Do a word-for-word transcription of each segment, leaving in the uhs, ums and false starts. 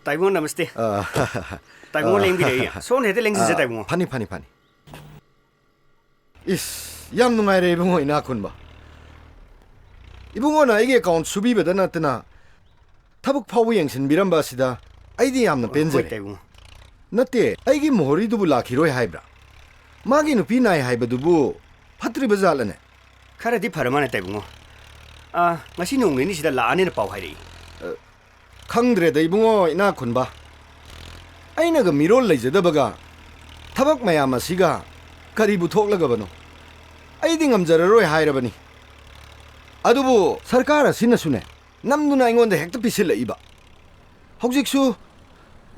ꯇꯥꯏꯕꯨꯡ, ꯅꯃꯁꯇꯦ꯫ ꯑ, ꯇꯥꯏꯕꯨꯡ ꯑ, ꯂꯦꯡꯕꯤꯔꯛꯏ꯫ ꯁꯣꯝꯅ ꯍꯦꯛꯇ ꯂꯦꯡꯁꯤꯟꯖ, ꯑ, ꯇꯥꯏꯕꯨꯡ꯫ ꯐꯅꯤ, ꯐꯅꯤ, ꯐꯅꯤ꯫ ꯏꯁ, ꯌꯥꯝ ꯅꯨꯡꯉꯥꯏꯔꯦ ꯏꯕꯨꯡꯉꯣ ꯏꯅꯥꯛ ꯈꯨꯟꯕ꯫ ꯏꯕꯨꯡꯉꯣꯅ ꯑꯩꯒꯤ ꯑꯦꯀꯥꯎꯟꯠ ꯁꯨꯕꯤꯕꯗ ꯅꯠꯇꯅ ꯊꯕꯛ ꯐꯥꯎꯕ ꯌꯦꯡꯁꯤꯟꯕꯤꯔꯝꯕ ꯑꯁꯤꯗ ꯑꯩꯗꯤ ꯌꯥꯝꯅ ꯍꯣꯏ, ꯄꯦꯟꯖꯔꯦ꯫ ꯇꯥꯏꯕꯨꯡ꯫ ꯅꯠꯇꯦ, ꯑꯩꯒꯤ ꯃꯣꯍꯣꯔꯤꯗꯨꯕꯨ ꯂꯥꯛꯈꯤꯔꯣꯏ ꯍꯥꯏꯕ꯭ꯔꯥ? ꯃꯥꯒꯤ ꯅꯨꯄꯤ ꯅꯥꯏ ꯍꯥꯏꯕꯗꯨꯕꯨ ꯐꯠꯇ꯭ꯔꯤꯕ ꯖꯥꯠꯂꯅꯦ? ꯈꯔꯗꯤ ꯐꯔ ꯃꯥꯅꯦ, ꯇꯥꯏꯕꯨꯡꯉꯣ꯫ ꯑꯥ, ꯉꯁꯤ ꯅꯣꯡ ꯅꯤꯅꯤꯁꯤꯗ ꯂꯥꯛꯑꯅꯤꯅ ꯄꯥꯎ ꯍꯥꯏꯔꯛꯏ꯫ ꯑ, ꯈꯪꯗ꯭ꯔꯦꯗ ꯏꯕꯨꯡꯉꯣ ꯏꯅꯥꯛ ꯈꯨꯟꯕ꯫ ꯑꯩꯅꯒ ꯃꯤꯔꯣꯜ ꯂꯩꯖꯗꯕꯒ ꯊꯕꯛ ꯃꯌꯥꯝ ꯑꯁꯤꯒ ꯀꯔꯤꯕꯨ ꯊꯣꯛꯂꯒꯕꯅꯣ? ꯑꯩꯗꯤ ꯉꯝꯖꯔꯔꯣꯏ ꯍꯥꯏꯔꯕꯅꯤ꯫ ꯑꯗꯨꯕꯨ ꯁꯔꯀꯥꯔ ꯑꯁꯤꯅꯁꯨꯅꯦ, ꯅꯝꯗꯨꯅ ꯑꯩꯉꯣꯟꯗ ꯍꯦꯛꯇ ꯄꯤꯁꯤꯜꯂꯛꯏꯕ꯫ ꯍꯧꯖꯤꯛꯁꯨ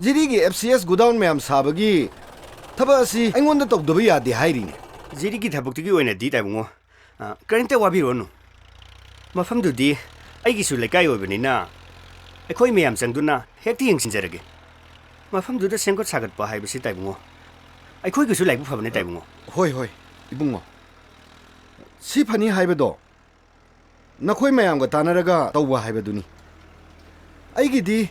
ꯖꯤꯔꯤꯒꯤ ꯑꯦꯐ ꯁꯤ ꯑꯦꯁ ꯒꯣꯗꯥꯎꯟ ꯃꯌꯥꯝ ꯁꯥꯕꯒꯤ ꯊꯕꯛ ꯑꯁꯤ ꯑꯩꯉꯣꯟꯗ ꯇꯧꯗꯕ ꯌꯥꯗꯦ ꯍꯥꯏꯔꯤꯅꯦ꯫ ꯖꯤꯔꯤꯒꯤ ꯊꯕꯛꯇꯨꯒꯤ ꯑꯣꯏꯅꯗꯤ, ꯇꯥꯏꯕꯨꯡꯉꯣ, ꯑ, ꯀꯔꯤꯝꯇ ꯋꯥꯕꯤꯔꯨꯔꯅꯨ꯫ ꯃꯐꯝꯗꯨꯗꯤ ꯑꯩꯒꯤꯁꯨ ꯂꯩꯀꯥꯏ ꯑꯣꯏꯕꯅꯤꯅ ꯑꯩꯈꯣꯏ ꯃꯌꯥꯝ ꯆꯪꯗꯨꯅ ꯍꯦꯛꯇ ꯌꯦꯡꯁꯤꯟꯖꯔꯒꯦ꯫ ꯃꯐꯝꯗꯨꯗ ꯁꯦꯝꯒꯠ ꯁꯥꯒꯠꯄ ꯍꯥꯏꯕꯁꯤ, ꯇꯥꯏꯕꯨꯡꯉꯣ, ꯑꯩꯈꯣꯏꯒꯤꯁꯨ ꯂꯥꯏꯕꯛ ꯐꯕꯅꯦ, ꯇꯥꯏꯕꯨꯡꯉꯣ꯫ ꯍꯣꯏ, ꯍꯣꯏ, ꯏꯕꯨꯡꯉꯣ꯫ ꯁꯤ ꯐꯅꯤ ꯍꯥꯏꯕꯗꯣ ꯅꯈꯣꯏ ꯃꯌꯥꯝꯒ ꯇꯥꯟꯅꯔꯒ ꯇꯧꯕ ꯍꯥꯏꯕꯗꯨꯅꯤ꯫ ꯑꯩꯒꯤꯗꯤ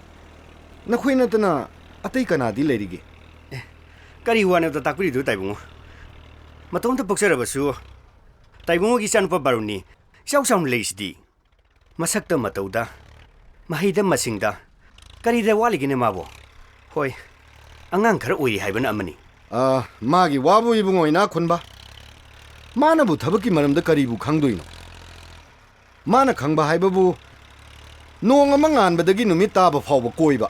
ꯅꯈꯣꯏ ꯅꯠꯇꯅ ꯑꯇꯩ ꯀꯅꯥꯗꯤ ꯂꯩꯔꯤꯒꯦ? ꯑꯦ, ꯀꯔꯤ ꯋꯥꯅꯣꯗ ꯇꯥꯛꯄꯤꯔꯤꯗꯨ, ꯇꯥꯏꯕꯨꯡꯉꯣ? ꯃꯇꯣꯝꯇ ꯄꯣꯛꯆꯔꯕꯁꯨ ꯇꯥꯏꯕꯨꯡꯉꯣꯒꯤ ꯏꯆꯥꯅꯨꯄꯥ ꯕꯥꯔꯨꯅꯤ ꯏꯆꯥꯎ ꯆꯥꯎꯅ ꯂꯩꯔꯤꯁꯤꯗꯤ꯫ ꯃꯁꯛꯇ ꯃꯇꯧꯗ, ꯃꯍꯩꯗ ꯃꯁꯤꯡꯗ, ꯀꯔꯤꯗ ꯋꯥꯠꯂꯤꯒꯦꯅꯦ ꯃꯥꯕꯣ? ꯍꯣꯏ, ꯑꯉꯥꯡ ꯈꯔ ꯑꯣꯏꯔꯤ ꯍꯥꯏꯕꯅ ꯑꯃꯅꯤ꯫ ꯑ, ꯃꯥꯒꯤ ꯋꯥꯕꯨ ꯏꯕꯨꯡꯉꯣ ꯏꯅꯥꯛ ꯈꯨꯟꯕ꯫ ꯃꯥꯅꯕꯨ ꯊꯕꯛꯀꯤ ꯃꯔꯝꯗ ꯀꯔꯤꯕꯨ ꯈꯪꯗꯣꯏꯅꯣ? ꯃꯥꯅ ꯈꯪꯕ ꯍꯥꯏꯕꯕꯨ ꯅꯣꯡ ꯑꯃ ꯉꯥꯟꯕꯗꯒꯤ ꯅꯨꯃꯤꯠ ꯇꯥꯕ ꯐꯥꯎꯕ ꯀꯣꯏꯕ,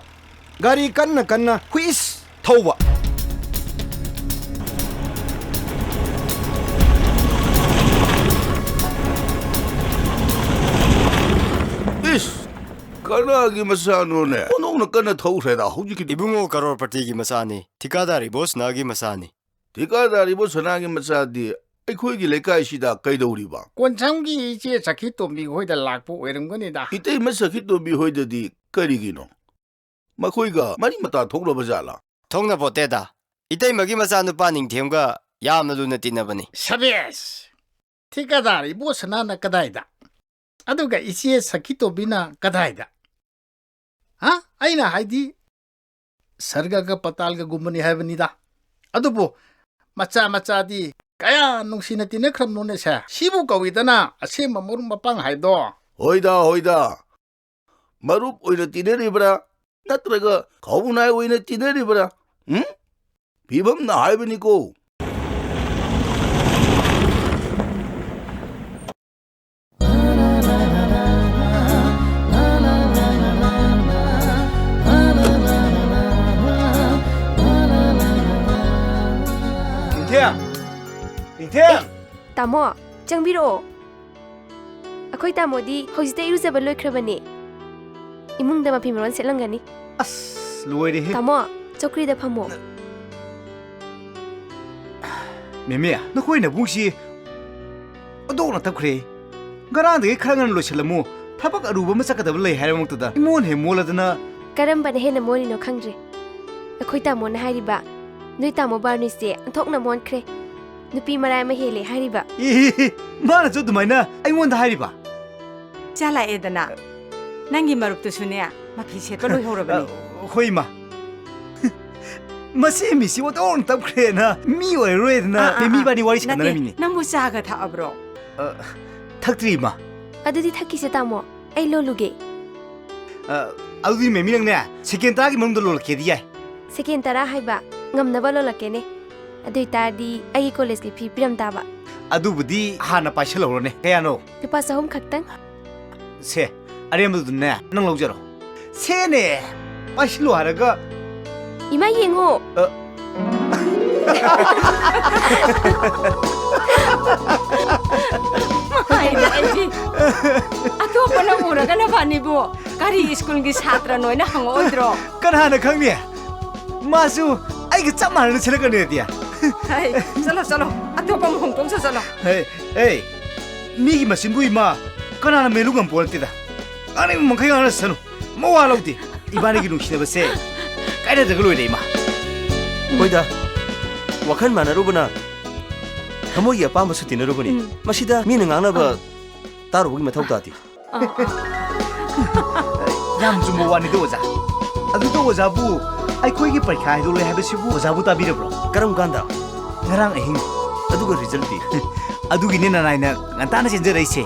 ꯒꯥꯔꯤ ꯀꯟꯅ ꯀꯟꯅ ꯍꯨꯏꯁ ꯊꯧꯕ꯫ ꯏꯁ! ꯀꯅꯥꯒꯤ ꯃꯆꯥꯅꯣꯅꯦ? ꯑꯣꯟꯊꯣꯛꯅ ꯀꯟꯅ ꯊꯧꯈ꯭ꯔꯦꯗ ꯍꯧꯖꯤꯛꯀꯤꯗꯤ꯫ ꯏꯕꯨꯡꯉꯣ ꯀꯔꯣꯔꯄꯇꯤꯒꯤ ꯃꯆꯥꯅꯤ, ꯊꯤꯀꯥꯗꯥꯔ ꯏꯕꯣꯁꯅꯥꯒꯤ ꯃꯆꯥꯅꯤ꯫ ꯊꯤꯀꯥꯗꯥꯔ ꯏꯕꯣꯁꯅꯥꯒꯤ ꯃꯆꯥꯗꯤ ꯑꯩꯈꯣꯏꯒꯤ ꯂꯩꯀꯥꯏꯁꯤꯗ ꯀꯩꯗꯧꯔꯤꯕ? ꯀꯣꯟꯁꯝꯒꯤ ꯏꯆꯦ ꯁꯈꯤꯇꯣꯝꯕꯤ ꯍꯣꯏꯗ ꯂꯥꯛꯄ ꯑꯣꯏꯔꯝꯒꯅꯤꯗ꯫ ꯏꯇꯩꯃ ꯁꯈꯤꯇꯣꯝꯕꯤ ꯍꯣꯏꯗꯗꯤ ꯀꯔꯤꯒꯤꯅꯣ? ꯃꯈꯣꯏꯒ ꯃꯔꯤ ꯃꯇꯥ ꯊꯣꯛꯂꯕ ꯖꯥꯠꯂꯥ? ꯊꯣꯛꯅꯄꯣꯠꯇꯦꯗ꯫ ꯏꯇꯩꯃꯒꯤ ꯃꯆꯥꯅꯨꯄꯥ ꯅꯤꯡꯊꯦꯝꯒ ꯌꯥꯝꯅ ꯂꯨꯅ ꯇꯤꯟꯅꯕꯅꯤ꯫ ꯁꯕꯦꯁ! ꯊꯤꯀꯥꯗꯥꯔ ꯏꯕꯣꯁꯅꯥꯅ ꯀꯗꯥꯏꯗ? ꯑꯗꯨꯒ ꯏꯆꯦ ꯁꯈꯤꯇꯣꯝꯕꯤꯅ ꯀꯗꯥꯏꯗ? ꯍꯥ? ꯑꯩꯅ ꯍꯥꯏꯗꯤ, ꯁꯔꯒꯒ ꯄꯇꯥꯜꯒꯒꯨꯝꯕꯅꯤ ꯍꯥꯏꯕꯅꯤꯗ꯫ ꯑꯗꯨꯕꯨ ꯃꯆꯥ ꯃꯆꯥꯗꯤ ꯀꯌꯥ ꯅꯨꯡꯁꯤꯅ ꯇꯤꯟꯅꯈ꯭ꯔꯕꯅꯣꯅꯦ ꯁꯦ? ꯁꯤꯕꯨ ꯀꯧꯏꯗꯅ ꯑꯁꯦꯡꯕ ꯃꯔꯨꯞ ꯃꯄꯥꯡ ꯍꯥꯏꯗꯣ꯫ ꯍꯣꯏꯗ, ꯍꯣꯏꯗ꯫ ꯃꯔꯨꯞ ꯑꯣꯏꯅ ꯇꯤꯟꯅꯔꯤꯕ꯭ꯔꯥ? ꯅꯠꯇ꯭ꯔꯒ ꯈꯧꯅꯥꯏ ꯑꯣꯏꯅ ꯇꯤꯟꯅꯔꯤꯕ꯭ꯔꯥ? ꯎꯝ? ꯐꯤꯕꯝꯅ ꯍꯥꯏꯕꯅꯤꯀꯣ꯫ ꯅꯤꯡꯊꯦꯝ! ꯅꯤꯡꯊꯦꯝ! ꯇꯥꯃꯣ, ꯆꯪꯕꯤꯔꯛꯑꯣ꯫ ꯑꯩꯈꯣꯏ ꯇꯥꯃꯣꯗꯤ ꯍꯧꯖꯤꯛꯇ ꯏꯔꯨꯖꯕ ꯂꯣꯏꯈ꯭ꯔꯕꯅꯦ꯫ ꯏꯃꯨꯡꯗ ꯃꯐꯤ ꯃꯔꯣꯟ ꯁꯦꯠꯂꯝꯒꯅꯤ꯫ ꯑꯁ, ꯂꯣꯏꯔꯦꯍꯦ꯫ ꯇꯥꯃꯣ, ꯆꯧꯀ꯭ꯔꯤꯗ ꯐꯝꯃꯣ꯫ ꯃꯦꯃꯦ, ꯅꯈꯣꯏ ꯅꯕꯨꯡꯁꯤ ꯑꯣꯟꯊꯣꯛꯅ ꯇꯞꯈ꯭ꯔꯦ꯫ ꯉꯔꯥꯡꯗꯒꯤ ꯈꯔ ꯉꯟꯅ ꯂꯣꯏꯁꯤꯜꯂꯝꯃꯨ, ꯊꯕꯛ ꯑꯔꯨꯕ ꯑꯃ ꯆꯠꯀꯗꯕ ꯂꯩ ꯍꯥꯏꯔꯃꯛꯇꯗ ꯏꯃꯣꯟ ꯍꯦꯛ ꯃꯣꯜꯂꯗꯅ꯫ ꯀꯔꯝꯕꯅ ꯍꯦꯟꯅ ꯃꯣꯜꯂꯤꯅꯣ ꯈꯪꯗ꯭ꯔꯦ꯫ ꯑꯩꯈꯣꯏ ꯇꯥꯃꯣꯅ ꯍꯥꯏꯔꯤꯕ, ꯅꯣꯏ ꯇꯥꯃꯣ ꯕꯥꯔꯅꯤꯁꯁꯦ ꯑꯣꯟꯊꯣꯛꯅ ꯃꯣꯟꯈ꯭ꯔꯦ, ꯅꯨꯄꯤ ꯃꯔꯥꯏ ꯑꯃ ꯍꯦꯜꯂꯦ ꯍꯥꯏꯔꯤꯕ꯫ ꯏ, ꯏ, ꯏ, ꯃꯥꯅꯁꯨ ꯑꯗꯨꯃꯥꯏꯅ ꯑꯩꯉꯣꯟꯗ ꯍꯥꯏꯔꯤꯕ? ꯆꯥ ꯂꯥꯛꯑꯦꯗꯅ꯫ ꯅꯪꯒꯤ ꯃꯔꯨꯞꯇꯨꯁꯨꯅꯦ, ꯃꯐꯤ ꯁꯦꯠꯄ ꯂꯣꯏꯍꯧꯔꯕꯅꯦ꯫ ꯑ, ꯍꯣꯏ, ꯏꯃꯥ꯫ ꯃꯁꯤ ꯃꯤꯁꯤ ꯑꯣꯟꯊꯣꯛꯅ ꯇꯞꯈ꯭ꯔꯦꯅ ꯃꯤ ꯑꯣꯏꯔꯔꯣꯏꯗꯅ ꯑꯥ, ꯑꯥ, ꯑꯥ꯫ ꯃꯤ ꯏꯕꯥꯅꯤ ꯋꯥꯔꯤ ꯅꯠꯇꯦ, ꯁꯥꯟꯅꯔꯝꯃꯤꯅꯦ꯫ ꯅꯪꯕꯨ ꯆꯥꯒ ꯊꯛꯑꯕ꯭ꯔꯣ? ꯑ, ꯊꯛꯇ꯭ꯔꯤ, ꯏꯃꯥ꯫ ꯑꯗꯨꯗꯤ ꯊꯛꯈꯤꯁꯦ, ꯇꯥꯃꯣ꯫ ꯑꯩ ꯂꯣꯜꯂꯨꯒꯦ꯫ ꯑ, ꯑꯗꯨꯗꯤ ꯃꯦꯃꯤ ꯅꯪꯅꯦ ꯁꯦꯀꯦꯟ ꯇꯔꯥꯒꯤ ꯃꯅꯨꯡꯗ ꯂꯣꯜꯂꯛꯀꯦꯗꯤ ꯌꯥꯏ꯫ ꯁꯦꯀꯦꯟ ꯇꯔꯥ ꯍꯥꯏꯕ? ꯉꯝꯅꯕ ꯂꯣꯜꯂꯛꯀꯦꯅꯦ꯫ ꯑꯗꯨ ꯑꯣꯏꯇꯥꯔꯗꯤ ꯑꯩꯒꯤ ꯀꯣꯂꯦꯖꯀꯤ ꯐꯤ ꯄꯤꯔꯝ ꯇꯥꯕ꯫ ꯑꯗꯨꯕꯨꯗꯤ ꯍꯥꯟꯅ ꯄꯥꯏꯁꯜꯍꯧꯔꯣꯅꯦ꯫ ꯀꯌꯥꯅꯣ? ꯂꯨꯄꯥ ꯆꯍꯨꯝ ꯈꯛꯇꯪ꯫ ꯁꯦ, ꯑꯔꯦꯝꯕꯗꯨꯅꯦ ꯅꯪ ꯂꯧꯖꯔꯣ꯫ ꯁꯦꯅꯦ! ꯄꯥꯏꯁꯤꯜꯂꯣ ꯍꯥꯏꯔꯒ꯫ ꯏꯃꯥ, ꯌꯦꯡꯉꯣ꯫ ꯑ꯫ ꯃꯥꯏꯅ ꯑꯩꯗꯤ꯫ ꯑꯇꯣꯞꯄꯅ ꯎꯔꯒ ꯅꯕꯥꯅꯤꯕꯨ ꯀꯔꯤ ꯁ꯭ꯀꯨꯜꯒꯤ ꯁꯥꯇ꯭ꯔꯅꯣꯏꯅ ꯍꯪꯉꯛꯑꯣꯏꯗ꯭ꯔꯣ? ꯀꯅꯥꯅ ꯈꯪꯅꯤ? ꯃꯥꯁꯨ ꯑꯩꯒ ꯆꯞ ꯃꯥꯟꯅꯅ ꯁꯤꯜꯂꯛꯀꯅꯤ ꯑꯗꯤ꯫ ꯍꯩ, ꯆꯠꯂꯣ, ꯆꯠꯂꯣ꯫ ꯑꯇꯣꯞꯄ ꯑꯃ ꯍꯣꯡꯗꯣꯛꯆ ꯆꯠꯂꯣ꯫ ꯍꯩ, ꯑꯩ, ꯃꯤꯒꯤ ꯃꯆꯤꯟꯕꯨ ꯏꯃꯥ ꯀꯅꯥꯅ ꯃꯦꯂꯨ ꯉꯝꯄꯣꯟꯇꯦꯗ꯫ ꯉꯥꯡꯅꯤꯡꯕ ꯃꯈꯩ ꯉꯥꯡꯅꯁꯅꯨ꯫ ꯃꯋꯥ ꯂꯧꯗꯦ꯫ ꯏꯕꯥꯅꯤꯒꯤ ꯅꯨꯡꯁꯤꯅꯕꯁꯦ ꯀꯥꯏꯅꯗ꯭ꯔꯒ ꯂꯣꯏꯔꯦ, ꯏꯃꯥ꯫ ꯍꯣꯏꯗ, ꯋꯥꯈꯜ ꯃꯥꯟꯅꯔꯨꯕꯅ ꯊꯃꯣꯏꯒꯤ ꯑꯄꯥꯝꯕꯁꯨ ꯇꯤꯟꯅꯔꯨꯕꯅꯤ꯫ ꯎꯝ꯫ ꯃꯁꯤꯗ ꯃꯤꯅ ꯉꯥꯡꯅꯕ ꯑꯥ꯫ ꯇꯥꯔꯨꯕꯒꯤ ꯃꯊꯧ ꯇꯥꯗꯦ꯫ ꯑꯥ, ꯑꯥ꯫ ꯌꯥꯝ ꯆꯨꯝꯕ ꯋꯥꯅꯤꯗ, ꯑꯣꯖꯥ꯫ ꯑꯗꯨꯗ ꯑꯣꯖꯥꯕꯨ ꯑꯩꯈꯣꯏꯒꯤ ꯄꯔꯤꯈꯥ ꯍꯥꯏꯗꯣꯛꯂꯦ ꯍꯥꯏꯕꯁꯤꯕꯨ ꯑꯣꯖꯥꯕꯨ ꯇꯥꯕꯤꯔꯕ꯭ꯔꯣ? ꯀꯔꯝ ꯀꯥꯟꯗ? ꯉꯔꯥꯡ ꯑꯍꯤꯡ꯫ ꯑꯗꯨꯒ resultꯇꯤ? ꯑꯗꯨꯒꯤꯅꯦ ꯅꯅꯥꯏꯅ ꯉꯟꯇꯥꯅ ꯆꯦꯟꯖꯔꯛꯏꯁꯦ꯫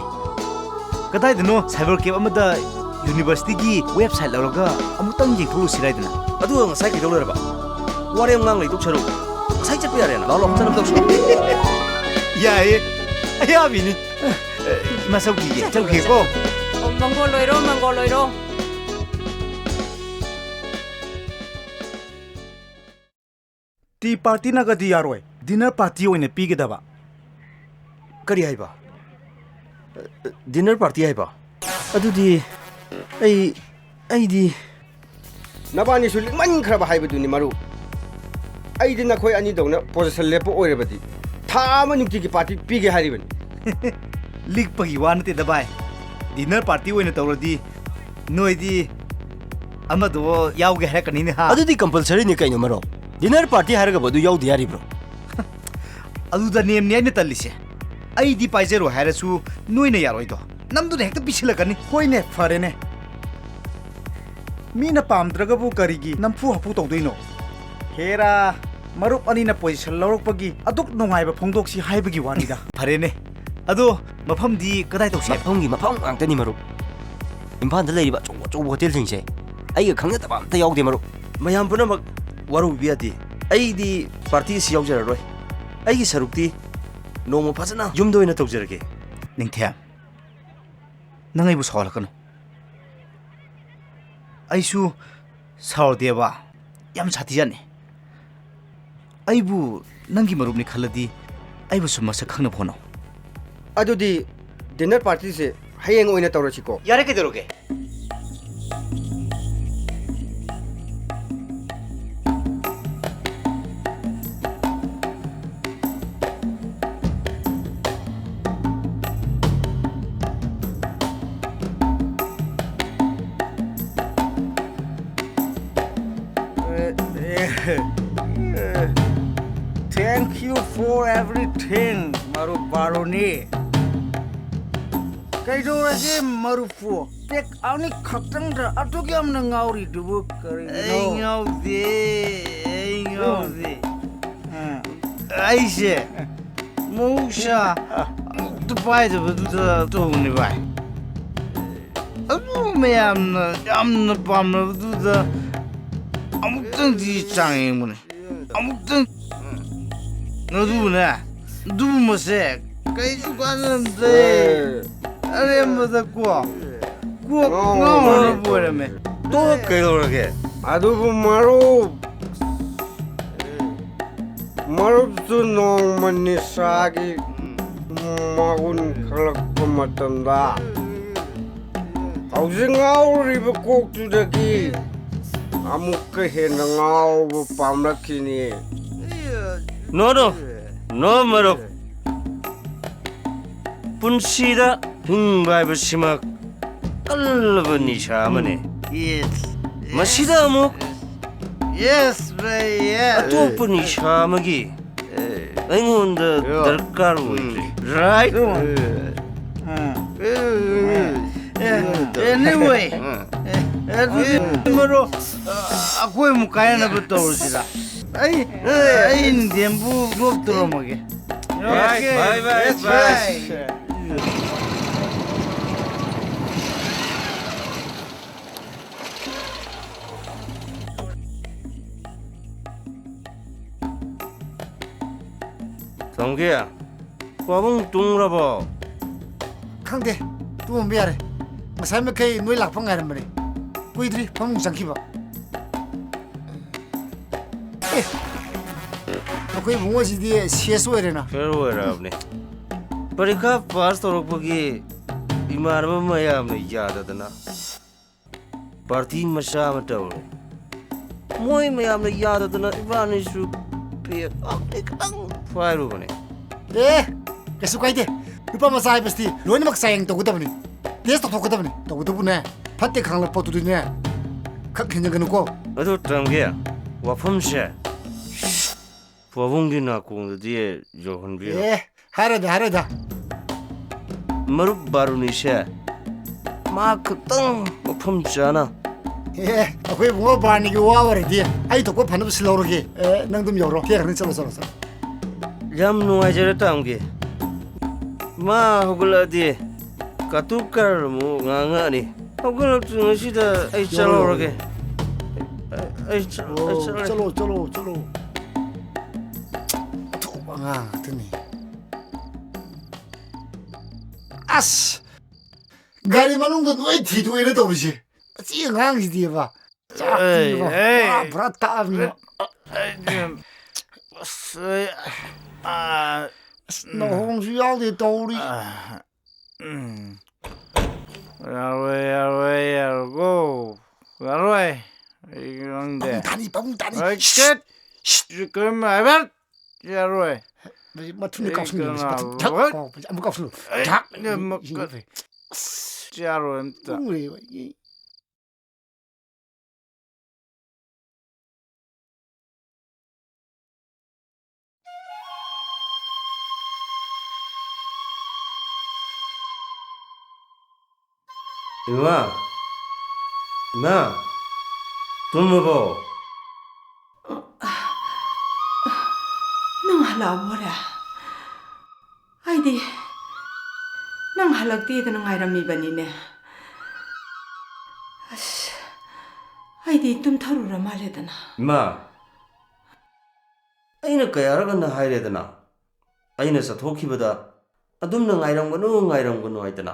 ꯀꯗꯥꯏꯗꯅꯣ cyber cafe ꯑꯃꯗ universityꯒꯤ website ꯂꯧꯔꯒ ꯑꯃꯨꯛꯇꯪ ꯌꯦꯡꯊꯣꯛꯎꯁꯤꯔꯥ ꯍꯥꯏꯗꯅ꯫ ꯑꯗꯨꯒ ꯉꯁꯥꯏ ꯀꯩꯗꯧ ꯂꯩꯔꯕ? ꯋꯥꯔꯦꯝ ꯉꯥꯡ ꯂꯩꯗꯧ ꯁꯔꯨꯛ ꯉꯁꯥꯏ ꯆꯠꯄ ꯌꯥꯔꯦꯅ꯫ ꯂꯥꯛꯑꯣ, ꯂꯥꯛꯑꯣ, ꯆꯠꯅꯕ ꯇꯧꯁꯤ꯫ ꯌꯥꯏꯌꯦ, ꯑꯌꯥꯕꯤꯅꯤ꯫ ꯏꯃꯥ, ꯆꯧꯈꯤꯒꯦ, ꯆꯧꯈꯤꯒꯦꯀꯣ꯫ ꯑꯣ, ꯃꯪꯒꯣꯜ ꯑꯣꯏꯔꯣ, ꯃꯪꯒꯣꯜ ꯑꯣꯏꯔꯣ꯫ Tea partyꯅꯒꯗꯤ ꯌꯥꯔꯣꯏ, dinner party ꯑꯣꯏꯅ ꯄꯤꯒꯗꯕ꯫ ꯀꯔꯤ ꯍꯥꯏꯕ? Dinner party ꯍꯥꯏꯕ? ꯑꯗꯨꯗꯤ ꯑꯩ, ꯑꯩꯗꯤ ꯅꯕꯥꯅꯤꯁꯨ ꯂꯤꯛꯃꯟꯈ꯭ꯔꯕ ꯍꯥꯏꯕꯗꯨꯅꯤ, ꯃꯔꯨꯞ꯫ ꯑꯩꯗꯤ ꯅꯈꯣꯏ ꯑꯅꯤꯗꯧꯅ position ꯂꯦꯞꯄ ꯑꯣꯏꯔꯕꯗꯤ ꯊꯥ ꯑꯃ ꯅꯨꯡꯇꯤꯒꯤ party ꯄꯤꯒꯦ ꯍꯥꯏꯔꯤꯕꯅꯤ꯫ ꯂꯤꯛꯄꯒꯤ ꯋꯥ ꯅꯠꯇꯦꯗ ꯚꯥꯏ, dinner party ꯑꯣꯏꯅ ꯇꯧꯔꯗꯤ ꯅꯣꯏꯗꯤ ꯑꯃꯗꯣ ꯌꯥꯎꯒꯦ ꯍꯥꯏꯔꯛꯀꯅꯤꯅꯦ, ꯍꯥ? ꯑꯗꯨꯗꯤ compulsoryꯅꯤ ꯀꯩꯅꯣ, ꯃꯔꯨꯞ꯫ Dinner party ꯍꯥꯏꯔꯒꯕꯨ ꯑꯗꯨ ꯌꯥꯎꯗ ꯌꯥꯔꯤꯕ꯭ꯔꯣ? ꯑꯗꯨꯗ ꯅꯦꯝꯅꯤ ꯑꯩꯅ ꯇꯜꯂꯤꯁꯦ꯫ ꯑꯩꯗꯤ ꯄꯥꯏꯖꯔꯣꯏ ꯍꯥꯏꯔꯁꯨ ꯅꯣꯏꯅ ꯌꯥꯔꯣꯏꯗꯣ, ꯅꯝꯗꯨꯅ ꯍꯦꯛꯇ ꯄꯤꯁꯤꯜꯂꯛꯀꯅꯤ꯫ ꯍꯣꯏꯅꯦ, ꯐꯔꯦꯅꯦ꯫ ꯃꯤꯅ ꯄꯥꯝꯗ꯭ꯔꯒꯕꯨ ꯀꯔꯤꯒꯤ ꯅꯝꯐꯨ ꯍꯥꯐꯨ ꯇꯧꯗꯣꯏꯅꯣ? ꯍꯦꯔꯥ, ꯃꯔꯨꯞ ꯑꯅꯤꯅ position ꯂꯧꯔꯛꯄꯒꯤ ꯑꯗꯨꯛ ꯅꯨꯡꯉꯥꯏꯕ ꯐꯣꯡꯗꯣꯛꯁꯤ ꯍꯥꯏꯕꯒꯤ ꯋꯥꯅꯤꯗ꯫ ꯐꯔꯦꯅꯦ, ꯑꯗꯣ ꯃꯐꯝꯗꯤ ꯀꯗꯥꯏ ꯇꯧꯁꯤ ꯍꯥꯏꯕ? ꯃꯐꯝꯒꯤ ꯃꯐꯝ ꯉꯥꯛꯇꯅꯤ, ꯃꯔꯨꯞ꯫ ꯏꯝꯐꯥꯜꯗ ꯂꯩꯔꯤꯕ ꯑꯆꯧ ꯑꯆꯧꯕ hotelꯁꯤꯡꯁꯦ ꯑꯩꯒ ꯈꯪꯅꯗꯕ ꯑꯝꯇ ꯌꯥꯎꯗꯦ, ꯃꯔꯨꯞ꯫ ꯃꯌꯥꯝ ꯄꯨꯝꯅꯃꯛ ꯋꯥꯔꯧꯕꯤꯕ ꯌꯥꯗꯦ꯫ ꯑꯩꯗꯤ party ꯑꯁꯤ ꯌꯥꯎꯖꯔꯔꯣꯏ꯫ ꯑꯩꯒꯤ ꯁꯔꯨꯛꯇꯤ ꯅꯣꯡꯃ ꯐꯖꯅ ꯌꯨꯝꯗ ꯑꯣꯏꯅ ꯇꯧꯖꯔꯒꯦ꯫ ꯅꯤꯡꯊꯦꯝ, ꯅꯪ ꯑꯩꯕꯨ ꯁꯥꯎꯍꯜꯂꯛꯀꯅꯨ꯫ ꯑꯩꯁꯨ ꯁꯥꯎꯗꯦꯕ, ꯌꯥꯝ ꯁꯥꯊꯤꯖꯥꯠꯅꯤ꯫ ꯑꯩꯕꯨ ꯅꯪꯒꯤ ꯃꯔꯨꯞꯅꯤ ꯈꯜꯂꯗꯤ ꯑꯩꯕꯨꯁꯨ ꯃꯁꯛ ꯈꯪꯅꯕ ꯍꯣꯠꯅꯧ꯫ ꯑꯗꯨꯗꯤ dinner partyꯁꯦ ꯍꯌꯦꯡ ꯑꯣꯏꯅ ꯇꯧꯔꯁꯤꯀꯣ? ꯌꯥꯔꯦ, ꯀꯩꯗꯧꯔꯒꯦ? Thank you for everything, ꯃꯔꯨꯞ ꯕꯥꯔꯨꯅꯤ꯫ ꯀꯩꯗꯧꯔꯒꯦ ꯃꯔꯨꯞꯄꯨ? ꯄꯦꯛ ꯑꯅꯤ ꯈꯛꯇꯪꯗ ꯑꯗꯨꯛ ꯌꯥꯝꯅ ꯉꯥꯎꯔꯤꯗꯨꯕꯨ ꯀꯔꯤꯒꯤꯅꯣ? ꯑꯩ ꯉꯥꯎꯗꯦ, ꯑꯩ ꯉꯥꯎꯗꯦ꯫ ꯑꯥ꯫ ꯑꯩꯁꯦ ꯃꯍꯧꯁꯥ ꯑꯃꯨꯛꯇ ꯄꯥꯏꯗꯕꯗꯨꯗ ꯇꯧꯕꯅꯤ ꯚꯥꯏ꯫ ꯑꯗꯨ ꯃꯌꯥꯝꯅ ꯌꯥꯝꯅ ꯄꯥꯝꯅꯕꯗꯨꯗ ꯑꯃꯨꯛꯇꯪꯗꯤ ꯆꯥꯡ ꯌꯦꯡꯕꯅꯤ꯫ ꯑꯃꯨꯛꯇꯪ ꯑꯗꯨꯕꯨꯅꯦ, ꯑꯗꯨꯒꯨꯝꯕꯁꯦ ꯀꯩꯁꯨ ꯀꯥꯟꯅꯔꯝꯗ꯭ꯔꯦ꯫ ꯑꯔꯦꯝꯕꯗ ꯀꯣ, ꯀꯣꯛ ꯉꯥꯎꯅꯕ ꯑꯣꯏꯔꯝꯃꯦ꯫ ꯇꯣꯛ ꯀꯩꯗꯧꯔꯒꯦ? ꯑꯗꯨꯕꯨ ꯃꯔꯨꯞ, ꯃꯔꯨꯞꯁꯨ ꯅꯣꯡꯃ ꯅꯤꯁꯥꯒꯤ ꯃꯒꯨꯟ ꯈꯪꯂꯛꯄ ꯃꯇꯝꯗ ꯍꯧꯖꯤꯛ ꯉꯥꯎꯔꯤꯕ ꯀꯣꯛꯇꯨꯗꯒꯤ ꯑꯃꯨꯛꯀ ꯍꯦꯟꯅ ꯉꯥꯎꯕ ꯄꯥꯝꯂꯛꯈꯤꯅꯤ꯫ No, no, no, ꯃꯔꯨꯞ꯫ ꯄꯨꯟꯁꯤꯗ ꯍꯤꯡꯕ ꯍꯥꯏꯕꯁꯤꯃꯛ ꯀꯜꯂꯕ ꯅꯤꯁꯥ ꯑꯃꯅꯤ꯫ Yes. ꯃꯁꯤꯗ ꯑꯃꯨꯛ Yes, bhai, yes. ꯑꯇꯣꯞꯄ ꯅꯤꯁꯥ ꯑꯃꯒꯤ ꯑꯩꯉꯣꯟꯗ ꯗꯔꯀꯥꯔ ꯑꯣꯏꯗ꯭ꯔꯦ꯫ Right? ꯑꯥ꯫ ꯑꯦ, anyway, ꯑꯦ, ꯑꯗꯨꯗꯤ ꯃꯔꯨꯞ, ꯑ, ꯑꯩꯈꯣꯏ ꯑꯃꯨꯛ ꯀꯥꯏꯅꯅꯕ ꯇꯧꯔꯁꯤꯔ? ꯑꯩ, ꯑꯩ ꯏꯟꯗꯤꯌꯟꯕꯨ drop ꯇꯧꯔꯝꯃꯒꯦ꯫ Bye, bye, bye, bye. ꯇꯣꯝꯒꯤ, ꯄꯥꯕꯨꯡ ꯇꯨꯝꯈ꯭ꯔꯕꯣ? ꯈꯪꯗꯦ, ꯇꯨꯝꯃꯝꯕ ꯌꯥꯔꯦ꯫ ꯉꯁꯥꯏ ꯃꯈꯩ ꯅꯣꯏ ꯂꯥꯛꯄ ꯉꯥꯏꯔꯝꯕꯅꯦ꯫ ꯀꯨꯏꯗ꯭ꯔꯤ ꯐꯃꯨꯡ ꯆꯪꯈꯤꯕ꯫ ꯑꯦ, ꯑꯩꯈꯣꯏ ꯏꯕꯨꯡꯉꯣꯁꯤꯗꯤ ꯁꯤ ꯑꯦꯁ ꯑꯣꯏꯔꯦꯅ꯫ Fail ꯑꯣꯏꯔꯕꯅꯦ꯫ ꯄꯔꯤꯈꯥ pass ꯇꯧꯔꯛꯄꯒꯤ ꯏꯃꯥꯟꯅꯕ ꯃꯌꯥꯝꯅ ꯌꯥꯗꯗꯅ party ꯃꯆꯥ ꯑꯃ ꯇꯧꯔꯦ꯫ ꯃꯣꯏ ꯃꯌꯥꯝꯅ ꯌꯥꯗꯗꯅ ꯏꯕꯥꯅꯤꯁꯨ ꯄꯦꯛ ꯑꯃꯅꯤ ꯈꯤꯇꯪ ꯄꯥꯏꯔꯨꯕꯅꯦ꯫ ꯑꯦ, ꯀꯩꯁꯨ ꯀꯥꯏꯗꯦ꯫ ꯅꯨꯄꯥ ꯃꯆꯥ ꯍꯥꯏꯕꯁꯤꯗꯤ ꯂꯣꯏꯅꯃꯛ ꯆꯥꯌꯦꯡ ꯇꯧꯒꯗꯕꯅꯤ, test ꯇꯧꯊꯣꯛꯀꯗꯕꯅꯤ꯫ ꯇꯧꯕꯇꯕꯨꯅꯦ, ꯐꯠꯇꯦ ꯈꯪꯂꯛꯄ ꯄꯣꯠꯇꯨꯗꯤꯅꯦ, ꯈꯛ ꯍꯦꯟꯖꯟꯒꯅꯨꯀꯣ꯫ ꯑꯗꯨ ꯇꯝꯒꯦ, ꯋꯥꯐꯝꯁꯦ ꯄꯥꯕꯨꯡꯒꯤ ꯅꯥꯀꯣꯡꯗꯗꯤ ꯌꯧꯍꯟꯕꯤꯔꯣ꯫ ꯑꯦ, ꯍꯥꯏꯔꯣꯏꯗ, ꯍꯥꯏꯔꯣꯏꯗ꯫ ꯃꯔꯨꯞ ꯕꯥꯔꯨꯅꯤꯁꯦ ꯃꯍꯥꯛ ꯈꯛꯇꯪ ꯃꯐꯝ ꯆꯥꯅ꯫ ꯑꯦ, ꯑꯩꯈꯣꯏ ꯏꯕꯨꯡꯉꯣ ꯕꯥꯔꯅꯤꯒꯤ ꯋꯥ ꯑꯣꯏꯔꯗꯤ ꯑꯩ ꯊꯣꯛꯄ ꯐꯅꯕ ꯁꯤꯜꯍꯧꯔꯒꯦ꯫ ꯑꯦ, ꯅꯪ ꯑꯗꯨꯝ ꯌꯧꯔꯣ꯫ ꯊꯦꯡꯈ꯭ꯔꯅꯤ, ꯆꯠꯂꯣ, ꯆꯠꯂꯣ, ꯆꯠꯂꯣ꯫ ꯌꯥꯝ ꯅꯨꯡꯉꯥꯏꯖꯔꯦ ꯇꯥꯝꯒꯤ꯫ ꯃꯥ ꯍꯧꯒꯠꯂꯛꯑꯗꯤ ꯀꯥꯇꯨ ꯀꯥꯔꯟ ꯑꯃꯨꯛ ꯉꯥꯡꯉꯛꯑꯅꯤ꯫ ꯍꯧꯒꯠꯂꯛꯇ꯭ꯔꯤꯉꯩꯁꯤꯗ ꯑꯩ ꯌꯧꯔꯣ, ꯆꯠꯍꯧꯔꯒꯦ꯫ ꯌꯧꯔꯣ꯫ ꯑꯩ, ꯑꯩ ꯆꯠ-, ꯑꯩ ꯑꯣ, ꯆꯠꯂꯒꯦ꯫ ꯆꯠꯂꯣ, ꯆꯠꯂꯣ, ꯆꯠꯂꯣ꯫ ꯑꯣꯟꯊꯣꯛꯄ ꯑꯉꯥꯡ ꯉꯥꯛꯇꯅꯤ꯫ ꯑꯁ! ꯒꯥꯔꯤ ꯃꯅꯨꯡꯗ ꯂꯣꯏ ꯊꯤꯗꯣꯛꯑꯦꯅ ꯇꯧꯔꯤꯁꯦ꯫ ꯑꯁꯤ ꯑꯉꯥꯡꯁꯤꯗꯤꯕ꯫ ꯆꯥꯛꯇꯤꯕ꯫ ꯑꯩ, ꯑꯩ꯫ ꯄꯨꯔꯥ, ꯄꯨꯔꯥ ꯇꯥꯛꯑꯕꯅꯤꯕ꯫ ꯑꯩ, ꯑꯩ, ꯑꯁ, ꯑꯩ, ꯑꯥ, ꯑꯁ, ꯅꯍꯣꯡꯁꯨ ꯌꯥꯎꯗꯦ ꯇꯧꯔꯤ꯫ ꯑꯥ, ꯎꯝ꯫ ꯌꯥꯔꯣꯏ, ꯌꯥꯔꯣꯏ, ꯌꯥꯔꯣꯏꯀꯣ꯫ ꯌꯥꯔꯣꯏ꯫ ꯑꯩ ꯈꯪꯗꯦ꯫ ꯄꯥꯕꯨꯡ ꯇꯥꯅꯤ, ꯄꯥꯕꯨꯡ ꯇꯥꯅꯤ꯫ ꯑꯩ ꯁꯤꯠ! ꯀꯔꯤꯝ ꯍꯥꯏꯕ ꯌꯥꯔꯣꯏ꯫ ꯃꯊꯨꯟꯗ ꯑꯩ ꯀꯥꯎꯁꯟꯒꯅꯨ, ꯀꯅꯥ-, ꯃꯊꯨꯟ ꯊꯛ what? ꯀꯥꯎꯕꯁꯦ ꯑꯃꯨꯛ ꯀꯥꯎꯁꯜꯂꯨ꯫ ꯑꯩ ꯊꯛ! ꯑꯃꯨꯛ ꯏꯁꯤꯡ ꯀ-, ꯐꯩ꯫ ꯑꯁ, ꯌꯥꯔꯣꯏ ꯑꯝꯇ꯫ ꯎꯔꯦꯕ ꯑꯩ꯫ ꯏꯃꯥ! ꯏꯃꯥ! ꯇꯨꯝꯃꯕꯣ? ꯅꯪ ꯍꯜꯂꯛꯑꯕꯣꯔꯦ? ꯑꯩꯗꯤ ꯅꯪ ꯍꯜꯂꯛꯇꯦꯗꯅ ꯉꯥꯏꯔꯝꯃꯤꯕꯅꯤꯅꯦ꯫ ꯑꯁ, ꯑꯩꯗꯤ ꯇꯨꯝꯊꯔꯨꯔ ꯃꯥꯜꯂꯦꯗꯅ꯫ ꯏꯃꯥ, ꯑꯩꯅ ꯀꯌꯥꯔꯛ ꯍꯟꯅ ꯍꯥꯏꯔꯦꯗꯅ, ꯑꯩꯅ ꯆꯠꯊꯣꯛꯈꯤꯕꯗ ꯑꯗꯨꯝꯅ "ꯉꯥꯏꯔꯝꯒꯅꯨ, ꯉꯥꯏꯔꯝꯒꯅꯨ" ꯍꯥꯏꯗꯅ꯫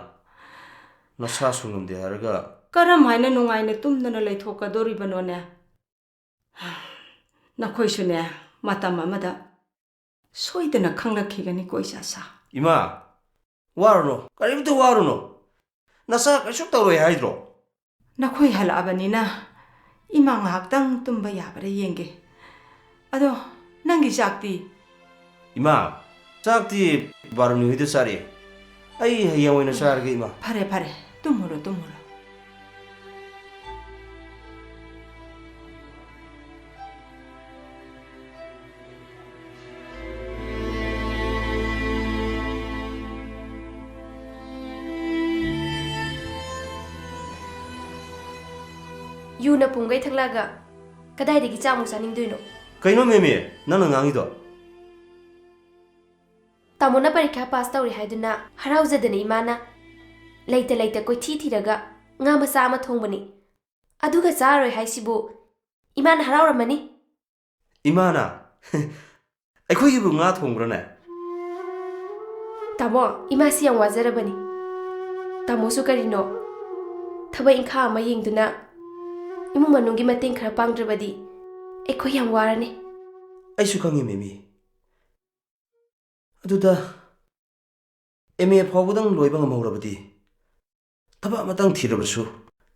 ꯅꯁꯥꯁꯨ ꯉꯝꯗꯦ ꯍꯥꯏꯔꯒ꯫ ꯀꯔꯝ ꯍꯥꯏꯅ ꯅꯨꯡꯉꯥꯏꯅ ꯇꯨꯝꯗꯅ ꯂꯩꯊꯣꯛꯀꯗꯣꯔꯤꯕꯅꯣꯅꯦ? ꯅꯈꯣꯏꯁꯨꯅꯦ, ꯃꯇꯝ ꯑꯃꯗ ꯁꯣꯏꯗꯅ ꯈꯪꯂꯛꯈꯤꯒꯅꯤꯀꯣ, ꯏꯆꯥꯁꯥ꯫ ꯏꯃꯥ, ꯋꯥꯔꯨꯅꯨ, ꯀꯔꯤꯝꯇ ꯋꯥꯔꯨꯅꯨ꯫ ꯅꯆꯥ ꯀꯩꯁꯨ ꯇꯧꯔꯣꯏ ꯍꯥꯏꯗ꯭ꯔꯣ? ꯅꯈꯣꯏ ꯍꯜꯂꯛꯑꯕꯅꯤꯅ ꯏꯃꯥ ꯉꯥꯏꯍꯥꯛꯇꯪ ꯇꯨꯝꯕ ꯌꯥꯕ꯭ꯔꯥ ꯌꯦꯡꯒꯦ꯫ ꯑꯗꯣ ꯅꯪꯒꯤ ꯆꯥꯛꯇꯤ? ꯏꯃꯥ, ꯆꯥꯛꯇꯤ ꯕꯥꯔꯨꯅꯤ ꯍꯣꯏꯗ ꯆꯥꯔꯛꯑꯦ꯫ ꯑꯩ ꯍꯌꯦꯡ ꯑꯣꯏꯅ ꯆꯥꯔꯒꯦ, ꯏꯃꯥ꯫ ꯐꯔꯦ, ꯐꯔꯦ꯫ ꯇꯨꯝꯃꯨꯔꯣ, ꯇꯨꯝꯃꯨꯔꯣ꯫ ꯌꯨꯅ ꯄꯨꯡꯈꯩ ꯊꯛꯂꯛꯑꯒ ꯀꯗꯥꯏꯗꯒꯤ ꯆꯥꯛ ꯑꯃꯨꯛ ꯆꯥꯅꯤꯡꯗꯣꯏꯅꯣ? ꯀꯩꯅꯣ ꯃꯦꯃꯤ, ꯅꯪꯅ ꯉꯥꯡꯉꯤꯗꯣ? ꯇꯥꯃꯣꯅ ꯄꯔꯤꯈ꯭ꯌꯥ ꯄꯥꯁ ꯇꯧꯔꯦ ꯍꯥꯏꯗꯨꯅ ꯍꯔꯥꯎꯖꯗꯅ ꯏꯃꯥꯅ ꯂꯩꯇ ꯂꯩꯇ ꯀꯣꯏꯊꯤ ꯊꯤꯔꯒ ꯉꯥ ꯃꯆꯥ ꯑꯃ ꯊꯣꯡꯕꯅꯤ꯫ ꯑꯗꯨꯒ ꯆꯥꯔꯣꯏ ꯍꯥꯏꯁꯤꯕꯨ ꯏꯃꯥꯅ ꯍꯔꯥꯎꯔꯝꯃꯅꯤ꯫ ꯏꯃꯥꯅ? ꯑꯩꯈꯣꯏꯒꯤꯕꯨ ꯉꯥ ꯊꯣꯡꯕ꯭ꯔꯅꯦ? ꯇꯥꯃꯣ, ꯏꯃꯥꯁꯤ ꯌꯥꯝ ꯋꯥꯖꯔꯕꯅꯤ꯫ ꯇꯥꯃꯣꯁꯨ ꯀꯔꯤꯅꯣ, ꯊꯕꯛ ꯏꯪꯈꯥꯡ ꯑꯃ ꯌꯦꯡꯗꯨꯅ ꯏꯃꯨꯡ ꯃꯅꯨꯡꯒꯤ ꯃꯇꯦꯡ ꯈꯔ ꯄꯥꯡꯗ꯭ꯔꯕꯗꯤ ꯑꯩꯈꯣꯏ ꯌꯥꯝ ꯋꯥꯔꯅꯤ꯫ ꯑꯩꯁꯨ ꯈꯪꯉꯤ, ꯃꯦꯃꯤ꯫ ꯑꯗꯨꯗ ꯑꯦꯝ ꯑꯦ ꯐꯥꯎꯕꯗꯪ ꯂꯣꯏꯕ ꯉꯝꯍꯧꯔꯕꯗꯤ ꯊꯕꯛ ꯑꯃꯇꯪ ꯊꯤꯔꯕꯁꯨ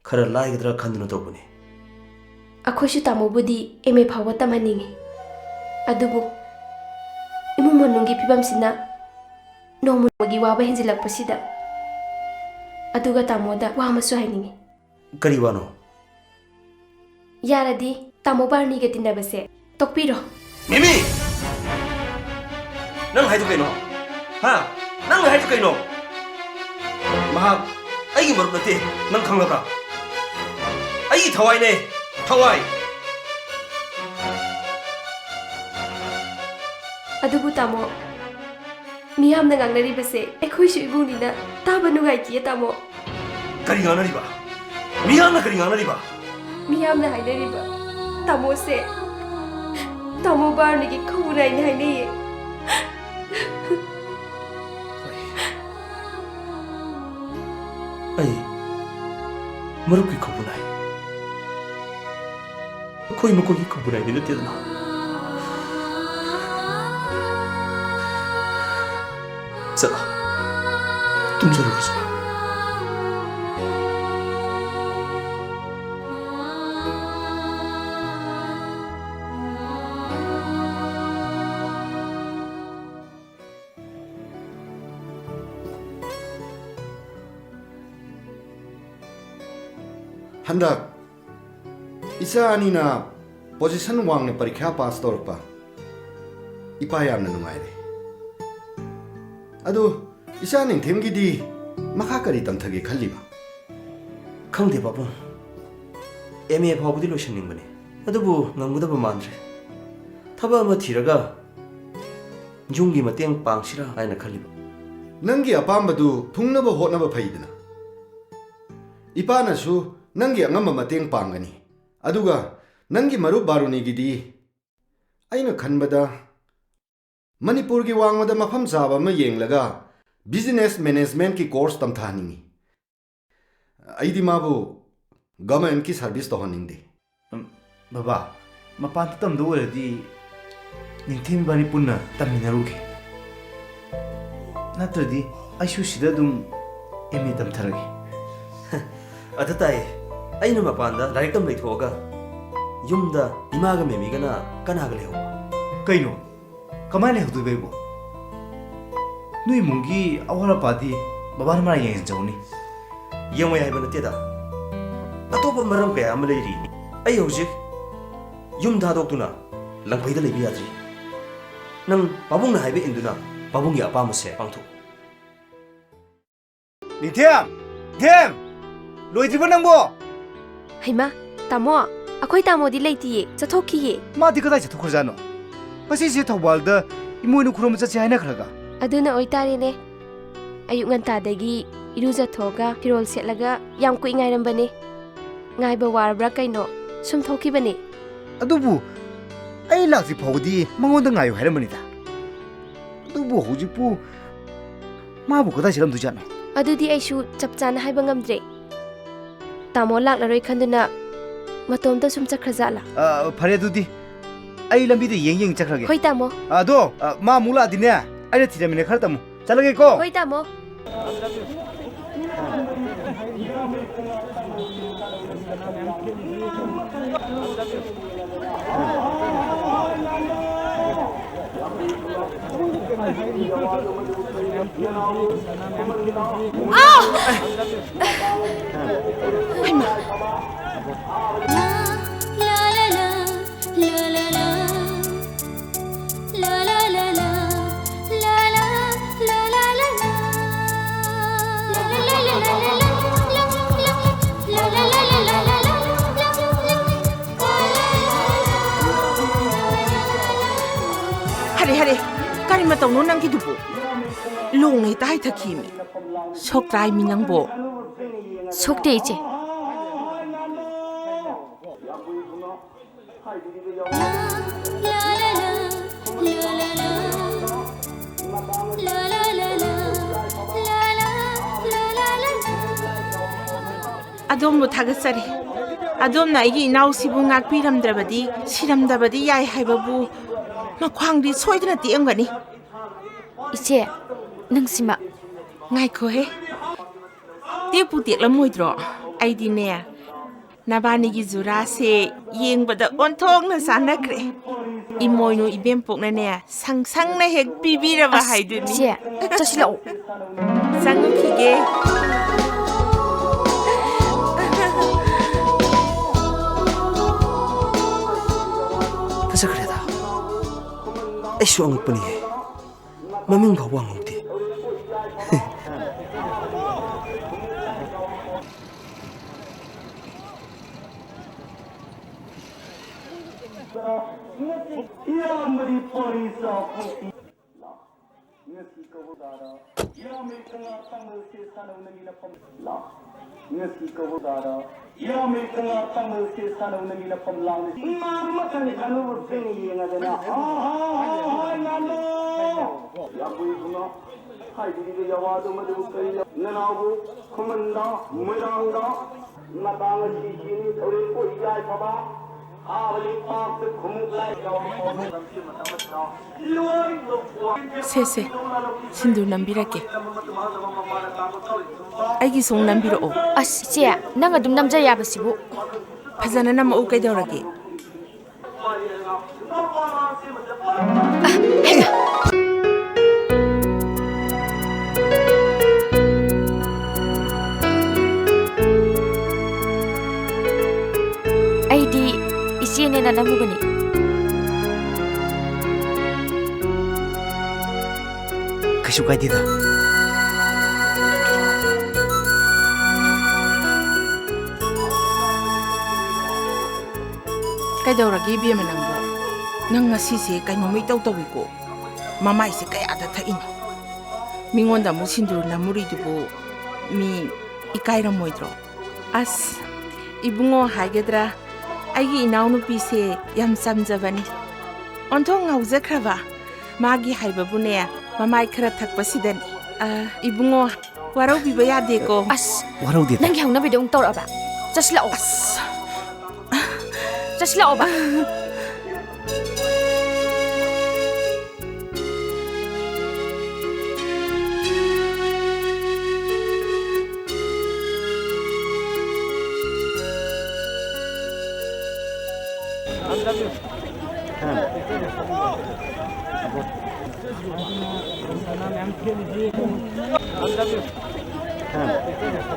ꯈꯔ ꯂꯥꯏꯒꯗ꯭ꯔꯥ ꯈꯟꯗꯨꯅ ꯇꯧꯕꯅꯤ꯫ ꯑꯩꯈꯣꯏꯁꯨ ꯇꯥꯃꯣꯕꯨꯗꯤ ꯑꯦꯝ ꯑꯦ ꯐꯥꯎꯕ ꯇꯝꯍꯟꯅꯤꯡꯉꯤ꯫ ꯑꯗꯨꯕꯨ ꯏꯃꯨꯡ ꯃꯅꯨꯡꯒꯤ ꯐꯤꯕꯝꯁꯤꯅ ꯅꯣꯡꯃ ꯅꯣꯡꯃꯒꯤ ꯋꯥꯕ ꯍꯦꯟꯖꯤꯜꯂꯛꯄꯁꯤꯗ, ꯑꯗꯨꯒ ꯇꯥꯃꯣꯗ ꯋꯥ ꯑꯃꯁꯨ ꯍꯥꯏꯅꯤꯡꯉꯤ꯫ ꯀꯔꯤ ꯋꯥꯅꯣ? ꯌꯥꯔꯗꯤ ꯇꯥꯃꯣ ꯕꯥꯔꯅꯤꯒ ꯇꯤꯟꯅꯕꯁꯦ ꯇꯣꯛꯄꯤꯔꯣ꯫ ꯃꯤꯃꯤ! ꯅꯪ ꯍꯥꯏꯗꯨ ꯀꯩꯅꯣ? ꯍꯥ? ꯅꯪ ꯍꯥꯏꯗꯨ ꯀꯩꯅꯣ? ꯃꯍꯥꯛ ꯑꯩꯒꯤ ꯃꯔꯨꯞ ꯅꯠꯇꯦ, ꯅꯪ ꯈꯪꯂꯕ꯭ꯔꯥ? ꯑꯩꯒꯤ ꯊꯋꯥꯏꯅꯦ, ꯊꯋꯥꯏ! ꯑꯗꯨꯕꯨ ꯇꯥꯃꯣ, ꯃꯤꯌꯥꯝꯅ ꯉꯥꯡꯅꯔꯤꯕꯁꯦ ꯑꯩꯈꯣꯏꯁꯨ ꯏꯕꯨꯡꯅꯤꯅ ꯇꯥꯕ ꯅꯨꯡꯉꯥꯏꯇꯤꯌꯦ ꯇꯥꯃꯣ꯫ ꯀꯔꯤ ꯉꯥꯡꯅꯔꯤꯕ? ꯃꯤꯌꯥꯝꯅ ꯀꯔꯤ ꯉꯥꯡꯅꯔꯤꯕ? ꯃꯤꯌꯥꯝꯅ ꯍꯥꯏꯅꯔꯤꯕ ꯇꯥꯃꯣꯁꯦ ꯇꯥꯃꯣ ꯕꯥꯔꯅꯤꯒꯤ ꯈꯨꯕꯨ ꯅꯥꯏꯅꯤ ꯍꯥꯏꯅꯩꯌꯦ꯫ ꯍꯣꯏ꯫ ꯑꯩ ꯃꯔꯨꯞꯀꯤ ꯈꯨꯕꯨ ꯅꯥꯏ꯫ ꯑꯩꯈꯣꯏ ꯃꯈꯣꯏꯒꯤ ꯈꯨꯕꯨ ꯅꯥꯏꯗꯤ ꯅꯠꯇꯦꯗꯅ꯫ ꯆꯠꯂꯣ꯫ ꯇꯨꯝꯖꯔꯨꯔꯣ, ꯆꯠꯂꯣ꯫ ꯍꯟꯗꯛ ꯏꯆꯥ ꯑꯅꯤꯅ position ꯋꯥꯡꯅ ꯄꯔꯤꯈ꯭ꯌꯥ ꯄꯥꯁ ꯇꯧꯔꯛꯄ ꯏꯄꯥ ꯌꯥꯝꯅ ꯅꯨꯡꯉꯥꯏꯔꯦ꯫ ꯑꯗꯨ ꯏꯆꯥ ꯅꯤꯡꯊꯦꯝꯒꯤꯗꯤ ꯃꯈꯥ ꯀꯔꯤ ꯇꯝꯊꯒꯦ ꯈꯜꯂꯤꯕ? ꯈꯪꯗꯦ ꯄꯥꯕꯨꯡ꯫ ꯑꯦꯝ ꯑꯦ ꯐꯥꯎꯕꯗꯤ ꯂꯣꯏꯁꯟꯅꯤꯡꯕꯅꯤ, ꯑꯗꯨꯕꯨ ꯉꯝꯒꯗꯕ ꯃꯥꯟꯗ꯭ꯔꯦ꯫ ꯊꯕꯛ ꯑꯃ ꯊꯤꯔꯒ ꯌꯨꯝꯒꯤ ꯃꯇꯦꯡ ꯄꯥꯡꯁꯤꯔꯥ ꯍꯥꯏꯅ ꯈꯜꯂꯤꯕ꯫ ꯅꯪꯒꯤ ꯑꯄꯥꯝꯕꯗꯨ ꯊꯨꯡꯅꯕ ꯍꯣꯠꯅꯕ ꯐꯩꯗꯅ꯫ ꯏꯄꯥꯅꯁꯨ ꯅꯪꯒꯤ ꯑꯉꯝꯕ ꯃꯇꯦꯡ ꯄꯥꯡꯒꯅꯤ꯫ ꯑꯗꯨꯒ ꯅꯪꯒꯤ ꯃꯔꯨꯞ ꯕꯥꯔꯨꯅꯤꯒꯤꯗꯤ ꯑꯩꯅ ꯈꯟꯕꯗ ꯃꯅꯤꯄꯨꯔꯒꯤ ꯋꯥꯡꯃꯗ ꯃꯐꯝ ꯆꯥꯕ ꯑꯃ ꯌꯦꯡꯂꯒ business managementꯀꯤ course ꯇꯝꯊꯍꯟꯅꯤꯡꯏ꯫ ꯑꯩꯗꯤ ꯃꯥꯕꯨ governmentꯀꯤ service ꯇꯧꯍꯟꯅꯤꯡꯗꯦ꯫ ꯎꯝ, ꯕꯕꯥ, ꯃꯄꯥꯟꯗ ꯇꯝꯗꯧ ꯑꯣꯏꯔꯗꯤ ꯅꯤꯡꯊꯦꯝ ꯏꯕꯥꯅꯤ ꯄꯨꯟꯅ ꯇꯝꯃꯤꯟꯅꯔꯨꯒꯦ꯫ ꯅꯠꯇ꯭ꯔꯗꯤ ꯑꯩꯁꯨ ꯁꯤꯗ ꯑꯗꯨꯝ ꯑꯦꯝ ꯑꯦ ꯇꯝꯊꯔꯒꯦ꯫ ꯑꯗꯨ ꯇꯥꯏꯌꯦ, ꯑꯩꯅ ꯃꯄꯥꯟꯗ ꯂꯥꯏꯔꯤꯛ ꯇꯝ ꯂꯩꯊꯣꯛꯑꯒ ꯌꯨꯝꯗ ꯏꯃꯥꯒ ꯃꯦꯃꯤꯒꯅ ꯀꯅꯥꯒ ꯂꯩꯍꯧꯕ? ꯀꯩꯅꯣ? ꯀꯃꯥꯏꯅ ꯂꯩꯍꯧꯗꯣꯏꯕ ꯑꯩꯕꯨ? ꯅꯣꯏ ꯏꯃꯨꯡꯒꯤ ꯑꯋꯥꯠ ꯑꯄꯥꯗꯤ ꯕꯕꯥꯅ ꯃꯥꯅ ꯌꯦꯡꯁꯤꯟꯖꯧꯅꯤ꯫ ꯌꯦꯡꯉꯣꯏ ꯍꯥꯏꯕ ꯅꯠꯇꯦꯗ, ꯑꯇꯣꯞꯄ ꯃꯔꯝ ꯀꯌꯥ ꯑꯃ ꯂꯩꯔꯤ꯫ ꯑꯩ ꯍꯧꯖꯤꯛ ꯌꯨꯝ ꯊꯥꯗꯣꯛꯇꯨꯅ ꯂꯪꯐꯩꯗ ꯂꯩꯕ ꯌꯥꯗ꯭ꯔꯤ꯫ ꯅꯪ ꯄꯥꯕꯨꯡꯅ ꯍꯥꯏꯕ ꯏꯟꯗꯨꯅ ꯄꯥꯕꯨꯡꯒꯤ ꯑꯄꯥꯝꯕꯁꯦ ꯄꯥꯡꯊꯣꯛꯎ꯫ ꯅꯤꯡꯊꯦꯝ! ꯅꯤꯡꯊꯦꯝ! ꯂꯣꯏꯗ꯭ꯔꯤꯕꯣ ꯅꯪꯕꯣ? ꯍꯩꯃꯥ, ꯇꯥꯃꯣ, ꯑꯩꯈꯣꯏ ꯇꯥꯃꯣꯗꯤ ꯂꯩꯇꯤꯌꯦ, ꯆꯠꯊꯣꯛꯈꯤꯌꯦ꯫ ꯃꯥꯗꯤ ꯀꯗꯥꯏ ꯆꯠꯊꯣꯛꯈ꯭ꯔꯖꯥꯠꯅꯣ? ꯉꯁꯤꯁꯦ ꯊꯧꯕꯥꯜꯗ ꯏꯃꯣꯏꯅꯨ ꯈꯨꯔꯨꯝꯕ ꯆꯠꯁꯦ ꯍꯥꯏꯅꯈ꯭ꯔꯒ꯫ ꯑꯗꯨꯅ ꯑꯣꯏꯇꯥꯔꯦꯅꯦ꯫ ꯑꯌꯨꯛ ꯉꯟꯇꯥꯗꯒꯤ ꯏꯔꯨꯖꯊꯣꯛꯑꯒ ꯐꯤꯔꯣꯜ ꯁꯦꯠꯂꯒ ꯌꯥꯝ ꯀꯨꯏ ꯉꯥꯏꯔꯝꯕꯅꯦ꯫ ꯉꯥꯏꯕ ꯋꯥꯔꯕ꯭ꯔꯥ ꯀꯩꯅꯣ, ꯁꯨꯝ ꯊꯣꯛꯈꯤꯕꯅꯦ꯫ ꯑꯗꯨꯕꯨ ꯑꯩ ꯂꯥꯛꯇ꯭ꯔꯤ ꯐꯥꯎꯕꯗꯤ ꯃꯉꯣꯟꯗ ꯉꯥꯏꯌꯨ ꯍꯥꯏꯔꯝꯕꯅꯤꯗ꯫ ꯑꯗꯨꯕꯨ ꯍꯧꯖꯤꯛꯄꯨ ꯃꯥꯕꯨ ꯀꯗꯥꯏ ꯆꯠꯂꯝꯗꯣꯏꯖꯥꯠꯅꯣ? ꯑꯗꯨꯗꯤ ꯑꯩꯁꯨ ꯆꯞ ꯆꯥꯅ ꯍꯥꯏꯕ ꯉꯝꯗ꯭ꯔꯦ꯫ ꯇꯥꯃꯣ ꯂꯥꯛꯂꯔꯣꯏ ꯈꯟꯗꯨꯅ ꯃꯇꯣꯝꯇ ꯁꯨꯝ ꯆꯠꯈ꯭ꯔꯖꯥꯠꯂꯥ? ꯑ, ꯐꯔꯦ ꯑꯗꯨꯗꯤ꯫ ꯑꯩ ꯂꯝꯕꯤꯗ ꯌꯦꯡ ꯌꯦꯡ ꯆꯠꯈ꯭ꯔꯒꯦ꯫ ꯍꯣꯏ, ꯇꯥꯃꯣ꯫ ꯑꯗꯣ, ꯑ, ꯃꯥ ꯑꯃꯨꯛ ꯂꯥꯛꯑꯗꯤꯅꯦ, ꯑꯩꯅ ꯊꯤꯔꯝꯃꯤꯅꯦ ꯈꯔ ꯇꯝꯃꯨ꯫ ꯆꯠꯂꯒꯦꯀꯣ꯫ ꯍꯣꯏ, ꯇꯥꯃꯣ꯫ ꯑꯔꯦ, ꯑꯔꯦ, ꯀꯔꯤ ꯃꯇꯧꯅꯣ ꯅꯪꯒꯤꯗꯨꯕꯨ? ꯂꯣꯡꯅ ꯍꯦꯛꯇ ꯍꯥꯏꯊꯈꯤꯃꯤ꯫ ꯁꯣꯛꯇ꯭ꯔꯥꯏꯃꯤ ꯅꯪꯕꯣ? ꯁꯣꯛꯇꯦ, ꯏꯆꯦ꯫ ꯑꯗꯣꯝꯕꯨ ꯊꯥꯒꯠꯆꯔꯤ꯫ ꯑꯗꯣꯝꯅ ꯑꯩꯒꯤ ꯏꯅꯥꯎꯁꯤꯕꯨ ꯉꯥꯛꯄꯤꯔꯝꯗ꯭ꯔꯕꯗꯤ, ꯁꯤꯔꯝꯗꯕꯗꯤ ꯌꯥꯏ ꯍꯥꯏꯕꯕꯨ ꯃꯈ꯭ꯋꯥꯡꯗꯤ ꯁꯣꯏꯗꯅ ꯇꯦꯛꯑꯝꯒꯅꯤ꯫ ꯏꯆꯦ, ꯅꯪꯁꯤꯃ꯫ ꯉꯥꯏꯈꯣꯍꯦ꯫ ꯇꯦꯛꯄꯨ ꯇꯦꯛꯂꯝꯃꯣꯏꯗ꯭ꯔꯣ? ꯑꯩꯗꯤꯅꯦ, ꯅꯕꯥꯅꯤꯒꯤ ꯖꯨꯔꯥꯁꯦ ꯌꯦꯡꯕꯗ ꯑꯣꯟꯊꯣꯛꯅ ꯆꯥꯟꯅꯈ꯭ꯔꯦ꯫ ꯏꯃꯣꯏꯅꯨ ꯏꯕꯦꯝꯄꯣꯛꯅꯅꯦ, ꯁꯪ ꯁꯪꯅ ꯍꯦꯛ ꯄꯤꯕꯤꯔꯕ ꯑꯁ, ꯍꯥꯏꯗꯨꯅꯤ꯫ ꯏꯆꯦ, ꯆꯠꯁꯤꯜꯂꯛꯑꯣ꯫ ꯆꯪꯉꯨꯈꯤꯒꯦ꯫ ꯐꯖꯈ꯭ꯔꯦꯗ꯫ ꯑꯩꯁꯨ ꯑꯉꯛꯄꯅꯤꯍꯦ꯫ ꯃꯃꯤꯡ ꯐꯥꯎꯕ ꯍꯪꯍꯧꯗꯦ꯫ ꯉꯁꯤ ꯀꯧꯕ ꯇꯥꯔ ꯏꯔꯥꯃꯩ ꯀꯪꯂꯥ ꯇꯥꯡꯕꯁꯦ ꯁꯥꯟꯅꯧ ꯅꯪꯒꯤ ꯅꯐꯝ ꯂꯥꯡꯅ ꯏꯃꯥ ꯃꯊꯪ ꯈꯟꯕꯕꯨ ꯊꯦꯡꯅ ꯌꯦꯡꯉꯗꯅ꯫ ꯍꯥ, ꯍꯥ, ꯍꯥ, ꯍꯥ, ꯉꯥꯅꯨ! ꯌꯥꯝꯕꯨꯡ ꯏꯕꯨꯡꯉꯣ, ꯍꯥꯏꯕꯤꯔꯤꯕ ꯌꯥꯋꯥꯗꯣ ꯃꯗꯨꯕꯨ ꯀꯔꯤ ꯅꯅꯥꯎꯕꯨ ꯈꯨꯃꯟꯗ, ꯃꯣꯏꯔꯥꯡꯗ, ꯃꯇꯥꯡ ꯑꯁꯤ ꯁꯤꯅꯤ, ꯊꯧꯔꯦꯟ ꯀꯣꯏ ꯌꯥꯏꯐꯕ, ꯑꯥꯕ ꯂꯩꯄꯥꯛꯇ ꯈꯨꯃꯨꯛ ꯂꯥꯏ ꯌꯥꯎꯕ ꯁꯦ, ꯁꯦ, ꯁꯤꯟꯗꯨꯔ ꯅꯝꯕꯤꯔꯛꯀꯦ꯫ ꯑꯩꯒꯤꯁꯨ ꯑꯃꯨꯛ ꯅꯝꯕꯤꯔꯛꯑꯣ꯫ ꯑꯁ, ꯏꯆꯦ, ꯅꯪ ꯑꯗꯨꯝ ꯅꯝꯖ ꯌꯥꯕꯁꯤꯕꯨ꯫ ꯐꯖꯅ ꯅꯝꯃꯛꯎ, ꯀꯩꯗꯧꯔꯒꯦ? ꯑ, ꯍꯩꯃꯥ! ꯑꯩꯗꯤ ꯏꯆꯦꯅꯦꯅ ꯅꯝꯃꯨꯕꯅꯤ꯫ ꯀꯩꯁꯨ ꯀꯥꯏꯗꯦꯗ꯫ ꯀꯩꯗꯧꯔꯒꯦ, ꯏꯕꯦꯝꯃ, ꯅꯪꯕꯨ? ꯅꯪ ꯉꯁꯤꯁꯦ ꯀꯩꯅꯣꯝꯃ ꯏꯇꯧ ꯇꯧꯏꯀꯣ꯫ ꯃꯃꯥꯏꯁꯦ ꯀꯌꯥꯗ ꯊꯛꯏꯅꯣ? ꯃꯤꯉꯣꯟꯗ ꯑꯃꯨꯛ ꯁꯤꯟꯗꯨꯔ ꯅꯝꯃꯨꯔꯤꯗꯨꯕꯨ ꯃꯤ ꯏꯀꯥꯏꯔꯝꯃꯣꯏꯗ꯭ꯔꯣ? ꯑꯁ, ꯏꯕꯨꯡꯉꯣ ꯍꯥꯏꯒꯗ꯭ꯔꯥ, ꯑꯩꯒꯤ ꯏꯅꯥꯎꯅꯨꯄꯤꯁꯦ ꯌꯥꯝ ꯆꯝꯖꯕꯅꯤ꯫ ꯑꯣꯟꯊꯣꯛ ꯉꯥꯎꯖꯈ꯭ꯔꯕ꯫ ꯃꯥꯒꯤ ꯍꯥꯏꯕꯕꯨꯅꯦ, ꯃꯃꯥꯏ ꯈꯔ ꯊꯛꯄꯁꯤꯗꯅꯤ꯫ ꯑ, ꯏꯕꯨꯡꯉꯣ, ꯋꯥꯔꯧꯕꯤꯕ ꯌꯥꯗꯦꯀꯣ꯫ ꯑꯁ, ꯋꯥꯔꯧꯗꯦꯗ꯫ ꯅꯪꯒꯤ ꯍꯧꯅꯕꯤꯗꯣ ꯑꯃꯨꯛ ꯇꯧꯔꯛꯑꯕ? ꯆꯠꯁꯤꯜꯂꯛꯑꯣ꯫ ꯑꯁ꯫ ꯆꯠꯁꯤꯜꯂꯛꯑꯣꯕ꯫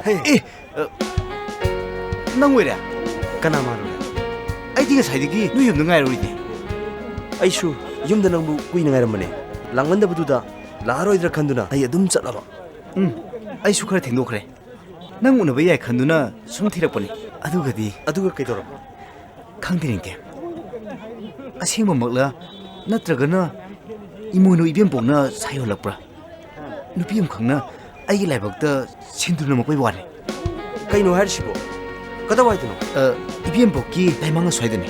ꯍꯦ, ꯑꯦ, ꯑ, ꯅꯪ ꯑꯣꯏꯔꯦ? ꯀꯅꯥ ꯃꯥꯟꯂꯨꯔꯦ? ꯑꯩꯗꯤ ꯉꯁꯥꯏꯗꯒꯤ ꯅꯣꯏ ꯌꯨꯝꯗ ꯉꯥꯏꯔꯨꯔꯤꯅꯦ꯫ ꯑꯩꯁꯨ ꯌꯨꯝꯗ ꯅꯪꯕꯨ ꯀꯨꯏꯅ ꯉꯥꯏꯔꯝꯕꯅꯦ꯫ ꯂꯥꯛꯃꯟꯗꯕꯗꯨꯗ ꯂꯥꯛꯑꯔꯣꯏꯗ꯭ꯔꯥ ꯈꯟꯗꯨꯅ ꯑꯩ ꯑꯗꯨꯝ ꯆꯠꯂꯕ꯫ ꯎꯝ, ꯑꯩꯁꯨ ꯈꯔ ꯊꯦꯡꯗꯣꯛꯈ꯭ꯔꯦ꯫ ꯅꯪ ꯎꯅꯕ ꯌꯥꯏ ꯈꯟꯗꯨꯅ ꯁꯨꯝ ꯊꯤꯔꯛꯄꯅꯤ꯫ ꯑꯗꯨꯒꯗꯤ ꯑꯗꯨꯒ ꯀꯩꯗꯧꯔꯕ? ꯈꯪꯗꯦ, ꯅꯤꯡꯊꯦꯝ꯫ ꯑꯁꯦꯡꯕꯃꯛꯂ, ꯅꯠꯇ꯭ꯔꯒꯅ ꯏꯃꯣꯏꯅꯨ ꯏꯕꯦꯝꯄꯣꯛꯅ ꯁꯥꯏ ꯑꯣꯜꯂꯛꯄ꯭ꯔꯥ? ꯅꯨꯄꯤ ꯑꯃꯈꯛꯅ ꯑꯩꯒꯤ ꯂꯥꯏꯕꯛꯇ ꯁꯤꯟꯗꯨꯔ ꯅꯝꯃꯛꯄꯩ ꯋꯥꯅꯤ꯫ ꯀꯩꯅꯣ ꯍꯥꯏꯔꯤꯁꯤꯕꯣ? ꯀꯗꯥꯏꯋꯥꯏꯗꯅꯣ? ꯑ, ꯏꯕꯦꯝꯄꯣꯛꯀꯤ ꯂꯥꯏꯃꯥꯡ ꯑꯁ꯭ꯋꯥꯏꯗꯅꯤ꯫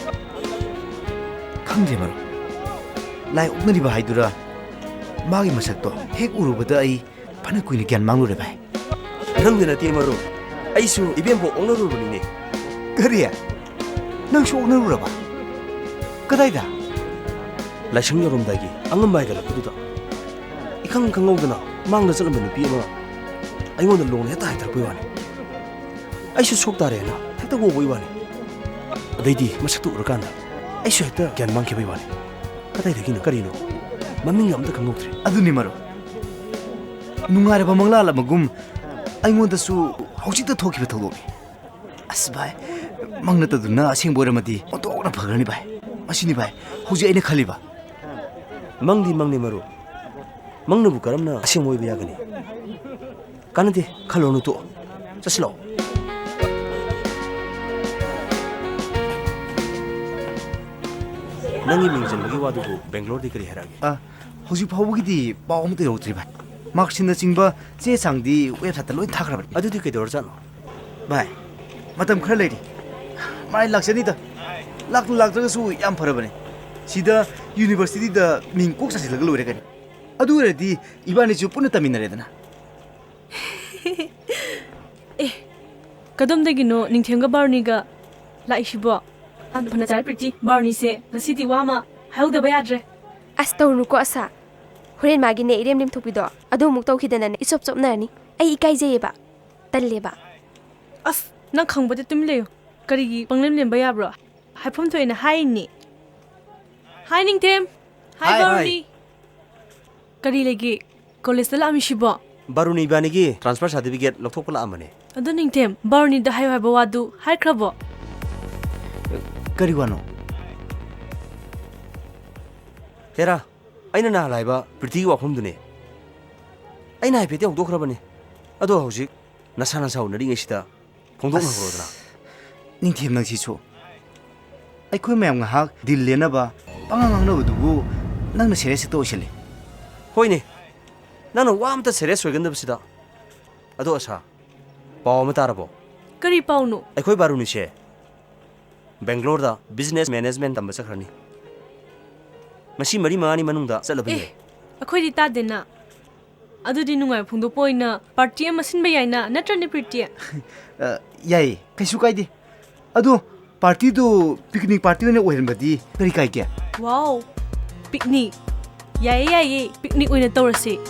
ꯈꯪꯗ꯭ꯔꯦ, ꯃꯔꯨꯞ꯫ ꯂꯥꯏ ꯑꯣꯛꯅꯔꯤꯕ ꯍꯥꯏꯗꯨꯔꯥ, ꯃꯥꯒꯤ ꯃꯁꯛꯇꯣ ꯍꯦꯛ ꯎꯔꯨꯕꯗ ꯑꯩ ꯐꯅ ꯀꯨꯏꯅ ꯒ꯭ꯌꯥꯟ ꯃꯥꯡꯂꯨꯔꯦ, ꯚꯥꯏ꯫ ꯅꯪꯗ ꯅꯠꯇꯦ, ꯃꯔꯨꯞ꯫ ꯑꯩꯁꯨ ꯏꯕꯦꯝꯕꯣꯛ ꯑꯣꯛꯅꯔꯨꯕꯅꯤꯅꯦ꯫ ꯀꯔꯤ? ꯅꯪꯁꯨ ꯑꯣꯛꯅꯔꯨꯔꯕ? ꯀꯗꯥꯏꯗ? ꯂꯥꯏꯁꯪ ꯌꯧꯔꯝꯗꯥꯏꯒꯤ ꯑꯉꯝꯕ ꯍꯥꯏꯒꯠꯂꯛꯄꯗꯨꯗ ꯏꯈꯪ ꯈꯪꯍꯧꯗꯅ ꯃꯥꯡꯗ ꯆꯠꯂꯝꯕ ꯅꯨꯄꯤ ꯑꯃ ꯑꯩꯉꯣꯟꯗ ꯂꯣꯡꯅ ꯍꯦꯛꯇ ꯍꯥꯏꯊꯔꯛꯄꯩ ꯋꯥꯅꯤ꯫ ꯑꯩꯁꯨ ꯁꯣꯛ ꯇꯥꯔꯦꯅ ꯍꯦꯛꯇ ꯋꯥꯎꯕꯩ ꯋꯥꯅꯤ꯫ ꯑꯗꯩꯗꯤ ꯃꯁꯛꯇꯨ ꯎꯔꯀꯥꯟꯗ ꯑꯩꯁꯨ ꯍꯦꯛꯇ ꯒ꯭ꯌꯥꯟ ꯃꯥꯡꯈꯤꯕꯩ ꯋꯥꯅꯤ꯫ ꯀꯗꯥꯏꯗꯒꯤꯅꯣ? ꯀꯔꯤꯅꯣ? ꯃꯃꯤꯡꯒ ꯑꯝꯇ ꯈꯪꯍꯧꯗ꯭ꯔꯦ꯫ ꯑꯗꯨꯅꯤ, ꯃꯔꯨꯞ꯫ ꯅꯨꯡꯉꯥꯏꯔꯕ ꯃꯪꯂꯥ ꯑꯃꯒꯨꯝ ꯑꯩꯉꯣꯟꯗꯁꯨ ꯍꯧꯖꯤꯛꯇ ꯊꯣꯛꯈꯤꯕ ꯊꯧꯗꯣꯛꯅꯤ꯫ ꯑꯁ ꯚꯥꯏ, ꯃꯪ ꯅꯠꯇꯗꯨꯅ ꯑꯁꯦꯡꯕ ꯑꯣꯏꯔꯝꯃꯗꯤ ꯑꯣꯟꯊꯣꯛꯅ ꯐꯈ꯭ꯔꯅꯤ ꯚꯥꯏ꯫ ꯃꯁꯤꯅꯤ ꯚꯥꯏ ꯍꯧꯖꯤꯛ ꯑꯩꯅ ꯈꯜꯂꯤꯕ꯫ ꯃꯪꯗꯤ ꯃꯪꯅꯤ ꯃꯔꯨꯞ, ꯃꯪꯅꯕꯨ ꯀꯔꯝꯅ ꯑꯁꯦꯡꯕ ꯑꯣꯏꯕ ꯌꯥꯒꯅꯤ? ꯀꯥꯟꯅꯗꯦ, ꯈꯜꯂꯨꯔꯅꯨ, ꯇꯣꯛꯑꯣ꯫ ꯆꯠꯁꯤꯜꯂꯛꯑꯣ꯫ ꯅꯪꯒꯤ ꯃꯤꯡ ꯆꯟꯕꯒꯤ ꯋꯥꯗꯨꯕꯨ ꯕꯦꯡꯒ꯭ꯂꯣꯔꯗꯤ ꯀꯔꯤ ꯍꯥꯏꯔꯛꯑꯒꯦ? ꯑ, ꯍꯧꯖꯤꯛ ꯐꯥꯎꯕꯒꯤꯗꯤ ꯄꯥꯎ ꯑꯃꯠꯇ ꯌꯧꯔꯛꯇ꯭ꯔꯤ, ꯚꯥꯏ꯫ ꯃꯥꯔꯛꯁꯤꯠꯅꯆꯤꯡꯕ ꯆꯦ ꯆꯥꯡꯗꯤ ꯋꯦꯕꯁꯥꯏꯠꯇ ꯂꯣꯏ ꯊꯥꯈ꯭ꯔꯕꯅꯤ꯫ ꯑꯗꯨꯗꯤ ꯀꯩꯗꯧꯔꯖꯥꯠꯅꯣ? ꯚꯥꯏ, ꯃꯇꯝ ꯈꯔ ꯂꯩꯔꯤ꯫ ꯃꯥꯏ ꯂꯥꯛꯆꯅꯤꯗ꯫ ꯂꯥꯛꯇ ꯂꯥꯛꯇ꯭ꯔꯒꯁꯨ ꯌꯥꯝ ꯐꯔꯕꯅꯤ꯫ ꯁꯤꯗ ꯌꯨꯅꯤꯚꯔꯁꯤꯇꯤꯗ ꯃꯤꯡ ꯀꯣꯛ ꯆꯟꯁꯤꯜꯂꯒ ꯂꯣꯏꯔꯦ ꯀꯩꯅꯣ꯫ ꯑꯗꯨ ꯑꯣꯏꯔꯗꯤ ꯏꯕꯥꯅꯤꯁꯨ ꯄꯨꯟꯅ ꯇꯝꯃꯤꯟꯅꯔꯦꯗꯅ꯫ ꯑꯦ, ꯀꯗꯣꯝꯗꯒꯤꯅꯣ ꯅꯤꯡꯊꯦꯝꯒ ꯕꯥꯔꯨꯅꯤꯒ ꯂꯥꯛꯏꯁꯤꯕꯣ? ꯌꯥꯝ ꯐꯅ ꯆꯥꯔꯦ ꯄ꯭ꯔꯤꯇꯤ꯫ ꯕꯥꯔꯨꯅꯤꯁꯦ ꯉꯁꯤꯗꯤ ꯋꯥ ꯑꯃ ꯍꯥꯏꯍꯧꯗꯕ ꯌꯥꯗ꯭ꯔꯦ꯫ ꯑꯁ, ꯇꯧꯔꯨꯅꯨꯀꯣ ꯑꯁꯥ꯫ ꯍꯣꯔꯦꯟ ꯃꯥꯒꯤꯅꯦ ꯏꯔꯦꯝ ꯂꯦꯝꯊꯣꯛꯄꯤꯗꯣ ꯑꯗꯨ ꯑꯃꯨꯛ ꯇꯧꯈꯤꯗꯅꯅꯦ ꯏꯆꯣꯞ ꯆꯣꯞꯅꯔꯅꯤ꯫ ꯑꯩ ꯏꯀꯥꯏꯖꯩꯌꯦꯕ꯫ ꯇꯜꯂꯦꯕ꯫ ꯑꯁ, ꯅꯪ ꯈꯪꯕꯗꯤ ꯇꯨꯃꯤꯟ ꯂꯩꯌꯨ꯫ ꯀꯔꯤꯒꯤ ꯄꯪꯂꯦꯝ ꯂꯦꯝꯕ ꯌꯥꯕ꯭ꯔꯣ? ꯍꯥꯏꯐꯝ ꯊꯣꯛꯑꯦꯅ ꯍꯥꯏꯅꯤ꯫ ꯍꯥꯏ ꯅꯤꯡꯊꯦꯝ꯫ ꯍꯥꯏ ꯍꯥꯏ꯫ ꯕꯥꯔꯨꯅꯤ꯫ ꯀꯔꯤ ꯂꯩꯒꯦ? ꯀꯣꯂꯦꯖꯇ ꯂꯥꯛꯑꯝꯃꯤꯁꯤꯕꯣ? ꯕꯥꯔꯨꯅꯤ ꯏꯕꯥꯅꯤꯒꯤ transfer certificate ꯂꯧꯊꯣꯛꯄ ꯂꯥꯛꯑꯝꯕꯅꯦ꯫ ꯑꯗꯣ ꯅꯤꯡꯊꯦꯝ, ꯕꯥꯔꯨꯅꯤꯗ ꯍꯥꯏꯌꯣ ꯍꯥꯏꯕ ꯋꯥꯗꯨ ꯍꯥꯏꯈ꯭ꯔꯕꯣ? ꯀꯔꯤ ꯋꯥꯅꯣ? ꯍꯦꯔꯥ, ꯑꯩꯅ ꯅꯍꯥꯟ ꯍꯥꯏꯕ ꯄ꯭ꯔꯤꯇꯤꯒꯤ ꯋꯥꯐꯝꯗꯨꯅꯦ꯫ ꯑꯩꯅ ꯍꯥꯏꯐꯦꯠꯇꯤ ꯍꯧꯗꯣꯛꯈ꯭ꯔꯕꯅꯤ꯫ ꯑꯗꯣ ꯍꯧꯖꯤꯛ ꯅꯁꯥ ꯅꯁꯥ ꯎꯅꯔꯤꯉꯩꯁꯤꯗ ꯐꯣꯡꯗꯣꯛꯅꯈ꯭ꯔꯣꯗꯅ꯫ ꯑꯁ, ꯅꯤꯡꯊꯦꯝ ꯅꯪꯁꯤꯁꯨ꯫ ꯑꯩꯈꯣꯏ ꯃꯌꯥꯝ ꯉꯥꯏꯍꯥꯛ ꯗꯤꯜ ꯂꯦꯟꯅꯕ ꯄꯉꯥꯡ ꯉꯥꯡꯅꯕꯗꯨꯕꯨ ꯅꯪꯅ serious ꯍꯦꯛꯇ ꯑꯣꯏꯁꯜꯂꯤ꯫ ꯍꯣꯏꯅꯦ, ꯅꯪꯅ ꯋꯥ ꯑꯝꯇ serious ꯑꯣꯏꯒꯟꯗꯕꯁꯤꯗ꯫ ꯑꯗꯣ ꯑꯁꯥ, ꯄꯥꯎ ꯑꯃ ꯇꯥꯔꯕꯣ? ꯀꯔꯤ ꯄꯥꯎꯅꯣ? ꯑꯩꯈꯣꯏ ꯕꯥꯔꯨꯅꯤꯁꯦ ꯕꯦꯡꯒ꯭ꯂꯣꯔꯗ business management ꯇꯝꯕ ꯆꯠꯈ꯭ꯔꯅꯤ꯫ ꯉꯁꯤ ꯃꯔꯤ ꯃꯉꯥꯅꯤ ꯃꯅꯨꯡꯗ ꯆꯠꯂꯕ ꯑꯦ, ꯌꯥꯏ꯫ ꯑꯩꯈꯣꯏꯗꯤ ꯇꯥꯗꯦꯅ꯫ ꯑꯗꯨꯗꯤ ꯅꯨꯡꯉꯥꯏꯕ ꯐꯣꯡꯗꯣꯛꯄ ꯑꯣꯏꯅ party ꯑꯃ ꯁꯤꯟꯕ ꯌꯥꯏꯅ, ꯅꯠꯇ꯭ꯔꯅꯦ ꯄ꯭ꯔꯤꯇꯤ? ꯑ, ꯌꯥꯏꯌꯦ, ꯀꯩꯁꯨ ꯀꯥꯏꯗꯦ꯫ ꯑꯗꯣ partyꯗꯨ picnic party ꯑꯣꯏꯅ ꯑꯣꯏꯍꯟꯕꯗꯤ ꯀꯔꯤ ꯀꯥꯏꯒꯦ? Wow, picnic! ꯌꯥꯏꯌꯦ, ꯌꯥꯏꯌꯦ, picnic ꯑꯣꯏꯅ ꯇꯧꯔꯁꯦ꯫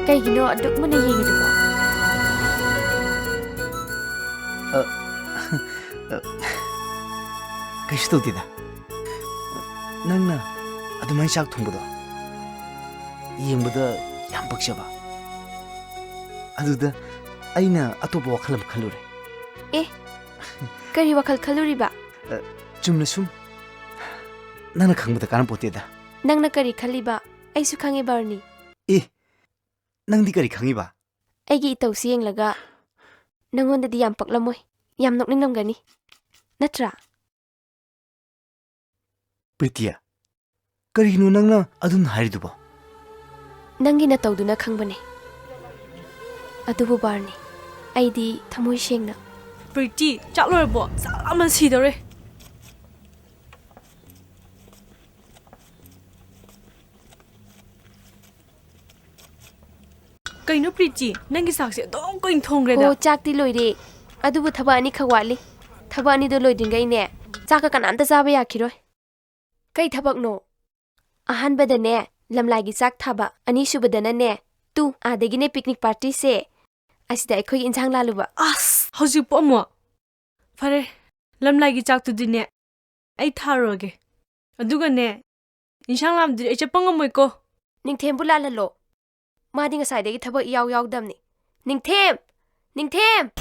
ꯀꯩꯒꯤꯅꯣ ꯑꯗꯨꯛ ꯃꯨꯟꯅ ꯌꯦꯡꯉꯤꯗꯨꯕꯣ? ꯑ, ꯑ, ꯀꯩꯁꯨ ꯇꯧꯗꯦꯗ꯫ ꯅꯪꯅ ꯑꯗꯨꯃꯥꯏꯅ ꯆꯥꯛ ꯊꯣꯡꯕꯗꯣ ꯌꯦꯡꯕꯗ ꯌꯥꯝ ꯄꯛꯆꯕ꯫ ꯑꯗꯨꯗ ꯑꯩꯅ ꯑꯇꯣꯞꯄ ꯋꯥꯈꯜ ꯑꯃ ꯈꯜꯂꯨꯔꯦ꯫ ꯑꯦ, ꯀꯔꯤ ꯋꯥꯈꯜ ꯈꯜꯂꯨꯔꯤꯕ? ꯑ, ꯆꯨꯝꯅ ꯁꯨꯝ ꯅꯪꯅ ꯈꯪꯕꯗ ꯀꯥꯟꯅꯄꯣꯠꯇꯦꯗ꯫ ꯅꯪꯅ ꯀꯔꯤ ꯈꯜꯂꯤꯕ? ꯑꯩꯁꯨ ꯈꯪꯉꯦ, ꯕꯥꯔꯅꯤ꯫ ꯑꯦ, ꯅꯪꯗꯤ ꯀꯔꯤ ꯈꯪꯉꯤꯕ? ꯑꯩꯒꯤ ꯏꯇꯧꯁꯤ ꯌꯦꯡꯂꯒ ꯅꯪꯉꯣꯟꯗꯗꯤ ꯌꯥꯝ ꯄꯛꯂꯝꯃꯣꯏ, ꯌꯥꯝ ꯅꯣꯛꯅꯤꯡꯂꯝꯒꯅꯤ, ꯅꯠꯇ꯭ꯔꯥ? ꯄ꯭ꯔꯤꯇꯤꯌꯥ, ꯀꯔꯤꯒꯤꯅꯣ ꯅꯪꯅ ꯑꯗꯨꯝꯅ ꯍꯥꯏꯔꯤꯗꯨꯕꯣ? ꯅꯪꯒꯤ ꯅꯇꯧꯗꯨꯅ ꯈꯪꯕꯅꯦ꯫ ꯑꯗꯨꯕꯨ ꯕꯥꯔꯅꯤ, ꯑꯩꯗꯤ ꯊꯃꯣꯏ ꯁꯦꯡꯅ꯫ ꯄ꯭ꯔꯤꯇꯤ, ꯆꯥꯛ ꯂꯣꯏꯔꯕꯣ? ꯆꯥꯛ ꯂꯥꯝꯕꯅ ꯁꯤꯗꯧꯔꯦ꯫ ꯀꯩꯅꯣ ꯄ꯭ꯔꯤꯇꯤ, ꯅꯪꯒꯤ ꯆꯥꯛꯁꯦ ꯑꯗꯨꯝ ꯀꯨꯏꯅ ꯊꯣꯡꯈ꯭ꯔꯦꯗ꯫ ꯍꯣ, ꯆꯥꯛꯇꯤ ꯂꯣꯏꯔꯦ꯫ ꯑꯗꯨꯕꯨ ꯊꯕꯛ ꯑꯅꯤꯈꯛ ꯋꯥꯠꯂꯤ꯫ ꯊꯕꯛ ꯑꯅꯤꯗꯣ ꯂꯣꯏꯗ꯭ꯔꯤꯉꯩꯅꯦ, ꯆꯥꯛꯀ ꯀꯅꯥꯝꯇ ꯆꯥꯕ ꯌꯥꯈꯤꯔꯣꯏ꯫ ꯀꯩ ꯊꯕꯛꯅꯣ? ꯑꯍꯥꯟꯕꯗꯅꯦ, ꯂꯝꯂꯥꯏꯒꯤ ꯆꯥꯛ ꯊꯥꯕ꯫ ꯑꯅꯤꯁꯨꯕꯗꯅꯅꯦ, ꯇꯨ, ꯑꯥꯗꯒꯤꯅꯦ picnic partyꯁꯦ꯫ ꯑꯁꯤꯗ ꯑꯩꯈꯣꯏꯒꯤ ꯏꯟꯁꯥꯡ ꯂꯥꯜꯂꯨꯕ꯫ ꯑꯁ, ꯍꯧꯖꯤꯛꯄꯨ ꯑꯃꯨꯛ? ꯐꯔꯦ, ꯂꯝꯂꯥꯏꯒꯤ ꯆꯥꯛꯇꯨꯗꯤꯅꯦ, ꯑꯩ ꯊꯥꯔꯨꯔꯒꯦ꯫ ꯑꯗꯨꯒꯅꯦ, ꯏꯟꯁꯥꯡ ꯂꯥꯝꯗꯨꯗꯤ ꯑꯩ ꯆꯠꯄ ꯉꯝꯃꯣꯏꯀꯣ꯫ ꯅꯤꯡꯊꯦꯝꯕꯨ ꯂꯥꯜꯍꯜꯂꯣ꯫ ꯃꯥꯗꯤ ꯉꯁꯥꯏꯗꯒꯤ ꯊꯕꯛ ꯏꯌꯥꯎ ꯌꯥꯎꯗꯝꯅꯤ꯫ ꯅꯤꯡꯊꯦꯝ! ꯅꯤꯡꯊꯦꯝ!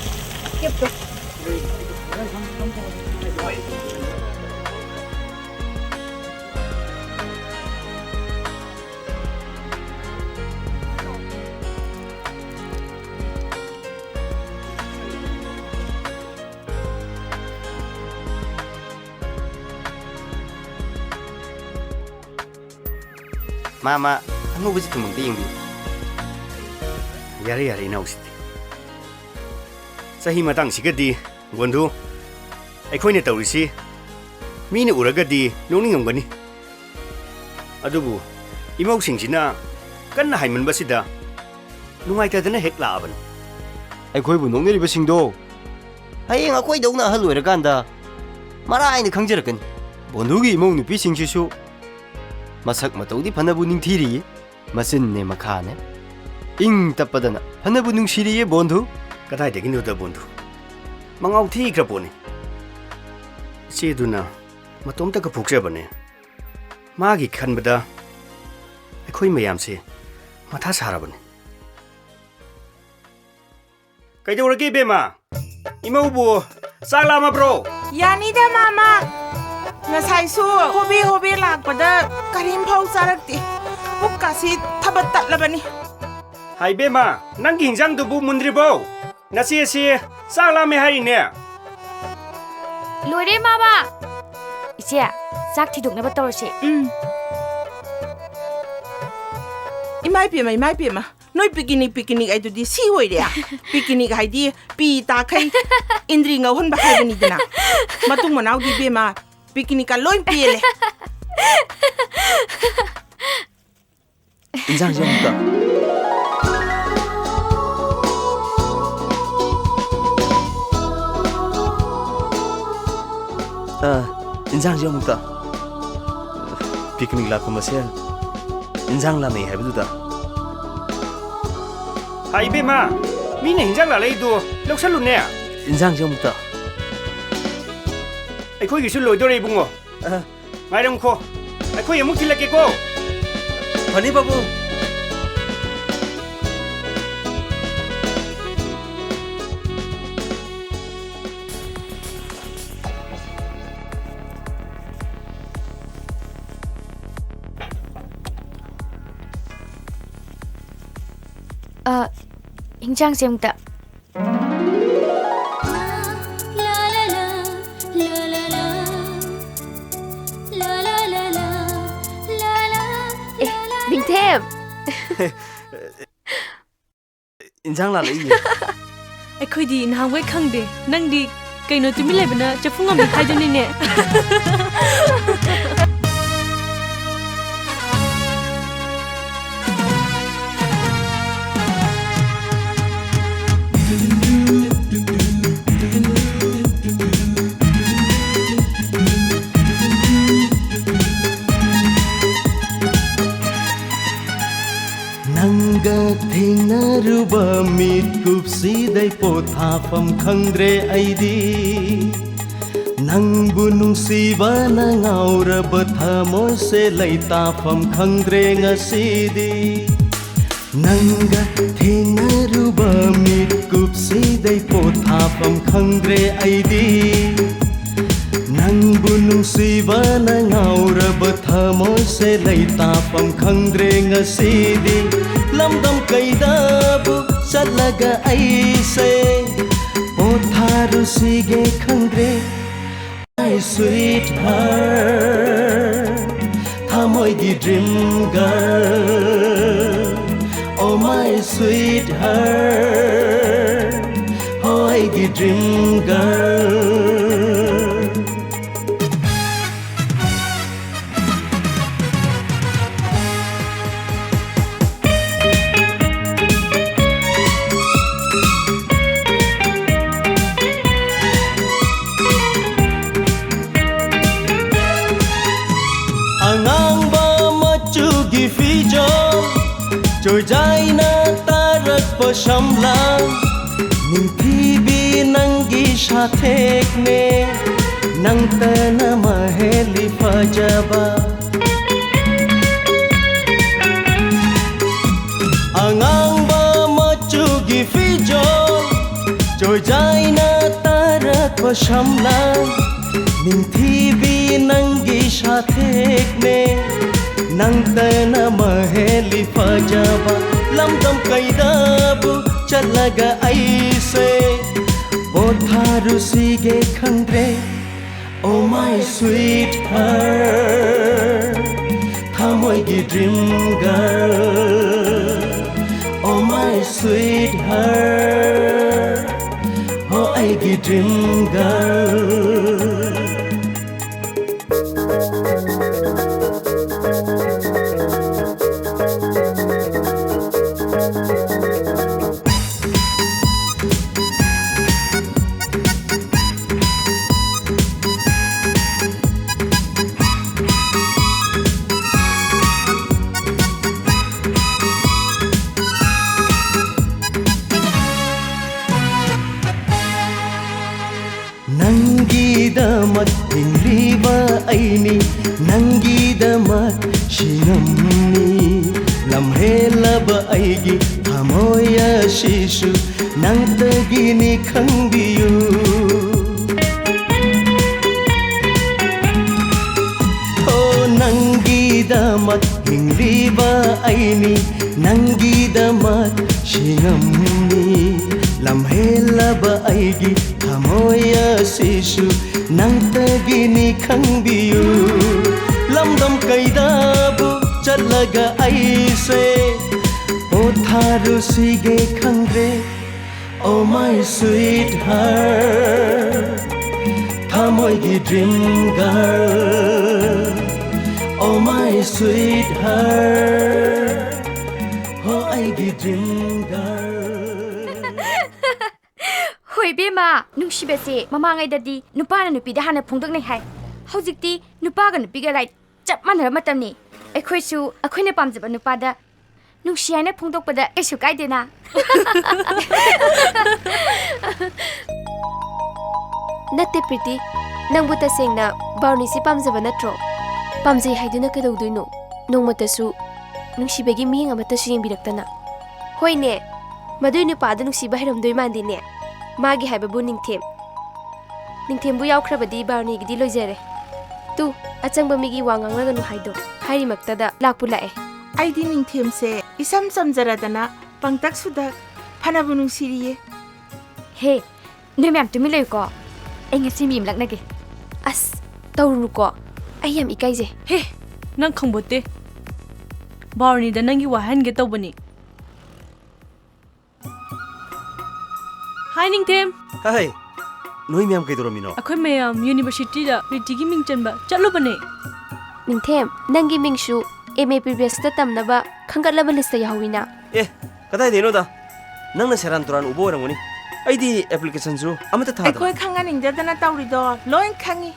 ꯃꯥ, ꯃꯥ, ꯑꯉꯧꯕꯁꯤ ꯊꯨꯝ ꯑꯝꯇ ꯌꯦꯡꯕꯤꯌꯨ꯫ ꯌꯥꯔꯦ, ꯌꯥꯔꯦ, ꯏꯅꯥꯎꯁꯤꯗꯤ꯫ ꯆꯍꯤ ꯃꯇꯥꯡꯁꯤꯒꯗꯤ, ꯕꯣꯟꯙꯨ, ꯑꯩꯈꯣꯏꯅ ꯇꯧꯔꯤꯁꯤ ꯃꯤꯅ ꯎꯔꯒꯗꯤ ꯅꯣꯛꯅꯤꯡꯉꯝꯒꯅꯤ꯫ ꯑꯗꯨꯕꯨ ꯏꯃꯧꯁꯤꯡꯁꯤꯅ ꯀꯟꯅ ꯍꯥꯏꯃꯟꯕꯁꯤꯗ ꯅꯨꯡꯉꯥꯏꯇꯗꯅ ꯍꯦꯛ ꯂꯥꯛꯑꯕꯅꯤ꯫ ꯑꯩꯈꯣꯏꯕꯨ ꯅꯣꯛꯅꯔꯤꯕꯁꯤꯡꯗꯣ ꯍꯌꯦꯡ ꯑꯩꯈꯣꯏꯗꯧꯅ ꯑꯍꯜ ꯑꯣꯏꯔꯀꯥꯟꯗ ꯃꯔꯥꯏꯅ ꯈꯪꯖꯔꯛꯀꯅꯤ꯫ ꯕꯣꯟꯙꯨꯒꯤ ꯏꯃꯧ ꯅꯨꯄꯤꯁꯤꯡꯁꯤꯁꯨ ꯃꯁꯛ ꯃꯇꯧꯗꯤ ꯐꯅꯕꯨ ꯅꯤꯡꯊꯤꯔꯤꯌꯦ, ꯃꯆꯤꯟꯅꯦ ꯃꯈꯥꯅꯦ꯫ ꯏꯪ ꯇꯞꯄꯗꯅ꯫ ꯐꯅꯕꯨ ꯅꯨꯡꯁꯤꯔꯤꯌꯦ ꯕꯣꯟꯙꯨ꯫ ꯀꯗꯥꯏꯗꯒꯤꯅꯣꯗ ꯕꯣꯟꯙꯨ? ꯃꯉꯥꯎ ꯊꯤꯈ꯭ꯔ ꯄꯣꯠꯅꯤ꯫ ꯏꯆꯦꯗꯨꯅ ꯃꯇꯣꯝꯇ ꯀꯄꯣꯛꯆꯕꯅꯦ꯫ ꯃꯥꯒꯤ ꯈꯟꯕꯗ ꯑꯩꯈꯣꯏ ꯃꯌꯥꯝꯁꯦ ꯃꯊꯥ ꯁꯥꯔꯕꯅꯤ꯫ ꯀꯩꯗꯧꯔꯒꯦ ꯏꯕꯦꯝꯃ? ꯏꯃꯧꯕꯨ ꯆꯥꯛ ꯂꯥꯝꯃꯕ꯭ꯔꯣ? ꯌꯥꯅꯤꯗ ꯃꯥꯃ꯫ ꯉꯁꯥꯏꯁꯨ ꯍꯣꯕꯦ ꯍꯣꯕꯦ ꯂꯥꯛꯄꯗ ꯀꯔꯤꯝ ꯐꯥꯎ ꯆꯥꯔꯛꯇꯦ꯫ ꯄꯨꯛꯀꯥꯁꯤ ꯊꯕꯠ ꯇꯠꯂꯕꯅꯤ꯫ ꯍꯥꯏ ꯏꯕꯦꯝꯃ, ꯅꯪꯒꯤ ꯍꯤꯟꯖꯥꯡꯗꯨꯕꯨ ꯃꯨꯟꯗ꯭ꯔꯤꯕꯣ? ꯅꯆꯦꯁꯤ ꯆꯥꯛ ꯂꯥꯝꯃꯦ ꯍꯥꯏꯔꯤꯅꯦ꯫ ꯂꯣꯏꯔꯦ ꯃꯥꯃ꯫ ꯏꯆꯦ, ꯆꯥꯛ ꯊꯤꯗꯣꯛꯅꯕ ꯇꯧꯔꯁꯦ꯫ ꯎꯝ꯫ ꯏꯃꯥ ꯏꯄꯦꯝꯃ, ꯏꯃꯥ ꯏꯄꯦꯝꯃ, ꯅꯣꯏ ꯄꯤꯀꯤꯅꯤꯛ ꯄꯤꯀꯤꯅꯤꯛ ꯍꯥꯏꯗꯨꯗꯤ ꯁꯤ ꯑꯣꯏꯔꯦ꯫ ꯄꯤꯀꯤꯅꯤꯛ ꯍꯥꯏꯗꯤ ꯄꯤ ꯇꯥꯈꯩ ꯏꯟꯗ꯭ꯔꯤ ꯉꯧꯍꯟꯕ ꯍꯥꯏꯕꯅꯤꯗꯅ꯫ ꯃꯇꯨꯡ ꯃꯅꯥꯎꯗꯤ ꯏꯕꯦꯝꯃ, ꯄꯤꯀꯤꯅꯤꯛꯀ ꯂꯣꯏ ꯄꯦꯜꯂꯦ꯫ ꯏꯟꯖꯥꯡꯁꯦ ꯑꯃꯨꯛꯇ꯫ ꯑ, ꯏꯟꯖꯥꯡꯁꯦ ꯑꯃꯨꯛꯇ꯫ ꯄꯤꯀꯤꯅꯤꯛ ꯂꯥꯛꯄ ꯃꯁꯦꯟ ꯏꯟꯖꯥꯡ ꯂꯥꯟꯅꯩ ꯍꯥꯏꯕꯗꯨꯗ꯫ ꯍꯥꯏ ꯏꯕꯦꯝꯃ, ꯃꯤꯅ ꯏꯟꯖꯥꯡ ꯂꯥꯜꯂꯛꯏꯗꯣ ꯂꯧꯁꯜꯂꯨꯅꯦ꯫ ꯏꯟꯖꯥꯡꯁꯦ ꯑꯃꯨꯛꯇ꯫ ꯑꯩꯈꯣꯏꯒꯤꯁꯨ ꯂꯣꯏꯗꯣꯔꯦ ꯏꯕꯨꯡꯉꯣ꯫ ꯑ, ꯉꯥꯏꯔꯝꯈꯣ, ꯑꯩꯈꯣꯏ ꯑꯃꯨꯛ ꯊꯤꯜꯂꯛꯀꯦꯀꯣ꯫ ꯐꯅꯤ ꯄꯥꯕꯨꯡ꯫ ꯑ, ꯍꯤꯟꯖꯥꯡꯁꯦ ꯑꯃꯨꯛꯇ꯫ ꯑꯦ, ꯅꯤꯡꯊꯦꯝ! ꯏꯟꯖꯥꯡ ꯂꯥꯜꯂꯛꯏꯌꯦ꯫ ꯑꯩꯈꯣꯏꯗꯤ ꯅꯍꯥꯟꯈꯩ ꯈꯪꯗꯦ꯫ ꯅꯪꯗꯤ ꯀꯩꯅꯣ ꯇꯨꯃꯤꯟ ꯂꯩꯕꯅ ꯆꯐꯨ ꯉꯝꯃꯤ ꯍꯥꯏꯗꯨꯅꯤꯅꯦ꯫ ꯅꯪꯒ ꯊꯦꯡꯅꯔꯨꯕ ꯃꯤꯠꯀꯨꯞꯁꯤꯗꯩ ꯄꯣꯊꯥꯐꯝ ꯈꯪꯗ꯭ꯔꯦ ꯑꯩꯗꯤ꯫ ꯅꯪꯕꯨ ꯅꯨꯡꯁꯤꯕꯅ ꯉꯥꯎꯔꯕ ꯊꯃꯣꯏꯁꯦ ꯂꯩꯇꯥꯐꯝ ꯈꯪꯗ꯭ꯔꯦ ꯉꯁꯤꯗꯤ꯫ ꯅꯪꯒ ꯊꯦꯡꯅꯔꯨꯕ ꯃꯤꯠꯀꯨꯞꯁꯤꯗꯩ ꯄꯣꯊꯥꯐꯝ ꯈꯪꯗ꯭ꯔꯦ ꯑꯩꯗꯤ꯫ ꯅꯪꯕꯨ ꯅꯨꯡꯁꯤꯕꯅ ꯉꯥꯎꯔꯕ ꯊꯃꯣꯏꯁꯦ ꯂꯩꯇꯥꯐꯝ ꯈꯪꯗ꯭ꯔꯦ ꯉꯁꯤꯗꯤ꯫ ꯂꯝꯗꯝ ꯀꯩꯗꯕꯨ ꯆꯠꯂꯒ ꯑꯩꯁꯦ ꯄꯣꯊꯥꯔꯨꯁꯤꯒꯦ ꯈꯪꯗ꯭ꯔꯦ꯫ My sweetheart, ꯊꯃꯣꯏꯒꯤ dream girl, oh my sweetheart, ꯍꯣ ꯑꯩꯒꯤ dream girl꯫ ꯑꯉꯥꯡꯕ ꯃꯆꯨꯒꯤ ꯐꯤꯖꯣꯜ, ꯆꯣꯏꯖꯥꯏꯅ ꯇꯥꯔꯛꯄ ꯁꯝꯂꯥꯡ, ꯅꯤꯡꯊꯤꯕꯤ ꯅꯪꯒꯤ ꯁꯥꯊꯦꯛꯅꯦ, ꯅꯪꯇꯅ ꯃꯍꯦꯜꯂꯤ ꯐꯖꯕ꯫ ꯑꯉꯥꯡꯕ ꯃꯆꯨꯒꯤ ꯐꯤꯖꯣꯜ, ꯆꯣꯏꯖꯥꯏꯅ ꯇꯥꯔꯛꯄ ꯁꯝꯂꯥꯡ, ꯅꯤꯡꯊꯤꯕꯤ ꯅꯪꯒꯤ ꯁꯥꯊꯦꯛꯅꯦ, ꯅꯪꯇꯅ ꯃꯍꯦꯜꯂꯤ ꯐꯖꯕ꯫ ꯂꯝꯗꯝ ꯀꯩꯗꯕꯨ ꯆꯠꯂꯒ ꯑꯩꯁꯦ ꯄꯣꯊꯥꯔꯨꯁꯤꯒꯦ ꯈꯪꯗ꯭ꯔꯦ꯫ Oh my sweetheart, ꯊꯃꯣꯏꯒꯤ dream girl, oh my sweetheart, ꯍꯣ ꯑꯩꯒꯤ dream girl꯫ ꯅꯪꯒꯤꯗꯃꯛ ꯁꯤ ꯉꯝꯅꯤ꯫ ꯂꯝꯍꯦꯜꯂꯕ ꯑꯩꯒꯤ ꯊꯃꯣꯏ ꯑꯁꯤꯁꯨ ꯅꯪꯇꯒꯤꯅꯤ ꯈꯪꯕꯤꯌꯨ꯫ ꯍꯣ, ꯅꯪꯒꯤꯗꯃꯛ ꯍꯤꯡꯂꯤꯕ ꯑꯩꯅꯤ꯫ ꯅꯪꯒꯤꯗꯃꯛ ꯁꯤ ꯉꯝꯅꯤ꯫ ꯂꯝꯍꯦꯜꯂꯕ ꯑꯩꯒꯤ ꯊꯃꯣꯏ ꯑꯁꯤꯁꯨ ꯅꯪꯇꯒꯤꯅꯤ ꯈꯪꯕꯤꯌꯨ꯫ ꯂꯝꯗꯝ ꯀꯩꯗꯕꯨ ꯆꯠꯂꯒ ꯑꯩꯁꯦ ꯄꯣꯊꯥꯔꯨꯁꯤꯒꯦ ꯈꯪꯗ꯭ꯔꯦ꯫ Oh my sweetheart, ꯊꯃꯣꯏꯒꯤ dream girl꯫ Oh my sweetheart, ꯍꯣ ꯑꯩꯒꯤ dream girl꯫ ꯍꯣꯏ ꯏꯕꯦꯝꯃ, ꯅꯨꯡꯁꯤꯕꯁꯦ ꯃꯃꯥꯡꯉꯩꯗꯗꯤ ꯅꯨꯄꯥꯅ ꯅꯨꯄꯤꯗ ꯍꯥꯟꯅ ꯐꯣꯡꯗꯣꯛꯅꯩ ꯍꯥꯏ꯫ ꯍꯧꯖꯤꯛꯇꯤ ꯅꯨꯄꯥꯒ ꯅꯨꯄꯤꯒ ꯂꯥꯏ ꯆꯞ ꯃꯥꯟꯅꯕ ꯃꯇꯝꯅꯤ꯫ ꯑꯩꯈꯣꯏꯁꯨ ꯑꯩꯈꯣꯏꯅ ꯄꯥꯝꯖꯕ ꯅꯨꯄꯥꯗ ꯅꯨꯡꯁꯤ ꯍꯥꯏꯅ ꯐꯣꯡꯗꯣꯛꯄꯗ ꯀꯩꯁꯨ ꯀꯥꯏꯗꯦꯅ꯫ ꯅꯠꯇꯦ ꯄ꯭ꯔꯤꯇꯤ, ꯅꯪꯕꯨ ꯇꯁꯦꯡꯅ ꯕꯥꯔꯨꯅꯤꯁꯤ ꯄꯥꯝꯖꯕ ꯅꯠꯇ꯭ꯔꯣ? ꯄꯥꯝꯖꯩ ꯍꯥꯏꯗꯨꯅ ꯀꯩꯗꯧꯗꯣꯏꯅꯣ? ꯅꯣꯡꯃꯇꯁꯨ ꯅꯨꯡꯁꯤꯕꯒꯤ ꯃꯤꯠꯌꯦꯡ ꯑꯃꯠꯇꯁꯨ ꯌꯦꯡꯕꯤꯔꯛꯇꯅ꯫ ꯍꯣꯏꯅꯦ, ꯃꯗꯨꯏ ꯅꯨꯄꯥꯗꯨ ꯅꯨꯡꯁꯤꯕ ꯍꯩꯔꯝꯗꯣꯏ ꯃꯥꯟꯗꯦꯅꯦ꯫ ꯃꯥꯒꯤ ꯍꯥꯏꯕꯕꯨ ꯅꯤꯡꯊꯦꯝ꯫ ꯅꯤꯡꯊꯦꯝꯕꯨ ꯌꯥꯎꯈ꯭ꯔꯕꯗꯤ ꯕꯥꯔꯨꯅꯤꯒꯤꯗꯤ ꯂꯣꯏꯖꯔꯦ꯫ ꯇꯨ, ꯑꯆꯪꯕ ꯃꯤꯒꯤ ꯋꯥ ꯉꯥꯡꯂꯒꯅꯨ ꯍꯥꯏꯗꯣ ꯍꯥꯏꯔꯤꯃꯛꯇꯗ ꯂꯥꯛꯄꯨ ꯂꯥꯛꯑꯦ꯫ ꯑꯩꯗꯤ ꯅꯤꯡꯊꯦꯝꯁꯦ ꯏꯁꯝ ꯆꯝꯖꯔꯗꯅ ꯄꯪꯇꯛ ꯁꯨꯗꯛ ꯐꯅꯕꯨ ꯅꯨꯡꯁꯤꯔꯤꯌꯦ꯫ ꯍꯦ, ꯅꯣꯏ ꯃꯌꯥꯝ ꯇꯨꯃꯤꯟ ꯂꯩꯌꯨꯀꯣ꯫ ꯑꯩ ꯉꯁꯤ ꯃꯤ ꯑꯃ ꯂꯛꯅꯒꯦ꯫ ꯑꯁ, ꯇꯧꯔꯨꯅꯨꯀꯣ꯫ ꯑꯩ ꯌꯥꯝ ꯏꯀꯥꯏꯖꯩ꯫ ꯍꯦ, ꯅꯪ ꯈꯪꯕꯣꯠꯇꯦ꯫ ꯕꯥꯔꯨꯅꯤꯗ ꯅꯪꯒꯤ ꯋꯥ ꯍꯥꯏꯍꯟꯒꯦ ꯇꯧꯕꯅꯤ꯫ ꯍꯥꯏ ꯅꯤꯡꯊꯦꯝ꯫ ꯍꯥꯏ, ꯅꯣꯏ ꯃꯌꯥꯝ ꯀꯩꯗꯧꯔꯝꯃꯤꯅꯣ? ꯑꯩꯈꯣꯏ ꯃꯌꯥꯝ ꯌꯨꯅꯤꯚꯔꯁꯤꯇꯤꯗ ꯄ꯭ꯔꯤꯇꯤꯒꯤ ꯃꯤꯡ ꯆꯟꯕ ꯆꯠꯂꯨꯕꯅꯦ꯫ ꯅꯤꯡꯊꯦꯝ, ꯅꯪꯒꯤ ꯃꯤꯡꯁꯨ ꯑꯦꯝ ꯑꯦ ꯄ꯭ꯔꯤꯚꯤꯌꯁꯇ ꯇꯝꯅꯕ ꯈꯟꯒꯠꯂꯕ ꯂꯤꯁꯇ ꯌꯥꯎꯍꯧꯋꯤꯅ꯫ ꯑꯦ, ꯀꯗꯥꯏꯗꯩꯅꯣꯗ? ꯅꯪꯅ ꯁꯦꯔꯥꯟ ꯇꯨꯔꯥꯟ ꯎꯕ ꯑꯣꯏꯔꯝꯒꯅꯤ꯫ ꯑꯩꯗꯤ ꯑꯦꯄ꯭ꯂꯤꯀꯦꯁꯟꯁꯨ ꯑꯃꯠꯇ ꯊꯥꯗꯅ꯫ ꯑꯩꯈꯣꯏ ꯈꯪꯍꯟꯅꯤꯡꯗꯗꯅ ꯇꯧꯔꯤꯗꯣ ꯂꯣꯏ ꯈꯪꯉꯤ꯫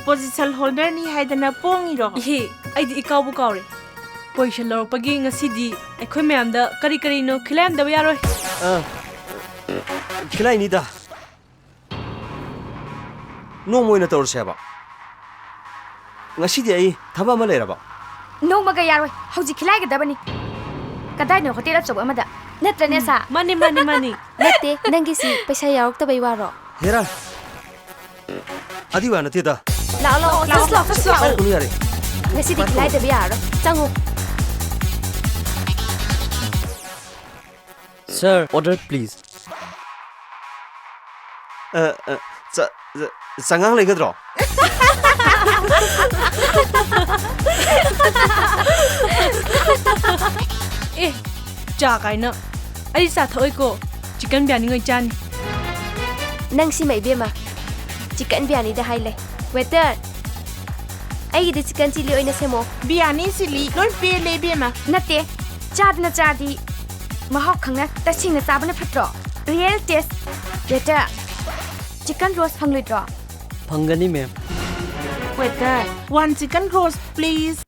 ꯄꯣꯖꯤꯁꯟ ꯍꯣꯜꯗꯔꯅꯤ ꯍꯥꯏꯗꯅ ꯄꯣꯡꯉꯤꯔꯣ? ꯏꯍꯦ, ꯑꯩꯗꯤ ꯏꯀꯥꯎꯕꯨ ꯀꯥꯎꯔꯦ꯫ ꯄꯣꯖꯤꯁꯟ ꯂꯧꯔꯛꯄꯒꯤ ꯉꯁꯤꯗꯤ ꯑꯩꯈꯣꯏ ꯃꯌꯥꯝꯗ ꯀꯔꯤ ꯀꯔꯤꯅꯣ ꯈꯤꯂꯥꯏꯔꯝꯗꯕ ꯌꯥꯔꯣꯏ꯫ ꯑ, ꯈꯤꯂꯥꯏꯅꯤꯗ꯫ ꯅꯣꯡꯃ ꯑꯣꯏꯅ ꯇꯧꯔꯁꯦ ꯍꯥꯏꯕ꯫ ꯉꯁꯤꯗꯤ ꯑꯩ ꯊꯕꯛ ꯑꯃ ꯂꯩꯔꯕ? ꯅꯣꯡꯃꯒ ꯌꯥꯔꯣꯏ꯫ ꯍꯧꯖꯤꯛ ꯈꯤꯂꯥꯏꯒꯗꯕꯅꯤ꯫ ꯀꯗꯥꯏꯅꯣ ꯍꯣꯇꯦꯜ ꯑꯆꯧꯕ ꯑꯃꯗ? ꯅꯠꯇ꯭ꯔꯅꯦ, ꯁꯥ? ꯃꯥꯅꯤ, ꯃꯥꯅꯤ, ꯃꯥꯅꯤ꯫ ꯅꯠꯇꯦ, ꯅꯪꯒꯤꯁꯤ ꯄꯩꯁꯥ ꯌꯥꯎꯔꯛꯇꯕꯩ ꯋꯥꯔꯣ? ꯍꯦꯔꯥ, ꯑꯗꯨꯏ ꯋꯥ ꯅꯠꯇꯦꯗ꯫ ꯂꯥꯛꯑꯣ, ꯂꯥꯛꯑꯣ, ꯂꯥꯛꯑꯣ, ꯆꯠꯂꯣ, ꯂꯥꯛꯑꯣ, ꯆꯠꯂꯣ꯫ ꯆꯠꯂꯣ, ꯌꯥꯔꯦ꯫ ꯉꯁꯤꯗꯤ ꯈꯤꯂꯥꯏꯗꯕ ꯌꯥꯔꯔꯣꯏ꯫ ꯆꯪꯉꯣ꯫ Sir, order please. ꯑ, ꯑ, ꯆ-, ꯆ-, ꯆꯉꯥꯡ ꯂꯩꯒꯗ꯭ꯔꯣ? ꯑꯦ, ꯆꯥ ꯀꯥꯏꯅ꯫ ꯑꯩ ꯆꯥ ꯊꯛꯑꯣꯏꯀꯣ꯫ ꯆꯤꯀꯟ ꯕꯤꯔꯌꯥꯅꯤ ꯑꯣꯏ ꯆꯥꯅꯤ꯫ ꯅꯪ ꯁꯤꯃ, ꯏꯕꯦꯝꯃ꯫ ꯆꯤꯀꯟ ꯕꯤꯔꯌꯥꯅꯤꯗ ꯍꯥꯏ ꯂꯩ꯫ Waiter, ꯑꯩꯒꯤꯗꯤ ꯆꯤꯀꯟ ꯆꯤꯂꯤ ꯑꯣꯏꯅ ꯁꯦꯝꯃꯣ꯫ ꯕꯤꯔꯌꯥꯅꯤ ꯆꯤꯂꯤ ꯂꯣꯏ ꯄꯦꯜꯂꯦ, ꯏꯕꯦꯝꯃ꯫ ꯅꯠꯇꯦ, ꯆꯥꯗꯅ ꯆꯥꯗꯤ ꯃꯍꯥꯎ ꯈꯪꯅ ꯇꯁꯦꯡꯅ ꯆꯥꯕꯅ ꯐꯠꯇ꯭ꯔꯣ? Real taste꯫ Waiter, chicken roast ꯐꯪꯂꯣꯏꯗ꯭ꯔꯣ? ꯐꯪꯒꯅꯤ, ma'am꯫ Waiter, one chicken roast, please.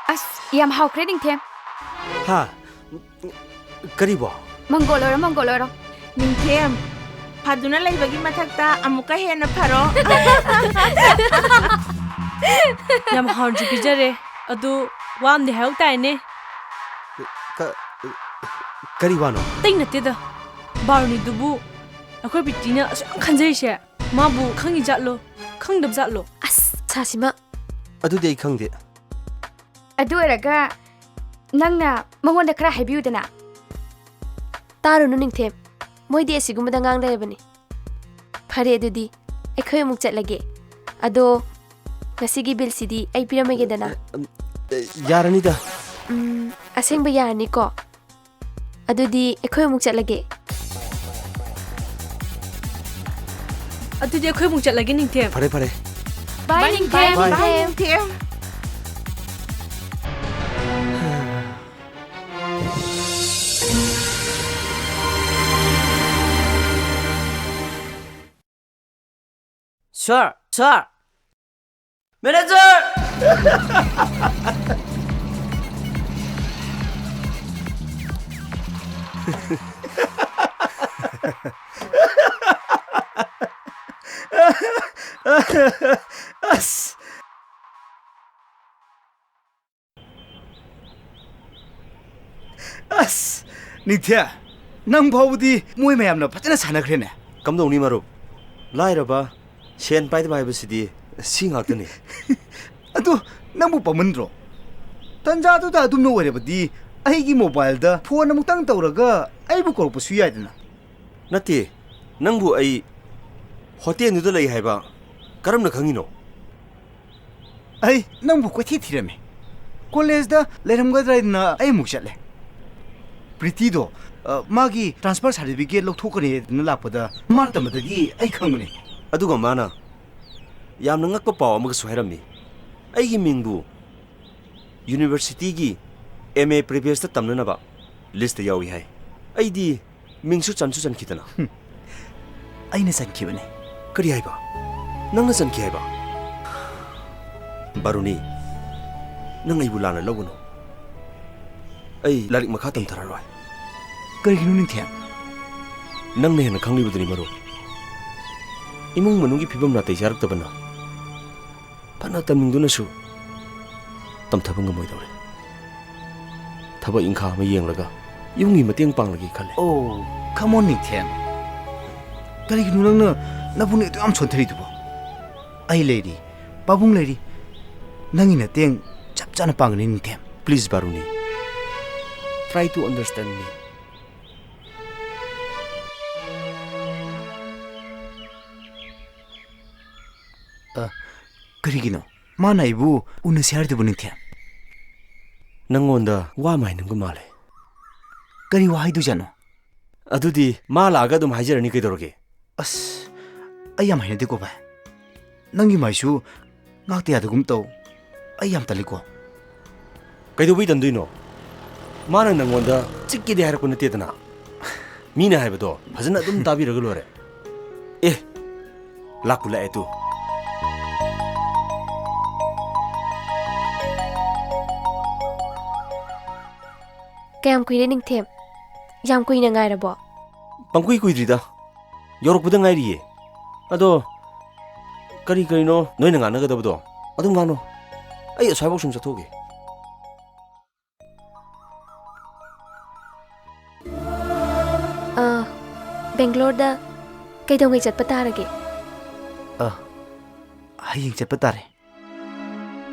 ꯑꯁ, ꯌꯥꯝ ꯍꯥꯎꯈ꯭ꯔꯦ, ꯅꯤꯡꯊꯦꯝ꯫ ꯍꯥ? ꯀꯔꯤꯕꯣ? ꯃꯪꯒꯣꯜ ꯑꯣꯏꯔꯣ, ꯃꯪꯒꯣꯜ ꯑꯣꯏꯔꯣ꯫ ꯅꯤꯡꯊꯦꯝ, ꯐꯗꯨꯅ ꯂꯩꯕꯒꯤ ꯃꯊꯛꯇ ꯑꯃꯨꯛꯀ ꯍꯦꯟꯅ ꯐꯔꯣ꯫ ꯌꯥꯝ ꯍꯥꯎꯅꯁꯨ ꯄꯤꯖꯔꯦ꯫ ꯑꯗꯨ ꯋꯥ ꯑꯃꯗꯤ ꯍꯥꯏꯍꯧ ꯇꯥꯏꯅꯦ꯫ ꯀ-, ꯀꯔꯤ ꯋꯥꯅꯣ? ꯑꯇꯩ ꯅꯠꯇꯦꯗ, ꯕꯥꯔꯨꯅꯤꯗꯨꯕꯨ ꯑꯩꯈꯣꯏ ꯄ꯭ꯔꯤꯇꯤꯅ ꯑꯁꯨꯛ ꯌꯥꯝ ꯈꯟꯖꯔꯤꯁꯦ, ꯃꯥꯕꯨ ꯈꯪꯉꯤ ꯖꯥꯠꯂꯣ, ꯈꯪꯗꯕ ꯖꯥꯠꯂꯣ? ꯑꯁ, ꯁꯥꯁꯤꯃ꯫ ꯑꯗꯨꯗꯤ ꯑꯩ ꯈꯪꯗꯦ꯫ ꯑꯗꯨ ꯑꯣꯏꯔꯒ ꯅꯪꯅ ꯃꯉꯣꯟꯗ ꯈꯔ ꯍꯥꯏꯕꯤꯌꯨꯗꯅ꯫ ꯇꯥꯔꯨꯅꯨ, ꯅꯤꯡꯊꯦꯝ꯫ ꯃꯣꯏꯗꯤ ꯑꯁꯤꯒꯨꯝꯕꯗ ꯉꯥꯡ ꯂꯩꯔꯕꯅꯤ꯫ ꯐꯔꯦ, ꯑꯗꯨꯗꯤ ꯑꯩꯈꯣꯏ ꯑꯃꯨꯛ ꯆꯠꯂꯒꯦ꯫ ꯑꯗꯣ ꯉꯁꯤꯒꯤ ꯕꯤꯜꯁꯤꯗꯤ ꯑꯩ ꯄꯤꯔꯝꯃꯒꯦꯗꯅ꯫ ꯑ, ꯑ, ꯌꯥꯔꯅꯤꯗ꯫ ꯎꯝ, ꯑꯁꯦꯡꯕ ꯌꯥꯔꯅꯤꯀꯣ? ꯑꯗꯨꯗꯤ ꯑꯩꯈꯣꯏ ꯑꯃꯨꯛ ꯆꯠꯂꯒꯦ꯫ ꯑꯗꯨꯗꯤ ꯑꯩꯈꯣꯏ ꯑꯃꯨꯛ ꯆꯠꯂꯒꯦ, ꯅꯤꯡꯊꯦꯝ꯫ ꯐꯔꯦ, ꯐꯔꯦ꯫ ꯕꯥꯏ, ꯕꯥꯏ, ꯅꯤꯡꯊꯦꯝ꯫ ꯕꯥꯏ꯫ ꯕꯥꯏ, ꯅꯤꯡꯊꯦꯝ꯫ Sir, sir, manager! ꯑꯁ! ꯑꯁ, ꯅꯤꯡꯊꯦꯝ, ꯅꯪ ꯐꯥꯎꯕꯗꯤ ꯃꯣꯏ ꯃꯌꯥꯝꯅ ꯐꯖꯅ ꯁꯥꯟꯅꯈ꯭ꯔꯦꯅꯦ꯫ ꯀꯝꯗꯧꯅꯤ ꯃꯔꯨꯞ? ꯂꯥꯏꯔꯕ, ꯁꯦꯟ ꯄꯥꯏꯗꯕ ꯍꯥꯏꯕꯁꯤꯗꯤ ꯁꯤ ꯉꯥꯛꯇꯅꯤ꯫ ꯑꯗꯨ ꯅꯪꯕꯨ ꯄꯥꯝꯃꯟꯗ꯭ꯔꯣ? ꯇꯟꯖꯥꯗꯨꯗ ꯑꯗꯨꯝꯅ ꯑꯣꯏꯔꯕꯗꯤ ꯑꯩꯒꯤ mobileꯗ phone ꯑꯃꯨꯛꯇꯪ ꯇꯧꯔꯒ ꯑꯩꯕꯨ ꯀꯧꯔꯛꯄꯁꯨ ꯌꯥꯏꯗꯅ꯫ ꯅꯠꯇꯦ, ꯅꯪꯕꯨ ꯑꯩ hotelꯗꯨꯗ ꯂꯩ ꯍꯥꯏꯕ ꯀꯔꯝꯅ ꯈꯪꯉꯤꯅꯣ? ꯑꯩ ꯅꯪꯕꯨ ꯀꯣꯏꯊꯤ ꯊꯤꯔꯝꯃꯤ꯫ Collegeꯗ ꯂꯩꯔꯝꯒꯗ꯭ꯔꯥ ꯍꯥꯏꯗꯅ ꯑꯩ ꯑꯃꯨꯛ ꯆꯠꯂꯦ꯫ ꯄ꯭ꯔꯤꯇꯤꯗꯣ, ꯑ, ꯃꯥꯒꯤ transfer certificate ꯂꯧꯊꯣꯛꯀꯅꯤ ꯍꯥꯏꯗꯅ ꯂꯥꯛꯄꯗ ꯃꯥ ꯇꯝꯕꯗꯒꯤ ꯑꯩ ꯈꯪꯕꯅꯦ꯫ ꯑꯗꯨꯒ ꯃꯥꯅ ꯌꯥꯝꯅ ꯉꯛꯄ ꯄꯥꯎ ꯑꯃꯒꯁꯨ ꯍꯥꯏꯔꯝꯃꯤ꯫ ꯑꯩꯒꯤ ꯃꯤꯡꯕꯨ universityꯒꯤ M A previous ꯇ ꯇꯝꯅꯅꯕ listꯇ ꯌꯥꯎꯏ ꯍꯥꯏ꯫ ꯑꯩꯗꯤ ꯃꯤꯡꯁꯨ ꯆꯟꯁꯨ ꯆꯟꯈꯤꯗꯅ꯫ ꯍꯨꯝ꯫ ꯑꯩꯅ ꯆꯟꯈꯤꯕꯅꯦ꯫ ꯀꯔꯤ ꯍꯥꯏꯕ? ꯅꯪꯅ ꯆꯟꯈꯤ ꯍꯥꯏꯕ? ꯕꯥꯔꯨꯅꯤ, ꯅꯪ ꯑꯩꯕꯨ ꯂꯥꯟꯅ ꯂꯧꯒꯅꯨ꯫ ꯑꯩ ꯂꯥꯏꯔꯤꯛ ꯃꯈꯥ ꯇꯝꯊꯔꯔꯣꯏ꯫ ꯀꯔꯤꯒꯤꯅꯣ, ꯅꯤꯡꯊꯦꯝ? ꯅꯪꯅ ꯍꯦꯟꯅ ꯈꯪꯂꯤꯕꯗꯨꯅꯤ, ꯃꯔꯨꯞ꯫ ꯏꯃꯨꯡ ꯃꯅꯨꯡꯒꯤ ꯐꯤꯕꯝ ꯅꯥꯇꯩ ꯆꯥꯔꯛꯇꯕꯅ ꯐꯅ ꯇꯝꯅꯤꯡꯗꯨꯅꯁꯨ ꯇꯝꯊꯕ ꯉꯝꯃꯣꯏꯗꯧꯔꯦ꯫ ꯊꯕꯛ ꯏꯪꯈꯥꯡ ꯑꯃ ꯌꯦꯡꯂꯒ ꯌꯨꯝꯒꯤ ꯃꯇꯦꯡ ꯄꯥꯡꯂꯒꯦ ꯈꯜꯂꯦ꯫ Oh, come on, ꯅꯤꯡꯊꯦꯝ꯫ ꯀꯔꯤꯒꯤꯅꯣ ꯅꯪꯅ ꯅꯕꯨꯡꯅ ꯑꯗꯨ ꯌꯥꯝ ꯁꯣꯟꯊꯔꯤꯗꯨꯕꯣ? ꯑꯩ ꯂꯩꯔꯤ, ꯄꯥꯕꯨꯡ ꯂꯩꯔꯤ꯫ ꯅꯪꯒꯤ ꯅꯇꯦꯡ ꯆꯞ ꯆꯥꯅ ꯄꯥꯡꯒꯅꯤ, ꯅꯤꯡꯊꯦꯝ꯫ Please, ꯕꯥꯔꯨꯅꯤ꯫ Try to understand me. ꯑ, ꯀꯔꯤꯒꯤꯅꯣ? ꯃꯥꯅ ꯑꯩꯕꯨ ꯎꯅꯁꯦ ꯍꯥꯏꯔꯤꯗꯨꯕꯨ, ꯅꯤꯡꯊꯦꯝ? ꯅꯪꯉꯣꯟꯗ ꯋꯥ ꯑꯃ ꯍꯥꯏꯅꯤꯡꯕ ꯃꯥꯜꯂꯦ꯫ ꯀꯔꯤ ꯋꯥ ꯍꯥꯏꯗꯣꯏꯖꯥꯠꯅꯣ? ꯑꯗꯨꯗꯤ ꯃꯥ ꯂꯥꯛꯑꯒ ꯑꯗꯨꯝ ꯍꯥꯏꯖꯔꯅꯤ, ꯀꯩꯗꯧꯔꯒꯦ? ꯑꯁ, ꯑꯩ ꯌꯥꯝ ꯍꯩꯅꯗꯦꯀꯣ, ꯚꯥꯏ꯫ ꯅꯪꯒꯤ ꯃꯥꯏꯁꯨ ꯉꯥꯛꯇ ꯌꯥꯗꯒꯨꯝ ꯇꯧ꯫ ꯑꯩ ꯌꯥꯝ ꯇꯜꯂꯤꯀꯣ꯫ ꯀꯩꯗꯧꯕꯩ ꯇꯟꯗꯣꯏꯅꯣ? ꯃꯥꯅ ꯅꯪꯉꯣꯟꯗ ꯆꯤꯛꯀꯦꯗꯤ ꯍꯥꯏꯔꯛꯄ ꯅꯠꯇꯦꯗꯅ꯫ ꯃꯤꯅ ꯍꯥꯏꯕꯗꯣ ꯐꯖꯅ ꯑꯗꯨꯝ ꯇꯥꯕꯤꯔꯒ ꯂꯣꯏꯔꯦ꯫ ꯑꯦ, ꯂꯥꯛꯄꯨ ꯂꯥꯛꯑꯦ ꯇꯨ꯫ ꯀꯌꯥꯝ ꯀꯨꯏꯔꯦ, ꯅꯤꯡꯊꯦꯝ? ꯌꯥꯝ ꯀꯨꯏꯅ ꯉꯥꯏꯔꯕꯣ? ꯄꯪꯀꯨꯏ ꯀꯨꯏꯗ꯭ꯔꯤꯗ꯫ ꯌꯧꯔꯛꯄꯗ ꯉꯥꯏꯔꯤꯌꯦ꯫ ꯑꯗꯣ, ꯀꯔꯤ ꯀꯔꯤꯅꯣ ꯅꯣꯏꯅ ꯉꯥꯡꯅꯒꯗꯕꯗꯣ ꯑꯗꯨꯝ ꯉꯥꯡꯅꯧ꯫ ꯑꯩ ꯑꯁ꯭ꯋꯥꯏꯐꯥꯎ ꯁꯨꯝ ꯆꯠꯊꯣꯛꯎꯒꯦ꯫ ꯑꯥ, ꯕꯦꯡꯒ꯭ꯂꯣꯔꯗ ꯀꯩꯗꯧꯉꯩ ꯆꯠꯄ ꯇꯥꯔꯒꯦ? ꯑ, ꯍꯌꯦꯡ ꯆꯠꯄ ꯇꯥꯔꯦ꯫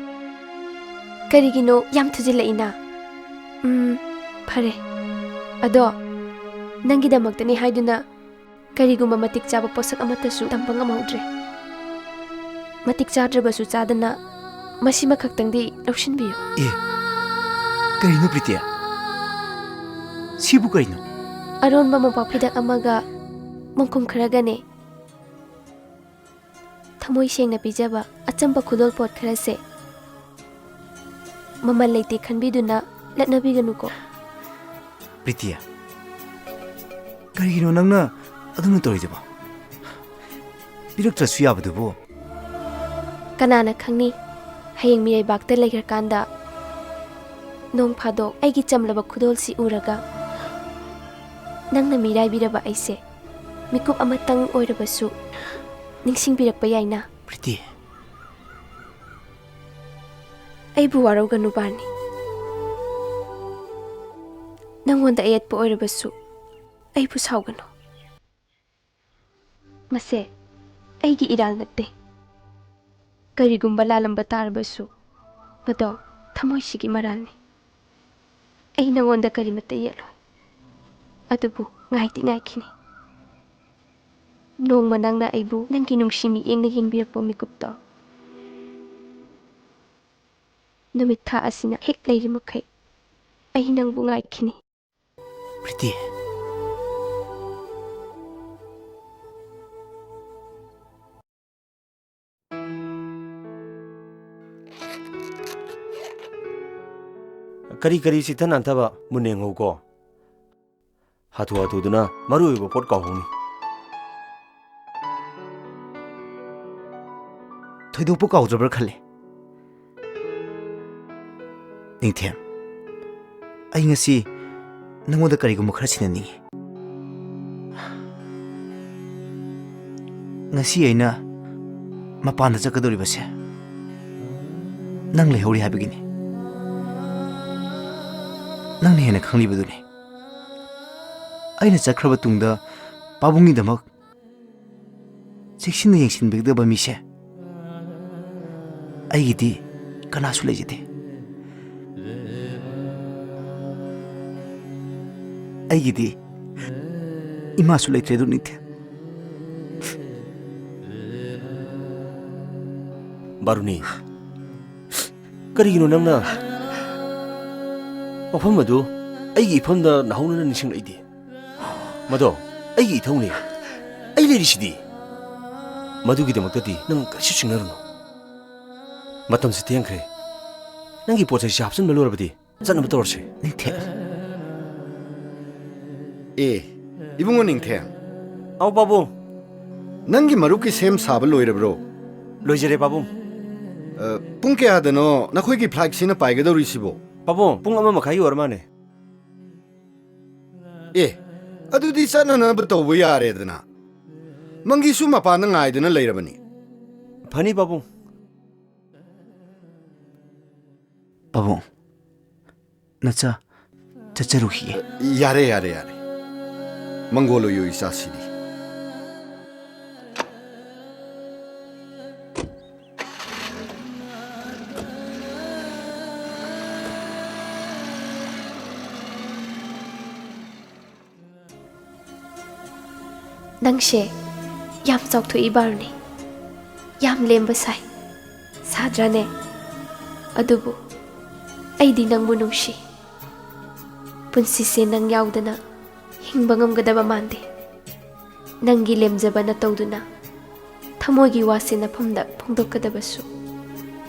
ꯀꯔꯤꯒꯤꯅꯣ ꯌꯥꯝ ꯊꯨꯖꯤꯜꯂꯛꯏꯅ? ꯎꯝ, ꯐꯔꯦ꯫ ꯑꯗꯣ, ꯅꯪꯒꯤꯗꯃꯛꯇꯅꯤ ꯍꯥꯏꯗꯨꯅ ꯀꯔꯤꯒꯨꯝꯕ ꯃꯇꯤꯛ ꯆꯥꯕ ꯄꯣꯠꯁꯛ ꯑꯃꯠꯇꯁꯨ ꯇꯝꯕ ꯉꯝꯍꯧꯗ꯭ꯔꯦ꯫ ꯃꯇꯤꯛ ꯆꯥꯗ꯭ꯔꯕꯁꯨ ꯆꯥꯗꯅ ꯃꯁꯤꯃꯈꯛꯇꯪꯗꯤ ꯂꯧꯁꯤꯟꯕꯤꯌꯨ꯫ ꯑꯦ, ꯀꯔꯤꯅꯣ, ꯄ꯭ꯔꯤꯇꯤꯌꯥ? ꯁꯤꯕꯨ ꯀꯔꯤꯅꯣ? ꯑꯔꯣꯟꯕ ꯃꯣꯝꯄꯥꯛ ꯐꯤꯗꯛ ꯑꯃꯒ ꯃꯣꯡꯈꯨꯝ ꯈꯔꯒꯅꯦ꯫ ꯊꯃꯣꯏ ꯁꯦꯡꯅ ꯄꯤꯖꯕ ꯑꯆꯝꯕ ꯈꯨꯗꯣꯜ ꯄꯣꯠ ꯈꯔꯁꯦ ꯃꯃꯜ ꯂꯩꯇꯦ ꯈꯟꯕꯤꯗꯨꯅ ꯂꯠꯅꯕꯤꯒꯅꯨꯀꯣ꯫ ꯄ꯭ꯔꯤꯇꯤꯌꯥ, ꯀꯔꯤꯒꯤꯅꯣ ꯅꯪꯅ ꯑꯗꯨꯝꯅ ꯇꯧꯔꯤꯗꯨꯕꯣ? ꯄꯤꯔꯛꯇ꯭ꯔꯁꯨ ꯌꯥꯕꯗꯨꯕꯨ꯫ ꯀꯅꯥꯅ ꯈꯪꯅꯤ, ꯍꯌꯦꯡ ꯃꯤꯔꯩꯕꯥꯛꯇ ꯂꯩꯈ꯭ꯔꯀꯥꯟꯗ ꯅꯣꯡ ꯐꯥꯗꯣꯛ ꯑꯩꯒꯤ ꯆꯝꯂꯕ ꯈꯨꯗꯣꯜꯁꯤ ꯎꯔꯒ ꯅꯪꯅ ꯃꯤꯔꯥꯏꯕꯤꯔꯕ ꯑꯩꯁꯦ ꯃꯤꯀꯨꯞ ꯑꯃꯇꯪ ꯑꯣꯏꯔꯕꯁꯨ ꯅꯤꯡꯁꯤꯡꯕꯤꯔꯛꯄ ꯌꯥꯏꯅ꯫ ꯄ꯭ꯔꯤꯇꯤ꯫ ꯑꯩꯕꯨ ꯋꯥꯔꯧꯒꯅꯨ, ꯕꯥꯔꯅꯤ꯫ ꯅꯪꯉꯣꯟꯗ ꯑꯌꯦꯠꯄ ꯑꯣꯏꯔꯕꯁꯨ ꯑꯩꯕꯨ ꯁꯥꯎꯒꯅꯨ꯫ ꯃꯁꯦ ꯑꯩꯒꯤ ꯏꯔꯥꯜ ꯅꯠꯇꯦ꯫ ꯀꯔꯤꯒꯨꯝꯕ ꯂꯥꯜꯂꯝꯕ ꯇꯥꯔꯕꯁꯨ, ꯃꯗꯣ ꯊꯃꯣꯏꯁꯤꯒꯤ ꯃꯔꯥꯜꯅꯤ꯫ ꯑꯩ ꯅꯉꯣꯟꯗ ꯀꯔꯤꯃꯠꯇ ꯌꯦꯠꯂꯣꯏ꯫ ꯑꯗꯨꯕꯨ ꯉꯥꯏꯗꯤ ꯉꯥꯏꯈꯤꯅꯤ꯫ ꯅꯣꯡꯃ ꯅꯪꯅ ꯑꯩꯕꯨ ꯅꯪꯒꯤ ꯅꯨꯡꯁꯤ ꯃꯤꯠꯌꯦꯡꯅ ꯌꯦꯡꯕꯤꯔꯛꯄ ꯃꯤꯀꯨꯞꯇꯣ, ꯅꯨꯃꯤꯠ ꯊꯥ ꯑꯁꯤꯅ ꯍꯦꯛ ꯂꯩꯔꯤ ꯃꯈꯩ ꯑꯩ ꯅꯪꯕꯨ ꯉꯥꯏꯈꯤꯅꯤ꯫ ꯄ꯭ꯔꯤꯇꯤ꯫ ꯀꯔꯤ ꯀꯔꯤ ꯆꯤꯠꯊ ꯅꯥꯟꯊꯕ ꯃꯨꯟꯅ ꯌꯦꯡꯍꯧꯀꯣ꯫ ꯍꯥꯊꯨ ꯍꯥꯊꯨꯗꯨꯅ ꯃꯔꯨ ꯑꯣꯏꯕ ꯄꯣꯠ ꯀꯥꯎꯍꯧꯅꯤ꯫ ꯊꯣꯏꯗꯣꯛꯄ ꯀꯥꯎꯗ꯭ꯔꯕ꯭ꯔꯥ ꯈꯜꯂꯦ꯫ ꯅꯤꯡꯊꯦꯝ, ꯑꯩ ꯉꯁꯤ ꯅꯉꯣꯟꯗ ꯀꯔꯤꯒꯨꯝꯕ ꯈꯔ ꯁꯤꯟꯅꯅꯤꯡꯉꯤ꯫ ꯉꯁꯤ ꯑꯩꯅ ꯃꯄꯥꯟꯗ ꯆꯠꯀꯗꯧꯔꯤꯕꯁꯦ ꯅꯪ ꯂꯩꯍꯧꯔꯤ ꯍꯥꯏꯕꯒꯤꯅꯤ꯫ ꯅꯪꯅ ꯍꯦꯟꯅ ꯈꯪꯂꯤꯕꯗꯨꯅꯤ꯫ ꯑꯩꯅ ꯆꯠꯈ꯭ꯔꯕ ꯇꯨꯡꯗ ꯄꯥꯕꯨꯡꯒꯤꯗꯃꯛ ꯆꯦꯛꯁꯤꯟꯅ ꯌꯦꯡꯁꯤꯟꯕꯤꯒꯗꯕ ꯃꯤꯁꯦ ꯑꯩꯒꯤꯗꯤ ꯀꯅꯥꯁꯨ ꯂꯩꯖꯗꯦ꯫ ꯑꯩꯒꯤꯗꯤ ꯏꯃꯥꯁꯨ ꯂꯩꯇ꯭ꯔꯦ ꯑꯗꯨ ꯅꯤꯡꯊꯦꯝ꯫ ꯕꯥꯔꯨꯅꯤ, ꯀꯔꯤꯒꯤꯅꯣ ꯅꯪꯅ ꯋꯥꯐꯝ ꯑꯗꯨ ꯑꯩꯒꯤ ꯏꯐꯝꯗ ꯅꯧꯍꯧꯅꯅ ꯅꯤꯡꯁꯤꯡꯂꯛꯏꯗꯤ? ꯃꯗꯣ ꯑꯩꯒꯤ ꯏꯊꯧꯅꯤ꯫ ꯑꯩ ꯂꯩꯔꯤꯁꯤꯗꯤ꯫ ꯃꯗꯨꯒꯤꯗꯃꯛꯇꯗꯤ ꯅꯪ ꯀꯔꯤꯁꯨ ꯆꯤꯡꯅꯔꯨꯅꯨ꯫ ꯃꯇꯝꯁꯤ ꯊꯦꯡꯈ꯭ꯔꯦ꯫ ꯅꯪꯒꯤ ꯄꯣꯠ ꯆꯩꯁꯤ ꯍꯥꯞꯆꯤꯟꯕ ꯂꯣꯏꯔꯕꯗꯤ ꯆꯠꯅꯕ ꯇꯧꯔꯁꯤ꯫ ꯅꯤꯡꯊꯦꯝ꯫ ꯑꯦ, ꯏꯕꯨꯡꯉꯣ ꯅꯤꯡꯊꯦꯝ꯫ ꯑꯧ, ꯄꯥꯕꯨꯡ꯫ ꯅꯪꯒꯤ ꯃꯔꯨꯞꯀꯤ ꯁꯦꯝ ꯁꯥꯕ ꯂꯣꯏꯔꯕ꯭ꯔꯣ? ꯂꯣꯏꯖꯔꯦ, ꯄꯥꯕꯨꯡ꯫ ꯑ, ꯄꯨꯡ ꯀꯌꯥꯗꯅꯣ ꯅꯈꯣꯏꯒꯤ flightꯁꯤꯅ ꯄꯥꯏꯒꯗꯧꯔꯤꯁꯤꯕꯣ? ꯄꯥꯕꯨꯡ, ꯄꯨꯡ ꯑꯃ ꯃꯈꯥꯏꯒꯤ ꯑꯣꯏꯔ ꯃꯥꯜꯂꯦ꯫ ꯑꯦ, ꯑꯗꯨꯗꯤ ꯆꯠꯅꯅꯕ ꯇꯧꯕ ꯌꯥꯔꯦꯗꯅ꯫ ꯃꯪꯒꯤꯁꯨ ꯃꯄꯥꯟꯗ ꯉꯥꯏꯗꯨꯅ ꯂꯩꯔꯕꯅꯤ꯫ ꯐꯅꯤ, ꯄꯥꯕꯨꯡ꯫ ꯄꯥꯕꯨꯡ, ꯅꯆꯥ ꯆꯠꯆꯔꯨꯈꯤꯒꯦ꯫ ꯌꯥꯔꯦ, ꯌꯥꯔꯦ, ꯌꯥꯔꯦ꯫ ꯃꯪꯒꯣꯜ ꯑꯣꯏꯌꯨ ꯏꯆꯥꯁꯤꯗꯤ꯫ ꯅꯪꯁꯦ ꯌꯥꯝ ꯆꯥꯎꯊꯣꯛꯏ ꯕꯥꯔꯨꯅꯤ, ꯌꯥꯝ ꯂꯦꯝꯕ ꯁꯥꯏ, ꯁꯥꯗ꯭ꯔꯥꯅꯦ? ꯑꯗꯨꯕꯨ ꯑꯩꯗꯤ ꯅꯪꯕꯨ ꯅꯨꯡꯁꯤ꯫ ꯄꯨꯟꯁꯤꯁꯦ ꯅꯪ ꯌꯥꯎꯗꯅ ꯍꯤꯡꯕ ꯉꯝꯒꯗꯕ ꯃꯥꯟꯗꯦ꯫ ꯅꯪꯒꯤ ꯂꯦꯝꯖꯕ ꯅꯇꯧꯗꯨꯅ ꯊꯃꯣꯏꯒꯤ ꯋꯥꯁꯦ ꯅꯐꯝꯗ ꯐꯣꯡꯗꯣꯛꯀꯗꯕꯁꯨ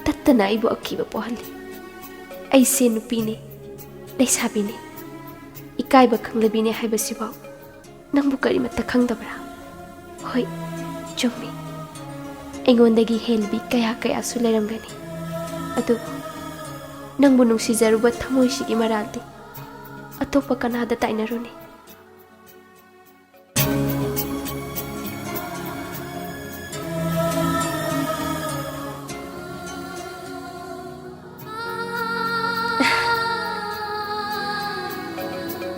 ꯇꯠꯇꯅ ꯑꯩꯕꯨ ꯑꯀꯤꯕ ꯄꯣꯛꯍꯜꯂꯤ꯫ ꯑꯩꯁꯦ ꯅꯨꯄꯤꯅꯤ, ꯂꯩꯁꯥꯕꯤꯅꯤ, ꯏꯀꯥꯏꯕ ꯈꯪꯗꯕꯤꯅꯤ ꯍꯥꯏꯕꯁꯤꯐꯥꯎ ꯅꯪꯕꯨ ꯀꯔꯤꯃꯠꯇ ꯈꯪꯗꯕ꯭ꯔꯥ? ꯍꯣꯏ, ꯆꯨꯝꯃꯤ꯫ ꯑꯩꯉꯣꯟꯗꯒꯤ ꯍꯦꯜꯂꯕꯤ ꯀꯌꯥ ꯀꯌꯥꯁꯨ ꯂꯩꯔꯝꯒꯅꯤ꯫ ꯑꯗꯨꯕꯨ ꯅꯪꯕꯨ ꯅꯨꯡꯁꯤꯖꯔꯨꯕ ꯊꯃꯣꯏꯁꯤꯒꯤ ꯃꯔꯥꯜꯗꯤ ꯑꯇꯣꯞꯄ ꯀꯅꯥꯗ ꯇꯥꯏꯅꯔꯨꯅꯤ?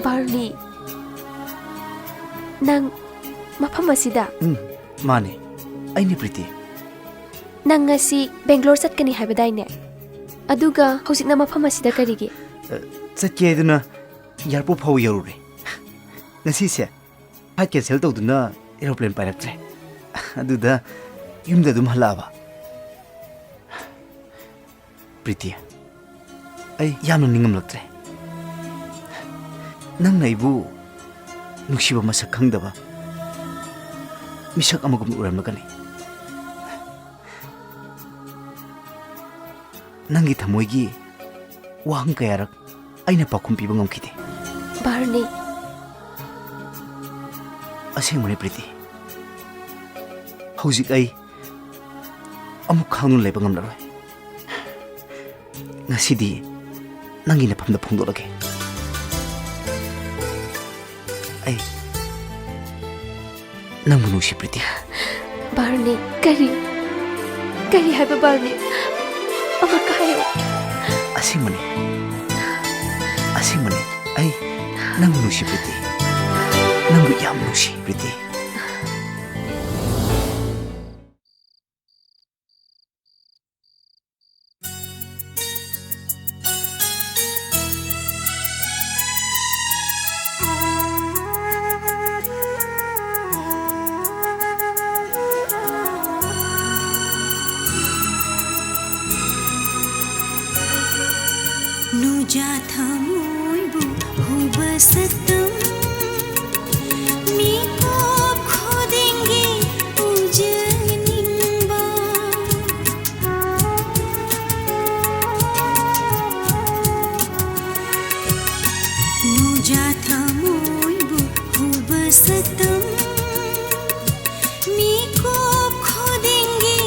ꯕꯥꯔꯨꯅꯤ, ꯅꯪ ꯃꯐꯝ ꯑꯁꯤꯗ? ꯎꯝ, ꯃꯥꯅꯦ꯫ ꯑꯩꯅꯦ ꯄ꯭ꯔꯤꯇꯤ꯫ ꯅꯪ ꯉꯁꯤ ꯕꯦꯡꯒ꯭ꯂꯣꯔ ꯆꯠꯀꯅꯤ ꯍꯥꯏꯕꯗꯥꯏꯅꯦ? ꯑꯗꯨꯒ ꯍꯧꯖꯤꯛꯅ ꯃꯐꯝ ꯑꯁꯤꯗ ꯀꯔꯤꯒꯤ? ꯑ, ꯆꯠꯀꯦ ꯍꯥꯏꯗꯨꯅ ꯑꯦꯌꯥꯔꯄꯣꯔꯠ ꯐꯥꯎ ꯌꯧꯔꯨꯔꯦ꯫ ꯉꯁꯤꯁꯦ ꯐ꯭ꯂꯥꯏꯠ ꯀꯦꯟꯁꯦꯜ ꯇꯧꯗꯨꯅ ꯑꯦꯔꯣꯄ꯭ꯂꯦꯟ ꯄꯥꯏꯔꯛꯇ꯭ꯔꯦ꯫ ꯑꯗꯨꯗ ꯌꯨꯝꯗ ꯑꯗꯨꯝ ꯍꯜꯂꯛꯑꯕ꯫ ꯄ꯭ꯔꯤꯇꯤ, ꯑꯩ ꯌꯥꯝꯅ ꯅꯤꯡꯉꯝꯂꯛꯇ꯭ꯔꯦ꯫ ꯅꯪꯅ ꯑꯩꯕꯨ ꯅꯨꯡꯁꯤꯕ ꯃꯁꯛ ꯈꯪꯗꯕ ꯃꯤꯁꯛ ꯑꯃꯒꯨꯝꯅ ꯎꯔꯝꯂꯒꯅꯤ꯫ ꯅꯪꯒꯤ ꯊꯃꯣꯏꯒꯤ ꯋꯥꯍꯪ ꯀꯌꯥꯔꯛ ꯑꯩꯅ ꯄꯥꯎꯈꯨꯝ ꯄꯤꯕ ꯉꯝꯈꯤꯗꯦ꯫ ꯕꯥꯔꯨꯅꯤ꯫ ꯑꯁꯦꯡꯕꯅꯤ ꯄ꯭ꯔꯤꯇꯤ꯫ ꯍꯧꯖꯤꯛ ꯑꯩ ꯑꯃꯨꯛ ꯈꯥꯡꯗꯨꯅ ꯂꯩꯕ ꯉꯝꯂꯔꯣꯏ꯫ ꯉꯁꯤꯗꯤ ꯅꯪꯒꯤ ꯅꯐꯝꯗ ꯐꯣꯡꯗꯣꯛꯂꯒꯦ꯫ ꯑꯩ ꯅꯪꯕꯨ ꯅꯨꯡꯁꯤ, ꯄ꯭ꯔꯤꯇꯤ꯫ ꯕꯥꯔꯨꯅꯤ, ꯀꯔꯤ? ꯀꯔꯤ ꯍꯥꯏꯕ ꯕꯥꯔꯨꯅꯤ? ꯑꯃꯨꯛꯀ ꯍꯥꯏꯌꯨ꯫ ꯑꯁꯦꯡꯕꯅꯤ꯫ ꯑꯁꯦꯡꯕꯅꯤ꯫ ꯑꯩ ꯅꯪꯕꯨ ꯅꯨꯡꯁꯤ, ꯄ꯭ꯔꯤꯇꯤ꯫ ꯅꯪꯕꯨ ꯌꯥꯝ ꯅꯨꯡꯁꯤ, ꯄ꯭ꯔꯤꯇꯤ꯫ ꯅꯨꯡꯖꯥ ꯊꯃꯣꯏꯕꯨ ꯍꯨꯕ ꯁꯛꯇꯝ, ꯃꯤꯀꯨꯞ ꯈꯨꯗꯤꯡꯒꯤ ꯎꯖꯅꯤꯡꯕ꯫ ꯅꯨꯡꯖꯥ ꯊꯃꯣꯏꯕꯨ ꯍꯨꯕ ꯁꯛꯇꯝ, ꯃꯤꯀꯨꯞ ꯈꯨꯗꯤꯡꯒꯤ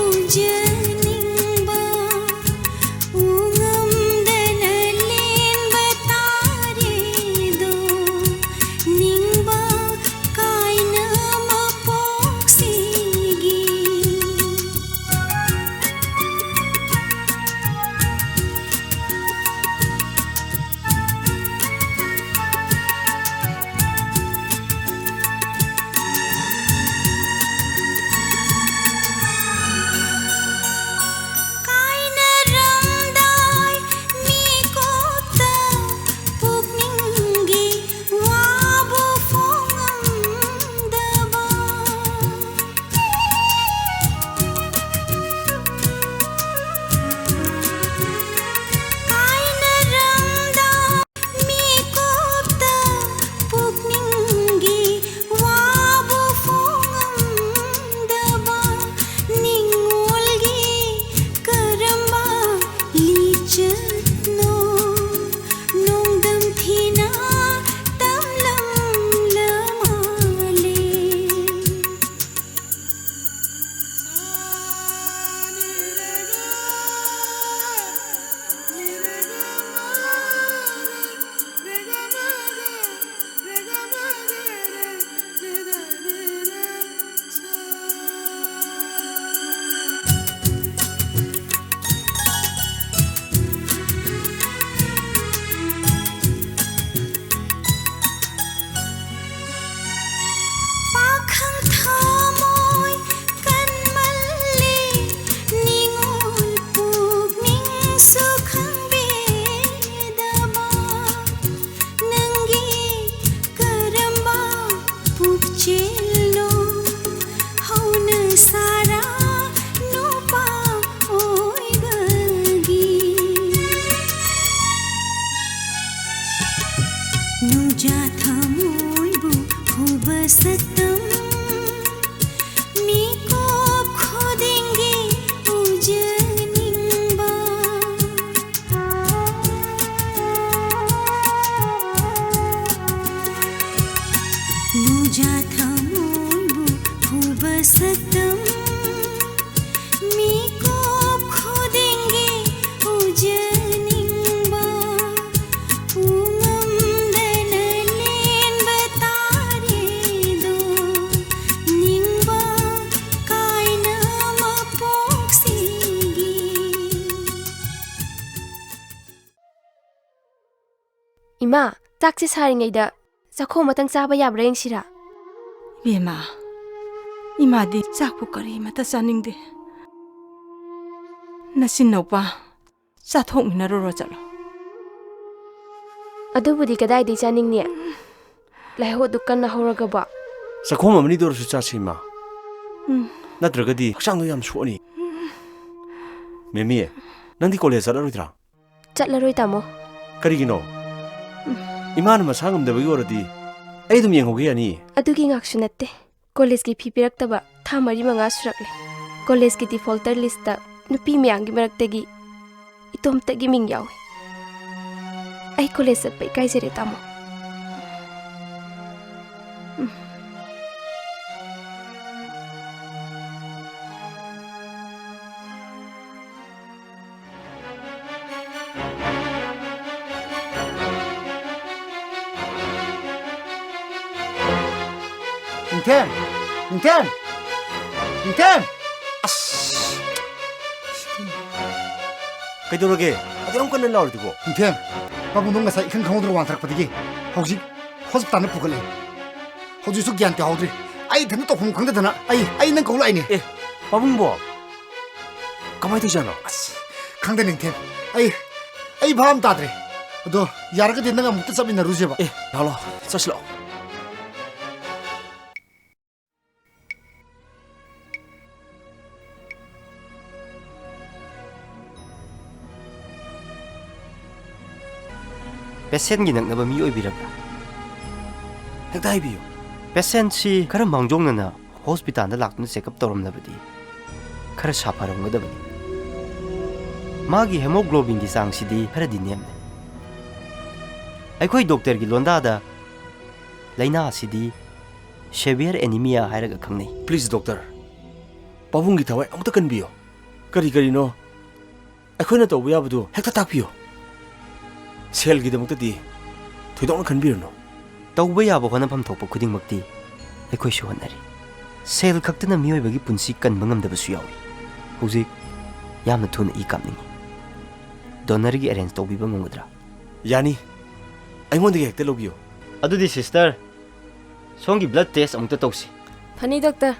ꯎꯖꯅꯤꯡꯕ꯫ ꯎꯉꯝꯗꯅ ꯂꯦꯟꯕ ꯇꯥꯔꯦꯗꯣ꯫ ꯁꯛꯇꯝ ꯃꯤꯀꯨꯞ ꯈꯨꯗꯤꯡꯒꯤ ꯎꯖꯅꯤꯡꯕ꯫ ꯅꯨꯡꯖꯥ ꯊꯃꯣꯏꯕꯨ ꯍꯨꯕ ꯁꯛꯇꯝ ꯃꯤꯀꯨꯞ ꯈꯨꯗꯤꯡꯒꯤ ꯎꯖꯅꯤꯡꯕ꯫ ꯎꯃꯪꯗꯅ ꯂꯦꯟꯕ ꯇꯥꯔꯦꯗꯣ ꯅꯤꯡꯕ ꯀꯥꯏꯅ ꯃꯄꯣꯛꯁꯤꯒꯤ꯫ ꯏꯃꯥ, ꯆꯥꯛꯁꯦ ꯁꯥꯔꯤꯉꯩꯗ ꯆꯥꯛꯈꯣꯝ ꯑꯃꯇꯪ ꯆꯥꯕ ꯌꯥꯕ꯭ꯔꯥ ꯌꯦꯡꯁꯤꯔꯥ? ꯏꯕꯦꯝꯃ, ꯏꯃꯥꯗꯤ ꯆꯥꯛꯄꯨ ꯀꯔꯤꯃꯠꯇ ꯆꯥꯅꯤꯡꯗꯦ꯫ ꯅꯆꯤꯟꯅꯧꯄꯥ ꯆꯥꯊꯣꯛꯃꯤꯟꯅꯔꯨꯔꯣ ꯆꯠꯂꯣ꯫ ꯑꯗꯨꯕꯨꯗꯤ ꯀꯗꯥꯏꯗꯩ ꯆꯥꯅꯤꯡꯅꯤ? ꯂꯥꯏꯍꯧ ꯑꯗꯨꯛ ꯀꯟꯅ ꯍꯧꯔꯒꯕꯣ꯫ ꯆꯥꯛꯈꯣꯝ ꯑꯃꯅꯤꯗ ꯑꯣꯏꯔꯁꯨ ꯆꯥꯁꯤ, ꯏꯃꯥ꯫ ꯎꯝ꯫ ꯅꯠꯇ꯭ꯔꯒꯗꯤ ꯍꯛꯆꯥꯡꯗꯣ ꯌꯥꯝ ꯁꯣꯛꯑꯅꯤ꯫ ꯃꯦꯃꯤ, ꯅꯪꯗꯤ ꯀꯣꯂꯦꯖ ꯆꯠꯂꯔꯣꯏꯗ꯭ꯔꯥ? ꯆꯠꯂꯔꯣꯏ, ꯇꯥꯃꯣ꯫ ꯀꯔꯤꯒꯤꯅꯣ? ꯎꯝ꯫ ꯏꯃꯥꯅ ꯃꯁꯥ ꯉꯝꯗꯕꯒꯤ ꯑꯣꯏꯔꯗꯤ ꯑꯩ ꯑꯗꯨꯝ ꯌꯦꯡꯍꯧꯒꯦ ꯌꯥꯅꯤꯌꯦ꯫ ꯑꯗꯨꯒꯤ ꯉꯥꯛꯁꯨ ꯅꯠꯇꯦ꯫ ꯀꯣꯂꯦꯖꯀꯤ ꯐꯤ ꯄꯤꯔꯛꯇꯕ ꯊꯥ ꯃꯔꯤ ꯃꯉꯥ ꯁꯨꯔꯛꯂꯦ꯫ ꯀꯣꯂꯦꯖꯀꯤ ꯗꯤꯐꯣꯜꯇꯔ ꯂꯤꯁꯇ ꯅꯨꯄꯤ ꯃꯌꯥꯝꯒꯤ ꯃꯔꯛꯇꯒꯤ ꯏꯇꯣꯝꯇꯒꯤ ꯃꯤꯡ ꯌꯥꯎꯏ꯫ ꯑꯩ ꯀꯣꯂꯦꯖ ꯆꯠꯄ ꯏꯀꯥꯏꯖꯔꯦ, ꯇꯥꯃꯣ꯫ ꯅꯤꯡꯊꯦꯝ! ꯅꯤꯡꯊꯦꯝ! ꯅꯤꯡꯊꯦꯝ! ꯑꯁ! ꯀꯩꯗꯧꯔꯒꯦ? ꯑꯗꯨ ꯌꯥꯝ ꯀꯟꯅ ꯂꯥꯎꯔꯤꯗꯨꯕꯣ? ꯅꯤꯡꯊꯦꯝ, ꯄꯥꯕꯨꯡꯗꯣ ꯉꯁꯥꯏ ꯏꯈꯪ ꯈꯪꯍꯧꯗꯅ ꯋꯥꯟꯊꯔꯛꯄꯗꯒꯤ ꯍꯧꯖꯤꯛ ꯍꯣꯁꯄꯤꯇꯥꯜꯗ ꯄꯨꯈꯠꯂꯦ꯫ ꯍꯧꯖꯤꯛꯁꯨ ꯒ꯭ꯌꯥꯟ ꯇꯥꯍꯧꯗ꯭ꯔꯤ꯫ ꯑꯩ ꯏꯊꯟꯇ ꯇꯧꯐꯝ ꯈꯪꯗꯗꯅ ꯑꯩ, ꯑꯩ ꯅꯪ ꯀꯧ ꯂꯥꯛꯏꯅꯦ꯫ ꯑꯦ, ꯄꯥꯕꯨꯡꯕꯣ? ꯀꯃꯥꯏꯅ ꯇꯧꯖꯥꯠꯅꯣ? ꯑꯁ, ꯈꯪꯗꯦ ꯅꯤꯡꯊꯦꯝ꯫ ꯑꯩ, ꯑꯩ ꯚꯥꯞ ꯑꯃ ꯇꯥꯗ꯭ꯔꯦ꯫ ꯑꯗꯣ ꯌꯥꯔꯒꯗꯤ ꯅꯪ ꯑꯃꯨꯛꯇ ꯆꯠꯃꯤꯟꯅꯔꯨꯁꯦꯕ꯫ ꯑꯦ, ꯂꯥꯛꯑꯣ, ꯂꯥꯛꯑꯣ, ꯆꯠꯁꯤ ꯂꯥꯛꯑꯣ꯫ ꯄꯦꯁꯦꯟꯒꯤ ꯅꯛꯅꯕ ꯃꯤ ꯑꯣꯏꯕꯤꯔꯕ꯭ꯔꯥ? ꯍꯦꯛꯇ ꯍꯥꯏꯕꯤꯌꯨ꯫ ꯄꯦꯁꯦꯟꯠꯁꯤ ꯈꯔ ꯃꯥꯡꯖꯧꯅꯅ ꯍꯣꯁꯄꯤꯇꯥꯜꯗ ꯂꯥꯛꯇꯨꯅ ꯆꯦꯛꯑꯞ ꯇꯧꯔꯝꯂꯕꯗꯤ ꯈꯔ ꯁꯥꯐꯔꯝꯒꯗꯕꯅꯤ꯫ ꯃꯥꯒꯤ ꯍꯦꯃꯣꯒ꯭ꯂꯣꯕꯤꯟꯒꯤ ꯆꯥꯡꯁꯤꯗꯤ ꯈꯔꯗꯤ ꯅꯦꯝꯃꯦ꯫ ꯑꯩꯈꯣꯏ ꯗꯣꯛꯇꯔꯒꯤ ꯂꯣꯟꯗꯥꯗ ꯂꯥꯏꯅꯥ ꯑꯁꯤꯗꯤ severe anemia ꯍꯥꯏꯔꯒ ꯈꯪꯅꯩ꯫ Please, doctor, ꯄꯥꯕꯨꯡꯒꯤ ꯊꯋꯥꯏ ꯑꯃꯨꯛꯇ ꯀꯟꯕꯤꯌꯨ꯫ ꯀꯔꯤ ꯀꯔꯤꯅꯣ ꯑꯩꯈꯣꯏꯅ ꯇꯧꯕ ꯌꯥꯕꯗꯨ ꯍꯦꯛꯇ ꯇꯥꯛꯄꯤꯌꯨ꯫ ꯁꯦꯜꯒꯤꯗꯃꯛꯇꯗꯤ ꯊꯣꯏꯗꯣꯛꯅ ꯈꯟꯕꯤꯔꯨꯅꯨ꯫ ꯇꯧꯕ ꯌꯥꯕ ꯍꯣꯠꯅꯐꯝ ꯊꯣꯛꯄ ꯈꯨꯗꯤꯡꯃꯛꯇꯤ ꯑꯩꯈꯣꯏꯁꯨ ꯍꯣꯠꯅꯔꯤ꯫ ꯁꯦꯜ ꯈꯛꯇꯅ ꯃꯤꯑꯣꯏꯕꯒꯤ ꯄꯨꯟꯁꯤ ꯀꯟꯕ ꯉꯝꯗꯕꯁꯨ ꯌꯥꯎꯏ꯫ ꯍꯧꯖꯤꯛ ꯌꯥꯝꯅ ꯊꯨꯅ ꯏ ꯀꯥꯞꯅꯤꯡꯏ꯫ Donorꯒꯤ arrange ꯇꯧꯕꯤꯕ ꯉꯝꯒꯗ꯭ꯔꯥ? ꯌꯥꯅꯤ꯫ ꯑꯩꯉꯣꯟꯗꯒꯤ ꯍꯦꯛꯇ ꯂꯧꯕꯤꯌꯨ꯫ ꯑꯗꯨꯗꯤ sister, ꯁꯣꯝꯒꯤ blood test ꯑꯃꯨꯛꯇ ꯇꯧꯁꯤ꯫ ꯐꯅꯤ, doctor꯫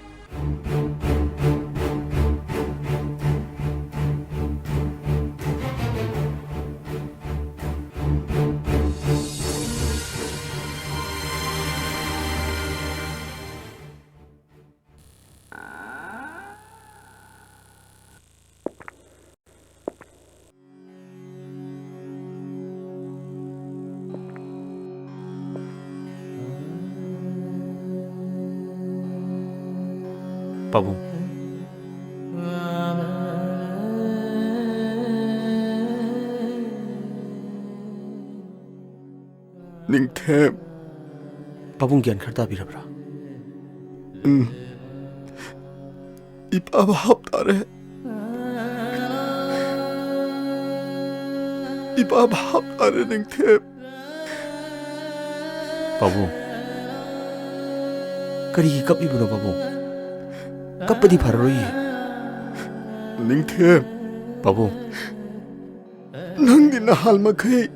ꯄꯥꯕꯨꯡ꯫ ꯅꯤꯡꯊꯦꯝ꯫ ꯄꯥꯕꯨꯡ ꯒ꯭ꯌꯥꯟ ꯈꯔ ꯇꯥꯕꯤꯔꯕ꯭ꯔꯥ? ꯎꯝ꯫ ꯏꯄꯥ ꯚꯥꯞ ꯇꯥꯔꯦ꯫ ꯏꯄꯥ ꯚꯥꯞ ꯇꯥꯔꯦ, ꯅꯤꯡꯊꯦꯝ꯫ ꯄꯥꯕꯨꯡ, ꯀꯔꯤꯒꯤ ꯀꯞꯂꯤꯕꯅꯣ ꯄꯥꯕꯨꯡ? ꯀꯞꯄꯗꯤ ꯐꯔꯔꯣꯏꯌꯦ꯫ ꯅꯤꯡꯊꯦꯝ꯫ ꯄꯥꯕꯨꯡ꯫ ꯅꯪꯗꯤ ꯅꯍꯥꯟ ꯃꯈꯩ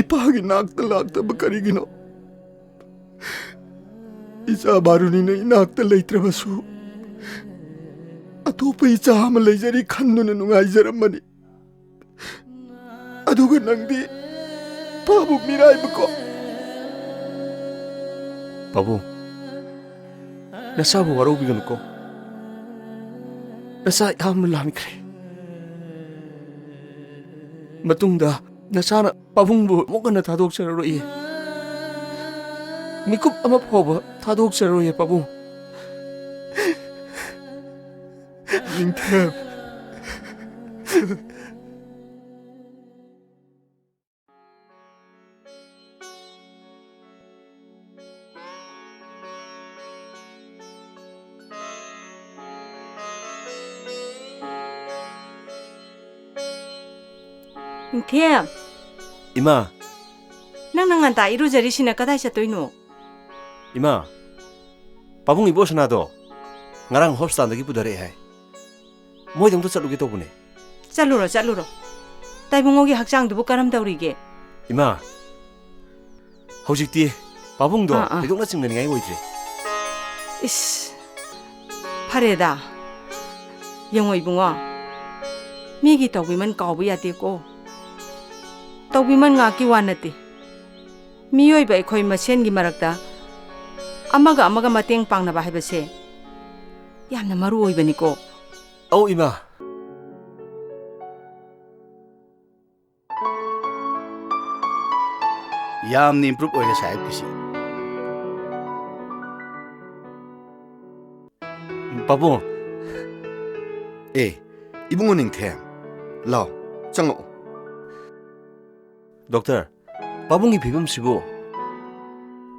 ꯏꯄꯥꯒꯤ ꯅꯥꯛꯇ ꯂꯥꯛꯇꯕ ꯀꯔꯤꯒꯤꯅꯣ? ꯏꯆꯥ ꯕꯥꯔꯨꯅꯤꯅ ꯏꯅꯥꯛꯇ ꯂꯩꯇ꯭ꯔꯕꯁꯨ, ꯑꯇꯣꯞꯄ ꯏꯆꯥ ꯑꯃ ꯂꯩꯖꯔꯤ ꯈꯟꯗꯨꯅ ꯅꯨꯡꯉꯥꯏꯖꯔꯝꯕꯅꯤ꯫ ꯑꯗꯨꯒ ꯅꯪꯗꯤ ꯄꯥꯕꯨꯡ ꯃꯤꯔꯥꯏꯕꯀꯣ꯫ ꯄꯥꯕꯨꯡ, ꯅꯁꯥꯕꯨ ꯋꯥꯔꯧꯕꯤꯒꯅꯨꯀꯣ꯫ ꯅꯁꯥ ꯌꯥꯝꯅ ꯂꯥꯟꯈ꯭ꯔꯦ꯫ ꯃꯇꯨꯡꯗ ꯅꯁꯥꯅ ꯄꯥꯕꯨꯡꯕꯨ ꯑꯃꯨꯛ ꯍꯟꯅ ꯊꯥꯗꯣꯛꯆꯔꯔꯣꯏꯌꯦ꯫ ꯃꯤꯀꯨꯞ ꯑꯃ ꯐꯥꯎꯕ ꯊꯥꯗꯣꯛꯆꯔꯣꯏꯌꯦ, ꯄꯥꯕꯨꯡ꯫ ꯅꯤꯡꯊꯦꯝ꯫ ꯅꯤꯡꯊꯦꯝ! ꯏꯃꯥ! ꯅꯪꯅ ꯉꯟꯇꯥ ꯏꯔꯨꯖꯔꯤꯁꯤꯅ ꯀꯗꯥꯏ ꯆꯠꯇꯣꯏꯅꯣ? ꯏꯃꯥ, ꯄꯥꯕꯨꯡ ꯏꯕꯣꯁꯅꯥꯗꯣ ꯉꯔꯥꯡ ꯍꯣꯁꯄꯤꯇꯥꯜꯗꯒꯤ ꯄꯨꯊꯔꯛꯑꯦ ꯍꯥꯏ꯫ ꯃꯣꯏꯗ ꯑꯝꯇ ꯆꯠꯂꯨꯒꯦ ꯇꯧꯕꯅꯦ꯫ ꯆꯠꯂꯨꯔꯣ, ꯆꯠꯂꯨꯔꯣ꯫ ꯇꯥꯏꯕꯨꯡꯉꯣꯒꯤ ꯍꯛꯆꯥꯡꯗꯨꯕꯨ ꯀꯔꯝ ꯇꯧꯔꯤꯒꯦ? ꯏꯃꯥ, ꯍꯧꯖꯤꯛꯇꯤ ꯄꯥꯕꯨꯡꯗꯣ ꯑꯥ, ꯑꯥ꯫ ꯊꯣꯏꯗꯣꯛꯅ ꯆꯤꯡꯅꯅꯤꯡꯉꯥꯏ ꯑꯣꯏꯗ꯭ꯔꯦ꯫ ꯏꯁ, ꯐꯔꯦꯗ꯫ ꯌꯦꯡꯉꯣ ꯏꯕꯨꯡꯉꯣ, ꯃꯤꯒꯤ ꯇꯧꯕꯤꯃꯟ ꯀꯥꯎꯕ ꯌꯥꯗꯦꯀꯣ꯫ ꯇꯧꯕꯤꯃꯟ ꯉꯥꯛꯀꯤ ꯋꯥ ꯅꯠꯇꯦ꯫ ꯃꯤꯑꯣꯏꯕ ꯑꯩꯈꯣꯏ ꯃꯁꯦꯟꯒꯤ ꯃꯔꯛꯇ ꯑꯃꯒ ꯑꯃꯒ ꯃꯇꯦꯡ ꯄꯥꯡꯅꯕ ꯍꯥꯏꯕꯁꯦ ꯌꯥꯝꯅ ꯃꯔꯨ ꯑꯣꯏꯕꯅꯤꯀꯣ꯫ ꯑꯧ, ꯏꯃꯥ꯫ ꯌꯥꯝꯅ improve ꯑꯣꯏꯔꯦ ꯁꯥꯍꯦꯕꯀꯤꯁꯤ꯫ ꯄꯥꯕꯨꯡ꯫ ꯑꯦ, ꯏꯕꯨꯡꯉꯣ ꯅꯤꯡꯊꯦꯝ, ꯂꯥꯎ, ꯆꯪꯉꯛꯑꯣ꯫ ꯗꯣꯛꯇꯔ, ꯄꯥꯕꯨꯡꯒꯤ ꯐꯤꯕꯝꯁꯤꯕꯨ?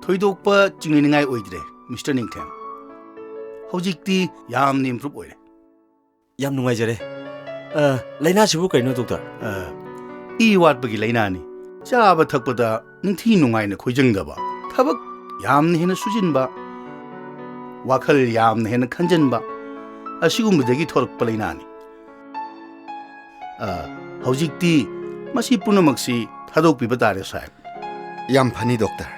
ꯊꯣꯏꯗꯣꯛꯄ ꯆꯤꯡꯅꯅꯤꯡꯉꯥꯏ ꯑꯣꯏꯗ꯭ꯔꯦ, ꯃꯤꯁꯇꯔ ꯅꯤꯡꯊꯦꯝ꯫ ꯍꯧꯖꯤꯛꯇꯤ ꯌꯥꯝꯅ improve ꯑꯣꯏꯔꯦ꯫ ꯌꯥꯝ ꯅꯨꯡꯉꯥꯏꯖꯔꯦ꯫ ꯑ, ꯂꯥꯏꯅꯥꯁꯤꯕꯨ ꯀꯔꯤꯅꯣ, ꯗꯣꯛꯇꯔ? ꯑ, ꯏ ꯋꯥꯠꯄꯒꯤ ꯂꯥꯏꯅꯥꯅꯤ꯫ ꯆꯥꯕ ꯊꯛꯄꯗ ꯅꯤꯡꯊꯤ ꯅꯨꯡꯉꯥꯏꯅ ꯈꯣꯏꯖꯪꯗꯕ, ꯊꯕꯛ ꯌꯥꯝꯅ ꯍꯦꯟꯅ ꯁꯨꯖꯤꯟꯕ, ꯋꯥꯈꯜ ꯌꯥꯝꯅ ꯍꯦꯟꯅ ꯈꯟꯖꯟꯕ, ꯑꯁꯤꯒꯨꯝꯕꯗꯒꯤ ꯊꯣꯛꯂꯛꯄ ꯂꯥꯏꯅꯥꯅꯤ꯫ ꯑ, ꯍꯧꯖꯤꯛꯇꯤ ꯃꯁꯤ ꯄꯨꯝꯅꯃꯛꯁꯤ ꯊꯥꯗꯣꯛꯄꯤꯕ ꯇꯥꯔꯦ, ꯁꯥꯍꯦꯕ꯫ ꯌꯥꯝ ꯐꯅꯤ, ꯗꯣꯛꯇꯔ꯫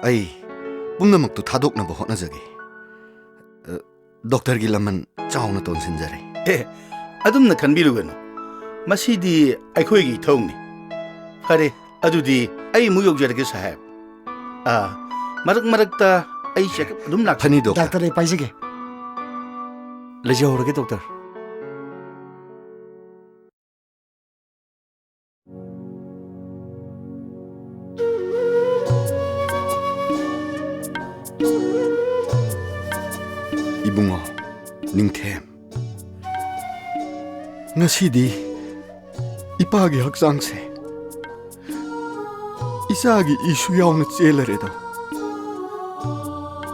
ꯑꯩ ꯄꯨꯝꯅꯃꯛꯇꯨ ꯊꯥꯗꯣꯛꯅꯕ ꯍꯣꯠꯅꯖꯒꯦ꯫ ꯑ, ꯗꯣꯛꯇꯔꯒꯤ ꯂꯃꯟ ꯆꯥꯎꯅ ꯇꯣꯟꯁꯤꯟꯖꯔꯤ꯫ ꯑꯦ, ꯑꯗꯨꯝꯅ ꯈꯟꯕꯤꯔꯨꯒꯅꯨ꯫ ꯃꯁꯤꯗꯤ ꯑꯩꯈꯣꯏꯒꯤ ꯏꯊꯧꯅꯤ꯫ ꯐꯔꯦ, ꯑꯗꯨꯗꯤ ꯑꯩ ꯑꯃꯨꯛ ꯌꯧꯖꯔꯒꯦ, ꯁꯥꯍꯦꯕ꯫ ꯑꯥ, ꯃꯔꯛ ꯃꯔꯛꯇ ꯑꯩ ꯆꯦꯛꯑꯞ ꯑꯗꯨꯝ ꯂꯥꯛꯆꯒꯦ꯫ ꯐꯅꯤ, ꯗꯣꯛꯇꯔ꯫ ꯗꯥꯛꯇꯔ, ꯑꯩ ꯄꯥꯏꯖꯒꯦ꯫ ꯂꯩꯖꯍꯧꯔꯒꯦ, ꯗꯣꯛꯇꯔ꯫ ꯏꯪꯊꯦꯝ, ꯉꯁꯤꯗꯤ ꯏꯄꯥꯒꯤ ꯍꯛꯆꯥꯡꯁꯦ ꯏꯆꯥꯒꯤ ꯏꯁꯨ ꯌꯥꯎꯅ ꯆꯦꯜꯂꯔꯦꯗꯣ꯫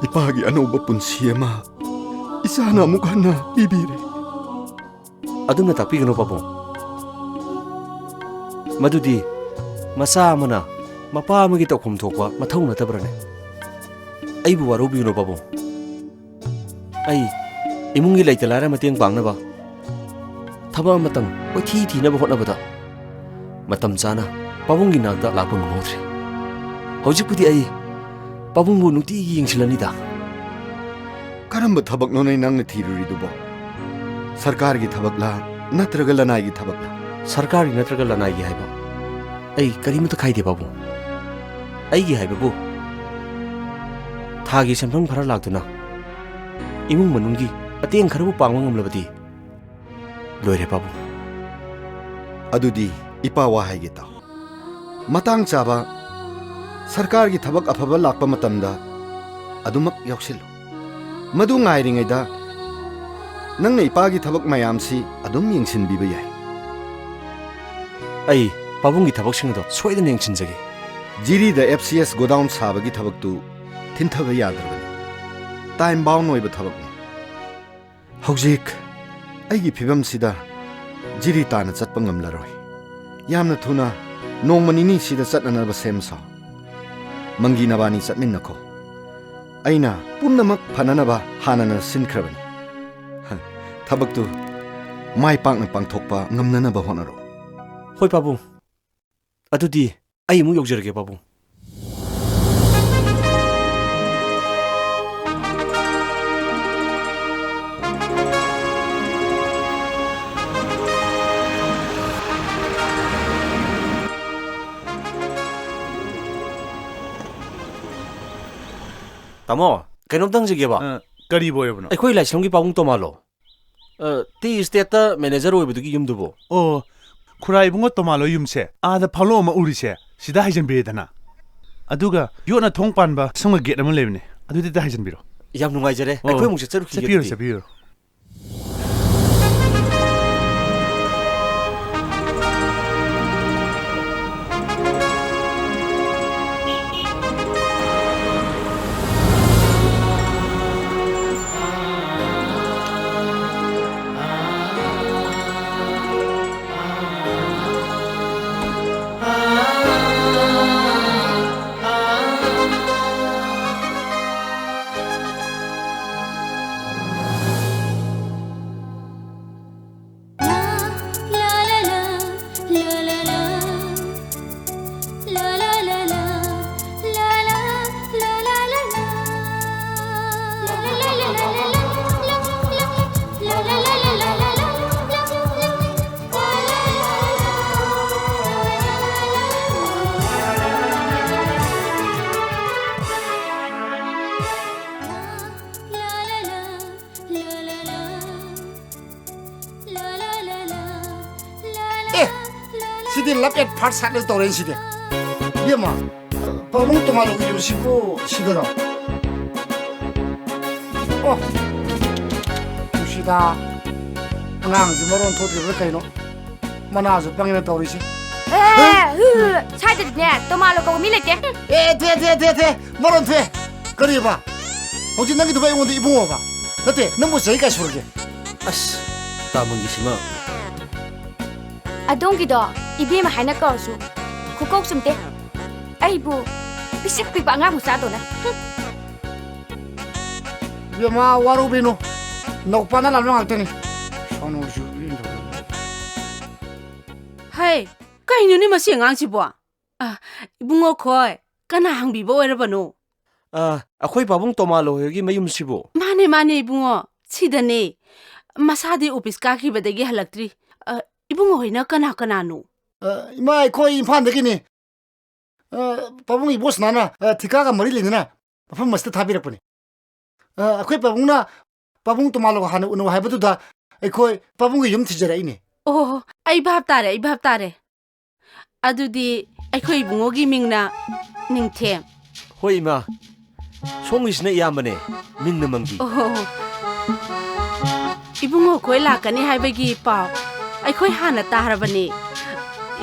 ꯏꯄꯥꯒꯤ ꯑꯅꯧꯕ ꯄꯨꯟꯁꯤ ꯑꯃ ꯏꯆꯥꯅ ꯑꯃꯨꯛ ꯍꯟꯅ ꯄꯤꯕꯤꯔꯦ꯫ ꯑꯗꯨꯝꯅ ꯇꯥꯛꯄꯤꯒꯅꯨ, ꯄꯥꯕꯨꯡ꯫ ꯃꯗꯨꯗꯤ ꯃꯆꯥ ꯑꯃꯅ ꯃꯄꯥ ꯑꯃꯒꯤ ꯇꯧꯐꯝ ꯊꯣꯛꯄ ꯃꯊꯧ ꯅꯠꯇꯕ꯭ꯔꯅꯦ? ꯑꯩꯕꯨ ꯋꯥꯔꯧꯕꯤꯒꯅꯨ, ꯄꯥꯕꯨꯡ꯫ ꯑꯩ ꯏꯃꯨꯡꯒꯤ ꯂꯩꯇ ꯂꯥꯏꯔ ꯃꯇꯦꯡ ꯄꯥꯡꯅꯕ ꯊꯕꯛ ꯑꯃꯇꯪ ꯀꯣꯏꯊꯤ ꯊꯤꯅꯕ ꯍꯣꯠꯅꯕꯗ ꯃꯇꯝ ꯆꯥꯅ ꯄꯥꯕꯨꯡꯒꯤ ꯅꯥꯛꯇ ꯂꯥꯛꯄ ꯉꯝꯍꯧꯗ꯭ꯔꯦ꯫ ꯍꯧꯖꯤꯛꯄꯨꯗꯤ ꯑꯩ ꯄꯥꯕꯨꯡꯕꯨ ꯅꯨꯡꯇꯤꯒꯤ ꯌꯦꯡꯁꯤꯜꯂꯅꯤꯗ꯫ ꯀꯔꯝꯕ ꯊꯕꯛꯅꯣꯅꯦ ꯅꯪꯅ ꯊꯤꯔꯨꯔꯤꯗꯨꯕꯣ? ꯁꯔꯀꯥꯔꯒꯤ ꯊꯕꯛꯂꯥ ꯅꯠꯇ꯭ꯔꯒ ꯂꯅꯥꯏꯒꯤ ꯊꯕꯛꯂꯥ? ꯁꯔꯀꯥꯔꯒꯤ ꯅꯠꯇ꯭ꯔꯒ ꯂꯅꯥꯏꯒꯤ ꯍꯥꯏꯕ ꯑꯩ ꯀꯔꯤꯃꯠꯇ ꯈꯥꯏꯗꯦ, ꯄꯥꯕꯨꯡ꯫ ꯑꯩꯒꯤ ꯍꯥꯏꯕꯕꯨ ꯊꯥꯒꯤ ꯁꯦꯟꯐꯝ ꯈꯔ ꯂꯥꯛꯇꯨꯅ ꯏꯃꯨꯡ ꯃꯅꯨꯡꯒꯤ ꯃꯇꯦꯡ ꯈꯔꯕꯨ ꯄꯥꯡꯕ ꯉꯝꯂꯕꯗꯤ ꯂꯣꯏꯔꯦ, ꯄꯥꯕꯨꯡ꯫ ꯑꯗꯨꯗꯤ ꯏꯄꯥ ꯋꯥ ꯍꯥꯏꯒꯦ ꯇꯥꯎ꯫ ꯃꯇꯥꯡ ꯆꯥꯕ ꯁꯔꯀꯥꯔꯒꯤ ꯊꯕꯛ ꯑꯐꯕ ꯂꯥꯛꯄ ꯃꯇꯝꯗ ꯑꯗꯨꯃꯛ ꯌꯥꯎꯁꯤꯜꯂꯨ꯫ ꯃꯗꯨ ꯉꯥꯏꯔꯤꯉꯩꯗ ꯅꯪꯅ ꯏꯄꯥꯒꯤ ꯊꯕꯛ ꯃꯌꯥꯝꯁꯤ ꯑꯗꯨꯝ ꯌꯦꯡꯁꯤꯟꯕꯤꯕ ꯌꯥꯏ꯫ ꯑꯩ ꯄꯥꯕꯨꯡꯒꯤ ꯊꯕꯛꯁꯤꯡ ꯑꯗꯣ ꯁꯣꯏꯗꯅ ꯌꯦꯡꯁꯤꯟꯖꯒꯦ꯫ ꯖꯤꯔꯤꯗ ꯑꯦꯐ ꯁꯤ ꯑꯦꯁ ꯒꯣꯗꯥꯎꯟ ꯁꯥꯕꯒꯤ ꯊꯕꯛꯇꯨ ꯊꯤꯟꯊꯕ ꯌꯥꯗ꯭ꯔꯕꯅꯤ꯫ ꯇꯥꯏꯝ ꯕꯥꯎꯟ ꯑꯣꯏꯕ ꯊꯕꯛꯅꯤ꯫ ꯍꯧꯖꯤꯛ ꯑꯩꯒꯤ ꯐꯤꯕꯝꯁꯤꯗ ꯖꯤꯔꯤ ꯇꯥꯅ ꯆꯠꯄ ꯉꯝꯂꯔꯣꯏ꯫ ꯌꯥꯝꯅ ꯊꯨꯅ ꯅꯣꯡꯃ ꯅꯤꯅꯤꯁꯤꯗ ꯆꯠꯅꯅꯕ ꯁꯦꯝ ꯁꯥꯎ꯫ ꯃꯪꯒꯤ ꯅꯕꯥꯅꯤ ꯆꯠꯃꯤꯟꯅꯈꯣ꯫ ꯑꯩꯅ ꯄꯨꯝꯅꯃꯛ ꯐꯅꯅꯕ ꯍꯥꯟꯅꯅ ꯁꯤꯟꯈ꯭ꯔꯕꯅꯤ꯫ ꯍ, ꯊꯕꯛꯇꯨ ꯃꯥꯏ ꯄꯥꯛꯅ ꯄꯥꯡꯊꯣꯛꯄ ꯉꯝꯅꯅꯕ ꯍꯣꯠꯅꯔꯣ꯫ ꯍꯣꯏ, ꯄꯥꯕꯨꯡ꯫ ꯑꯗꯨꯗꯤ ꯑꯩ ꯑꯃꯨꯛ ꯌꯧꯖꯔꯒꯦ, ꯄꯥꯕꯨꯡ꯫ ꯇꯥꯃꯣ, ꯀꯩꯅꯣꯝꯇ ꯍꯪꯖꯒꯦꯕ꯫ ꯑ, ꯀꯔꯤꯕꯨ ꯑꯣꯏꯔꯕꯅꯣ? ꯑꯩꯈꯣꯏ ꯂꯥꯏꯁ꯭ꯔꯝꯒꯤ ꯄꯥꯕꯨꯡ ꯇꯣꯃꯥꯂꯣ? ꯑ, ꯇꯤ ꯏꯁꯇꯦꯠꯇ ꯃꯦꯅꯦꯖꯔ ꯑꯣꯏꯕꯗꯨꯒꯤ ꯌꯨꯝꯗꯨꯕꯨ? ꯑꯣ, ꯈꯨꯔꯥꯏ ꯏꯕꯨꯡꯉꯣ ꯇꯣꯃꯥꯂꯣ ꯌꯨꯝꯁꯦ ꯑꯥꯗ ꯐꯥꯎꯂꯣ ꯑꯃ ꯎꯔꯤꯁꯦ, ꯁꯤꯗ ꯍꯥꯏꯖꯟꯕꯤꯔꯦꯗꯅ꯫ ꯑꯗꯨꯒ ꯌꯣꯠꯅ ꯊꯣꯡ ꯄꯥꯟꯕ ꯁꯪꯒ ꯒꯦꯠ ꯑꯃ ꯂꯩꯕꯅꯦ, ꯑꯗꯨꯗ ꯍꯦꯛꯇ ꯍꯥꯏꯖꯟꯕꯤꯔꯣ꯫ ꯌꯥꯝ ꯅꯨꯡꯉꯥꯏꯖꯔꯦ꯫ ꯑꯣ, ꯑꯩꯈꯣꯏ ꯑꯃꯨꯛ ꯆꯠꯆꯔꯨꯈꯤꯒꯦ ꯆꯠꯄꯤꯔꯣ, ꯑꯗꯨꯗꯤ꯫ ꯆꯠꯄꯤꯔꯣ꯫ ꯗꯤ love at first sight ꯇꯧꯔꯦ ꯁꯤꯗꯤ꯫ ꯏꯕꯦꯝꯃ, ꯄꯥꯕꯨꯡ ꯇꯣꯃꯥꯂꯣꯒꯤ ꯌꯨꯝꯁꯤꯕꯨ ꯁꯤꯗꯔꯣ? ꯑꯣ, ꯅꯨꯡꯁꯤꯗ, ꯑꯉꯥꯡꯁꯤ ꯃꯔꯣꯟ ꯊꯣꯛꯇ꯭ꯔꯤꯕ꯭ꯔꯥ ꯀꯩꯅꯣ? ꯃꯅꯥꯁꯨ ꯄꯪꯉꯦꯅ ꯇꯧꯔꯤꯁꯦ꯫ ꯑꯦ, ꯍꯨ, ꯍꯨ, ꯍꯨ, ꯁ꯭ꯋꯥꯏꯗꯗꯤꯅꯦ, ꯇꯣꯃꯥꯂꯣ ꯀꯧꯕ ꯃꯤ ꯂꯩꯇꯦ꯫ ꯑꯦ, ꯊꯦ, ꯊꯦ, ꯊꯦ, ꯊꯦ, ꯃꯔꯣꯟ ꯊꯣꯛꯑꯦ꯫ ꯀꯔꯤꯕ? ꯍꯧꯖꯤꯛ ꯅꯪꯒꯤꯗꯨꯕꯨ ꯑꯩꯉꯣꯟꯗ ꯏꯕꯨꯡꯉꯣꯕ? ꯅꯠꯇꯦ, ꯅꯪꯕꯨ ꯆꯍꯤ ꯀꯌꯥ ꯁꯨꯔꯒꯦ? ꯑꯁ, ꯇꯥꯃꯪꯒꯤꯁꯤꯃ꯫ ꯑꯗꯣꯝꯒꯤꯗꯣ ꯏꯕꯦꯝꯃ ꯍꯥꯏꯅ ꯀꯧꯔꯁꯨ ꯈꯨꯀꯧ ꯆꯨꯝꯗꯦ꯫ ꯑꯩꯕꯨ ꯄꯤꯁꯛ ꯄꯤꯛꯄ ꯑꯉꯥꯡ ꯃꯆꯥꯗꯧꯅ꯫ ꯍꯨꯝ꯫ ꯏꯕꯦꯝꯃ, ꯋꯥꯔꯧꯕꯤꯅꯨ꯫ ꯅꯧꯄꯥꯅ ꯂꯥꯟꯕ ꯉꯥꯛꯇꯅꯤ꯫ ꯁꯣꯅꯣꯁꯨ ꯏꯕꯦꯝꯃ꯫ ꯍꯩ, ꯀꯩꯅꯣꯅꯦ ꯃꯁꯤ ꯑꯉꯥꯡꯁꯤꯕꯣ? ꯑ, ꯏꯕꯨꯡꯉꯣ ꯈꯣꯏ, ꯀꯅꯥ ꯍꯪꯕꯤꯕ ꯑꯣꯏꯔꯕꯅꯣ? ꯑ, ꯑꯩꯈꯣꯏ ꯄꯥꯕꯨꯡ ꯇꯣꯃꯥꯂꯣ ꯍꯣꯏꯒꯤ ꯃꯌꯨꯝꯁꯤꯕꯨ? ꯃꯥꯅꯦ, ꯃꯥꯅꯦ, ꯏꯕꯨꯡꯉꯣ, ꯁꯤꯗꯅꯦ꯫ ꯃꯁꯥꯗꯤ ꯑꯣꯐꯤꯁ ꯀꯥꯈꯤꯕꯗꯒꯤ ꯍꯜꯂꯛꯇ꯭ꯔꯤ꯫ ꯑ, ꯏꯕꯨꯡꯉꯣ ꯍꯣꯏꯅ ꯀꯅꯥ ꯀꯅꯥꯅꯣ? ꯑ, ꯏꯃꯥ, ꯑꯩꯈꯣꯏ ꯏꯝꯐꯥꯜꯗꯒꯤꯅꯤ꯫ ꯑ, ꯄꯥꯕꯨꯡ ꯏꯕꯣꯁꯅꯥꯅ, ꯑ, ꯊꯤꯀꯥꯒ ꯃꯔꯤ ꯂꯩꯅꯅ ꯃꯐꯝ ꯑꯁꯤꯗ ꯊꯥꯕꯤꯔꯛꯄꯅꯤ꯫ ꯑ, ꯑꯩꯈꯣꯏ ꯄꯥꯕꯨꯡꯅ ꯄꯥꯕꯨꯡ ꯇꯣꯃꯥꯂꯣꯒ ꯍꯥꯟꯅ ꯎꯅꯧ ꯍꯥꯏꯕꯗꯨꯗ ꯑꯩꯈꯣꯏ ꯄꯥꯕꯨꯡꯒꯤ ꯌꯨꯝ ꯊꯤꯖꯔꯛꯏꯅꯦ꯫ ꯑꯣ, ꯑꯩ ꯚꯥꯞ ꯇꯥꯔꯦ, ꯑꯩ ꯚꯥꯞ ꯇꯥꯔꯦ꯫ ꯑꯗꯨꯗꯤ ꯑꯩꯈꯣꯏ ꯏꯕꯨꯡꯉꯣꯒꯤ ꯃꯤꯡꯅ ꯅꯤꯡꯊꯦꯝ꯫ ꯍꯣꯏ, ꯏꯃꯥ꯫ ꯁꯣꯝꯒꯤꯁꯤꯅ ꯏꯌꯥꯝꯕꯅꯦ, ꯃꯤꯡꯅ ꯃꯪꯒꯤ꯫ ꯑꯣ, ꯏꯕꯨꯡꯉꯣ ꯈꯣꯏ ꯂꯥꯛꯀꯅꯤ ꯍꯥꯏꯕꯒꯤ ꯄꯥꯎ ꯑꯩꯈꯣꯏ ꯍꯥꯟꯅ ꯇꯥꯔꯕꯅꯦ꯫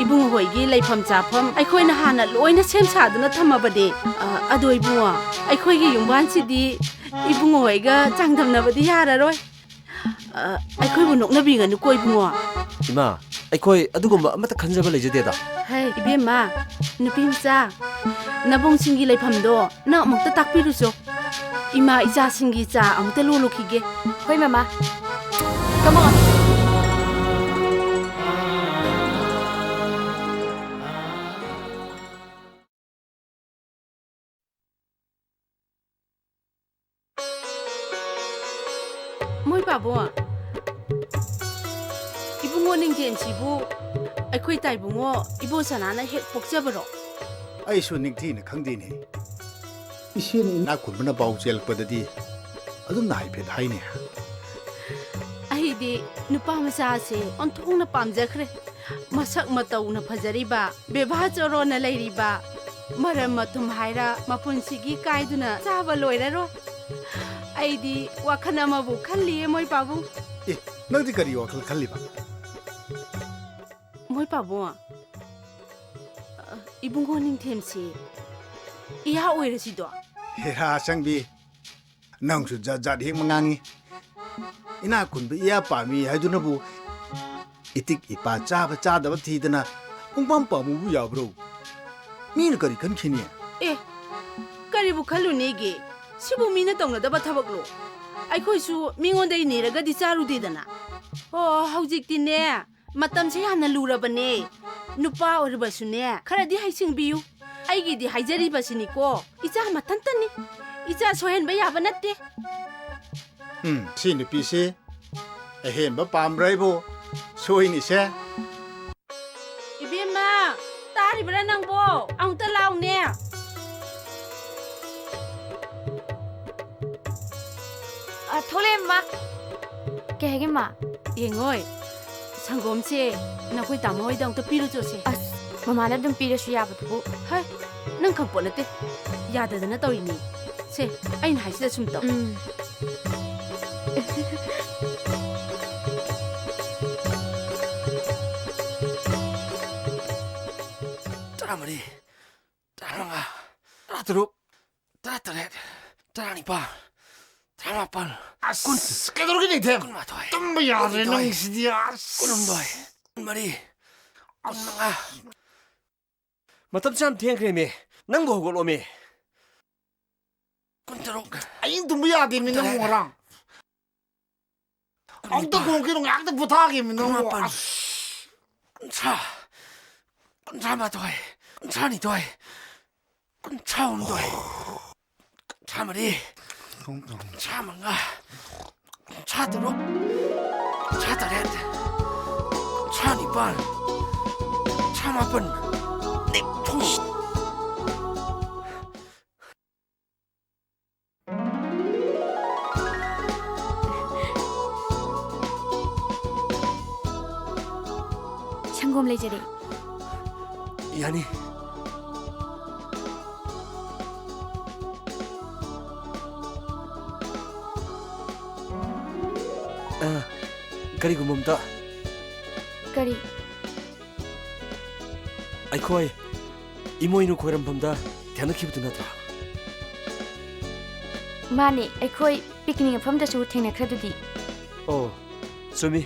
ꯏꯕꯨꯡꯉꯣ ꯍꯣꯏꯒꯤ ꯂꯩꯐꯝ ꯆꯥꯐꯝ ꯑꯩꯈꯣꯏꯅ ꯍꯥꯟꯅ ꯂꯣꯏꯅ ꯁꯦꯝ ꯁꯥꯗꯨꯅ ꯊꯝꯃꯕꯅꯦ꯫ ꯑ, ꯑꯗꯣ ꯏꯕꯨꯡꯉꯣ, ꯑꯩꯈꯣꯏꯒꯤ ꯌꯨꯝꯕꯥꯟꯁꯤꯗꯤ ꯏꯕꯨꯡꯉꯣ ꯍꯣꯏꯒ ꯆꯥꯡꯗꯝꯅꯕꯗꯤ ꯌꯥꯔꯔꯣꯏ꯫ ꯑ, ꯑꯩꯈꯣꯏꯕꯨ ꯅꯣꯛꯅꯕꯤꯒꯅꯨꯀꯣ, ꯏꯕꯨꯡꯉꯣ꯫ ꯏꯃꯥ, ꯑꯩꯈꯣꯏ ꯑꯗꯨꯒꯨꯝꯕ ꯑꯃꯠꯇ ꯈꯟꯖꯕ ꯂꯩꯖꯗꯦꯗ꯫ ꯍꯩ, ꯏꯕꯦꯝꯃ, ꯅꯨꯄꯤ ꯃꯆꯥ, ꯅꯕꯨꯡꯁꯤꯡꯒꯤ ꯂꯩꯐꯝꯗꯣ ꯅꯪ ꯑꯃꯨꯛꯇ ꯇꯥꯛꯄꯤꯔꯨꯆꯣ꯫ ꯏꯃꯥ ꯏꯆꯥꯁꯤꯡꯒꯤ ꯆꯥ ꯑꯃꯨꯛꯇ ꯂꯣꯜꯂꯨꯈꯤꯒꯦ꯫ ꯍꯣꯏ, ꯃꯃꯥ꯫ Come on. ꯃꯣꯏ ꯄꯥꯕꯨꯡ, ꯏꯕꯨꯡꯉꯣ ꯅꯤꯡꯊꯦꯝꯁꯤꯕꯨ ꯑꯩꯈꯣꯏ ꯇꯥꯏꯕꯨꯡꯉꯣ ꯏꯕꯣꯁꯅꯥꯅ ꯍꯦꯛ ꯄꯣꯛꯆꯕꯔꯣ? ꯑꯩꯁꯨ ꯅꯤꯡꯊꯤꯅ ꯈꯪꯗꯦꯅꯦ꯫ ꯏꯆꯦꯅ ꯏꯅꯥꯛ ꯈꯨꯟꯕꯅ ꯄꯥꯎ ꯆꯦꯜꯂꯛꯄꯗꯗꯤ ꯑꯗꯨꯝꯅ ꯍꯥꯏꯐꯦꯠ ꯍꯥꯏꯅꯦ꯫ ꯑꯩꯗꯤ ꯅꯨꯄꯥ ꯃꯆꯥꯁꯦ ꯑꯣꯟꯊꯣꯛꯅ ꯄꯥꯝꯖꯈ꯭ꯔꯦ꯫ ꯃꯁꯛ ꯃꯇꯧꯅ ꯐꯖꯔꯤꯕ, ꯕꯦꯕꯥ ꯆꯣꯔꯣꯟꯅ ꯂꯩꯔꯤꯕ, ꯃꯔꯝ ꯃꯊꯨꯝ ꯍꯥꯏꯔ ꯃꯄꯨꯟꯁꯤꯒꯤ ꯀꯥꯏꯗꯨꯅ ꯆꯥꯕ ꯂꯣꯏꯔꯔꯣꯏ꯫ ꯑꯩꯗꯤ ꯋꯥꯈꯜ ꯑꯃꯕꯨ ꯈꯜꯂꯤꯌꯦ, ꯃꯣꯏ ꯄꯥꯕꯨꯡ꯫ ꯑꯦ, ꯅꯪꯗꯤ ꯀꯔꯤ ꯋꯥꯈꯜ ꯈꯜꯂꯤꯕ? ꯃꯣꯏ ꯄꯥꯕꯨꯡ, ꯑ, ꯏꯕꯨꯡꯉꯣ ꯅꯤꯡꯊꯦꯝꯁꯤ ꯏꯌꯥ ꯑꯣꯏꯔꯁꯤꯗꯣ? ꯍꯦꯔꯥ, ꯑꯁꯪꯕꯤ, ꯅꯪꯁꯨ ꯖꯥꯠ ꯖꯥꯠ ꯍꯦꯛ ꯉꯥꯡꯉꯤ꯫ ꯏꯅꯥꯛ ꯈꯨꯟꯕ ꯏꯌꯥ ꯄꯥꯝꯃꯤ ꯍꯥꯏꯗꯨꯅꯕꯨ ꯏꯇꯤꯛ ꯏꯄꯥ ꯆꯥꯕ ꯆꯥꯗꯕ ꯊꯤꯗꯅ ꯄꯨꯡꯄꯥꯝ ꯄꯥꯝꯃꯨꯕꯨ ꯌꯥꯕ꯭ꯔꯣ? ꯃꯤꯅ ꯀꯔꯤ ꯈꯟꯈꯤꯅꯤ? ꯑꯦ, ꯀꯔꯤꯕꯨ ꯈꯜꯂꯨꯅꯦꯒꯦ? ꯁꯤꯕꯨ ꯃꯤꯅ ꯇꯧꯅꯗꯕ ꯊꯕꯛꯂꯣ? ꯑꯩꯈꯣꯏꯁꯨ ꯃꯤꯉꯣꯟꯗꯒꯤ ꯅꯤꯔꯒꯗꯤ ꯆꯥꯔꯨꯗꯦꯗꯅ꯫ ꯑꯣ, ꯍꯧꯖꯤꯛꯇꯤꯅꯦ, ꯃꯇꯝꯁꯦ ꯌꯥꯝꯅ ꯂꯨꯔꯕꯅꯦ꯫ ꯅꯨꯄꯥ ꯑꯣꯏꯔꯕꯁꯨꯅꯦ, ꯈꯔꯗꯤ ꯍꯩꯁꯤꯡꯕꯤꯌꯨ꯫ ꯑꯩꯒꯤꯗꯤ ꯍꯥꯏꯖꯔꯤꯕꯁꯤꯅꯤꯀꯣ, ꯏꯆꯥ ꯃꯊꯟꯇꯅꯤ꯫ ꯏꯆꯥ ꯁꯣꯏꯍꯟꯕ ꯌꯥꯕ ꯅꯠꯇꯦ꯫ ꯎꯝ, ꯁꯤ ꯅꯨꯄꯤꯁꯤ ꯑꯍꯦꯟꯕ ꯄꯥꯝꯕ꯭ꯔꯥ ꯑꯩꯕꯨ? ꯁꯣꯏꯅꯤꯁꯦ꯫ ꯏꯕꯦꯝꯃ, ꯇꯥꯔꯤꯕ꯭ꯔꯥ ꯅꯪꯕꯣ? ꯑꯃꯨꯛꯇ ꯂꯥꯎꯅꯦ꯫ ꯑ, ꯊꯣꯛꯂꯛꯑꯦ, ꯃꯃꯥ꯫ ꯀꯩ ꯍꯥꯏꯒꯦ, ꯃꯃꯥ? ꯌꯦꯡꯉꯣꯏ, ꯁꯪꯒꯣꯝꯁꯦ ꯅꯈꯣꯏ ꯇꯥꯃꯣ ꯍꯣꯏꯗ ꯑꯃꯨꯛꯇ ꯄꯤꯔꯨꯆꯣꯁꯦ꯫ ꯑꯁ, ꯃꯃꯥꯅ ꯑꯗꯨꯝ ꯄꯤꯔꯁꯨ ꯌꯥꯕꯗꯨꯕꯨ꯫ ꯍꯥꯏ, ꯅꯪ ꯈꯪꯄꯣꯠ ꯅꯠꯇꯦ꯫ ꯌꯥꯗꯗꯅ ꯇꯧꯔꯤꯅꯤ꯫ ꯁꯦ, ꯑꯩꯅ ꯍꯥꯏꯁꯤꯗ ꯁꯨꯝ ꯇꯧ꯫ ꯎꯝ꯫ ꯇꯔꯥꯃꯔꯤ, ꯇꯔꯥꯃꯉꯥ, ꯇꯔꯥꯇꯔꯨꯛ, ꯇꯔꯥꯇꯔꯦꯠ, ꯇꯔꯥꯅꯤꯄꯥꯜ, ꯇꯔꯥꯃꯥꯄꯜ, ꯑꯁ, ꯀꯨꯟ, ꯀꯩꯗꯧꯔꯒꯦ, ꯅꯤꯡꯊꯦꯝ? ꯀꯨꯟꯃꯥꯊꯣꯏ, ꯇꯨꯝꯕ ꯌꯥꯗ꯭ꯔꯦ ꯀꯨꯟꯅꯤꯊꯣꯏ, ꯅꯪꯁꯤꯗꯤ, ꯑꯁ꯫ ꯀꯨꯟꯍꯨꯝꯗꯣꯏ, ꯀꯨꯟꯃꯔꯤ, ꯀꯨꯟꯃꯉꯥ꯫ ꯃꯇꯝꯁꯦ ꯌꯥꯝ ꯊꯦꯡꯈ꯭ꯔꯦꯃꯤ꯫ ꯅꯪꯕꯨ ꯍꯧꯒꯠꯂꯣꯃꯤ꯫ ꯀꯨꯟꯇꯔꯨꯛ꯫ ꯑꯍꯤꯡ ꯇꯨꯝꯕ ꯌꯥꯗꯦꯃꯤ ꯅꯪꯕꯨ ꯀꯨꯟꯇꯔꯦꯠ꯫ ꯉꯔꯥꯡ꯫ ꯀꯨꯟꯅꯤꯄꯥꯜ꯫ ꯑꯃꯨꯛꯇ ꯈꯣꯡ ꯀꯩꯅꯣ ꯉꯥꯏꯍꯥꯛꯇ ꯄꯣꯊꯥꯒꯦꯃꯤ ꯅꯪꯕꯨ꯫ ꯀꯨꯟꯃꯥꯄꯜ꯫ ꯑꯁ꯫ ꯀꯨꯟꯊ꯭ꯔꯥ꯫ ꯀꯨꯟꯊ꯭ꯔꯥ ꯃꯥꯊꯣꯏ꯫ ꯀꯨꯟꯊ꯭ꯔꯥ ꯅꯤꯊꯣꯏ꯫ ꯀꯨꯟꯊ꯭ꯔꯥ ꯍꯨꯝꯗꯣꯏ꯫ ꯀꯨꯟꯊ꯭ꯔꯥ ꯃꯔꯤ꯫ ꯀꯨꯟꯊ꯭ꯔꯥ ꯃꯉꯥ꯫ ꯀꯨꯟꯊ꯭ꯔꯥ ꯇꯔꯨꯛ꯫ ꯀꯨꯟꯊ꯭ꯔꯥ ꯇꯔꯦꯠ꯫ ꯀꯨꯟꯊ꯭ꯔꯥ ꯅꯤꯄꯥꯜ꯫ ꯀꯨꯟꯊ꯭ꯔꯥ ꯃꯥꯄꯜ꯫ ꯅꯤꯐꯨ꯫ ꯂꯩꯖꯔꯦ꯫ ꯌꯥꯅꯤ꯫ ꯑ, ꯀꯔꯤꯒꯨꯝꯕ ꯑꯝꯇ꯫ ꯀꯔꯤ? ꯑꯩꯈꯣꯏ ꯏꯃꯣꯏꯅꯨ ꯈꯣꯏꯔꯝꯐꯝꯗ ꯊꯦꯡꯅꯈꯤꯕꯗꯨ ꯅꯠꯇ꯭ꯔꯥ? ꯃꯥꯅꯦ, ꯑꯩꯈꯣꯏ picnic ꯃꯐꯝꯗꯁꯨ ꯊꯦꯡꯅꯈ꯭ꯔꯗꯨꯗꯤ꯫ ꯑꯣ, ꯆꯨꯝꯃꯤ꯫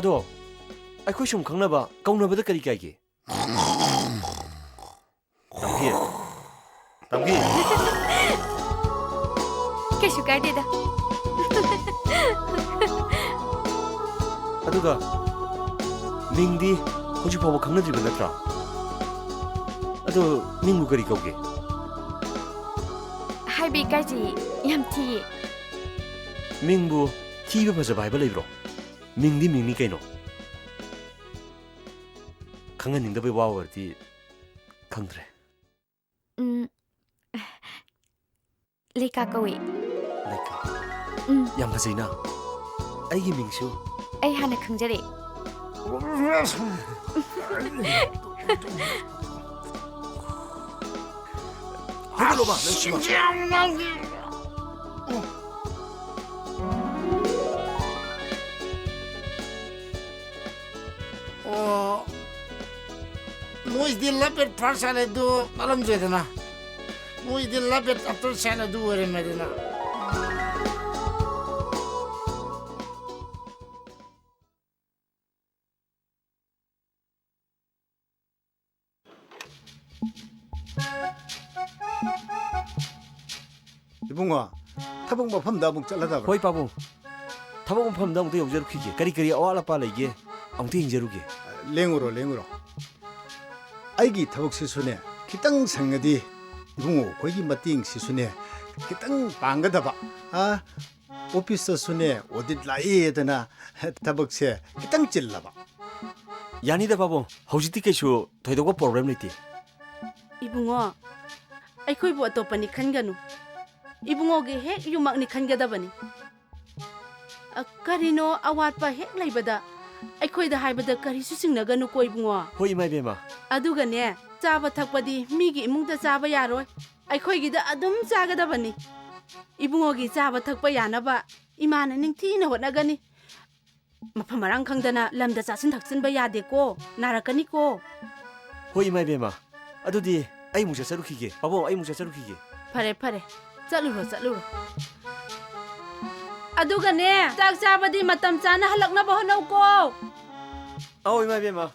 ꯑꯗꯣ, ꯑꯩꯈꯣꯏ ꯁꯨꯝ ꯈꯪꯅꯕ ꯀꯧꯅꯕꯗ ꯀꯔꯤ ꯀꯥꯏꯒꯦ? ꯇꯝꯒꯤ꯫ ꯇꯝꯒꯤ꯫ ꯀꯩꯁꯨ ꯀꯥꯏꯗꯦꯗ꯫ ꯑꯗꯨꯒ ꯃꯤꯡꯗꯤ ꯍꯧꯖꯤꯛ ꯐꯥꯎꯕ ꯈꯪꯅꯗ꯭ꯔꯤꯕ ꯅꯠꯇ꯭ꯔꯥ? ꯑꯗꯣ ꯃꯤꯡꯕꯨ ꯀꯔꯤ ꯀꯧꯒꯦ? ꯍꯥꯏꯕ ꯏꯀꯥꯏꯖꯩꯌꯦ, ꯌꯥꯝ ꯊꯤꯌꯦ꯫ ꯃꯤꯡꯕꯨ ꯊꯤꯕ ꯐꯖꯕ ꯍꯥꯏꯕ ꯂꯩꯕ꯭ꯔꯣ? ꯃꯤꯡꯗꯤ ꯃꯤꯡꯅꯤ ꯀꯩꯅꯣ꯫ ꯈꯪꯍꯟꯅꯤꯡꯗꯕꯩ ꯋꯥ ꯑꯣꯏꯔꯗꯤ ꯈꯪꯗ꯭ꯔꯦ꯫ ꯎꯝ, ꯂꯩꯀꯥ ꯀꯧꯏ꯫ ꯂꯩꯀꯥ꯫ ꯎꯝ꯫ ꯌꯥꯝ ꯐꯖꯩꯅ꯫ ꯑꯩꯒꯤ ꯃꯤꯡꯁꯨ꯫ ꯑꯩ ꯍꯥꯟꯅ ꯈꯪꯖꯔꯦ꯫ ꯍꯧꯒꯠꯂꯣꯕ, ꯅꯪꯁꯤꯃ꯫ ꯑꯣ, ꯅꯣꯏꯗꯤ love at first sight ꯑꯗꯨ ꯃꯥꯜꯂꯝꯗ꯭ꯔꯦꯗꯅ꯫ ꯅꯣꯏꯗꯤ love at after sight ꯑꯗꯨ ꯑꯣꯏꯔꯝꯃꯦꯗꯅ꯫ ꯏꯕꯨꯡꯉꯣ, ꯊꯕꯛ ꯃꯐꯝꯗ ꯑꯃꯨꯛ ꯆꯠꯂꯗꯕ꯭ꯔꯥ? ꯍꯣꯏ, ꯄꯥꯕꯨꯡ꯫ ꯊꯕꯛ ꯃꯐꯝꯗ ꯑꯃꯨꯛꯇ ꯌꯧꯖꯔꯨꯈꯤꯒꯦ꯫ ꯀꯔꯤ ꯀꯔꯤ ꯑꯋꯥꯠ ꯑꯄꯥ ꯂꯩꯒꯦ? ꯑꯃꯨꯛꯇ ꯌꯦꯡꯖꯔꯨꯒꯦ꯫ ꯂꯦꯡꯉꯨꯔꯣ, ꯂꯦꯡꯉꯨꯔꯣ꯫ ꯑꯩꯒꯤ ꯊꯕꯛꯁꯤꯁꯨꯅꯦ, ꯈꯤꯇꯪ ꯁꯪꯉꯗꯤ ꯏꯕꯨꯡꯉꯣ ꯑꯩꯈꯣꯏꯒꯤ ꯃꯇꯦꯡꯁꯤꯁꯨꯅꯦ, ꯈꯤꯇꯪ ꯄꯥꯡꯒꯗꯕ꯫ ꯑ, ꯑꯣꯐꯤꯁꯇꯁꯨꯅꯦ, audit ꯂꯥꯛꯑꯦꯗꯅ ꯊꯕꯛꯁꯦ ꯈꯤꯇꯪ ꯆꯤꯜꯂꯕ꯫ ꯌꯥꯅꯤꯗ, ꯄꯥꯕꯨꯡ꯫ ꯍꯧꯖꯤꯛꯇꯤ ꯀꯩꯁꯨ ꯊꯣꯏꯗꯣꯛꯄ problem ꯂꯩꯇꯦ꯫ ꯏꯕꯨꯡꯉꯣ, ꯑꯩꯈꯣꯏꯕꯨ ꯑꯇꯣꯞꯄꯅꯤ ꯈꯟꯒꯅꯨ꯫ ꯏꯕꯨꯡꯉꯣꯒꯤ ꯍꯦꯛ ꯌꯨꯝꯃꯛꯅꯤ ꯈꯟꯒꯗꯕꯅꯤ꯫ ꯑ, ꯀꯔꯤꯅꯣ ꯑꯋꯥꯠꯄ ꯍꯦꯛ ꯂꯩꯕꯗ ꯑꯩꯈꯣꯏꯗ ꯍꯥꯏꯕꯗ ꯀꯔꯤꯁꯨ ꯆꯤꯡꯅꯒꯅꯨꯀꯣ, ꯏꯕꯨꯡꯉꯣ꯫ ꯍꯣꯏ, ꯏꯃꯥ ꯏꯕꯦꯝꯃ꯫ ꯑꯗꯨꯒꯅꯦ, ꯆꯥꯕ ꯊꯛꯄꯗꯤ ꯃꯤꯒꯤ ꯏꯃꯨꯡꯗ ꯆꯥꯕ ꯌꯥꯔꯣꯏ꯫ ꯑꯩꯈꯣꯏꯒꯤꯗ ꯑꯗꯨꯝ ꯆꯥꯒꯗꯕꯅꯤ꯫ ꯏꯕꯨꯡꯉꯣꯒꯤ ꯆꯥꯕ ꯊꯛꯄ ꯌꯥꯅꯕ ꯏꯃꯥꯅ ꯅꯤꯡꯊꯤꯅ ꯍꯣꯠꯅꯒꯅꯤ꯫ ꯃꯐꯝ ꯃꯔꯥꯡ ꯈꯪꯗꯅ ꯂꯝꯗ ꯆꯥꯁꯤꯟ ꯊꯛꯆꯤꯟꯕ ꯌꯥꯗꯦꯀꯣ, ꯅꯥꯔꯛꯀꯅꯤꯀꯣ꯫ ꯍꯣꯏ, ꯏꯃꯥ ꯏꯕꯦꯝꯃ꯫ ꯑꯗꯨꯗꯤ ꯑꯩ ꯑꯃꯨꯛ ꯆꯠꯆꯔꯨꯈꯤꯒꯦ꯫ ꯄꯥꯕꯨꯡ, ꯑꯩ ꯑꯃꯨꯛ ꯆꯠꯆꯔꯨꯈꯤꯒꯦ꯫ ꯐꯔꯦ, ꯐꯔꯦ꯫ ꯆꯠꯂꯨꯔꯣ, ꯆꯠꯂꯨꯔꯣ꯫ ꯑꯗꯨꯒꯅꯦ, ꯆꯥꯛ ꯆꯥꯕꯗꯤ ꯃꯇꯝ ꯆꯥꯅ ꯍꯜꯂꯛꯅꯕ ꯍꯣꯠꯅꯧꯀꯣ꯫ ꯑꯧ, ꯏꯃꯥ ꯏꯕꯦꯝꯃ꯫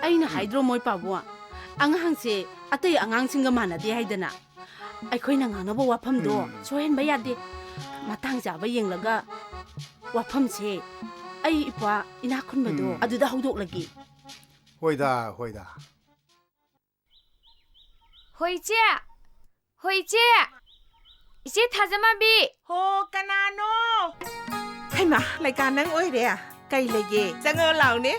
ꯑꯩꯅ ꯍꯥꯏꯗ꯭ꯔꯣ, ꯃꯣꯏ ꯄꯥꯕꯨꯡ? ꯑꯉꯥꯡꯁꯦ ꯑꯇꯩ ꯑꯉꯥꯡꯁꯤꯡꯒ ꯃꯥꯟꯅꯗꯦ ꯍꯥꯏꯗꯅ꯫ ꯑꯩꯈꯣꯏꯅ ꯉꯥꯡꯅꯕ ꯋꯥꯐꯝꯗꯣ ꯎꯝ꯫ ꯁꯣꯏꯍꯟꯕ ꯌꯥꯗꯦ꯫ ꯃꯇꯥꯡ ꯆꯥꯕ ꯌꯦꯡꯂꯒ ꯋꯥꯐꯝꯁꯦ ꯑꯩ ꯏꯄ꯭ꯋꯥ ꯏꯅꯥꯛ ꯈꯨꯟꯕꯗꯣ ꯎꯝ꯫ ꯑꯗꯨꯗ ꯍꯧꯗꯣꯛꯂꯒꯦ꯫ ꯍꯣꯏꯗ, ꯍꯣꯏꯗ꯫ ꯍꯣꯏ, ꯏꯆꯦ꯫ ꯍꯣꯏ, ꯏꯆꯦ꯫ ꯏꯆꯦ ꯊꯥꯖꯃꯥꯟꯕꯤ꯫ ꯍꯣ, ꯀꯅꯥꯅꯣ? ꯍꯩꯃꯥ, ꯂꯩꯀꯥ ꯅꯪ ꯑꯣꯏꯔꯦ꯫ ꯀꯩ ꯂꯩꯒꯦ? ꯆꯪꯉꯛꯑꯣ ꯂꯥꯎꯅꯦ꯫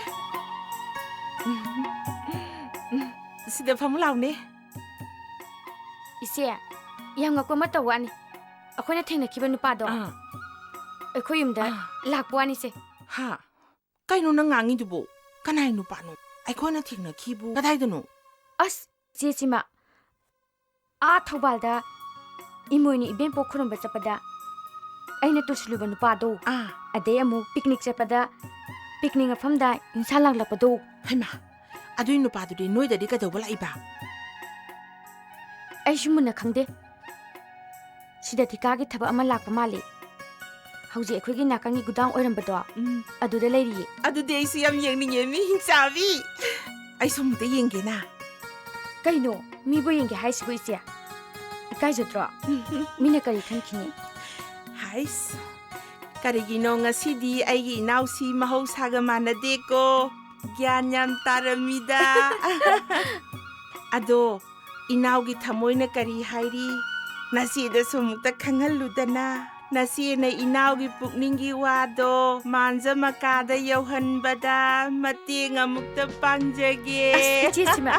ꯁꯤꯗ ꯐꯝꯃꯨ ꯂꯥꯎꯅꯦ꯫ ꯏꯆꯦ, ꯌꯥꯝ ꯉꯛꯄ ꯑꯃ ꯇꯧ ꯋꯥꯅꯤ꯫ ꯑꯩꯈꯣꯏꯅ ꯊꯦꯡꯅꯈꯤꯕ ꯅꯨꯄꯥꯗꯣ ꯑꯥ꯫ ꯑꯩꯈꯣꯏ ꯌꯨꯝꯗ ꯑꯥ꯫ ꯂꯥꯛꯄ ꯋꯥꯅꯤꯁꯦ꯫ ꯍꯥ? ꯀꯩꯅꯣ ꯅꯪ ꯉꯥꯡꯉꯤꯗꯨꯕꯣ? ꯀꯅꯥꯏ ꯅꯨꯄꯥꯅꯣ? ꯑꯩꯈꯣꯏꯅ ꯊꯦꯡꯅꯈꯤꯕꯨ ꯀꯗꯥꯏꯗꯅꯣ? ꯑꯁ, ꯆꯦ ꯁꯤꯃ, ꯑꯥ ꯊꯧꯕꯥꯜꯗ ꯏꯃꯣꯏꯅꯨ ꯏꯕꯦꯝꯄꯣꯛ ꯈꯨꯔꯨꯝꯕ ꯆꯠꯄꯗ ꯑꯩꯅ ꯇꯨꯁꯤꯜꯂꯨꯕ ꯅꯨꯄꯥꯗꯣ꯫ ꯑꯥ꯫ ꯑꯗꯩ ꯑꯃꯨꯛ picnic ꯆꯠꯄꯗ picnic ꯃꯐꯝꯗ ꯏꯟꯁꯥ ꯂꯥꯡꯂꯛꯄꯗꯣ꯫ ꯍꯩꯃꯥ, ꯑꯗꯨꯏ ꯅꯨꯄꯥꯗꯨꯗꯤ ꯅꯣꯏꯗꯗꯤ ꯀꯩꯗꯧꯕ ꯂꯥꯛꯏꯕ? ꯑꯩꯁꯨ ꯃꯨꯟꯅ ꯈꯪꯗꯦ꯫ ꯁꯤꯗ ꯊꯤꯀꯥꯒꯤ ꯊꯕꯛ ꯑꯃ ꯂꯥꯛꯄ ꯃꯥꯜꯂꯤ꯫ ꯍꯧꯖꯤꯛ ꯑꯩꯈꯣꯏꯒꯤ ꯅꯥꯀꯟꯒꯤ ꯒꯨꯗꯥꯎꯟ ꯑꯣꯏꯔꯝꯕꯗꯣ, ꯎꯝ꯫ ꯑꯗꯨꯗ ꯂꯩꯔꯤꯌꯦ꯫ ꯑꯗꯨꯗꯤ ꯑꯩꯁꯨ ꯌꯥꯝ ꯌꯦꯡꯅꯤꯡꯉꯦ, ꯃꯤ ꯍꯤꯡꯆꯥꯕꯤ꯫ ꯑꯩꯁꯨ ꯑꯃꯨꯛꯇ ꯌꯦꯡꯒꯦꯅ꯫ ꯀꯩꯅꯣ, ꯃꯤꯕꯨ ꯌꯦꯡꯒꯦ ꯍꯥꯏꯁꯤꯕꯨ, ꯏꯆꯦ? ꯏꯀꯥꯏꯖꯗ꯭ꯔꯣ? ꯃꯤꯅ ꯀꯔꯤ ꯈꯟꯈꯤꯅꯤ? ꯍꯥꯏꯁ, ꯀꯔꯤꯒꯤꯅꯣ ꯉꯁꯤꯗꯤ ꯑꯩꯒꯤ ꯏꯅꯥꯎꯁꯤ ꯃꯍꯧꯁꯥꯒ ꯃꯥꯟꯅꯗꯦꯀꯣ? ꯒ꯭ꯌꯥꯟ ꯌꯥꯝ ꯇꯥꯔꯝꯃꯤꯗ꯫ ꯑꯗꯣ, ꯏꯅꯥꯎꯒꯤ ꯊꯃꯣꯏꯅ ꯀꯔꯤ ꯍꯥꯏꯔꯤ? ꯅꯆꯦꯗꯁꯨ ꯑꯃꯨꯛꯇ ꯈꯪꯍꯜꯂꯨꯗꯅ꯫ ꯅꯆꯦꯅ ꯏꯅꯥꯎꯒꯤ ꯄꯨꯛꯅꯤꯡꯒꯤ ꯋꯥꯗꯣ ꯃꯥꯟꯖ ꯃꯀꯥꯗ ꯌꯧꯍꯟꯕꯗ ꯃꯇꯦꯡ ꯑꯃꯨꯛꯇ ꯄꯥꯡꯖꯒꯦ꯫ ꯑꯁ, ꯏꯆꯦ ꯁꯤꯃ꯫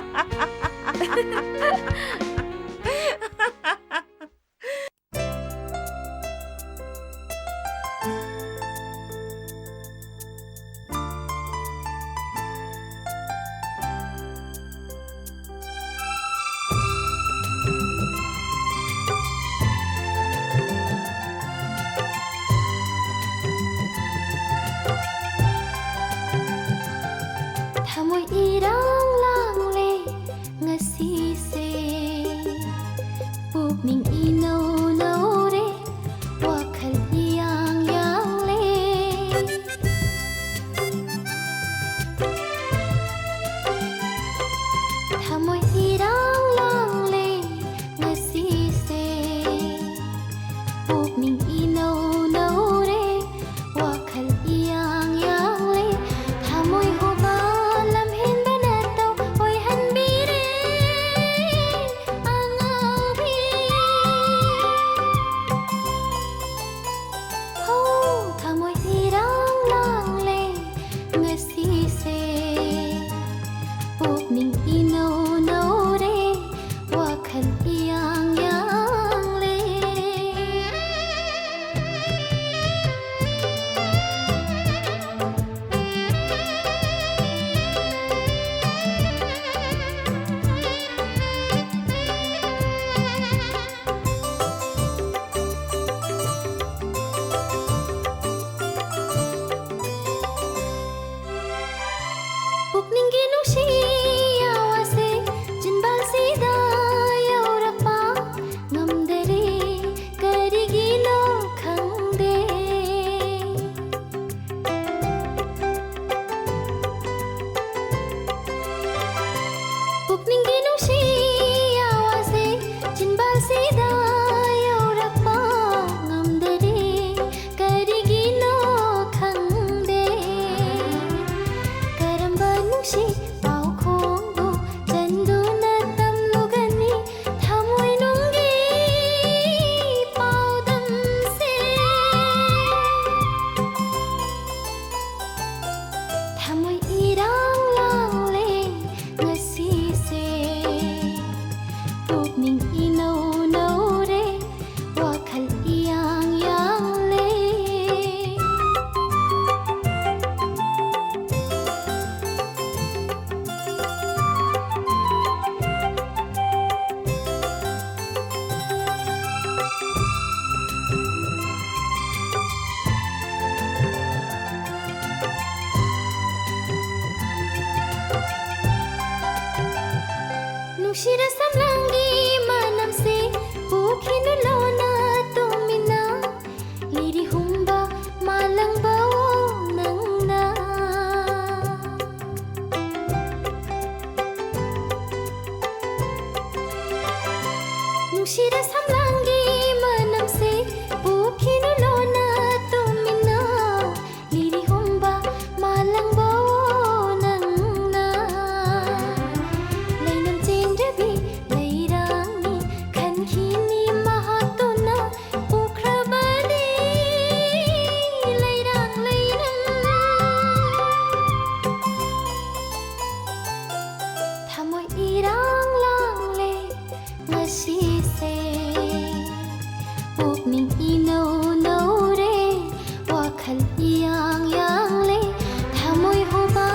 ꯊꯃꯣꯏ ꯏꯔꯥꯡ ꯂꯥꯡꯂꯦ ꯉꯁꯤꯁꯦ, ꯄꯨꯛꯅꯤꯡ ꯏꯅꯧ ꯅꯧꯔꯦ, ꯋꯥꯈꯜ ꯏꯌꯥꯡ ꯌꯥꯡꯂꯦ꯫ ꯅꯨꯡꯁꯤꯔ ꯁꯝꯂꯥꯡꯒꯤ ꯃꯅꯝꯁꯦ ꯄꯨꯈꯤꯅꯨ ꯂꯣꯟꯅ ꯇꯨꯃꯤꯟꯅ, ꯂꯤꯔꯤ ꯍꯨꯝꯕ ꯃꯥꯂꯪꯕꯑꯣ ꯅꯪꯅ꯫ ꯅꯨꯡꯁꯤꯔ ꯁꯝꯂꯥꯡꯒꯤ ꯃꯅꯝꯁꯦ ꯄꯨꯈꯤꯅꯨ ꯂꯣꯟꯅ ꯇꯨꯃꯤꯟꯅ, ꯂꯤꯔꯤ ꯍꯨꯝꯕ ꯃꯥꯂꯪꯕꯑꯣ ꯅꯪꯅ꯫ ꯂꯩꯅꯝ ꯆꯦꯟꯗꯕꯤ ꯂꯩꯔꯥꯡꯅꯤ ꯈꯟꯈꯤꯅꯤ ꯃꯍꯥꯛꯇꯨꯅ ꯎꯈ꯭ꯔꯕꯗꯤ ꯂꯩꯔꯥꯡ ꯂꯩꯔꯥꯡ꯫ ꯊꯃꯣꯏ ꯏꯔꯥꯡ ꯂꯥꯡꯂꯦ ꯉꯁꯤꯁꯦ, ꯄꯨꯛꯅꯤꯡ ꯏꯅꯧ ꯅꯧꯔꯦ, ꯋꯥꯈꯜ ꯏꯌꯥꯡ ꯌꯥꯡꯂꯦ꯫ ꯊꯃꯣꯏ ꯍꯨꯕ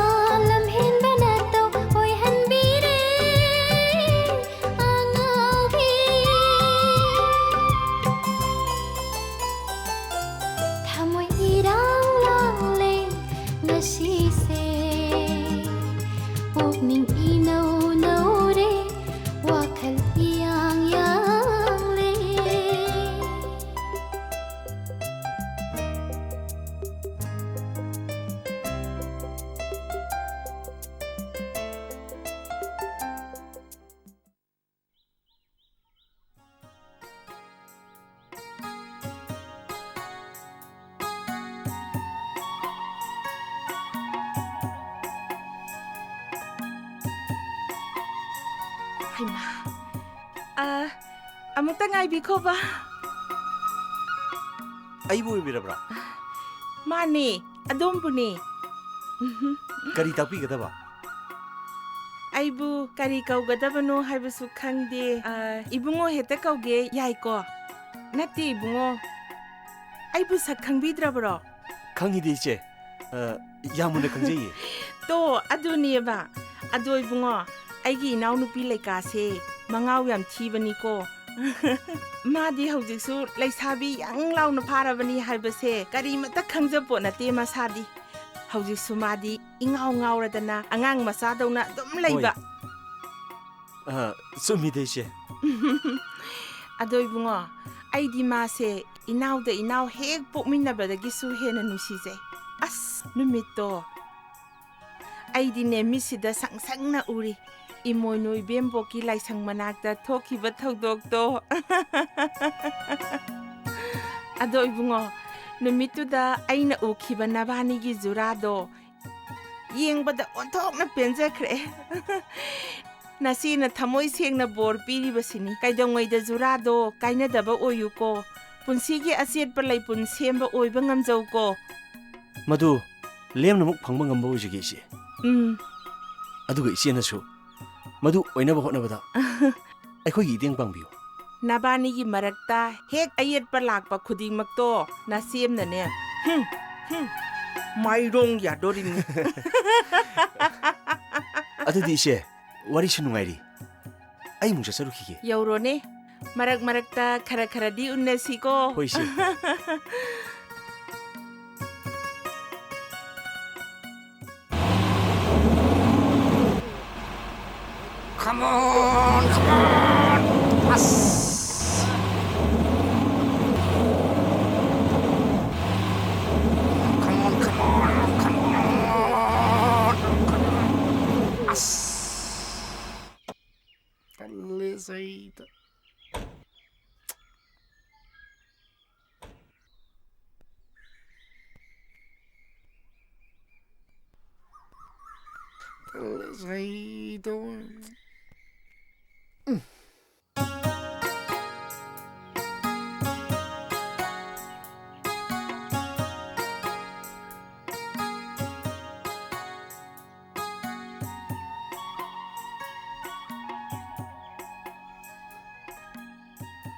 ꯂꯝꯍꯦꯟꯕ ꯅꯠꯇꯧ ꯑꯣꯏꯍꯟꯕꯤꯔꯦ ꯑꯉꯥꯎꯕꯤ꯫ ꯊꯃꯣꯏ ꯏꯔꯥꯡ ꯂꯥꯡꯂꯦ ꯉꯁꯤꯁꯦ, ꯄꯨꯛꯅꯤꯡ ꯏꯅꯧ ꯅꯧꯔꯦ, ꯋꯥꯈꯜ ꯏꯌꯥꯡ ꯌꯥꯡꯂꯦ꯫ ꯍꯩꯃꯥ, ꯑ, ꯑꯃꯨꯛꯇ ꯉꯥꯏꯕꯤꯈꯣꯕ꯫ ꯑꯩꯕꯨ ꯑꯣꯏꯕꯤꯔꯕ꯭ꯔꯥ? ꯃꯥꯅꯦ, ꯑꯗꯣꯝꯕꯨꯅꯦ꯫ ꯀꯔꯤ ꯇꯥꯛꯄꯤꯒꯗꯕ? ꯑꯩꯕꯨ ꯀꯔꯤ ꯀꯧꯒꯗꯕꯅꯣ ꯍꯥꯏꯕꯁꯨ ꯈꯪꯗꯦ꯫ ꯑ, ꯏꯕꯨꯡꯉꯣ ꯍꯦꯛꯇ ꯀꯧꯒꯦ, ꯌꯥꯏꯀꯣ? ꯅꯠꯇꯦ ꯏꯕꯨꯡꯉꯣ, ꯑꯩꯕꯨ ꯁꯛ ꯈꯪꯕꯤꯗ꯭ꯔꯕ꯭ꯔꯣ? ꯈꯪꯉꯤꯗ ꯏꯆꯦ꯫ ꯑ, ꯌꯥꯝ ꯃꯨꯟꯅ ꯈꯪꯖꯩꯌꯦ꯫ ꯇꯣ, ꯑꯗꯨꯅꯦꯕ꯫ ꯑꯗꯣ ꯏꯕꯨꯡꯉꯣ, ꯑꯩꯒꯤ ꯏꯅꯥꯎꯅꯨꯄꯤ ꯂꯩꯀꯥꯁꯦ ꯃꯉꯥꯎ ꯌꯥꯝ ꯊꯤꯕꯅꯤꯀꯣ꯫ ꯃꯥꯗꯤ ꯍꯧꯖꯤꯛꯁꯨ ꯂꯩꯁꯥꯕꯤ ꯌꯪ ꯂꯥꯎꯅ ꯐꯥꯔꯕꯅꯤ ꯍꯥꯏꯕꯁꯦ ꯀꯔꯤꯃꯠꯇ ꯈꯪꯖꯄꯣꯠ ꯅꯠꯇꯦ ꯃꯁꯥꯗꯤ꯫ ꯍꯧꯖꯤꯛꯁꯨ ꯃꯥꯗꯤ ꯏꯉꯥꯎ ꯉꯥꯎꯔꯗꯅ ꯑꯉꯥꯡ ꯃꯆꯥꯗꯧꯅ ꯑꯗꯨꯝ ꯂꯩꯕ꯫ ꯍꯣꯏ꯫ ꯑ, ꯆꯨꯝꯃꯤꯗ ꯏꯆꯦ꯫ ꯑꯗꯣ ꯏꯕꯨꯡꯉꯣ, ꯑꯩꯗꯤ ꯃꯥꯁꯦ ꯏꯅꯥꯎꯗ ꯏꯅꯥꯎ ꯍꯦꯛ ꯄꯣꯛꯃꯤꯟꯅꯕꯗꯒꯤꯁꯨ ꯍꯦꯟꯅ ꯅꯨꯡꯁꯤꯖꯩ꯫ ꯑꯁ, ꯅꯨꯃꯤꯠꯇꯣ ꯑꯩꯗꯤꯅꯦ ꯃꯤꯠꯁꯤꯗ ꯁꯪ ꯁꯪꯅ ꯎꯔꯤ꯫ ꯏꯃꯣꯏꯅꯨ ꯏꯕꯦꯝꯕꯣꯛꯀꯤ ꯂꯥꯏꯁꯪ ꯃꯅꯥꯛꯇ ꯊꯣꯛꯈꯤꯕ ꯊꯧꯗꯣꯛꯇꯣ꯫ ꯑꯗꯣ ꯏꯕꯨꯡꯉꯣ, ꯅꯨꯃꯤꯠꯇꯨꯗ ꯑꯩꯅ ꯎꯈꯤꯕ ꯅꯕꯥꯅꯤꯒꯤ ꯖꯨꯔꯥꯗꯣ ꯌꯦꯡꯕꯗ ꯑꯣꯟꯊꯣꯛꯅ ꯄꯦꯟꯖꯈ꯭ꯔꯦ꯫ ꯅꯆꯦꯅ ꯊꯃꯣꯏ ꯁꯦꯡꯅ ꯕꯣꯔ ꯄꯤꯔꯤꯕꯁꯤꯅꯤ꯫ ꯀꯩꯗꯧꯉꯩꯗ ꯖꯨꯔꯥꯗꯣ ꯀꯥꯏꯅꯗꯕ ꯑꯣꯏꯌꯨꯀꯣ꯫ ꯄꯨꯟꯁꯤꯒꯤ ꯑꯆꯦꯠꯄ ꯂꯩꯄꯨꯟ ꯁꯦꯝꯕ ꯑꯣꯏꯕ ꯉꯝꯖꯧꯀꯣ꯫ ꯃꯗꯨ ꯂꯦꯝꯅꯃꯛ ꯐꯪꯕ ꯉꯝꯕ ꯑꯣꯏꯖꯒꯦ, ꯏꯆꯦ꯫ ꯎꯝ꯫ ꯑꯗꯨꯒ ꯏꯆꯦꯅꯁꯨ ꯃꯗꯨ ꯑꯣꯏꯅꯕ ꯍꯣꯠꯅꯕꯗ ꯑꯩꯈꯣꯏꯒꯤ ꯏꯇꯦꯡ ꯄꯥꯡꯕꯤꯌꯨ꯫ ꯅꯕꯥꯅꯤꯒꯤ ꯃꯔꯛꯇ ꯍꯦꯛ ꯑꯌꯦꯠꯄ ꯂꯥꯛꯄ ꯈꯨꯗꯤꯡꯃꯛꯇꯣ ꯅꯆꯦꯝꯅꯅꯦ, ꯍꯨꯝ, ꯍꯨꯝ, ꯃꯥꯏꯔꯣꯡ ꯌꯥꯗꯣꯔꯤꯃꯤ꯫ ꯑꯗꯨꯗꯤ ꯏꯆꯦ, ꯋꯥꯔꯤꯁꯨ ꯅꯨꯡꯉꯥꯏꯔꯤ꯫ ꯑꯩ ꯑꯃꯨꯛ ꯆꯠꯆꯔꯨꯈꯤꯒꯦ꯫ ꯌꯧꯔꯣꯅꯦ꯫ ꯃꯔꯛ ꯃꯔꯛꯇ ꯈꯔ ꯈꯔꯗꯤ ꯎꯟꯅꯁꯤꯀꯣ꯫ ꯍꯣꯏ, ꯏꯆꯦ꯫ Come on, come on. ꯑꯁ꯫ Come on, come on, come on, come on. ꯑꯁ꯫ ꯇꯜꯂꯦ ꯁꯩꯗ꯫ ꯇꯜꯂꯦ ꯁꯩꯗ꯫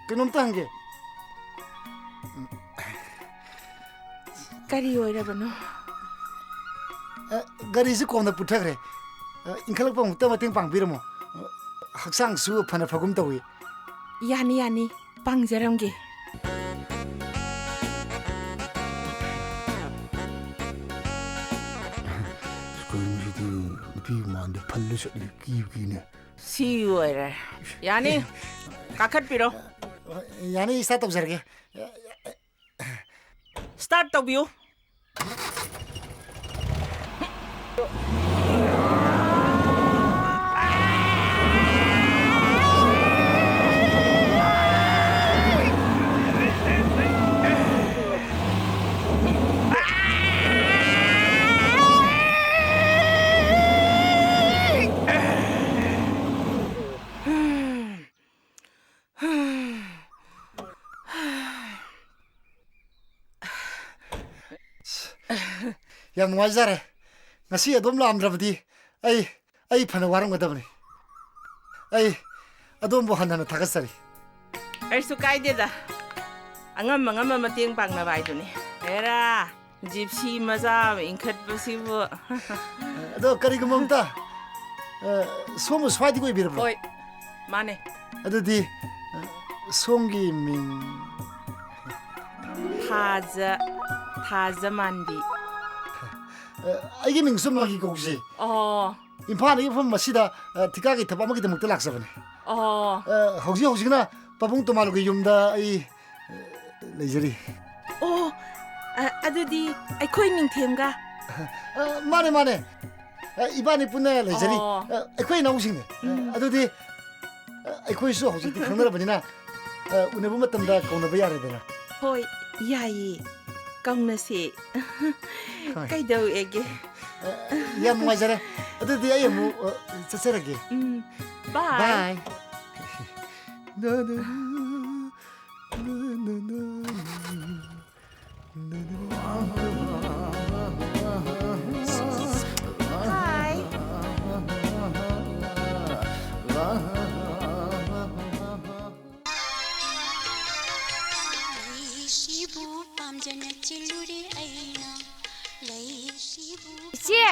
ꯀꯩꯅꯣꯝꯇ ꯍꯪꯒꯦ꯫ ꯀꯔꯤ ꯑꯣꯏꯔꯕꯅꯣ? ꯑ, ꯒꯥꯔꯤꯁꯤ ꯀꯣꯝꯗ ꯄꯨꯊꯈ꯭ꯔꯦ꯫ ꯑ, ꯏꯟꯈꯠꯂꯛꯄ ꯑꯃꯨꯛꯇ ꯃꯇꯦꯡ ꯄꯥꯡꯕꯤꯔꯝꯃꯣ꯫ ꯑ, ꯍꯛꯆꯥꯡꯁꯨ ꯐꯅ ꯐꯒꯨꯝ ꯇꯧꯏ꯫ ꯌꯥꯅꯤ, ꯌꯥꯅꯤ꯫ ꯄꯥꯡꯖꯔꯝꯒꯦ꯫ ꯀꯩꯅꯣꯁꯤꯗꯤ ꯅꯨꯄꯤ ꯃꯥꯟꯗꯦ, ꯐꯜꯂ ꯆꯠꯂꯤ, ꯀꯤꯕꯨ ꯀꯤꯅꯦ꯫ ꯁꯤ ꯑꯣꯏꯔꯦ꯫ ꯌꯥꯅꯤ, ꯀꯥꯈꯠꯄꯤꯔꯣ꯫ ꯌꯥꯅꯤ, start ꯇꯧꯖꯔꯒꯦ꯫ Start ꯇꯧꯕꯤꯌꯨ꯫ ꯌꯥꯝ ꯅꯨꯡꯉꯥꯏꯖꯔꯦ꯫ ꯉꯁꯤ ꯑꯗꯣꯝ ꯂꯥꯛꯑꯝꯗ꯭ꯔꯕꯗꯤ ꯑꯩ, ꯑꯩ ꯐꯅ ꯋꯥꯔꯝꯒꯗꯕꯅꯤ꯫ ꯑꯩ ꯑꯗꯣꯝꯕꯨ ꯍꯟꯅ ꯍꯟꯅ ꯊꯥꯒꯠꯆꯔꯤ꯫ ꯀꯩꯁꯨ ꯀꯥꯏꯗꯦꯗ꯫ ꯑꯉꯝ ꯑꯉꯝꯕ ꯃꯇꯦꯡ ꯄꯥꯡꯅꯕ ꯍꯥꯏꯗꯨꯅꯤ꯫ ꯍꯦꯔꯥ, ꯖꯤꯞꯁꯤ ꯃꯆꯥ ꯑꯃ ꯏꯟꯈꯠꯄꯁꯤꯕꯨ꯫ ꯑꯗꯣ ꯀꯔꯤꯒꯨꯝꯕ ꯑꯝꯇ, ꯑ, ꯁꯣꯝꯕꯨ ꯁ꯭ꯋꯥꯏꯗꯒꯤ ꯑꯣꯏꯕꯤꯔꯕ꯭ꯔꯣ? ꯍꯣꯏ, ꯃꯥꯅꯦ꯫ ꯑꯗꯨꯗꯤ, ꯑ, ꯁꯣꯝꯒꯤ ꯃꯤꯡ? ꯊꯥꯖ, ꯊꯥꯖ ꯃꯥꯟꯕꯤ꯫ ꯑ, ꯑꯩꯒꯤ ꯃꯤꯡꯁꯨ ꯃꯥꯒꯤ ꯀꯧꯁꯤ꯫ ꯑꯣ꯫ ꯏꯝꯐꯥꯜꯗꯒꯤ ꯃꯐꯝ ꯑꯁꯤꯗ, ꯑ, ꯊꯤꯀꯥꯒꯤ ꯊꯕꯛ ꯑꯃꯒꯤꯗꯃꯛꯇ ꯂꯥꯛꯆꯕꯅꯤ꯫ ꯑꯣ꯫ ꯑ, ꯍꯧꯖꯤꯛ ꯍꯧꯖꯤꯛꯅ ꯄꯥꯕꯨꯡ ꯇꯣꯃꯥꯂꯨꯒꯤ ꯌꯨꯝꯗ ꯑꯩ, ꯑ, ꯂꯩꯖꯔꯤ꯫ ꯑꯣ, ꯑ, ꯑꯗꯨꯗꯤ ꯑꯩꯈꯣꯏ ꯅꯤꯡꯊꯦꯝꯒ? ꯑ, ꯃꯥꯅꯦ, ꯃꯥꯅꯦ꯫ ꯑ, ꯏꯕꯥꯅꯤ ꯄꯨꯟꯅ ꯂꯩꯖꯔꯤ꯫ ꯑꯣ꯫ ꯑ, ꯑꯩꯈꯣꯏ ꯏꯅꯥꯎꯁꯤꯡꯅꯦ꯫ ꯎꯝ꯫ ꯑꯗꯨꯗꯤ, ꯑ, ꯑꯩꯈꯣꯏꯁꯨ ꯍꯧꯖꯤꯛꯇꯤ ꯈꯪꯅꯔꯕꯅꯤꯅ, ꯑ, ꯎꯅꯕ ꯃꯇꯝꯗ ꯀꯧꯅꯕ ꯌꯥꯔꯦꯗꯅ꯫ ꯍꯣꯏ, ꯌꯥꯏꯌꯦ꯫ ꯀꯧꯅꯁꯦ꯫ ꯍꯣꯏ꯫ ꯀꯩꯗꯧꯋꯦꯒꯦ? ꯑ, ꯌꯥꯝ ꯅꯨꯡꯉꯥꯏꯖꯔꯦ꯫ ꯑꯗꯨꯗꯤ ꯑꯩ ꯑꯃꯨꯛ, ꯑ, ꯆꯠꯆꯔꯒꯦ꯫ ꯎꯝ, bye꯫ Bye꯫ Hi꯫ ꯏꯆꯦ!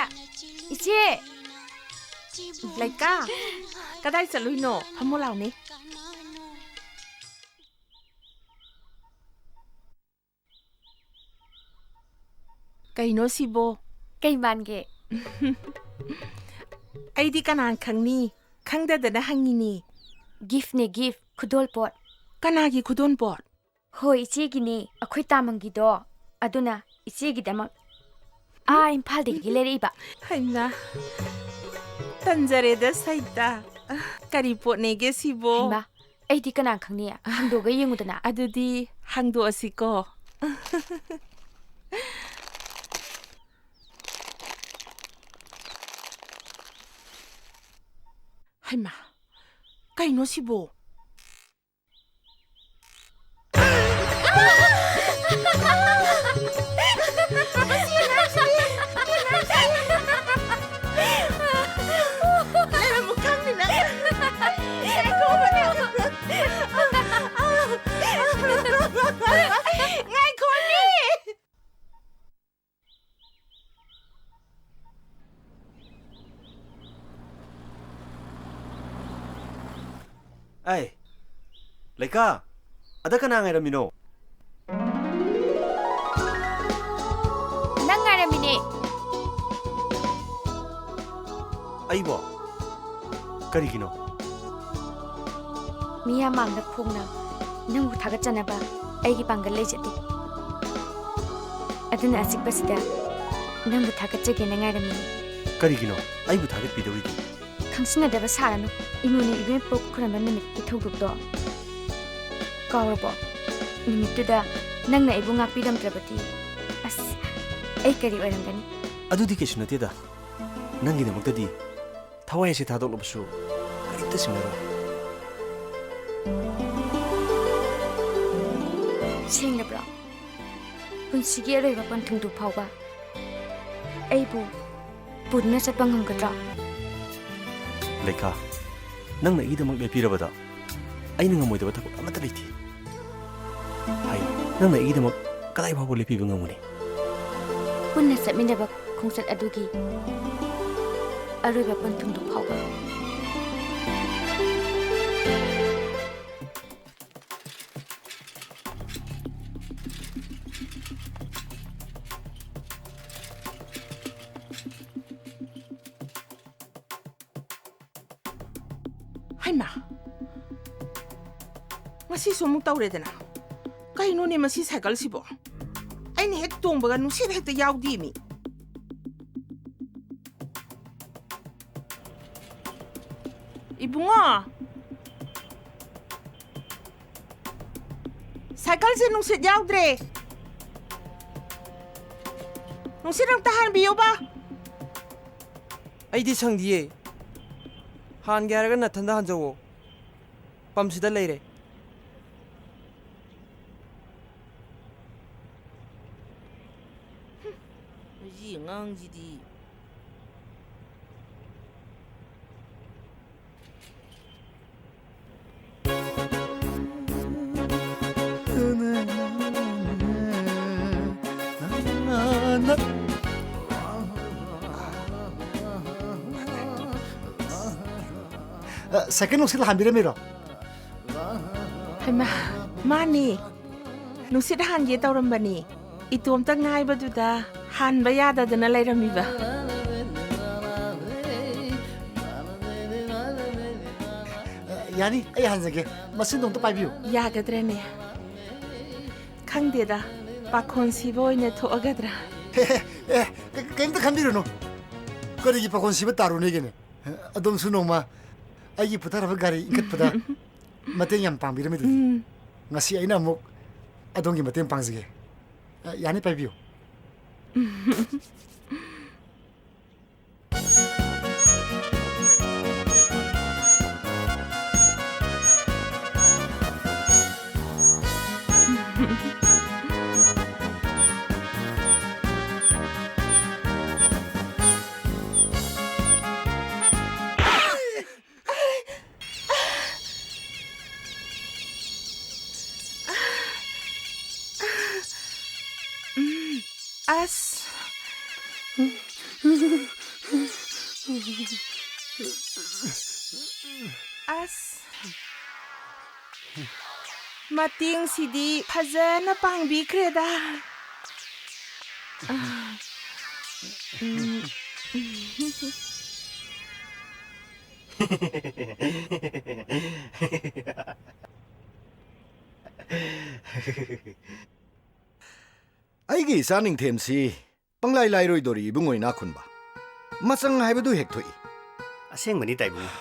ꯏꯆꯦ! ꯂꯩꯀꯥ, ꯀꯗꯥꯏ ꯆꯠꯂꯨꯏꯅꯣ? ꯐꯝꯃꯣ ꯂꯥꯎꯅꯦ꯫ ꯀꯩꯅꯣ ꯁꯤꯕꯣ? ꯀꯩ ꯃꯥꯟꯒꯦ? ꯑꯩꯗꯤ ꯀꯅꯥꯅ ꯈꯪꯅꯤ? ꯈꯪꯗꯗꯅ ꯍꯪꯉꯤꯅꯤ꯫ ꯒꯤꯐꯅꯦ, ꯒꯤꯐ, ꯈꯨꯗꯣꯜꯄꯣꯠ꯫ ꯀꯅꯥꯒꯤ ꯈꯨꯗꯣꯜꯄꯣꯠ? ꯍꯣꯏ, ꯏꯆꯦꯒꯤꯅꯦ, ꯑꯩꯈꯣꯏ ꯇꯥꯃꯪꯒꯤꯗꯣ꯫ ꯑꯗꯨꯅ ꯏꯆꯦꯒꯤꯗꯃꯛ ꯑꯥ ꯏꯝꯐꯥꯜꯗꯒꯤ ꯂꯩꯔꯛꯏꯕ꯫ ꯍꯩꯃꯥ, ꯇꯟꯖꯔꯦꯗ ꯁꯩꯇ꯫ ꯀꯔꯤ ꯄꯣꯠꯅꯦꯒꯦ ꯁꯤꯕꯣ? ꯍꯩꯃꯥ, ꯑꯩꯗꯤ ꯀꯅꯥ ꯈꯪꯅꯤ? ꯍꯥꯡꯗꯣꯛꯑꯒ ꯌꯦꯡꯉꯨꯗꯅ꯫ ꯑꯗꯨꯗꯤ ꯍꯥꯡꯗꯣꯛꯑꯁꯤꯀꯣ꯫ ꯍꯩꯃꯥ, ꯀꯩꯅꯣ ꯁꯤꯕꯣ? ꯂꯩꯔꯝꯃꯨ ꯈꯪꯗꯦ ꯅꯪ꯫ ꯉꯥꯏꯈꯣꯃꯤ! ꯑꯩ, ꯂꯩꯀꯥ, ꯑꯗ ꯀꯅꯥ ꯉꯥꯏꯔꯝꯃꯤꯅꯣ? ꯅꯪ ꯉꯥꯏꯔꯝꯃꯤꯅꯦ꯫ ꯑꯩꯕꯣ? ꯀꯔꯤꯒꯤꯅꯣ? ꯃꯤꯌꯥꯝ ꯃꯥꯡꯗ ꯐꯣꯡꯅ ꯅꯪꯕꯨ ꯊꯥꯒꯠꯆꯅꯕ ꯑꯩꯒꯤ ꯄꯥꯡꯒꯜ ꯂꯩꯖꯗꯦ꯫ ꯑꯗꯨꯅ ꯑꯆꯤꯛꯄꯁꯤꯗ ꯅꯪꯕꯨ ꯊꯥꯒꯠꯆꯒꯦꯅ ꯉꯥꯏꯔꯝꯃꯤꯅꯤ꯫ ꯀꯔꯤꯒꯤꯅꯣ ꯑꯩꯕꯨ ꯊꯥꯒꯠꯄꯤꯗꯧꯔꯤꯗꯤ? ꯈꯪꯁꯤꯟꯅꯗꯕ ꯁꯥꯔꯅꯨ꯫ ꯏꯃꯣꯏꯅꯨ ꯏꯕꯦꯝ ꯄꯣꯛ ꯈꯨꯔꯝꯕ ꯅꯨꯃꯤꯠꯀꯤ ꯊꯧꯗꯣꯛꯇꯣ ꯀꯥꯎꯔꯕꯣ? ꯅꯨꯃꯤꯠꯇꯨꯗ ꯅꯪꯅ ꯑꯩꯕꯨ ꯉꯥꯛꯄꯤꯔꯝꯗ꯭ꯔꯕꯗꯤ, ꯑꯁ, ꯑꯩ ꯀꯔꯤ ꯑꯣꯏꯔꯝꯒꯅꯤ? ꯑꯗꯨꯗꯤ ꯀꯩꯁꯨ ꯅꯠꯇꯦꯗ꯫ ꯅꯪꯒꯤꯗꯃꯛꯇꯗꯤ ꯊꯋꯥꯏ ꯑꯁꯤ ꯊꯥꯗꯣꯛꯂꯕꯁꯨ ꯀꯔꯤꯝꯇ ꯁꯤꯡꯅꯔꯣꯏ꯫ ꯁꯦꯡꯂꯕ꯭ꯔꯣ? ꯄꯨꯟꯁꯤꯒꯤ ꯑꯔꯣꯏꯕ ꯄꯟꯊꯨꯡꯗꯨ ꯐꯥꯎꯕ ꯑꯩꯕꯨ ꯄꯨꯗꯨꯅ ꯆꯠꯄ ꯉꯝꯒꯗ꯭ꯔꯣ? ꯂꯩꯀꯥ, ꯅꯪꯅ ꯑꯩꯒꯤꯗꯃꯛ ꯂꯦꯞꯄꯤꯔꯕꯗ ꯑꯩꯅ ꯉꯝꯃꯣꯏꯗꯕ ꯊꯕꯛ ꯑꯃꯠꯇ ꯂꯩꯇꯦ꯫ ꯍꯥꯏꯌꯨ, ꯅꯪꯅ ꯑꯩꯒꯤꯗꯃꯛ ꯀꯗꯥꯏ ꯐꯥꯎꯕ ꯂꯦꯞꯄꯤꯕ ꯉꯝꯒꯅꯤ? ꯄꯨꯟꯅ ꯆꯠꯃꯤꯟꯅꯕ ꯈꯣꯡꯆꯠ ꯑꯗꯨꯒꯤ ꯑꯔꯣꯏꯕ ꯄꯟꯊꯨꯡꯗꯨ ꯐꯥꯎꯕ꯫ ꯍꯩꯃꯥ! ꯉꯁꯤꯁꯨ ꯑꯃꯨꯛ ꯇꯧꯔꯦꯗꯅ꯫ ꯀꯩꯅꯣꯅꯦ ꯃꯁꯤ ꯁꯥꯏꯀꯜꯁꯤꯕꯣ? ꯑꯩꯅ ꯍꯦꯛ ꯇꯣꯡꯕꯒ ꯅꯨꯡꯁꯤꯠ ꯍꯦꯛꯇ ꯌꯥꯎꯗꯦꯃꯤ꯫ ꯏꯕꯨꯡꯉꯣ! ꯁꯥꯏꯀꯜꯁꯦ ꯅꯨꯡꯁꯤꯠ ꯌꯥꯎꯗ꯭ꯔꯦ꯫ ꯅꯨꯡꯁꯤꯠ ꯑꯝꯇ ꯍꯥꯟꯕꯤꯌꯣꯕ꯫ ꯑꯩꯗꯤ ꯁꯪꯗꯤꯌꯦ꯫ ꯍꯥꯟꯒꯦ ꯍꯥꯏꯔꯒ ꯅꯊꯟꯗ ꯍꯥꯟꯖꯧꯋꯣ꯫ ꯄꯝꯁꯤꯗ ꯂꯩꯔꯦ꯫ ꯃꯁꯤ ꯑꯉꯥꯡꯁꯤꯗꯤ꯫ ꯑ, ꯁꯥꯏꯀꯜ ꯅꯨꯡꯁꯤꯠ ꯍꯥꯟꯕꯤꯔꯝꯃꯤꯔꯣ? ꯍꯩꯃꯥ, ꯃꯥꯅꯤ꯫ ꯅꯨꯡꯁꯤꯠ ꯍꯥꯟꯒꯦ ꯇꯧꯔꯝꯕꯅꯤ꯫ ꯏꯇꯣꯝꯇ ꯉꯥꯏꯕꯗꯨꯗ ꯍꯥꯟꯕ ꯌꯥꯗꯗꯅ ꯂꯩꯔꯝꯃꯤꯕ꯫ ꯑ, ꯌꯥꯅꯤ, ꯑꯩ ꯍꯥꯟꯖꯒꯦ꯫ ꯃꯁꯤꯗꯣ ꯑꯝꯇ ꯄꯥꯏꯕꯤꯌꯨ꯫ ꯌꯥꯒꯗ꯭ꯔꯅꯦ? ꯈꯪꯗꯦꯗ, ꯄꯥꯈꯣꯟ ꯁꯤꯕ ꯑꯣꯏꯅ ꯊꯣꯛꯑꯒꯗ꯭ꯔꯥ? ꯑꯦ, ꯑꯦ, ꯀ-, ꯀꯩꯝꯇ ꯈꯟꯕꯤꯔꯨꯅꯨ꯫ ꯀꯔꯤꯒꯤ ꯄꯥꯈꯣꯟ ꯁꯤꯕ ꯇꯥꯔꯨꯅꯦꯒꯦꯅꯦ? ꯑꯗꯣꯝꯁꯨ ꯅꯣꯡꯃ ꯑꯩꯒꯤ ꯄꯨꯊꯔꯕ ꯒꯥꯔꯤ ꯏꯟꯈꯠꯄꯗ ꯃꯇꯦꯡ ꯌꯥꯝ ꯄꯥꯡꯕꯤꯔꯝꯃꯤꯗꯨꯗꯤ꯫ ꯎꯝ꯫ ꯉꯁꯤ ꯑꯩꯅ ꯑꯃꯨꯛ ꯑꯗꯣꯝꯒꯤ ꯃꯇꯦꯡ ꯄꯥꯡꯖꯒꯦ꯫ ꯑ, ꯌꯥꯅꯤ, ꯄꯥꯏꯕꯤꯌꯨ꯫ ꯑꯁ꯫ ꯑꯁ, ꯃꯇꯦꯡꯁꯤꯗꯤ ꯐꯖꯅ ꯄꯥꯡꯕꯤꯈ꯭ꯔꯦꯗ꯫ ꯑꯩꯒꯤ ꯏꯆꯥ ꯅꯤꯡꯊꯦꯝꯁꯤ ꯄꯪꯂꯥꯏ ꯂꯥꯏꯔꯣꯏꯗꯣꯔꯤ, ꯏꯕꯨꯡꯉꯣ ꯏꯅꯥꯛꯈꯨꯟꯕ꯫ ꯃꯆꯪ ꯍꯥꯏꯕꯗꯨ ꯍꯦꯛ ꯊꯣꯛꯏ꯫ ꯑꯁꯦꯡꯕꯅꯤ ꯇꯥꯏꯕꯨꯡꯉꯣ,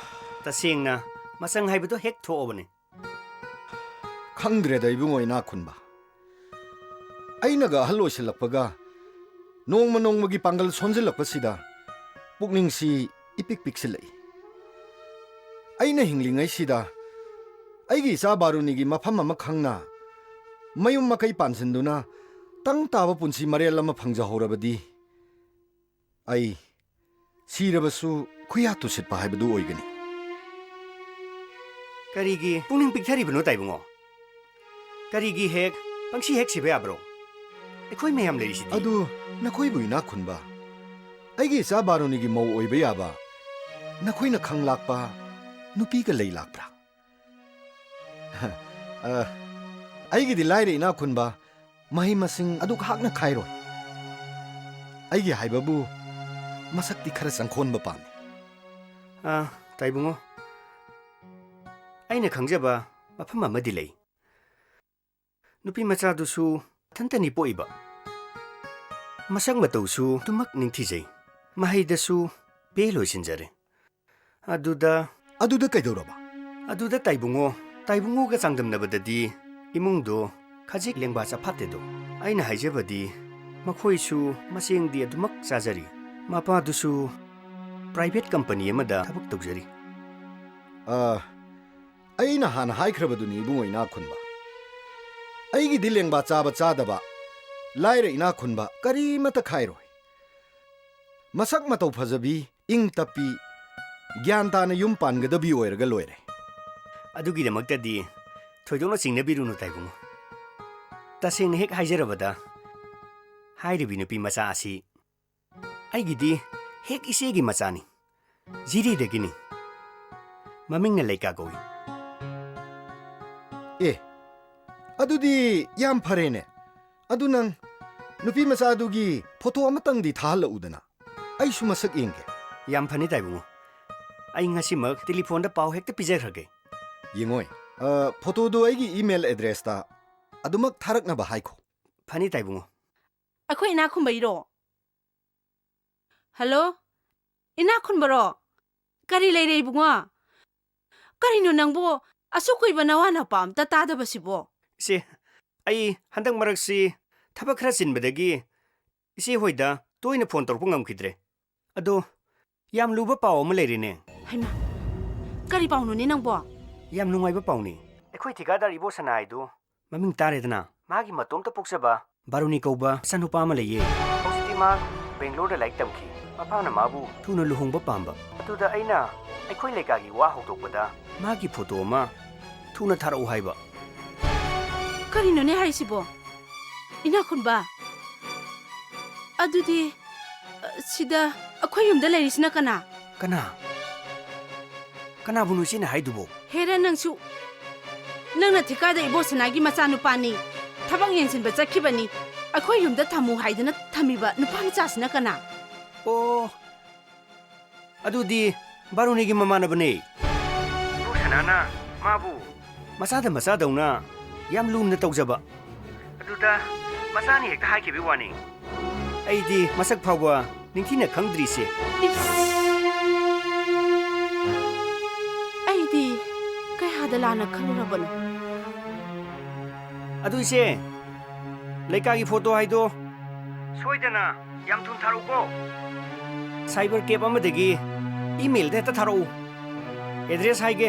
ꯇꯁꯦꯡꯅ ꯃꯆꯪ ꯍꯥꯏꯕꯗꯨ ꯍꯦꯛ ꯊꯣꯛꯑꯕꯅꯤ꯫ ꯈꯪꯗ꯭ꯔꯦꯗ, ꯏꯕꯨꯡꯉꯣ ꯏꯅꯥꯛꯈꯨꯟꯕ꯫ ꯑꯩꯅꯒ ꯑꯍꯜ ꯑꯣꯏꯁꯤꯜꯂꯛꯄꯒ ꯅꯣꯡꯃ ꯅꯣꯡꯃꯒꯤ ꯄꯥꯡꯒꯜ ꯁꯣꯟꯖꯤꯜꯂꯛꯄꯁꯤꯗ ꯄꯨꯛꯅꯤꯡꯁꯤ ꯏꯄꯤꯛ ꯄꯤꯛꯁꯤꯜꯂꯛꯏ꯫ ꯑꯩꯅ ꯍꯤꯡꯂꯤꯉꯩꯁꯤꯗ ꯑꯩꯒꯤ ꯏꯆꯥ ꯕꯥꯔꯨꯅꯤꯒꯤ ꯃꯐꯝ ꯑꯃ ꯈꯪꯅ ꯃꯌꯨꯝ ꯃꯀꯩ ꯄꯥꯟꯁꯤꯟꯗꯨꯅ ꯇꯪ ꯇꯥꯕ ꯄꯨꯟꯁꯤ ꯃꯔꯦꯜ ꯑꯃ ꯐꯪꯖꯍꯧꯔꯕꯗꯤ ꯑꯩ ꯁꯤꯔꯕꯁꯨ ꯈꯨꯌꯥ ꯇꯨꯁꯤꯠꯄ ꯍꯥꯏꯕꯗꯨ ꯑꯣꯏꯒꯅꯤ꯫ ꯀꯔꯤꯒꯤ ꯄꯨꯛꯅꯤꯡ ꯄꯤꯛꯊꯔꯤꯕꯅꯣ ꯇꯥꯏꯕꯨꯡꯉꯣ? ꯀꯔꯤꯒꯤ ꯍꯦꯛ ꯄꯪꯁꯤ ꯍꯦꯛ ꯁꯤꯕ ꯌꯥꯕ꯭ꯔꯣ? ꯑꯩꯈꯣꯏ ꯃꯌꯥꯝ ꯂꯩꯔꯤꯁꯤꯗꯤ꯫ ꯑꯗꯨ ꯅꯈꯣꯏꯕꯨ ꯏꯅꯥꯛ ꯈꯨꯟꯕ, ꯑꯩꯒꯤ ꯏꯆꯥ ꯕꯥꯔꯨꯅꯤꯒꯤ ꯃꯧ ꯑꯣꯏꯕ ꯌꯥꯕ ꯅꯈꯣꯏꯅ ꯈꯪ ꯂꯥꯛꯄ ꯅꯨꯄꯤꯒ ꯂꯩ ꯂꯥꯛꯄ꯭ꯔꯥ? ꯑ, ꯑꯩꯒꯤꯗꯤ ꯂꯥꯏꯔ ꯏꯅꯥꯛ ꯈꯨꯟꯕ, ꯃꯍꯩ ꯃꯁꯤꯡ ꯑꯗꯨꯛ ꯍꯥꯛꯅ ꯈꯥꯏꯔꯣꯏ꯫ ꯑꯩꯒꯤ ꯍꯥꯏꯕꯕꯨ ꯃꯁꯛꯇꯤ ꯈꯔ ꯆꯪꯈꯣꯟꯕ ꯄꯥꯝꯃꯤ꯫ ꯑ, ꯇꯥꯏꯕꯨꯡꯉꯣ, ꯑꯩꯅ ꯈꯪꯖꯕ ꯃꯐꯝ ꯑꯃꯗꯤ ꯂꯩ꯫ ꯅꯨꯄꯤ ꯃꯆꯥꯗꯨꯁꯨ ꯃꯊꯟꯇꯅꯤ ꯄꯣꯛꯏꯕ꯫ ꯃꯁꯛ ꯃꯇꯧꯁꯨ ꯑꯗꯨꯃꯛ ꯅꯤꯡꯊꯤꯖꯩ꯫ ꯃꯍꯩꯗꯁꯨ ꯕꯦ ꯂꯣꯏꯁꯤꯟꯖꯔꯦ꯫ ꯑꯗꯨꯗ ꯑꯗꯨꯗ ꯀꯩꯗꯧꯔꯕ? ꯑꯗꯨꯗ ꯇꯥꯏꯕꯨꯡꯉꯣ, ꯇꯥꯏꯕꯨꯡꯉꯣꯒ ꯆꯥꯡꯗꯝꯅꯕꯗꯗꯤ ꯏꯃꯨꯡꯗꯣ ꯈꯖꯤꯛ ꯂꯦꯡꯕꯥ ꯆꯐꯥꯠꯇꯦꯗꯣ꯫ ꯑꯩꯅ ꯍꯥꯏꯖꯕꯗꯤ ꯃꯈꯣꯏꯁꯨ ꯃꯆꯦꯡꯗꯤ ꯑꯗꯨꯃꯛ ꯆꯥꯖꯔꯤ꯫ ꯃꯄꯥꯗꯨꯁꯨ ꯄ꯭ꯔꯥꯏꯚꯦꯠ ꯀꯝꯄꯅꯤ ꯑꯃꯗ ꯊꯕꯛ ꯇꯧꯖꯔꯤ꯫ ꯑ, ꯑꯩꯅ ꯍꯥꯟꯅ ꯍꯥꯏꯈ꯭ꯔꯕꯗꯨꯅꯤ, ꯏꯕꯨꯡꯉꯣ ꯏꯅꯥꯛ ꯈꯨꯟꯕ꯫ ꯑꯩꯒꯤꯗꯤ ꯂꯦꯡꯕꯥ ꯆꯥꯕ ꯆꯥꯗꯕ, ꯂꯥꯏꯔ ꯏꯅꯥꯛ ꯈꯨꯟꯕ ꯀꯔꯤꯃꯠꯇ ꯈꯥꯏꯔꯣꯏ꯫ ꯃꯁꯛ ꯃꯇꯧ ꯐꯖꯕꯤ, ꯏꯪ ꯇꯞꯄꯤ, ꯒ꯭ꯌꯥꯟ ꯇꯥꯅ ꯌꯨꯝ ꯄꯥꯟꯒꯗꯕꯤ ꯑꯣꯏꯔꯒ ꯂꯣꯏꯔꯦ꯫ ꯑꯗꯨꯒꯤꯗꯃꯛꯇꯗꯤ ꯊꯣꯏꯗꯣꯛꯅ ꯆꯤꯡꯅꯕꯤꯔꯨꯅꯨ ꯇꯥꯏꯕꯨꯡꯉꯣ꯫ ꯇꯁꯦꯡꯅ ꯍꯦꯛ ꯍꯥꯏꯖꯔꯕꯗ, ꯍꯥꯏꯔꯤꯕꯤ ꯅꯨꯄꯤ ꯃꯆꯥ ꯑꯁꯤ ꯑꯩꯒꯤꯗꯤ ꯍꯦꯛ ꯏꯆꯦꯒꯤ ꯃꯆꯥꯅꯤ꯫ ꯖꯤꯔꯤꯗꯒꯤꯅꯤ꯫ ꯃꯃꯤꯡꯅ ꯂꯩꯀꯥ ꯀꯧꯏ꯫ ꯑꯦ, ꯑꯗꯨꯗꯤ ꯌꯥꯝ ꯐꯔꯦꯅꯦ꯫ ꯑꯗꯨ ꯅꯪ ꯅꯨꯄꯤ ꯃꯆꯥꯗꯨꯒꯤ ꯐꯣꯇꯣ ꯑꯃꯇꯪꯗꯤ ꯊꯥꯍꯜꯂꯛꯎꯗꯅ꯫ ꯑꯩꯁꯨ ꯃꯁꯛ ꯌꯦꯡꯒꯦ꯫ ꯌꯥꯝ ꯐꯅꯤ ꯇꯥꯏꯕꯨꯡꯉꯣ꯫ ꯑꯩ ꯉꯁꯤꯃꯛ ꯇꯦꯂꯤꯐꯣꯟꯗ ꯄꯥꯎ ꯍꯦꯛꯇ ꯄꯤꯖꯈ꯭ꯔꯒꯦ꯫ ꯌꯦꯡꯉꯣꯏ꯫ ꯑ, ꯐꯣꯇꯣꯗꯨ ꯑꯩꯒꯤ email addressꯇ ꯑꯗꯨꯃꯛ ꯊꯥꯔꯛꯅꯕ ꯍꯥꯏꯈꯣ꯫ ꯐꯅꯤ ꯇꯥꯏꯕꯨꯡꯉꯣ꯫ ꯑꯩꯈꯣꯏ ꯏꯅꯥꯛ ꯈꯨꯟꯕꯩꯔꯣ? ꯍꯜꯂꯣ? ꯏꯅꯥꯛ ꯈꯨꯟꯕꯔꯣ? ꯀꯔꯤ ꯂꯩꯔꯦ ꯏꯕꯨꯡꯉꯣ? ꯀꯔꯤꯅꯣ ꯅꯪꯕꯨ ꯑꯁꯨꯛ ꯀꯨꯏꯕ ꯅꯋꯥ ꯅꯄꯥ ꯑꯝꯇ ꯇꯥꯗꯕꯁꯤꯕꯣ? ꯏꯆꯦ, ꯑꯩ ꯍꯟꯗꯛ ꯃꯔꯛꯁꯤ ꯊꯕꯛ ꯈꯔ ꯆꯤꯟꯕꯗꯒꯤ ꯏꯆꯦ ꯍꯣꯏꯗ ꯇꯣꯏꯅ ꯐꯣꯟ ꯇꯧꯔꯛꯄ ꯉꯝꯈꯤꯗ꯭ꯔꯦ꯫ ꯑꯗꯣ ꯌꯥꯝ ꯂꯨꯕ ꯄꯥꯎ ꯑꯃ ꯂꯩꯔꯦꯅꯦ꯫ ꯍꯩꯃꯥ, ꯀꯔꯤ ꯄꯥꯎꯅꯣꯅꯦ ꯅꯪꯕꯣ? ꯌꯥꯝ ꯅꯨꯡꯉꯥꯏꯕ ꯄꯥꯎꯅꯤ꯫ ꯑꯩꯈꯣꯏ ꯊꯤꯀꯥꯗꯥꯔ ꯏꯕꯣꯁꯅꯥ ꯍꯥꯏꯗꯨ ꯃꯃꯤꯡ ꯇꯥꯔꯦꯗꯅ꯫ ꯃꯥꯒꯤ ꯃꯇꯣꯝꯇ ꯄꯣꯛꯆꯕ ꯕꯥꯔꯨꯅꯤ ꯀꯧꯕ ꯃꯆꯥꯅꯨꯄꯥ ꯑꯃ ꯂꯩꯌꯦ꯫ ꯍꯧꯖꯤꯛꯇꯤ ꯃꯥ ꯕꯦꯡꯒ꯭ꯂꯣꯔꯗ ꯂꯥꯏꯔꯤꯛ ꯇꯝꯈꯤ꯫ ꯃꯄꯥꯅ ꯃꯥꯕꯨ ꯊꯨꯅ ꯂꯨꯍꯣꯡꯕ ꯄꯥꯝꯕ꯫ ꯑꯗꯨꯗ ꯑꯩꯅ ꯑꯩꯈꯣꯏ ꯂꯩꯀꯥꯏꯒꯤ ꯋꯥ ꯍꯧꯗꯣꯛꯄꯗ ꯃꯥꯒꯤ ꯐꯣꯇꯣ ꯑꯃ ꯊꯨꯅ ꯊꯥꯔꯛꯎ ꯍꯥꯏꯕ꯫ ꯀꯔꯤꯅꯣꯅꯦ ꯍꯥꯏꯔꯤꯁꯤꯕꯣ? ꯏꯅꯥꯛ ꯈꯨꯟꯕ, ꯑꯗꯨꯗꯤ, ꯑ, ꯁꯤꯗ ꯑꯩꯈꯣꯏ ꯌꯨꯝꯗ ꯂꯩꯔꯤꯁꯤꯅ ꯀꯅꯥ? ꯀꯅꯥ? ꯀꯅꯥꯕꯨꯅꯣ ꯏꯆꯦꯅ ꯍꯥꯏꯗꯨꯕꯣ? ꯍꯦꯔꯥ ꯅꯪꯁꯨ! ꯅꯪꯅ ꯊꯤꯀꯥꯗꯥꯔ ꯏꯕꯣꯁꯅꯥꯒꯤ ꯃꯆꯥꯅꯨꯄꯥꯅꯤ, ꯊꯕꯛ ꯌꯦꯡꯁꯤꯟꯕ ꯆꯠꯈꯤꯕꯅꯤ, ꯑꯩꯈꯣꯏ ꯌꯨꯝꯗ ꯊꯝꯃꯨ ꯍꯥꯏꯗꯅ ꯊꯝꯃꯤꯕ ꯅꯨꯄꯥ ꯃꯆꯥꯁꯤꯅ ꯀꯅꯥ? ꯑꯣ, ꯑꯗꯨꯗꯤ ꯕꯥꯔꯨꯅꯤꯒꯤ ꯃꯃꯥꯟꯅꯕꯅꯦ꯫ ꯏꯕꯣꯁꯅꯥꯅ ꯃꯥꯕꯨ ꯃꯆꯥꯗ ꯃꯆꯥꯗꯧꯅ ꯌꯥꯝ ꯂꯨꯅ ꯇꯧꯖꯕ꯫ ꯑꯗꯨꯗ ꯃꯆꯥꯅꯤ ꯍꯦꯛꯇ ꯍꯥꯏꯈꯤꯕꯒꯤ ꯋꯥꯅꯤ꯫ ꯑꯩꯗꯤ ꯃꯁꯛ ꯐꯥꯎꯕ ꯅꯤꯡꯊꯤꯅ ꯈꯪꯗ꯭ꯔꯤꯁꯦ꯫ ꯏꯁ! ꯑꯩꯗꯤ ꯀꯌꯥꯗ ꯂꯥꯟꯅ ꯈꯜꯂꯨꯔꯕꯅꯣ? ꯑꯗꯨ ꯏꯆꯦ, ꯂꯩꯀꯥꯒꯤ ꯐꯣꯇꯣ ꯍꯥꯏꯗꯣ ꯁꯣꯏꯗꯅ ꯌꯥꯝ ꯊꯨꯅ ꯊꯥꯔꯛꯎꯀꯣ꯫ ꯁꯥꯏꯕꯔ ꯀꯦꯞ ꯑꯃꯗꯒꯤ ꯏꯃꯦꯜꯗ ꯍꯦꯛꯇ ꯊꯥꯔꯛꯎ꯫ ꯑꯦꯗ꯭ꯔꯦꯁ ꯍꯥꯏꯒꯦ,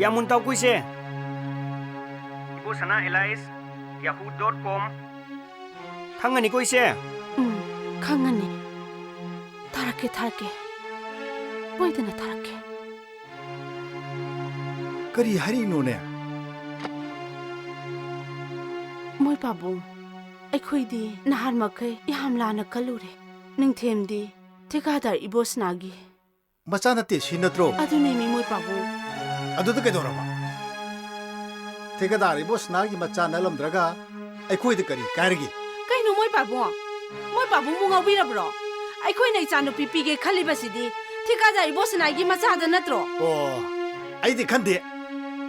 ꯌꯥꯝ ꯃꯨꯟ ꯇꯥꯎꯀꯣ ꯏꯆꯦ꯫ ꯏꯕꯣꯁꯅꯥ ꯑꯦꯂꯥꯏꯁ ꯌꯥꯍꯨ ꯗꯣꯠ ꯀꯣꯝ꯫ ꯈꯪꯉꯅꯤꯀꯣ ꯏꯆꯦ? ꯎꯝ, ꯈꯪꯉꯅꯤ꯫ ꯊꯥꯔꯛꯀꯦ, ꯊꯥꯔꯛꯀꯦ꯫ ꯁꯣꯏꯗꯅ ꯊꯥꯔꯛꯀꯦ꯫ ꯀꯔꯤ ꯍꯥꯏꯔꯤꯅꯣꯅꯦ? ꯃꯣꯏ ꯄꯥꯕꯨꯡ, ꯑꯩꯈꯣꯏꯗꯤ ꯅꯍꯥꯟ ꯃꯈꯩ ꯌꯥꯝ ꯂꯥꯟꯅ ꯈꯜꯂꯨꯔꯦ꯫ ꯅꯤꯡꯊꯦꯝꯗꯤ ꯊꯤꯀꯥꯗꯥꯔ ꯏꯕꯣꯁꯅꯥꯒꯤ꯫ ꯃꯆꯥ ꯅꯠꯇꯦ, ꯁꯤ ꯅꯠꯇ꯭ꯔꯣ? ꯑꯗꯨꯅꯦꯃꯤ, ꯃꯣꯏ ꯄꯥꯕꯨꯡ꯫ ꯑꯗꯨꯗ ꯀꯩꯗꯧꯔꯕ? ꯊꯤꯀꯥꯗꯥꯔ ꯏꯕꯣꯁꯅꯥꯒꯤ ꯃꯆꯥ ꯅꯠꯂꯝꯗ꯭ꯔꯒ ꯑꯩꯈꯣꯏꯗ ꯀꯔꯤ ꯀꯥꯏꯔꯒꯦ? ꯀꯩꯅꯣ ꯃꯣꯏ ꯄꯥꯕꯨꯡ? ꯃꯣꯏ ꯄꯥꯕꯨꯡꯕꯨ ꯉꯥꯎꯕꯤꯔꯕ꯭ꯔꯣ? ꯑꯩꯈꯣꯏꯅ ꯏꯆꯥꯅꯨꯄꯤ ꯄꯤꯒꯦ ꯈꯜꯂꯤꯕꯁꯤꯗꯤ ꯊꯤꯀꯥꯗꯥꯔ ꯏꯕꯣꯁꯅꯥꯒꯤ ꯃꯆꯥꯗ ꯅꯠꯇ꯭ꯔꯣ? ꯑꯣ, ꯑꯩꯗꯤ ꯈꯟꯗꯦ꯫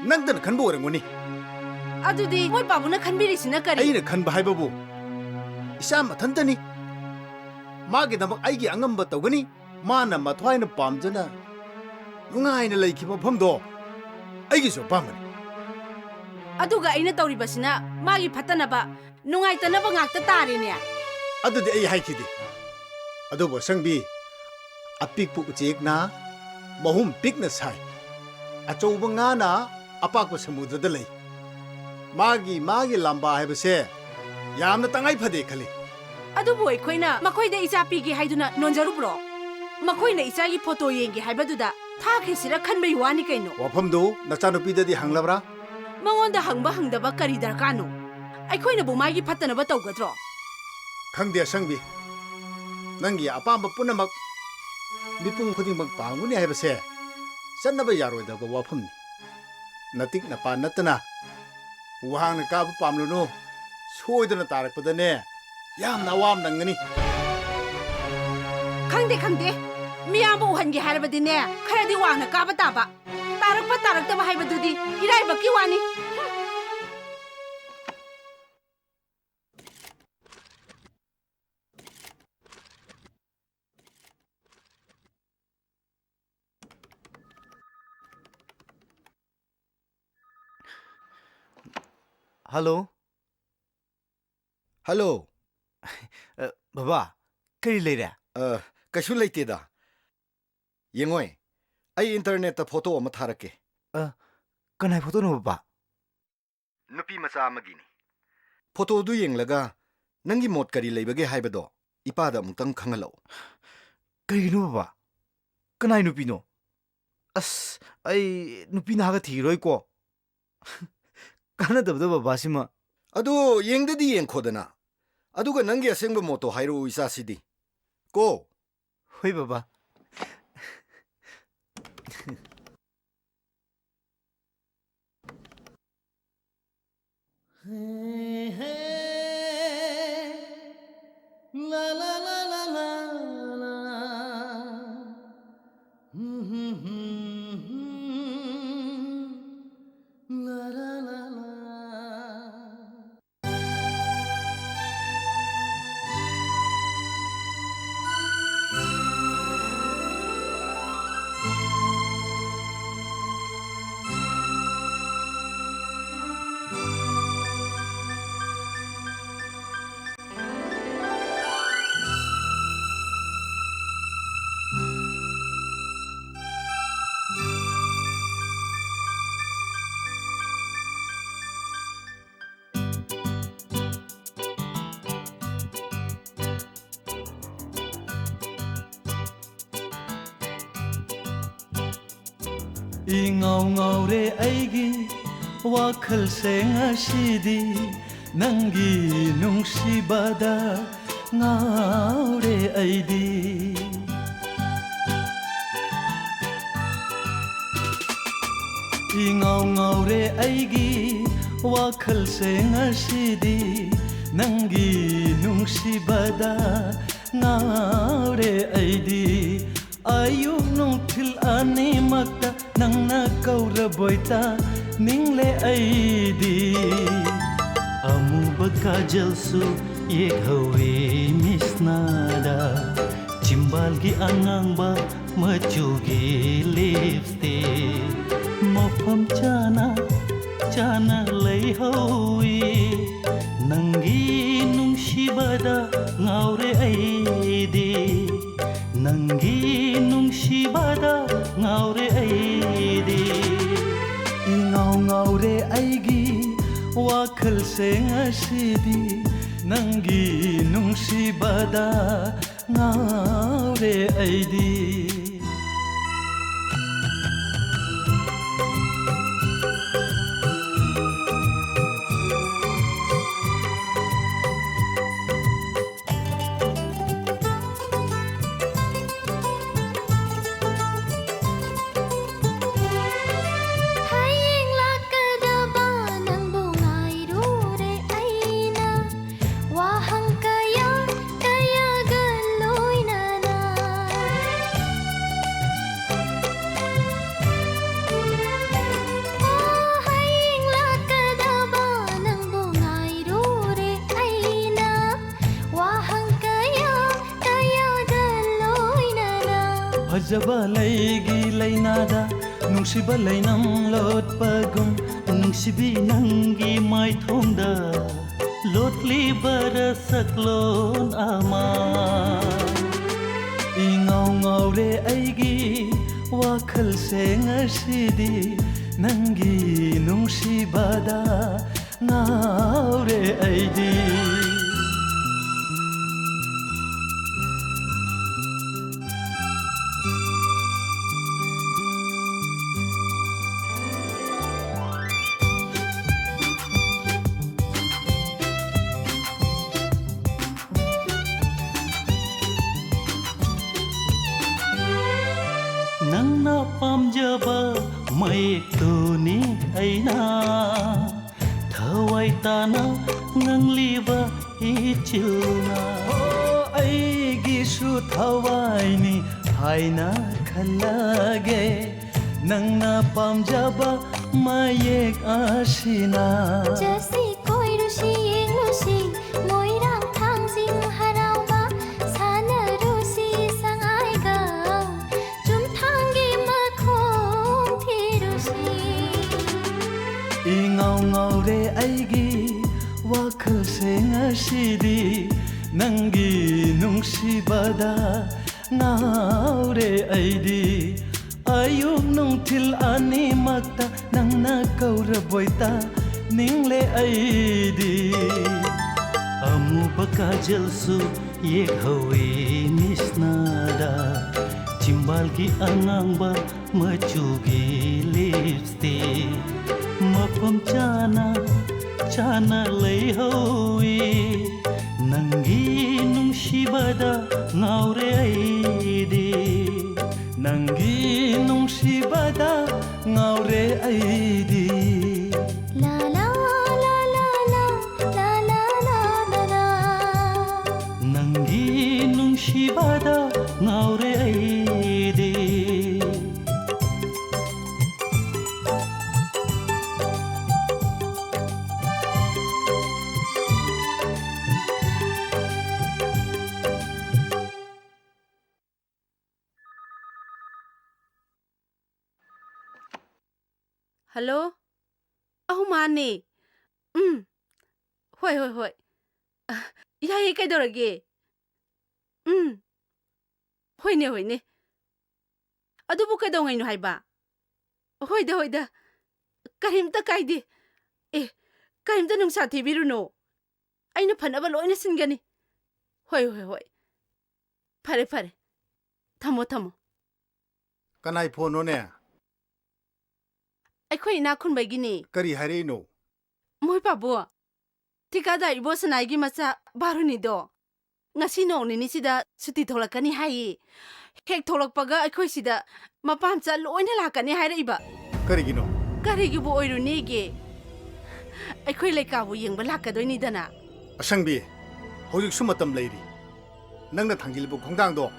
ꯅꯪꯇꯅ ꯈꯟꯕ ꯑꯣꯏꯔꯝꯒꯅꯤ꯫ ꯑꯗꯨꯗꯤ ꯃꯣꯏ ꯄꯥꯕꯨꯡꯅ ꯈꯟꯕꯤꯔꯤꯁꯤꯅ ꯀꯔꯤ? ꯑꯩꯅ ꯈꯟꯕ ꯍꯥꯏꯕꯕꯨ ꯏꯆꯥ ꯃꯊꯟꯇꯅꯤ꯫ ꯃꯥꯒꯤꯗꯃꯛ ꯑꯩꯒꯤ ꯑꯉꯝꯕ ꯇꯧꯒꯅꯤ꯫ ꯃꯥꯅ ꯃꯊ꯭ꯋꯥꯏꯅ ꯄꯥꯝꯖꯅ ꯅꯨꯡꯉꯥꯏꯅ ꯂꯩꯈꯤꯕ ꯃꯐꯝꯗꯣ ꯑꯩꯒꯤꯁꯨ ꯑꯄꯥꯝꯕꯅꯤ꯫ ꯑꯗꯨꯒ ꯑꯩꯅ ꯇꯧꯔꯤꯕꯁꯤꯅ ꯃꯥꯒꯤ ꯐꯠꯇꯅꯕ, ꯅꯨꯡꯉꯥꯏꯇꯅꯕ ꯉꯥꯛꯇ ꯇꯥꯔꯦꯅꯦ꯫ ꯑꯗꯨꯗꯤ ꯑꯩ ꯍꯥꯏꯈꯤꯗꯦ꯫ ꯑꯗꯨꯕꯨ ꯑꯁꯪꯕꯤ, ꯑꯄꯤꯛꯄ ꯎꯆꯦꯛꯅ ꯃꯍꯨꯝ ꯄꯤꯛꯅ ꯁꯥꯏ, ꯑꯆꯧꯕ ꯉꯥꯅ ꯑꯄꯥꯛꯄ ꯁꯃꯨꯗ꯭ꯔꯗ ꯂꯩ꯫ ꯃꯥꯒꯤ, ꯃꯥꯒꯤ ꯂꯥꯝꯕꯥ ꯍꯥꯏꯕꯁꯦ ꯌꯥꯝꯅ ꯇꯉꯥꯏ ꯐꯗꯦ ꯈꯜꯂꯤ꯫ ꯑꯗꯨꯕꯨ ꯑꯩꯈꯣꯏꯅ ꯃꯈꯣꯏꯗ ꯏꯆꯥ ꯄꯤꯒꯦ ꯍꯥꯏꯗꯨꯅ ꯅꯣꯟꯖꯔꯨꯕ꯭ꯔꯣ? ꯃꯈꯣꯏꯅ ꯏꯆꯥꯒꯤ ꯐꯣꯇꯣ ꯌꯦꯡꯒꯦ ꯍꯥꯏꯕꯗꯨꯗ ꯊꯥꯈ꯭ꯔꯤꯁꯤꯔ ꯈꯟꯕꯩ ꯋꯥꯅꯤ ꯀꯩꯅꯣ꯫ ꯋꯥꯐꯝꯗꯨ ꯅꯆꯥꯅꯨꯄꯤꯗꯗꯤ ꯍꯪꯂꯕ꯭ꯔꯥ? ꯃꯉꯣꯟꯗ ꯍꯪꯕ ꯍꯪꯗꯕ ꯀꯔꯤ ꯗꯔꯀꯥꯔꯅꯣ? ꯑꯩꯈꯣꯏꯅꯕꯨ ꯃꯥꯒꯤ ꯐꯠꯇꯅꯕ ꯇꯧꯒꯗ꯭ꯔꯣ? ꯈꯪꯗꯦ ꯑꯁꯪꯕꯤ, ꯅꯪꯒꯤ ꯑꯄꯥꯝꯕ ꯄꯨꯝꯅꯃꯛ ꯃꯤꯄꯨꯝ ꯈꯨꯗꯤꯡꯃꯛ ꯄꯥꯝꯒꯅꯤ ꯍꯥꯏꯕꯁꯦ ꯆꯠꯅꯕ ꯌꯥꯔꯣꯏꯗꯕ ꯋꯥꯐꯝꯅꯤ꯫ ꯅꯇꯤꯛ ꯅꯄꯥ ꯅꯠꯇꯅ ꯋꯥꯡꯅ ꯀꯥꯕ ꯄꯥꯝꯂꯨꯅꯨ꯫ ꯁꯣꯏꯗꯅ ꯇꯥꯔꯛꯄꯗꯅꯦ, ꯌꯥꯝꯅ ꯑꯋꯥꯕ ꯅꯪꯒꯅꯤ꯫ ꯈꯪꯗꯦ, ꯈꯪꯗꯦ꯫ ꯃꯤꯌꯥꯝꯕ ꯎꯍꯟꯒꯦ ꯍꯥꯏꯔꯕꯗꯤꯅꯦ, ꯈꯔꯗꯤ ꯋꯥꯡꯅ ꯀꯥꯕ ꯇꯥꯕ꯫ ꯇꯥꯔꯛꯄ ꯇꯥꯔꯛꯇꯕ ꯍꯥꯏꯕꯗꯨꯗꯤ ꯏꯔꯥꯏꯕꯛꯀꯤ ꯋꯥꯅꯤ꯫ ꯍꯜꯂꯣ꯫ ꯍꯜꯂꯣ꯫ ꯑ, ꯕꯕꯥ, ꯀꯔꯤ ꯂꯩꯔꯦ? ꯑ, ꯀꯩꯁꯨ ꯂꯩꯇꯦꯗ꯫ ꯌꯦꯡꯉꯣꯏ, ꯑꯩ ꯏꯟꯇꯔꯅꯦꯠꯇ ꯐꯣꯇꯣ ꯑꯃ ꯊꯥꯔꯛꯀꯦ꯫ ꯑ, ꯀꯅꯥꯏ ꯐꯣꯇꯣꯅꯣ, ꯕꯕꯥ? ꯅꯨꯄꯤ ꯃꯆꯥ ꯑꯃꯒꯤꯅꯤ꯫ ꯐꯣꯇꯣꯗꯨ ꯌꯦꯡꯂꯒ ꯅꯪꯒꯤ ꯃꯣꯠ ꯀꯔꯤ ꯂꯩꯕꯒꯦ ꯍꯥꯏꯕꯗꯣ ꯏꯄꯥꯗ ꯑꯃꯨꯛꯇꯪ ꯈꯪꯍꯜꯂꯛꯎ꯫ ꯀꯔꯤꯒꯤꯅꯣ, ꯕꯕꯥ? ꯀꯅꯥꯏ ꯅꯨꯄꯤꯅꯣ? ꯑꯁ, ꯑꯩ ꯅꯨꯄꯤ ꯅꯍꯥꯒ ꯊꯤꯔꯣꯏꯀꯣ꯫ ꯀꯥꯟꯅꯗꯕꯗ ꯕꯕꯥꯁꯤꯃ꯫ ꯑꯗꯨ ꯌꯦꯡꯗꯗꯤ ꯌꯦꯡꯈꯣꯗꯅ꯫ ꯑꯗꯨꯒ ꯅꯪꯒꯤ ꯑꯁꯦꯡꯕ ꯃꯣꯠꯇꯣ ꯍꯥꯏꯔꯛꯎ, ꯏꯆꯥꯁꯤꯗꯤ꯫ ꯀꯣ꯫ ꯍꯣꯏ, ꯕꯕꯥ꯫ ꯏꯉꯥꯎ ꯉꯥꯎꯔꯦ ꯑꯩꯒꯤ ꯋꯥꯈꯜꯁꯦ ꯉꯁꯤꯗꯤ, ꯅꯪꯒꯤ ꯅꯨꯡꯁꯤꯕꯗ ꯉꯥꯎꯔꯦ ꯑꯩꯗꯤ꯫ ꯏꯉꯥꯎ ꯉꯥꯎꯔꯦ ꯑꯩꯒꯤ ꯋꯥꯈꯜꯁꯦ ꯉꯁꯤꯗꯤ, ꯅꯪꯒꯤ ꯅꯨꯡꯁꯤꯕꯗ ꯉꯥꯎꯔꯦ ꯑꯩꯗꯤ꯫ ꯑꯌꯨꯛ ꯅꯨꯡꯊꯤꯜ ꯑꯅꯤꯃꯛꯇ ꯅꯪꯅ ꯀꯧꯔꯕꯣꯏ ꯇꯥꯅꯤꯡꯂꯦ ꯑꯩꯗꯤ꯫ ꯑꯃꯨꯕ ꯀꯥꯖꯜꯁꯨ ꯌꯦꯛꯍꯧꯋꯤ ꯃꯤꯠꯁꯅꯥꯗ, ꯆꯤꯝꯕꯥꯜꯒꯤ ꯑꯉꯥꯡꯕ ꯃꯆꯨꯒꯤ ꯂꯤꯞꯁꯇꯤꯛ ꯃꯐꯝ ꯆꯥꯅ ꯆꯥꯅ ꯂꯩꯍꯧꯋꯤ꯫ ꯅꯪꯒꯤ ꯅꯨꯡꯁꯤꯕꯗ ꯉꯥꯎꯔꯦ ꯑꯩꯗꯤ, ꯅꯪꯒꯤ ꯅꯨꯡꯁꯤꯕꯗ ꯉꯥꯎꯔꯦ ꯑꯩꯗꯤ꯫ ꯏꯉꯥꯎ ꯉꯥꯎꯔꯦ ꯑꯩꯒꯤ ꯋꯥꯈꯜꯁꯦ ꯉꯁꯤꯗꯤ, ꯅꯪꯒꯤ ꯅꯨꯡꯁꯤꯕꯗ ꯉꯥꯎꯔꯦ ꯑꯩꯗꯤ꯫ ꯐꯖꯕ ꯂꯩꯒꯤ ꯂꯩꯅꯥꯗ ꯅꯨꯡꯁꯤꯕ ꯂꯩꯅꯝ ꯂꯣꯠꯄꯒꯨꯝ, ꯅꯨꯡꯁꯤꯕꯤ ꯅꯪꯒꯤ ꯃꯥꯏꯊꯣꯡꯗ ꯂꯣꯠꯂꯤꯕ ꯔꯁꯛꯂꯣꯟ ꯑꯃ꯫ ꯏꯉꯥꯎ ꯉꯥꯎꯔꯦ ꯑꯩꯒꯤ ꯋꯥꯈꯜꯁꯦ ꯉꯁꯤꯗꯤ, ꯅꯪꯒꯤ ꯅꯨꯡꯁꯤꯕꯗ ꯉꯥꯎꯔꯦ ꯑꯩꯗꯤ꯫ ꯅꯪꯅ ꯄꯥꯝꯖꯕ ꯃꯌꯦꯛꯇꯨꯅꯤ ꯑꯩꯅ ꯊꯋꯥꯏ ꯇꯥꯅ ꯉꯥꯡꯂꯤꯕ ꯏꯆꯤꯜꯅ꯫ ꯑꯣ, ꯑꯩꯒꯤꯁꯨ ꯊꯋꯥꯏꯅꯤ ꯍꯥꯏꯅ ꯈꯜꯂꯒꯦ ꯅꯪꯅ ꯄꯥꯝꯖꯕ ꯃꯌꯦꯛ ꯑꯁꯤꯅ꯫ ꯆꯠꯁꯤ ꯀꯣꯏꯔꯨꯁꯤ ꯌꯦꯡꯂꯨꯁꯤ ꯃꯣꯏꯔꯥꯡ ꯊꯥꯡꯖꯤꯡ ꯍꯔꯥꯎꯕ, ꯁꯥꯟꯅꯔꯨꯁꯤ ꯁꯉꯥꯏꯒ ꯆꯨꯝꯊꯥꯡꯒꯤ ꯃꯈꯣꯡ ꯊꯤꯔꯨꯁꯤ꯫ ꯏꯉꯥꯎ ꯉꯥꯎꯔꯦ ꯑꯩꯒꯤ ꯋꯥꯈꯜꯁꯦ ꯉꯁꯤꯗꯤ, ꯅꯪꯒꯤ ꯅꯨꯡꯁꯤꯕꯗ ꯉꯥꯎꯔꯦ ꯑꯩꯗꯤ꯫ ꯑꯌꯨꯛ ꯅꯨꯡꯊꯤꯜ ꯑꯅꯤꯃꯛꯇ ꯅꯪꯅ ꯀꯧꯔꯕꯣꯏ ꯇꯥꯅꯤꯡꯂꯦ ꯑꯩꯗꯤ꯫ ꯑꯃꯨꯕ ꯀꯥꯖꯜꯁꯨ ꯌꯦꯛꯍꯧꯏ ꯃꯤꯠꯁꯅꯥꯗ, ꯆꯤꯝꯕꯥꯜꯒꯤ ꯑꯉꯥꯡꯕ ꯃꯆꯨꯒꯤ ꯂꯤꯞꯁꯇꯤꯛ꯫ ꯃꯐꯝ ꯆꯥꯅ ꯆꯥꯅ ꯂꯩꯍꯧꯏ, ꯅꯪꯒꯤ ꯅꯨꯡꯁꯤꯕꯗ ꯉꯥꯎꯔꯦ ꯑꯩꯗꯤ꯫ ꯅꯪꯒꯤ ꯅꯨꯡꯁꯤꯕꯗ ꯉꯥꯎꯔꯦ ꯑꯩꯗꯤ꯫ ꯂꯥ ꯂꯥ ꯂꯥ ꯂꯥ ꯂꯥ, ꯂꯥ ꯂꯥ ꯂꯥ ꯂꯥ ꯂꯥ꯫ ꯅꯪꯒꯤ ꯅꯨꯡꯁꯤꯕꯗ ꯉꯥꯎꯔꯦ ꯑꯩꯗꯤ꯫ ꯍꯜꯂꯣ? ꯑꯧ, ꯃꯥꯅꯦ꯫ ꯎꯝ꯫ ꯍꯣꯏ, ꯍꯣꯏ, ꯍꯣꯏ꯫ ꯑ, ꯌꯥꯏꯌꯦ, ꯀꯩꯗꯧꯔꯒꯦ? ꯎꯝ꯫ ꯍꯣꯏꯅꯦ, ꯍꯣꯏꯅꯦ꯫ ꯑꯗꯨꯕꯨ ꯀꯩꯗꯧꯉꯩꯅꯣ ꯍꯥꯏꯕ? ꯍꯣꯏꯗ, ꯍꯣꯏꯗ꯫ ꯀꯔꯤꯝꯇ ꯀꯥꯏꯗꯦ꯫ ꯑꯦ, ꯀꯔꯤꯝꯇ ꯅꯨꯡꯁꯥ ꯊꯤꯕꯤꯔꯨꯅꯨ꯫ ꯑꯩꯅ ꯐꯅꯕ ꯂꯣꯏꯅ ꯁꯤꯟꯒꯅꯤ꯫ ꯍꯣꯏ, ꯍꯣꯏ, ꯍꯣꯏ꯫ ꯐꯔꯦ, ꯐꯔꯦ꯫ ꯊꯝꯃꯣ, ꯊꯝꯃꯣ꯫ ꯀꯅꯥꯏ ꯐꯣꯟꯅꯣꯅꯦ? ꯑꯩꯈꯣꯏ ꯏꯅꯥꯛ ꯈꯨꯟꯕꯒꯤꯅꯤ꯫ ꯀꯔꯤ ꯍꯥꯏꯔꯛꯏꯅꯣ? ꯃꯣꯏ ꯄꯥꯕꯨ, ꯊꯤꯀꯥꯗꯥꯔ ꯏꯕꯣꯁꯅꯥꯏꯒꯤ ꯃꯆꯥ ꯕꯥꯔꯨꯅꯤꯗꯣ ꯉꯁꯤ ꯅꯣꯡ ꯅꯤꯅꯤꯁꯤꯗ ꯁꯨꯇꯤ ꯊꯣꯛꯂꯛꯀꯅꯤ ꯍꯥꯏꯌꯦ꯫ ꯍꯦꯛ ꯊꯣꯛꯂꯛꯄꯒ ꯑꯩꯈꯣꯏ ꯁꯤꯗ ꯃꯄꯥ ꯃꯆꯥ ꯂꯣꯏꯅ ꯂꯥꯛꯀꯅꯤ ꯍꯥꯏꯔꯛꯏꯕ꯫ ꯀꯔꯤꯒꯤꯅꯣ? ꯀꯔꯤꯒꯤꯕꯨ ꯑꯣꯏꯔꯨꯅꯤꯒꯦ? ꯑꯩꯈꯣꯏ ꯂꯩꯀꯥꯕꯨ ꯌꯦꯡꯕ ꯂꯥꯛꯀꯗꯣꯏꯅꯤꯗꯅ꯫ ꯑꯁꯪꯕꯤ, ꯍꯧꯖꯤꯛꯁꯨ ꯃꯇꯝ ꯂꯩꯔꯤ꯫ ꯅꯪꯅ ꯊꯥꯡꯖꯤꯜꯂꯤꯕ ꯈꯣꯡꯊꯥꯡꯗꯣ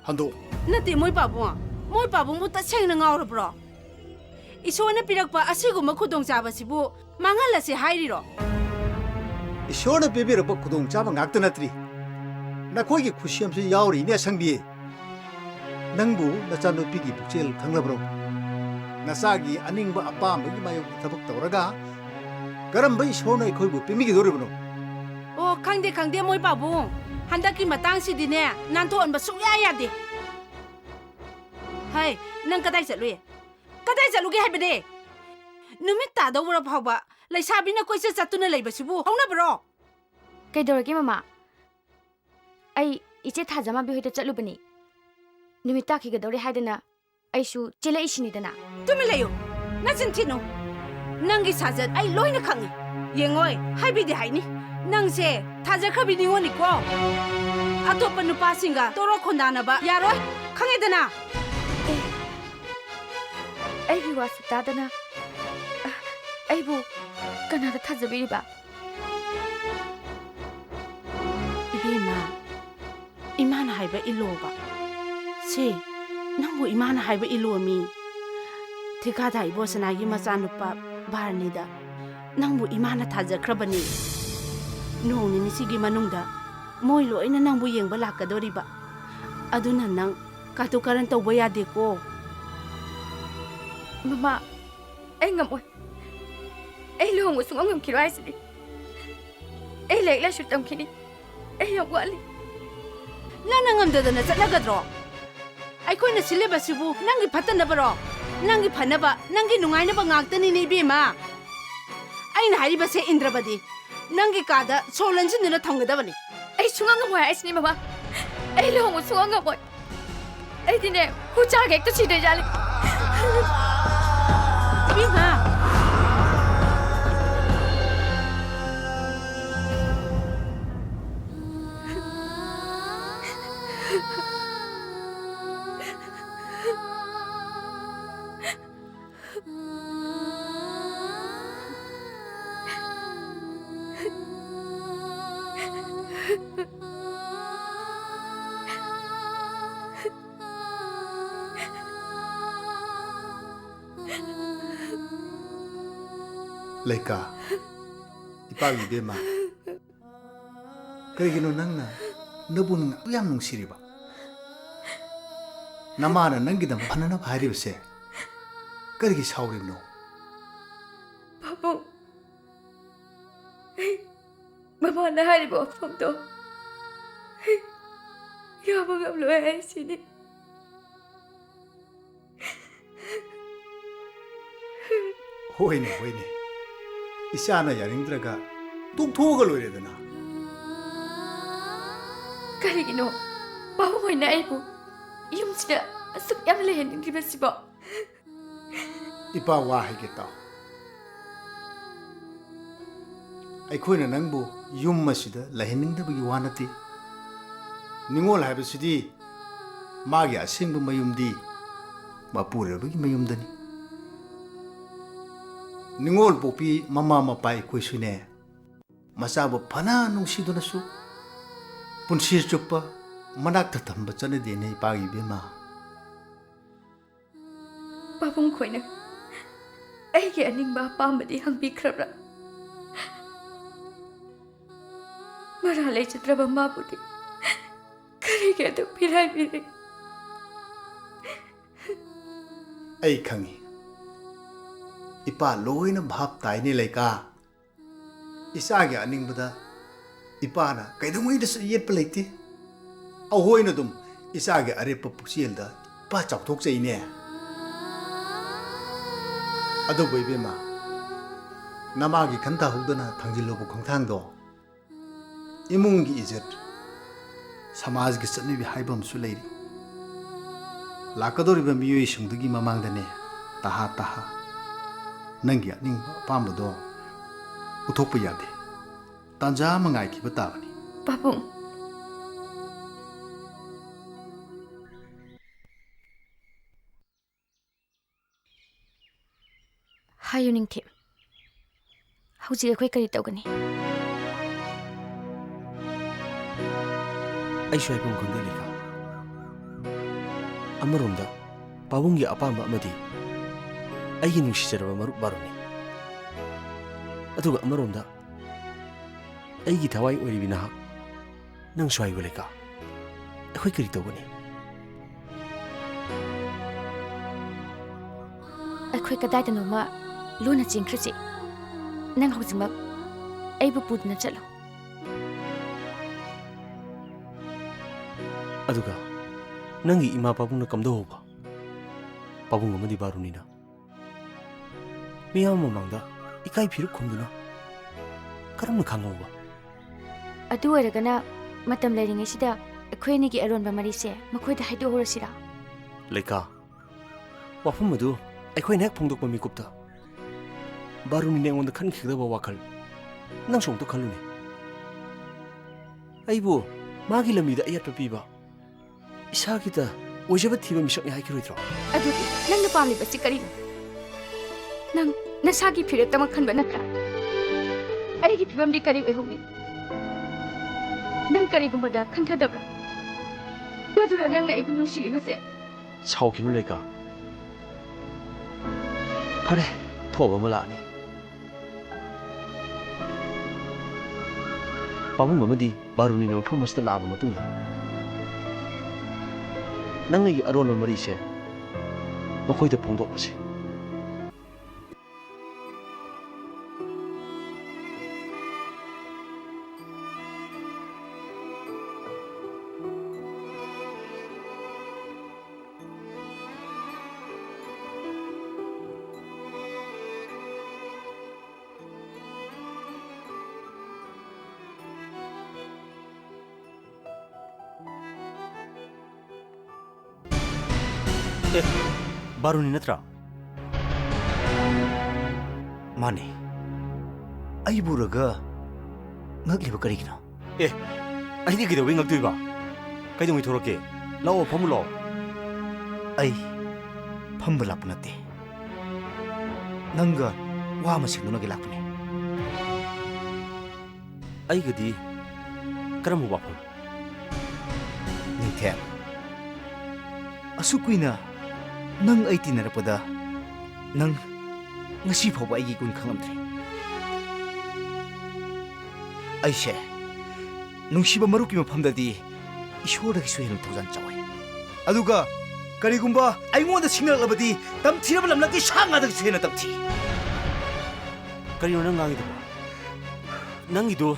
ꯍꯟꯗꯣꯛꯎ꯫ ꯅꯠꯇꯦ, ꯃꯣꯏ ꯄꯥꯕꯨꯡ꯫ ꯃꯣꯏ ꯄꯥꯕꯨꯡꯕꯨ ꯇꯁꯦꯡꯅ ꯉꯥꯎꯔꯕ꯭ꯔꯣ? ꯏꯁꯣꯔꯅ ꯄꯤꯔꯛꯄ ꯑꯁꯤꯒꯨꯝꯕ ꯈꯨꯗꯣꯡꯆꯥꯕꯁꯤꯕꯨ ꯃꯥꯡꯍꯜꯂꯁꯤ ꯍꯥꯏꯔꯤꯔꯣ? ꯏꯁꯣꯔꯅ ꯄꯤꯕꯤꯔꯛꯄ ꯈꯨꯗꯣꯡꯆꯥꯕ ꯉꯥꯛꯇ ꯅꯠꯇ꯭ꯔꯤ, ꯅꯈꯣꯏꯒꯤ ꯈꯨꯁꯦꯝꯁꯨ ꯌꯥꯎꯔꯤꯅꯦ, ꯑꯁꯪꯕꯤ꯫ ꯅꯪꯕꯨ ꯅꯆꯥꯅꯨꯄꯤꯒꯤ ꯄꯨꯛꯆꯦꯜ ꯈꯪꯂꯕ꯭ꯔꯣ? ꯅꯆꯥꯒꯤ ꯑꯅꯤꯡꯕ ꯑꯄꯥꯝꯕꯒꯤ ꯃꯥꯌꯣꯛꯇ ꯊꯕꯛ ꯇꯧꯔꯒ ꯀꯔꯝꯕ ꯏꯁꯣꯔꯅ ꯑꯩꯈꯣꯏꯕꯨ ꯄꯤꯕꯤꯒꯗꯧꯔꯤꯕꯅꯣ? ꯑꯣ, ꯈꯪꯗꯦ, ꯈꯪꯗꯦ, ꯃꯣꯏ ꯄꯥꯕꯨꯡ꯫ ꯍꯟꯗꯛꯀꯤ ꯃꯇꯥꯡꯁꯤꯗꯤꯅꯦ, ꯅꯥꯟꯊꯣꯛꯍꯟꯕ ꯁꯨꯡꯌꯥ ꯌꯥꯗꯦ꯫ ꯍꯩ, ꯅꯪ ꯀꯗꯥꯏ ꯆꯠꯂꯨꯏ? ꯀꯗꯥꯏ ꯆꯠꯂꯨꯒꯦ ꯍꯥꯏꯕꯅꯦ? ꯅꯨꯃꯤꯠ ꯇꯥꯗꯧꯔ ꯐꯥꯎꯕ ꯂꯩꯁꯥꯕꯤꯅ ꯀꯣꯏꯆꯠ ꯆꯠꯇꯨꯅ ꯂꯩꯕꯁꯤꯕꯨ ꯍꯧꯅꯕ꯭ꯔꯣ? ꯀꯩꯗꯧꯔꯒꯦ, ꯃꯃꯥ? ꯑꯩ ꯏꯆꯦ ꯊꯥꯖꯃꯥꯟꯕꯤ ꯍꯣꯏꯗ ꯆꯠꯂꯨꯕꯅꯤ꯫ ꯅꯨꯃꯤꯠ ꯇꯥꯈꯤꯒꯗꯧꯔꯦ ꯍꯥꯏꯗꯅ ꯑꯩꯁꯨ ꯆꯦꯜꯂꯛꯏꯁꯤꯅꯤꯗꯅ꯫ ꯇꯨꯃꯤꯟ ꯂꯩꯌꯨ꯫ ꯅꯆꯤꯟ ꯊꯤꯅꯨ꯫ ꯅꯪꯒꯤ ꯁꯥꯖꯠ ꯑꯩ ꯂꯣꯏꯅ ꯈꯪꯉꯤ꯫ ꯌꯦꯡꯉꯣꯏ, ꯍꯥꯏꯕꯤꯗꯦ ꯍꯥꯏꯅꯤ꯫ ꯅꯪꯁꯦ ꯊꯥꯖꯈ꯭ꯔꯕꯤ ꯅꯤꯉꯣꯜꯅꯤꯀꯣ꯫ ꯑꯇꯣꯞꯄ ꯅꯨꯄꯥꯁꯤꯡꯒ ꯇꯣꯔꯣ ꯈꯣꯟꯗꯥꯅꯕ ꯌꯥꯔꯣꯏ꯫ ꯈꯪꯉꯦꯗꯅ? ꯑꯦ, ꯑꯩꯒꯤ ꯋꯥꯁꯤ ꯇꯥꯗꯅ, ꯑ, ꯑꯩꯕꯨ ꯀꯅꯥꯗ ꯊꯥꯖꯕꯤꯔꯤꯕ? ꯏꯕꯦꯝꯃ, ꯏꯃꯥꯅ ꯍꯥꯏꯕ ꯏꯜꯂꯣꯕ꯫ ꯁꯦ, ꯅꯪꯕꯨ ꯏꯃꯥꯅ ꯍꯥꯏꯕ ꯏꯜꯂꯣꯃꯤ꯫ ꯊꯤꯀꯥꯗꯥꯔ ꯏꯕꯣꯁꯅꯥꯒꯤ ꯃꯆꯥꯅꯨꯄꯥ ꯕꯥꯔꯅꯤꯗ ꯅꯪꯕꯨ ꯏꯃꯥꯅ ꯊꯥꯖꯈ꯭ꯔꯕꯅꯤ꯫ ꯅꯣꯡ ꯅꯤꯅꯤꯁꯤꯒꯤ ꯃꯅꯨꯡꯗ ꯃꯣꯏ ꯂꯣꯏꯅ ꯅꯪꯕꯨ ꯌꯦꯡꯕ ꯂꯥꯛꯀꯗꯧꯔꯤꯕ꯫ ꯑꯗꯨꯅ ꯅꯪ ꯀꯥꯇꯨ ꯀꯥꯔꯟ ꯇꯧꯕ ꯌꯥꯗꯦꯀꯣ꯫ ꯃꯃꯥ, ꯑꯩ ꯉꯝꯃꯣꯏ꯫ ꯑꯩ ꯂꯨꯍꯣꯡꯕ ꯁꯨꯡꯉꯝ ꯉꯝꯈꯤꯔꯣꯏ ꯍꯥꯏꯁꯤꯅꯤ꯫ ꯑꯩ ꯂꯥꯏꯔꯤꯛ ꯂꯥꯏꯁꯨ ꯇꯝꯈꯤꯅꯤ꯫ ꯑꯩ ꯌꯥꯝ ꯋꯥꯠꯂꯤ꯫ ꯅꯪꯅ ꯉꯝꯗꯗꯅ ꯆꯠꯅꯒꯗ꯭ꯔꯣ? ꯑꯩꯈꯣꯏꯅ ꯁꯤꯜꯂꯤꯕꯁꯤꯕꯨ ꯅꯪꯒꯤ ꯐꯠꯇꯅꯕꯔꯣ? ꯅꯪꯒꯤ ꯐꯅꯕ, ꯅꯪꯒꯤ ꯅꯨꯡꯉꯥꯏꯅꯕ ꯉꯥꯛꯇꯅꯤꯅꯦ ꯏꯕꯦꯝꯃ꯫ ꯑꯩꯅ ꯍꯥꯏꯔꯤꯕꯁꯦ ꯏꯟꯗ꯭ꯔꯕꯗꯤ, ꯅꯪꯒꯤ ꯀꯥꯗ ꯁꯣ ꯂꯣꯟꯁꯤꯟꯗꯨꯅ ꯊꯝꯒꯗꯕꯅꯤ꯫ ꯑꯩ ꯁꯨꯡꯉꯝ ꯉꯝꯃꯣꯏ ꯍꯥꯏꯁꯤꯅꯤ ꯃꯃꯥ꯫ ꯑꯩ ꯂꯨꯍꯣꯡꯕ ꯁꯨꯡꯉꯝ ꯉꯝꯃꯣꯏ꯫ ꯑꯩꯗꯤꯅꯦ, ꯍꯨ ꯆꯥꯒ ꯍꯦꯛꯇ ꯁꯤꯗꯣꯏꯖꯥꯠꯅꯤ꯫ ꯏꯕꯦꯝꯃ! ꯂꯩꯀꯥ, ꯏꯄꯥꯒꯤ ꯏꯕꯦꯝꯃ, ꯀꯔꯤꯒꯤꯅꯣ ꯅꯪꯅ ꯅꯕꯨꯡ ꯌꯥꯝ ꯅꯨꯡꯁꯤꯔꯤꯕ? ꯅꯃꯥꯅ ꯅꯪꯒꯤꯗꯃꯛ ꯐꯅꯅꯕ ꯍꯥꯏꯔꯤꯕꯁꯦ ꯀꯔꯤꯒꯤ ꯁꯥꯎꯔꯤꯕꯅꯣ? ꯄꯥꯕꯨꯡ, ꯑꯩ ꯃꯃꯥꯅ ꯍꯥꯏꯔꯤꯕ ꯋꯥꯐꯝꯗꯣ ꯑꯩ ꯌꯥꯕ ꯉꯝꯂꯣꯏ ꯍꯥꯏꯁꯤꯅꯤ꯫ ꯍꯣꯏꯅꯦ, ꯍꯣꯏꯅꯦ꯫ ꯏꯆꯥꯅ ꯌꯥꯅꯤꯡꯗ꯭ꯔꯒ ꯇꯣꯛꯊꯣꯛꯑꯒ ꯂꯣꯏꯔꯦꯗꯅ꯫ ꯀꯔꯤꯒꯤꯅꯣ ꯄꯥꯕꯨꯡ ꯍꯣꯏꯅ ꯑꯩꯕꯨ ꯌꯨꯝꯁꯤꯗ ꯑꯁꯨꯛ ꯌꯥꯝꯅ ꯂꯩꯍꯟꯅꯤꯡꯂꯤꯕꯁꯤꯕꯣ? ꯏꯄꯥ, ꯋꯥ ꯍꯥꯏꯒꯦ ꯇꯥꯎ꯫ ꯑꯩꯈꯣꯏꯅ ꯅꯪꯕꯨ ꯌꯨꯝ ꯑꯁꯤꯗ ꯂꯩꯍꯟꯅꯤꯡꯗꯕꯒꯤ ꯋꯥ ꯅꯠꯇꯦ꯫ ꯅꯤꯉꯣꯜ ꯍꯥꯏꯕꯁꯤꯗꯤ ꯃꯥꯒꯤ ꯑꯁꯦꯡꯕ ꯃꯌꯨꯝꯗꯤ ꯃꯄꯨꯔꯣꯏꯕꯒꯤ ꯃꯌꯨꯝꯗꯅꯤ꯫ ꯅꯤꯉꯣꯜ ꯄꯣꯛꯄꯤ ꯃꯃꯥ ꯃꯄꯥ ꯑꯩꯈꯣꯏꯁꯨꯅꯦ, ꯃꯆꯥꯕꯨ ꯐꯅ ꯅꯨꯡꯁꯤꯗꯨꯅꯁꯨ ꯄꯨꯟꯁꯤ ꯆꯨꯞꯄ ꯃꯅꯥꯛꯇ ꯊꯝꯕ ꯆꯠꯅꯗꯦꯅꯦ, ꯏꯄꯥꯒꯤ ꯏꯕꯦꯝꯃ꯫ ꯄꯥꯕꯨꯡ ꯈꯣꯏꯅ ꯑꯩꯒꯤ ꯑꯅꯤꯡꯕ ꯑꯄꯥꯝꯕꯗꯤ ꯍꯪꯕꯤꯈ꯭ꯔꯕ꯭ꯔꯥ? ꯃꯔꯥ ꯂꯩꯖꯗ꯭ꯔꯕ ꯃꯥꯕꯨꯗꯤ ꯀꯔꯤꯒꯤ ꯑꯗꯨꯛ ꯃꯤꯔꯥꯏꯕꯤꯔꯤ? ꯑꯩ ꯈꯪꯏ, ꯏꯄꯥ ꯂꯣꯏꯅ ꯚꯥꯞ ꯇꯥꯏꯅꯦ ꯂꯩꯀꯥ꯫ ꯏꯆꯥꯒꯤ ꯑꯅꯤꯡꯕꯗ ꯏꯄꯥꯅ ꯀꯩꯗꯧꯉꯩꯗꯁꯨ ꯌꯦꯠꯄ ꯂꯩꯇꯦ꯫ ꯑꯍꯣꯏꯅ ꯑꯗꯨꯝ ꯏꯆꯥꯒꯤ ꯑꯔꯦꯞꯄ ꯄꯨꯛꯆꯦꯜꯗ ꯏꯄꯥ ꯆꯥꯎꯊꯣꯛꯆꯩꯅꯦ꯫ ꯑꯗꯨꯕꯨ ꯏꯕꯦꯝꯃ, ꯅꯃꯥꯒꯤ ꯈꯟ ꯇꯥꯍꯧꯗꯅ ꯊꯥꯡꯖꯤꯜꯂꯨꯕ ꯈꯣꯡꯊꯥꯡꯗꯣ ꯏꯃꯨꯡꯒꯤ ꯏꯖꯠ, ꯁꯃꯥꯖꯒꯤ ꯆꯠꯅꯕꯤ ꯍꯥꯏꯕ ꯑꯃꯁꯨ ꯂꯩꯔꯤ꯫ ꯂꯥꯛꯀꯗꯧꯔꯤꯕ ꯃꯤꯑꯣꯏꯁꯤꯡꯗꯨꯒꯤ ꯃꯃꯥꯡꯗꯅꯦ, ꯇꯍꯥ ꯇꯍꯥ, ꯅꯪꯒꯤ ꯑꯅꯤꯡꯕ ꯑꯄꯥꯝꯕꯗꯣ ꯎꯠꯊꯣꯛꯄ ꯌꯥꯗꯦ꯫ ꯇꯥꯟꯖꯥ ꯑꯃ ꯉꯥꯏꯈꯤꯕ ꯇꯥꯕꯅꯤ꯫ ꯄꯥꯕꯨꯡ꯫ ꯍꯥꯏꯌꯨ ꯅꯤꯡꯊꯦꯝ, ꯍꯧꯖꯤꯛ ꯑꯩꯈꯣꯏ ꯀꯔꯤ ꯇꯧꯒꯅꯤ? ꯑꯩꯁꯨ ꯍꯥꯏꯐꯝ ꯈꯪꯗꯦ ꯂꯩꯀꯥ꯫ ꯑꯃꯔꯣꯝꯗ ꯄꯥꯕꯨꯡꯒꯤ ꯑꯄꯥꯝꯕ ꯑꯃꯗꯤ ꯑꯩꯒꯤ ꯅꯨꯡꯁꯤꯖꯔꯕ ꯃꯔꯨꯞ ꯕꯥꯔꯨꯅꯤ, ꯑꯗꯨꯒ ꯑꯃꯔꯣꯝꯗ ꯑꯩꯒꯤ ꯊꯋꯥꯏ ꯑꯣꯏꯔꯤꯕꯤ ꯅꯍꯥꯛ ꯅꯪꯁꯨ ꯍꯥꯏꯌꯨ ꯂꯩꯀꯥ, ꯑꯩꯈꯣꯏ ꯀꯔꯤ ꯇꯧꯒꯅꯤ? ꯑꯩꯈꯣꯏ ꯀꯗꯥꯏꯗꯅꯣꯃ ꯂꯣꯟꯅ ꯆꯦꯟꯈ꯭ꯔꯁꯤ꯫ ꯅꯪ ꯍꯧꯖꯤꯛꯃꯛ ꯑꯩꯕꯨ ꯄꯨꯗꯨꯅ ꯆꯠꯂꯣ꯫ ꯑꯗꯨꯒ ꯅꯪꯒꯤ ꯏꯃꯥ ꯄꯥꯕꯨꯡꯅ ꯀꯝꯗꯧꯍꯧꯕ? ꯄꯥꯕꯨꯡ ꯑꯃꯗꯤ ꯕꯥꯔꯨꯅꯤꯅ ꯃꯤꯌꯥꯝ ꯃꯃꯥꯡꯗ ꯏꯀꯥꯏ ꯐꯤꯔꯨꯛ ꯈꯨꯝꯗꯨꯅ ꯀꯔꯝꯅ ꯈꯥꯡꯍꯧꯕ? ꯑꯗꯨ ꯑꯣꯏꯔꯒꯅ ꯃꯇꯝ ꯂꯩꯔꯤꯉꯩꯁꯤꯗ ꯑꯩꯈꯣꯏ ꯑꯅꯤꯒꯤ ꯑꯔꯣꯟꯕ ꯃꯔꯤꯁꯦ ꯃꯈꯣꯏꯗ ꯍꯥꯏꯗꯣꯛꯍꯧꯔꯁꯤꯔꯥ? ꯂꯩꯀꯥ, ꯋꯥꯐꯝ ꯑꯗꯨ ꯑꯩꯈꯣꯏꯅ ꯍꯦꯛ ꯐꯣꯡꯗꯣꯛꯄ ꯃꯤꯀꯨꯞꯇ ꯕꯥꯔꯨꯅꯤꯅ ꯑꯩꯉꯣꯟꯗ ꯈꯟꯈꯤꯒꯗꯕ ꯋꯥꯈꯜ ꯅꯪꯁꯨ ꯑꯃꯨꯛꯇ ꯈꯜꯂꯨꯅꯦ꯫ ꯑꯩꯕꯨ ꯃꯥꯒꯤ ꯂꯝꯕꯤꯗ ꯑꯌꯦꯠꯄ ꯄꯤꯕ ꯏꯁꯥꯒꯤꯗ ꯑꯣꯏꯖꯕ ꯊꯤꯕ ꯃꯤꯁꯛꯅꯤ ꯍꯥꯏꯈꯤꯔꯣꯏꯗ꯭ꯔꯣ? ꯑꯗꯨꯗꯤ ꯅꯪꯅ ꯄꯥꯝꯂꯤꯕꯁꯤ ꯀꯔꯤꯅꯣ? ꯅꯪ ꯅꯁꯥꯒꯤ ꯐꯤꯔꯦꯞꯇꯃꯛ ꯈꯟꯕ ꯅꯠꯇ꯭ꯔꯥ? ꯑꯩꯒꯤ ꯐꯤꯕꯝꯗꯤ ꯀꯔꯤ ꯑꯣꯏꯍꯧꯅꯤ? ꯅꯪ ꯀꯔꯤꯒꯨꯝꯕꯗ ꯈꯟꯊꯗꯕ꯭ꯔꯥ? ꯃꯗꯨꯔ ꯅꯪꯅ ꯑꯩꯕꯨ ꯅꯨꯡꯁꯤꯔꯤꯕꯁꯦ? ꯁꯥꯎꯈꯤꯅꯨ ꯂꯩꯀꯥ꯫ ꯐꯔꯦ, ꯊꯣꯛꯑꯕ ꯑꯃ ꯂꯥꯛꯑꯅꯤ꯫ ꯄꯥꯕꯨꯡ ꯑꯃꯗꯤ ꯕꯥꯔꯨꯅꯤꯅ ꯃꯐꯝ ꯑꯁꯤꯗ ꯂꯥꯛꯑꯕ ꯃꯇꯨꯡꯗ ꯅꯪ ꯑꯩꯒꯤ ꯑꯔꯣꯟꯕ ꯃꯔꯤꯁꯦ ꯃꯈꯣꯏꯗ ꯐꯣꯡꯗꯣꯛꯂꯁꯤ꯫ ꯑꯦ, ꯕꯥꯔꯨꯅꯤ ꯅꯠꯇ꯭ꯔꯥ? ꯃꯥꯅꯦ꯫ ꯑꯩꯕꯨ ꯎꯔꯒ ꯉꯛꯂꯤꯕ ꯀꯔꯤꯒꯤꯅꯣ? ꯑꯦ, ꯑꯩꯗꯤ ꯀꯩꯗꯧꯕꯩ ꯉꯛꯇꯣꯏꯕ? ꯀꯩꯗꯧꯉꯩ ꯊꯣꯛꯂꯛꯀꯦ? ꯂꯥꯛꯑꯣ, ꯐꯝꯃꯨ ꯂꯥꯛꯑꯣ꯫ ꯑꯩ ꯐꯝꯕ ꯂꯥꯛꯄ ꯅꯠꯇꯦ꯫ ꯅꯪꯒ ꯋꯥ ꯑꯃ ꯁꯦꯡꯗꯣꯛꯅꯒꯦ ꯂꯥꯛꯄꯅꯦ꯫ ꯑꯩꯒꯗꯤ ꯀꯔꯝꯕ ꯋꯥꯐꯝ? ꯅꯤꯡꯊꯦꯝ, ꯑꯁꯨꯛ ꯀꯨꯏꯅ ꯅꯪ ꯑꯩ ꯇꯤꯟꯅꯔꯛꯄꯗ ꯅꯪ ꯉꯁꯤ ꯐꯥꯎꯕ ꯑꯩꯒꯤ ꯒꯨꯟ ꯈꯪꯂꯝꯗ꯭ꯔꯤ꯫ ꯑꯩꯁꯦ ꯅꯨꯡꯁꯤꯕ ꯃꯔꯨꯞꯀꯤ ꯃꯐꯝꯗꯗꯤ ꯏꯁꯣꯔꯗꯒꯤꯁꯨ ꯍꯦꯟꯅ ꯊꯧꯖꯥꯜ ꯆꯥꯎꯏ꯫ ꯑꯗꯨꯒ ꯀꯔꯤꯒꯨꯝꯕ ꯑꯩꯉꯣꯟꯗ ꯁꯤꯡꯅꯔꯛꯂꯕꯗꯤ ꯇꯝꯊꯤꯔꯕ ꯂꯝꯂꯛꯀꯤ ꯁꯥ ꯉꯥꯗꯒꯤꯁꯨ ꯍꯦꯟꯅ ꯇꯝꯊꯤ꯫ ꯀꯔꯤꯅꯣ ꯅꯪ ꯉꯥꯡꯉꯤꯗꯨꯕꯣ? ꯅꯪꯒꯤꯗꯨ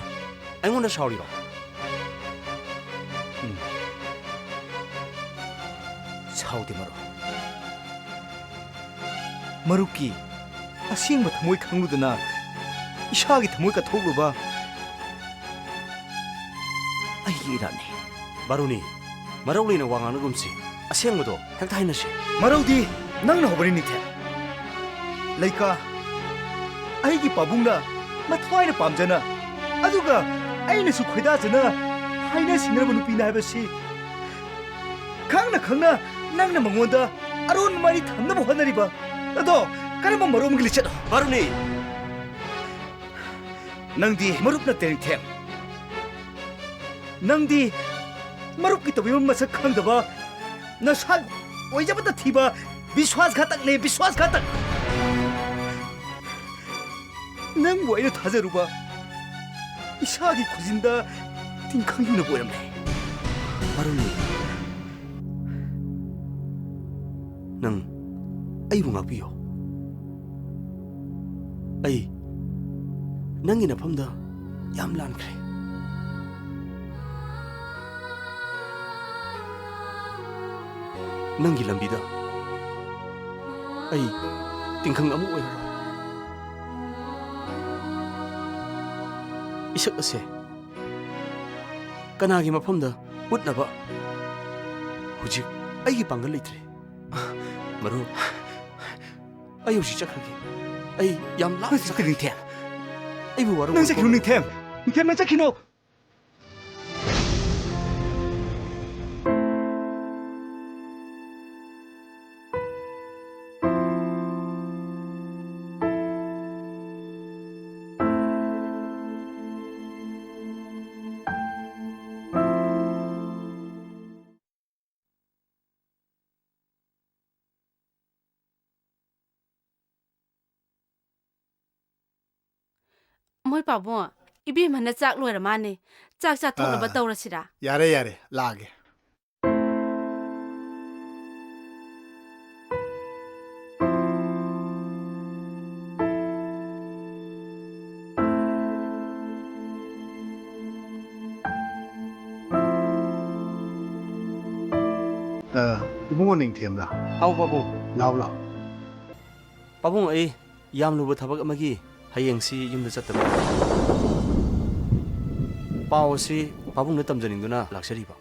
ꯑꯩꯉꯣꯟꯗ ꯁꯥꯎꯔꯤꯔꯣ? ꯎꯝ꯫ ꯁꯥꯎꯗꯦ ꯃꯔꯨꯞ꯫ ꯃꯔꯨꯞꯀꯤ ꯑꯁꯦꯡꯕ ꯊꯃꯣꯏ ꯈꯪꯂꯨꯗꯅ ꯏꯁꯥꯒꯤ ꯊꯃꯣꯏ ꯀꯠꯊꯣꯛꯂꯨꯕ ꯑꯩꯒꯤ ꯏꯔꯥꯠꯅꯤ꯫ ꯕꯥꯔꯨꯅꯤ, ꯃꯔꯧ ꯂꯩꯅ ꯋꯥ ꯉꯥꯡꯅꯒꯨꯝꯁꯤ꯫ ꯑꯁꯦꯡꯕꯗꯣ ꯍꯦꯛꯇ ꯍꯥꯏꯅꯁꯤ꯫ ꯃꯔꯧꯗꯤ ꯅꯪꯅ ꯍꯧꯕꯅꯤ, ꯅꯤꯡꯊꯦꯝ꯫ ꯂꯩꯀꯥ, ꯑꯩꯒꯤ ꯄꯥꯕꯨꯡꯅ ꯃꯊ꯭ꯋꯥꯏꯅ ꯄꯥꯝꯖꯅ, ꯑꯗꯨꯒ ꯑꯩꯅꯁꯨ ꯈꯣꯏꯗꯥꯖꯅ ꯍꯥꯏꯅ ꯁꯤꯡꯅꯔꯕ ꯅꯨꯄꯤꯅꯤ ꯍꯥꯏꯕꯁꯤ ꯈꯪꯅ ꯈꯪꯅ ꯅꯪꯅ ꯃꯉꯣꯟꯗ ꯑꯔꯣꯟꯕ ꯃꯔꯤ ꯊꯝꯅꯕ ꯍꯣꯠꯅꯔꯤꯕ ꯑꯗꯣ ꯀꯔꯝꯕ ꯃꯔꯣꯝꯒꯤ ꯂꯤꯆꯠꯅꯣ? ꯕꯥꯔꯨꯅꯤ! ꯅꯪꯗꯤ ꯃꯔꯨꯞ ꯅꯠꯇꯦ, ꯅꯤꯡꯊꯦꯝ꯫ ꯅꯪꯗꯤ ꯃꯔꯨꯞꯀꯤ ꯇꯧꯕꯤꯃꯜ ꯃꯁꯛ ꯈꯪꯗꯕ, ꯅꯁꯥ ꯑꯣꯏꯖꯕꯇ ꯊꯤꯕ ꯕꯤꯁ꯭ꯋꯥꯁ ꯘꯥꯇꯛꯅꯦ, ꯕꯤꯁ꯭ꯋꯥꯁ ꯘꯥꯇꯛ! ꯅꯪꯕꯨ ꯑꯩꯅ ꯊꯥꯖꯔꯨꯕ ꯏꯁꯥꯒꯤ ꯈꯨꯖꯤꯟꯗ ꯇꯤꯡꯈꯪ ꯌꯨꯡꯅꯕ ꯑꯣꯏꯔꯝꯂꯦ꯫ ꯕꯥꯔꯨꯅꯤ, ꯅꯪ ꯑꯩꯕꯨ ꯉꯥꯛꯄꯤꯌꯣ꯫ ꯑꯩ ꯅꯪꯒꯤ ꯅꯐꯝꯗ ꯌꯥꯝ ꯂꯥꯟꯈ꯭ꯔꯦ꯫ ꯅꯪꯒꯤ ꯂꯝꯕꯤꯗ ꯑꯩ ꯇꯤꯡꯈꯪ ꯑꯃ ꯑꯣꯏꯔꯔꯣꯏ꯫ ꯏꯁꯛ ꯑꯁꯦ ꯀꯅꯥꯒꯤ ꯃꯐꯝꯗ ꯎꯠꯅꯕ ꯍꯧꯖꯤꯛ ꯑꯩꯒꯤ ꯄꯥꯡꯒꯜ ꯂꯩꯇ꯭ꯔꯦ꯫ ꯃꯔꯨꯞ, ꯑꯩ ꯍꯧꯖꯤꯛ ꯆꯠꯈ꯭ꯔꯒꯦ꯫ ꯑꯩ ꯌꯥꯝ ꯂꯥꯞꯅ ꯅꯪ ꯆꯠꯈ꯭ꯔꯦ, ꯆꯠꯈ꯭ꯔꯒꯦ꯫ ꯅꯤꯡꯊꯦꯝ꯫ ꯑꯩꯕꯨ ꯋꯥꯔꯧ ꯅꯪ ꯆꯠꯈꯤꯅꯨ, ꯋꯥꯔꯧ꯫ ꯅꯤꯡꯊꯦꯝ꯫ ꯅꯤꯡꯊꯦꯝ, ꯅꯪ ꯆꯠꯈꯤꯅꯨ꯫ ꯃꯣꯏ ꯄꯥꯕꯨꯡ, ꯏꯕꯦꯝꯃꯅ ꯆꯥꯛ ꯂꯣꯏꯔ ꯃꯥꯅꯦ꯫ ꯆꯥꯛ ꯆꯥꯊꯣꯛꯅꯕ ꯑꯥ꯫ ꯇꯧꯔꯁꯤꯔꯥ? ꯌꯥꯔꯦ, ꯌꯥꯔꯦ, ꯂꯥꯛꯑꯒꯦ꯫ ꯑ, ꯏꯕꯨꯡꯉꯣ ꯅꯤꯡꯊꯦꯝꯂꯥ? ꯑꯧ, ꯄꯥꯕꯨꯡ꯫ ꯂꯥꯎ, ꯂꯥꯎ꯫ ꯄꯥꯕꯨꯡ, ꯑꯩ ꯌꯥꯝ ꯂꯨꯕ ꯊꯕꯛ ꯑꯃꯒꯤ ꯍꯌꯦꯡꯁꯤ ꯌꯨꯝꯗ ꯆꯠꯇꯕ꯫ ꯄꯥꯎ ꯑꯁꯤ ꯄꯥꯕꯨꯡꯗ ꯇꯝꯖꯅꯤꯡꯗꯨꯅ ꯂꯥꯛꯆꯔꯤꯕ꯫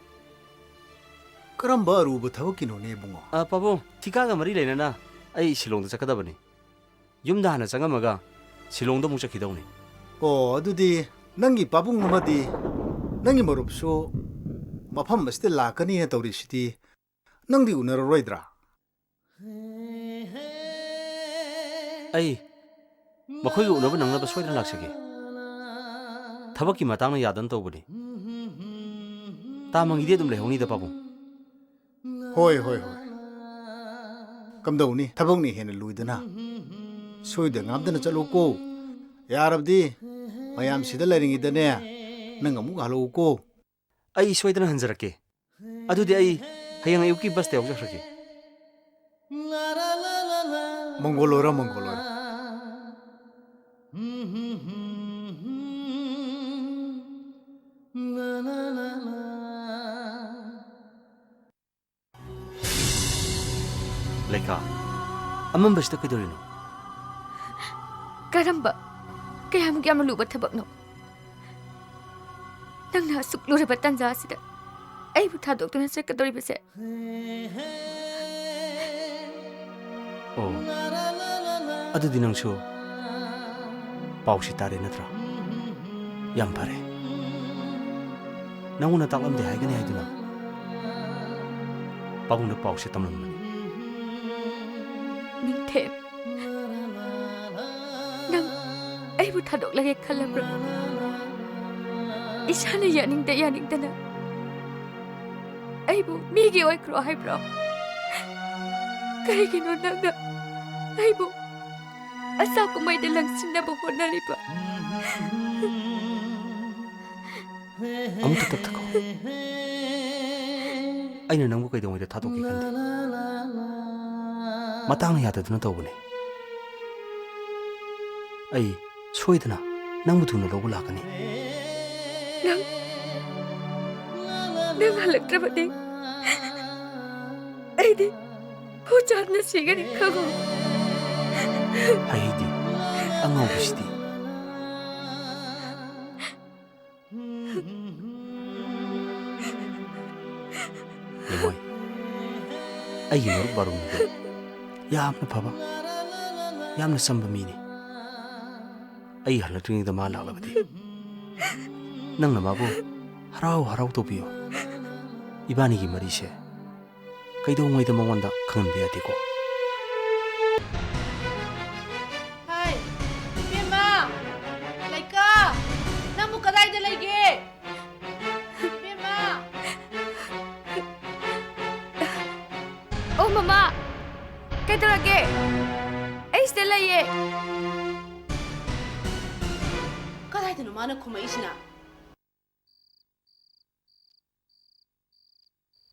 ꯀꯔꯝꯕ ꯑꯔꯨꯕ ꯊꯕꯛꯀꯤꯅꯣꯅꯦ, ꯏꯕꯨꯡꯉꯣ? ꯑ, ꯄꯥꯕꯨꯡ, ꯊꯤꯀꯥꯒ ꯃꯔꯤ ꯂꯩꯅꯅ ꯑꯩ ꯁꯤꯂꯣꯡꯗ ꯆꯠꯀꯗꯕꯅꯤ꯫ ꯌꯨꯝꯗ ꯍꯥꯟꯅ ꯆꯪꯉꯝꯃꯒ ꯁꯤꯂꯣꯡꯗ ꯑꯃꯨꯛ ꯆꯠꯈꯤꯗꯧꯅꯤ꯫ ꯑꯣ, ꯑꯗꯨꯗꯤ ꯅꯪꯒꯤ ꯄꯥꯕꯨꯡ ꯑꯃꯗꯤ ꯅꯪꯒꯤ ꯃꯔꯨꯞꯁꯨ ꯃꯐꯝ ꯑꯁꯤꯗ ꯂꯥꯛꯀꯅꯤꯅ ꯇꯧꯔꯤꯁꯤꯗꯤ, ꯅꯪꯗꯤ ꯎꯅꯔꯔꯣꯏꯗ꯭ꯔꯥ? ꯑꯩ ꯃꯈꯣꯏꯒ ꯎꯅꯕ ꯅꯪꯅꯕ ꯁꯣꯏꯗꯅ ꯂꯥꯛꯆꯒꯦ꯫ ꯊꯕꯛꯀꯤ ꯃꯇꯥꯡꯅ ꯌꯥꯗꯅ ꯇꯧꯕꯅꯤ꯫ ꯇꯥ ꯃꯪꯒꯤꯗꯤ ꯑꯗꯨꯝ ꯂꯩꯍꯧꯅꯤꯗ, ꯄꯥꯕꯨꯡ꯫ ꯍꯣꯏ, ꯍꯣꯏ, ꯍꯣꯏ꯫ ꯀꯝꯗꯧꯅꯤ? ꯊꯕꯛꯅ ꯍꯦꯟꯅ ꯂꯨꯏꯗꯅ꯫ ꯁꯣꯏꯗ ꯉꯥꯝꯗꯅ ꯆꯠꯂꯨꯀꯣ꯫ ꯌꯥꯔꯕꯗꯤ ꯃꯌꯥꯝ ꯁꯤꯗ ꯂꯩꯔꯤꯉꯩꯗꯅꯦ, ꯅꯪ ꯑꯃꯨꯛ ꯍꯜꯂꯛꯎꯀꯣ꯫ ꯑꯩ ꯁꯣꯏꯗꯅ ꯍꯟꯖꯔꯛꯀꯦ꯫ ꯑꯗꯨꯗꯤ ꯑꯩ ꯍꯌꯦꯡ ꯑꯌꯨꯛꯀꯤ ꯕꯁꯇ ꯌꯥꯎꯖꯈ꯭ꯔꯒꯦ꯫ ꯃꯪꯒꯣꯜ ꯑꯣꯏꯔꯣ, ꯃꯪꯒꯣꯜ ꯑꯣꯏꯔꯣ꯫ ꯂꯩꯈꯥ, ꯑꯃꯝꯕꯁꯤꯗ ꯀꯩꯗꯧꯔꯤꯅꯣ? ꯀꯔꯝꯕ? ꯀꯌꯥꯃꯨꯛ ꯌꯥꯝꯅ ꯂꯨꯕ ꯊꯕꯛꯅꯣ? ꯅꯪꯅ ꯑꯁꯨꯛ ꯂꯨꯔꯕ ꯇꯥꯟꯖꯥ ꯑꯁꯤꯗ ꯑꯩꯕꯨ ꯊꯥꯗꯣꯛꯇꯨꯅ ꯆꯠꯀꯗꯧꯔꯤꯕꯁꯦ? ꯑꯣ, ꯑꯗꯨꯗꯤ ꯅꯪꯁꯨ ꯄꯥꯎꯁꯤ ꯇꯥꯔꯦ ꯅꯠꯇ꯭ꯔꯥ? ꯌꯥꯝ ꯐꯔꯦ꯫ ꯅꯪꯉꯣꯟꯗ ꯇꯥꯛꯂꯝꯗꯦ ꯍꯥꯏꯒꯅꯤ ꯍꯥꯏꯗꯨꯅ ꯄꯥꯕꯨꯡꯗ ꯄꯥꯎꯁꯦ ꯇꯝꯂꯝꯕꯅꯤ꯫ ꯅꯤꯡꯊꯦꯝ, ꯅꯪ ꯑꯩꯕꯨ ꯊꯥꯗꯣꯛꯂꯒꯦ ꯈꯜꯂꯕ꯭ꯔꯣ? ꯏꯁꯥꯅ ꯌꯥꯅꯤꯡꯗ ꯌꯥꯅꯤꯡꯗꯅ ꯑꯩꯕꯨ ꯃꯤꯒꯤ ꯑꯣꯏꯈ꯭ꯔꯣ ꯍꯥꯏꯕ꯭ꯔꯣ? ꯀꯔꯤꯒꯤꯅꯣ ꯅꯪꯅ ꯑꯩꯕꯨ ꯑꯁꯥ ꯀꯨꯝꯍꯩꯗ ꯂꯪꯁꯤꯟꯅꯕ ꯍꯣꯠꯅꯔꯤꯕ? ꯑꯃꯨꯛꯇ ꯇꯞꯊꯈꯣ꯫ ꯑꯩꯅ ꯅꯪꯕꯨ ꯀꯩꯗꯧꯉꯩꯗ ꯊꯥꯗꯣꯛꯀꯦ ꯈꯟꯗꯦ꯫ ꯃꯇꯥꯡꯅ ꯌꯥꯗꯗꯨꯅ ꯇꯧꯕꯅꯦ꯫ ꯑꯩ ꯁꯣꯏꯗꯅ ꯅꯪꯕꯨ ꯊꯨꯅ ꯂꯧꯕ ꯂꯥꯛꯀꯅꯤ꯫ ꯅꯪ, ꯅꯪ ꯍꯜꯂꯛꯇ꯭ꯔꯕꯗꯤ ꯑꯩꯗꯤ ꯍꯨ ꯆꯥꯗꯅ ꯁꯤꯒꯅꯤ ꯈꯪꯉꯨ꯫ ꯍꯩꯍꯩꯗꯦ, ꯑꯉꯥꯎꯕꯤꯁꯤꯗꯤ꯫ ꯅꯤꯉꯣꯏ, ꯑꯩꯒꯤ ꯃꯔꯨꯞ ꯕꯥꯔꯨꯅꯤꯗꯣ ꯌꯥꯝꯅ ꯐꯕ, ꯌꯥꯝꯅ ꯆꯝꯕ ꯃꯤꯅꯤ꯫ ꯑꯩ ꯍꯜꯂꯛꯇ꯭ꯔꯤꯉꯩꯗ ꯃꯥ ꯂꯥꯛꯂꯕꯗꯤ ꯅꯪꯅ ꯃꯥꯕꯨ ꯍꯔꯥꯎ ꯍꯔꯥꯎ ꯇꯧꯕꯤꯌꯨ꯫ ꯏꯕꯥꯅꯤꯒꯤ ꯃꯔꯤꯁꯦ ꯀꯩꯗꯧꯉꯩꯗ ꯃꯉꯣꯟꯗ ꯈꯪꯍꯟꯕ ꯌꯥꯗꯦꯀꯣ꯫ ꯍꯥꯏ, ꯏꯕꯦꯝꯃ! ꯂꯩꯀꯥ! ꯅꯪꯕꯨ ꯀꯗꯥꯏꯗ ꯂꯩꯒꯦ? ꯏꯕꯦꯝꯃ! ꯑꯣ, ꯃꯃꯥ! ꯀꯩꯗꯧꯔꯒꯦ? ꯑꯩ ꯁꯤꯗ ꯂꯩꯌꯦ꯫ ꯀꯗꯥꯏꯗꯅꯣ ꯃꯥꯅ ꯈꯨꯝꯃꯛꯏꯁꯤꯅ?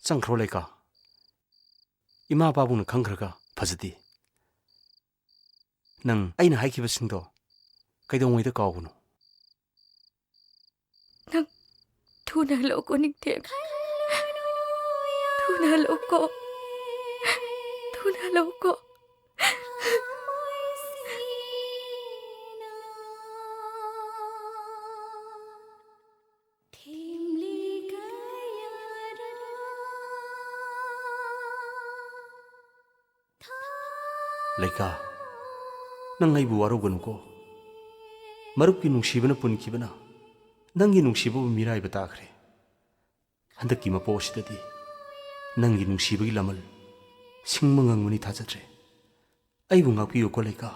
ꯆꯪꯈ꯭ꯔꯣ ꯂꯩꯀꯥ꯫ ꯏꯃꯥ ꯄꯥꯕꯨꯡꯅ ꯈꯪꯈ꯭ꯔꯒ ꯐꯖꯗꯦ꯫ ꯅꯪ ꯑꯩꯅ ꯍꯥꯏꯈꯤꯕꯁꯤꯡꯗꯣ ꯀꯩꯗꯧꯉꯩꯗ ꯀꯥꯎꯒꯅꯨ꯫ ꯅꯪ ꯊꯨꯅ ꯍꯜꯂꯛꯎꯀꯣ, ꯅꯤꯡꯊꯦꯝ꯫ ꯊꯨꯅ ꯍꯜꯂꯛꯎꯀꯣ꯫ ꯊꯨꯅ ꯍꯜꯂꯛꯎꯀꯣ꯫ ꯂꯩꯀꯥ, ꯅꯪ ꯑꯩꯕꯨ ꯋꯥꯔꯧꯒꯅꯨꯀꯣ꯫ ꯃꯔꯨꯞꯀꯤ ꯅꯨꯡꯁꯤꯕꯅ ꯄꯨꯟꯈꯤꯕꯅ ꯅꯪꯒꯤ ꯅꯨꯡꯁꯤꯕꯕꯨ ꯃꯤꯔꯥꯏꯕ ꯇꯥꯈ꯭ꯔꯦ꯫ ꯍꯟꯗꯛꯀꯤ ꯃꯄꯣꯛ ꯑꯁꯤꯗꯗꯤ ꯅꯪꯒꯤ ꯅꯨꯡꯁꯤꯕꯒꯤ ꯂꯃꯜ ꯁꯤꯡꯕ ꯉꯝꯒꯅꯤ ꯊꯥꯖꯗ꯭ꯔꯦ꯫ ꯑꯩꯕꯨ ꯉꯥꯛꯄꯤꯌꯨꯀꯣ, ꯂꯩꯀꯥ꯫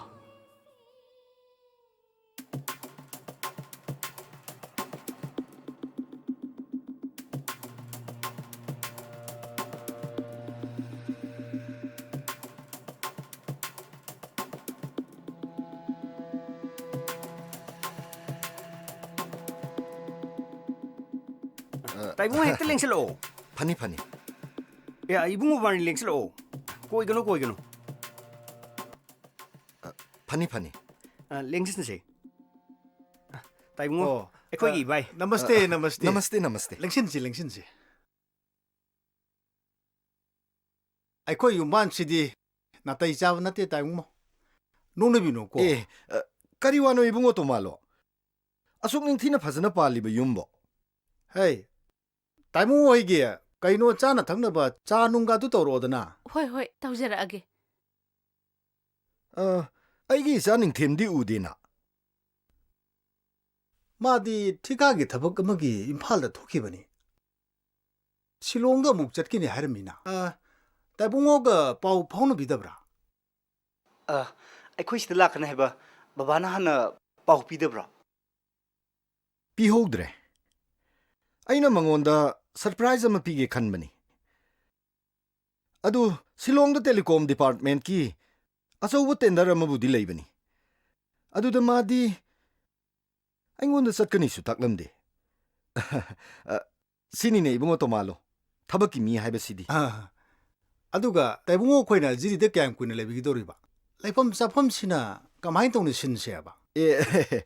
ꯇꯥꯏꯕꯨꯡ, ꯍꯦꯛꯇ ꯂꯦꯡꯁꯤꯜꯂꯛꯑꯣ꯫ ꯐꯅꯤ, ꯐꯅꯤ꯫ ꯑꯦ, ꯏꯕꯨꯡꯉꯣ ꯃꯕꯥꯅꯤ ꯂꯦꯡꯁꯤꯜꯂꯛꯑꯣ꯫ ꯀꯣꯏꯒꯅꯨ, ꯀꯣꯏꯒꯅꯨ꯫ ꯐꯅꯤ, ꯐꯅꯤ꯫ ꯑ, ꯂꯦꯡꯁꯤꯟꯁꯦ꯫ ꯑ, ꯇꯥꯏꯕꯨꯡꯉꯣ, ꯑꯣ, ꯑꯩꯈꯣꯏꯒꯤ ꯑ, ꯏꯕꯥꯏ꯫ ꯅꯃꯁꯇꯦ, ꯑ, ꯅꯃꯁꯇꯦ꯫ ꯅꯃꯁꯇꯦ, ꯅꯃꯁꯇꯦ꯫ ꯂꯦꯡꯁꯤꯟꯁꯤ, ꯂꯦꯡꯁꯤꯟꯁꯤ꯫ ꯑꯩꯈꯣꯏ ꯌꯨꯝꯕꯥꯟꯁꯤꯗꯤ ꯅꯥꯇꯩ ꯆꯥꯕ ꯅꯠꯇꯦ, ꯇꯥꯏꯕꯨꯡꯉꯣ꯫ ꯅꯣꯛꯅꯕꯤꯅꯨꯀꯣ꯫ ꯑꯦ, ꯑ, ꯀꯔꯤ ꯋꯥꯅꯣ ꯏꯕꯨꯡꯉꯣ ꯇꯣꯃꯥꯂꯣ? ꯑꯁꯨꯛ ꯅꯤꯡꯊꯤꯅ ꯐꯖꯅ ꯄꯥꯜꯂꯤꯕ ꯌꯨꯝꯕꯣ? ꯍꯩ, ꯇꯥꯏꯕꯨꯡꯉꯣ ꯍꯣꯏꯒꯤ ꯀꯩꯅꯣ ꯆꯥꯅ ꯊꯛꯅꯕ ꯆꯥ ꯅꯨꯡꯒꯗꯨ ꯇꯧꯔꯛꯑꯣꯗꯅ꯫ ꯍꯣꯏ, ꯍꯣꯏ, ꯇꯧꯖꯔꯛꯑꯒꯦ꯫ ꯑ, ꯑꯩꯒꯤ ꯏꯆꯥ ꯅꯤꯡꯊꯦꯝꯗꯤ ꯎꯗꯦꯅ꯫ ꯃꯥꯗꯤ ꯊꯤꯀꯥꯒꯤ ꯊꯕꯛ ꯑꯃꯒꯤ ꯏꯝꯐꯥꯜꯗ ꯊꯣꯛꯈꯤꯕꯅꯤ꯫ ꯁꯤꯂꯣꯡꯗ ꯑꯃꯨꯛ ꯆꯠꯈꯤꯅꯤ ꯍꯥꯏꯔꯝꯃꯤꯅ꯫ ꯑ, ꯇꯥꯏꯕꯨꯡꯉꯣꯒ ꯄꯥꯎ ꯐꯥꯎꯅꯕꯤꯗꯕ꯭ꯔꯥ? ꯑ, ꯑꯩꯈꯣꯏ ꯁꯤꯗ ꯂꯥꯛꯀꯅꯤ ꯍꯥꯏꯕ ꯕꯕꯥꯅ ꯍꯥꯟꯅ ꯄꯥꯎ ꯄꯤꯗꯕ꯭ꯔꯣ? ꯄꯤꯍꯧꯗ꯭ꯔꯦ꯫ ꯑꯩꯅ ꯃꯉꯣꯟꯗ surprise ꯑꯃ ꯄꯤꯒꯦ ꯈꯟꯕꯅꯤ꯫ ꯑꯗꯨ ꯁꯤꯂꯣꯡꯗ telecom departmentꯀꯤ ꯑꯆꯧꯕ tender ꯑꯃꯕꯨꯗꯤ ꯂꯩꯕꯅꯤ꯫ ꯑꯗꯨꯗ ꯃꯥꯗꯤ ꯑꯩꯉꯣꯟꯗ ꯆꯠꯀꯅꯤꯁꯨ ꯇꯥꯛꯂꯝꯗꯦ꯫ ꯑ, ꯁꯤꯅꯤꯅꯦ ꯏꯕꯨꯡꯉꯣ ꯇꯣꯃꯥꯂꯣ, ꯊꯕꯛꯀꯤ ꯃꯤ ꯍꯥꯏꯕꯁꯤꯗꯤ꯫ ꯑ, ꯑꯗꯨꯒ ꯇꯥꯏꯕꯨꯡꯉꯣ ꯑꯩꯈꯣꯏꯅ ꯖꯤꯔꯤꯗ ꯀꯌꯥꯝ ꯀꯨꯏꯅ ꯂꯩꯕꯤꯒꯗꯧꯔꯤꯕ? ꯂꯩꯐꯝ ꯆꯥꯐꯝꯁꯤꯅ ꯀꯃꯥꯏꯅ ꯇꯧꯅ ꯁꯤꯟꯁꯦꯕ? ꯑꯦ,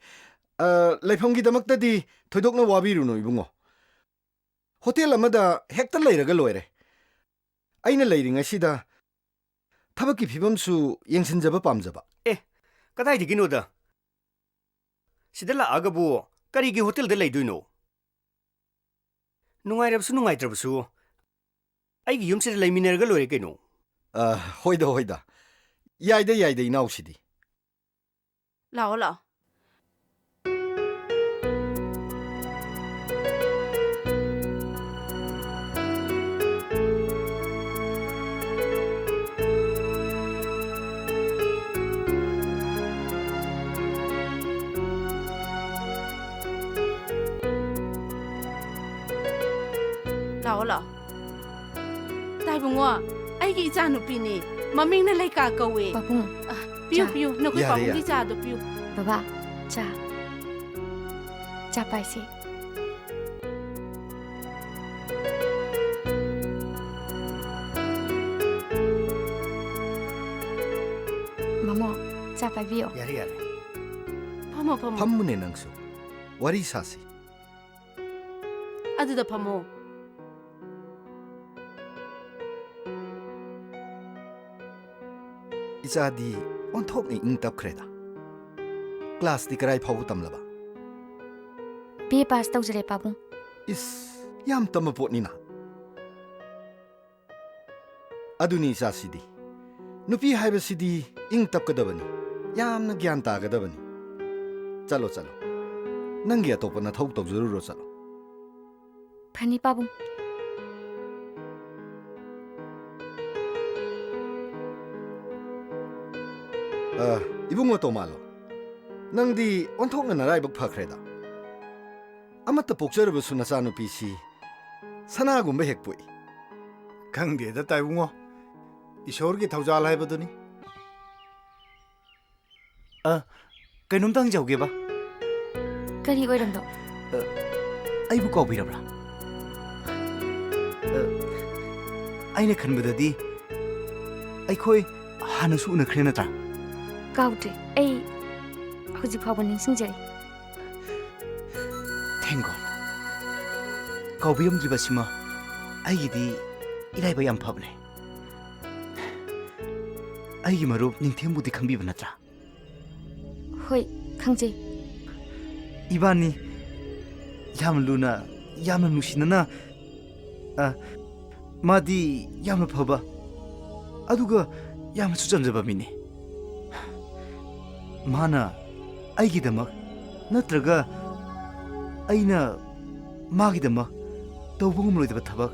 ꯑ, ꯂꯩꯐꯝꯒꯤꯗꯃꯛꯇꯗꯤ ꯊꯣꯏꯗꯣꯛꯅ ꯋꯥꯕꯤꯔꯨꯅꯨ ꯏꯕꯨꯡꯉꯣ꯫ ꯍꯣꯇꯦꯜ ꯑꯃꯗ ꯍꯦꯛꯇ ꯂꯩꯔꯒ ꯂꯣꯏꯔꯦ꯫ ꯑꯩꯅ ꯂꯩꯔꯤꯉꯩꯁꯤꯗ ꯊꯕꯛꯀꯤ ꯐꯤꯕꯝꯁꯨ ꯌꯦꯡꯁꯤꯟꯖꯕ ꯄꯥꯝꯖꯕ꯫ ꯑꯦ, ꯀꯗꯥꯏꯗꯒꯤꯅꯣꯗ? ꯁꯤꯗ ꯂꯥꯛꯑꯒꯕꯨ ꯀꯔꯤꯒꯤ ꯍꯣꯇꯦꯜꯗ ꯂꯩꯗꯣꯏꯅꯣ? ꯅꯨꯡꯉꯥꯏꯔꯕꯁꯨ ꯅꯨꯡꯉꯥꯏꯇ꯭ꯔꯕꯁꯨ ꯑꯩꯒꯤ ꯌꯨꯝꯁꯤꯗ ꯂꯩꯃꯤꯟꯅꯔꯒ ꯂꯣꯏꯔꯦ ꯀꯩꯅꯣ꯫ ꯑ, ꯍꯣꯏꯗ, ꯍꯣꯏꯗ꯫ ꯌꯥꯏꯗ, ꯌꯥꯏꯗ, ꯏꯅꯥꯎꯁꯤꯗꯤ꯫ ꯂꯥꯛꯑꯣ, ꯂꯥꯛꯑꯣ꯫ ꯂꯥꯛꯑꯣ, ꯂꯥꯛꯑꯣ꯫ ꯇꯥꯏꯕꯨꯡꯉꯣ, ꯑꯩꯒꯤ ꯏꯆꯥꯅꯨꯄꯤꯅꯤ꯫ ꯃꯃꯤꯡꯅ ꯂꯩꯀꯥ ꯀꯧꯋꯦ꯫ ꯄꯥꯕꯨꯡ, ꯑ, ꯄꯤꯌꯨ, ꯆꯥ꯫ ꯄꯤꯌꯨ, ꯅꯈꯣꯏ ꯌꯥꯔꯦ, ꯄꯥꯕꯨꯡꯒꯤ ꯌꯥꯔꯦ꯫ ꯆꯥꯗꯣ ꯄꯤꯌꯨ꯫ ꯕꯕꯥ, ꯆꯥ꯫ ꯆꯥ ꯄꯥꯏꯁꯦ꯫ ꯃꯃꯣ, ꯆꯥ ꯄꯥꯏꯕꯤꯌꯣ꯫ ꯌꯥꯔꯦ, ꯌꯥꯔꯦ꯫ ꯐꯝꯃꯣ, ꯐꯝꯃꯣ꯫ ꯐꯝꯃꯨꯅꯦ ꯅꯪꯁꯨ꯫ ꯋꯥꯔꯤ ꯁꯥꯁꯤ꯫ ꯑꯗꯨꯗ ꯐꯝꯃꯣ꯫ ꯏꯆꯥꯗꯤ ꯑꯣꯟꯊꯣꯛꯅ ꯏꯪ ꯇꯞꯈ꯭ꯔꯦꯗ꯫ ꯀ꯭ꯂꯥꯁꯇꯤ ꯀꯔꯥꯏ ꯐꯥꯎꯕ ꯇꯝꯂꯕ? ꯕꯤ ꯑꯦ ꯄꯥꯁ ꯇꯧꯖꯔꯦ, ꯄꯥꯕꯨꯡ꯫ ꯏꯁ, ꯌꯥꯝ ꯇꯝꯕ ꯄꯣꯠꯅꯤꯅ꯫ ꯑꯗꯨꯅꯤ ꯏꯆꯥꯁꯤꯗꯤ꯫ ꯅꯨꯄꯤ ꯍꯥꯏꯕꯁꯤꯗꯤ ꯏꯪ ꯇꯞꯀꯗꯕꯅꯤ, ꯌꯥꯝꯅ ꯒ꯭ꯌꯥꯟ ꯇꯥꯒꯗꯕꯅꯤ꯫ ꯆꯠꯂꯣ, ꯆꯠꯂꯣ꯫ ꯅꯪꯒꯤ ꯑꯇꯣꯞꯄ ꯅꯊꯧ ꯇꯧꯖꯔꯨꯔꯣ, ꯆꯠꯂꯣ꯫ ꯐꯅꯤ, ꯄꯥꯕꯨꯡ꯫ ꯑ, ꯏꯕꯨꯡꯉꯣ ꯇꯣꯃꯥꯂꯣ, ꯅꯪꯗꯤ ꯑꯣꯟꯊꯣꯛꯅ ꯅꯔꯥꯏꯕꯛ ꯐꯈ꯭ꯔꯦꯗ꯫ ꯑꯃꯠꯇ ꯄꯣꯛꯆꯔꯕꯁꯨ ꯅꯆꯥꯅꯨꯄꯤꯁꯤ ꯁꯅꯥꯒꯨꯝꯕ ꯍꯦꯛ ꯄꯣꯛꯏ꯫ ꯈꯪꯗꯦꯗ ꯇꯥꯏꯕꯨꯡꯉꯣ, ꯏꯁꯣꯔꯒꯤ ꯊꯧꯖꯥꯜ ꯍꯥꯏꯕꯗꯨꯅꯤ꯫ ꯑ, ꯀꯩꯅꯣꯝꯇ ꯍꯪꯖꯍꯧꯒꯦꯕ꯫ ꯀꯔꯤ ꯑꯣꯏꯔꯝꯅꯣ? ꯑ, ꯑꯩꯕꯨ ꯀꯥꯎꯕꯤꯔꯕ꯭ꯔꯥ? ꯑ, ꯑꯩꯅ ꯈꯟꯕꯗꯗꯤ ꯑꯩꯈꯣꯏ ꯍꯥꯟꯅꯁꯨ ꯎꯅꯈ꯭ꯔꯦ ꯅꯠꯇ꯭ꯔꯥ? ꯀꯥꯎꯗ꯭ꯔꯤ꯫ ꯑꯩ ꯍꯧꯖꯤꯛ ꯐꯥꯎꯕ ꯅꯤꯡꯁꯤꯡꯖꯔꯤ꯫ Thank God꯫ ꯀꯥꯎꯕꯤꯔꯝꯗ꯭ꯔꯤꯕꯁꯤꯃ ꯑꯩꯒꯤꯗꯤ ꯏꯔꯥꯏꯕꯛ ꯌꯥꯝ ꯐꯕꯅꯦ꯫ ꯑꯩꯒꯤ ꯃꯔꯨꯞ ꯅꯤꯡꯊꯦꯝꯕꯨꯗꯤ ꯈꯪꯕꯤꯕ ꯅꯠꯇ꯭ꯔꯥ? ꯍꯣꯏ, ꯈꯪꯖꯩ꯫ ꯏꯕꯥꯅꯤ ꯌꯥꯝꯅ ꯂꯨꯅ, ꯌꯥꯝꯅ ꯅꯨꯡꯁꯤꯅꯅ, ꯑ, ꯃꯥꯗꯤ ꯌꯥꯝꯅ ꯐꯕ, ꯑꯗꯨꯒ ꯌꯥꯝꯅꯁꯨ ꯆꯝꯖꯕ ꯃꯤꯅꯤ꯫ ꯃꯥꯅ ꯑꯩꯒꯤꯗꯃꯛ ꯅꯠꯇ꯭ꯔꯒ ꯑꯩꯅ ꯃꯥꯒꯤꯗꯃꯛ ꯇꯧꯕ ꯉꯝꯂꯣꯏꯗꯕ ꯊꯕꯛ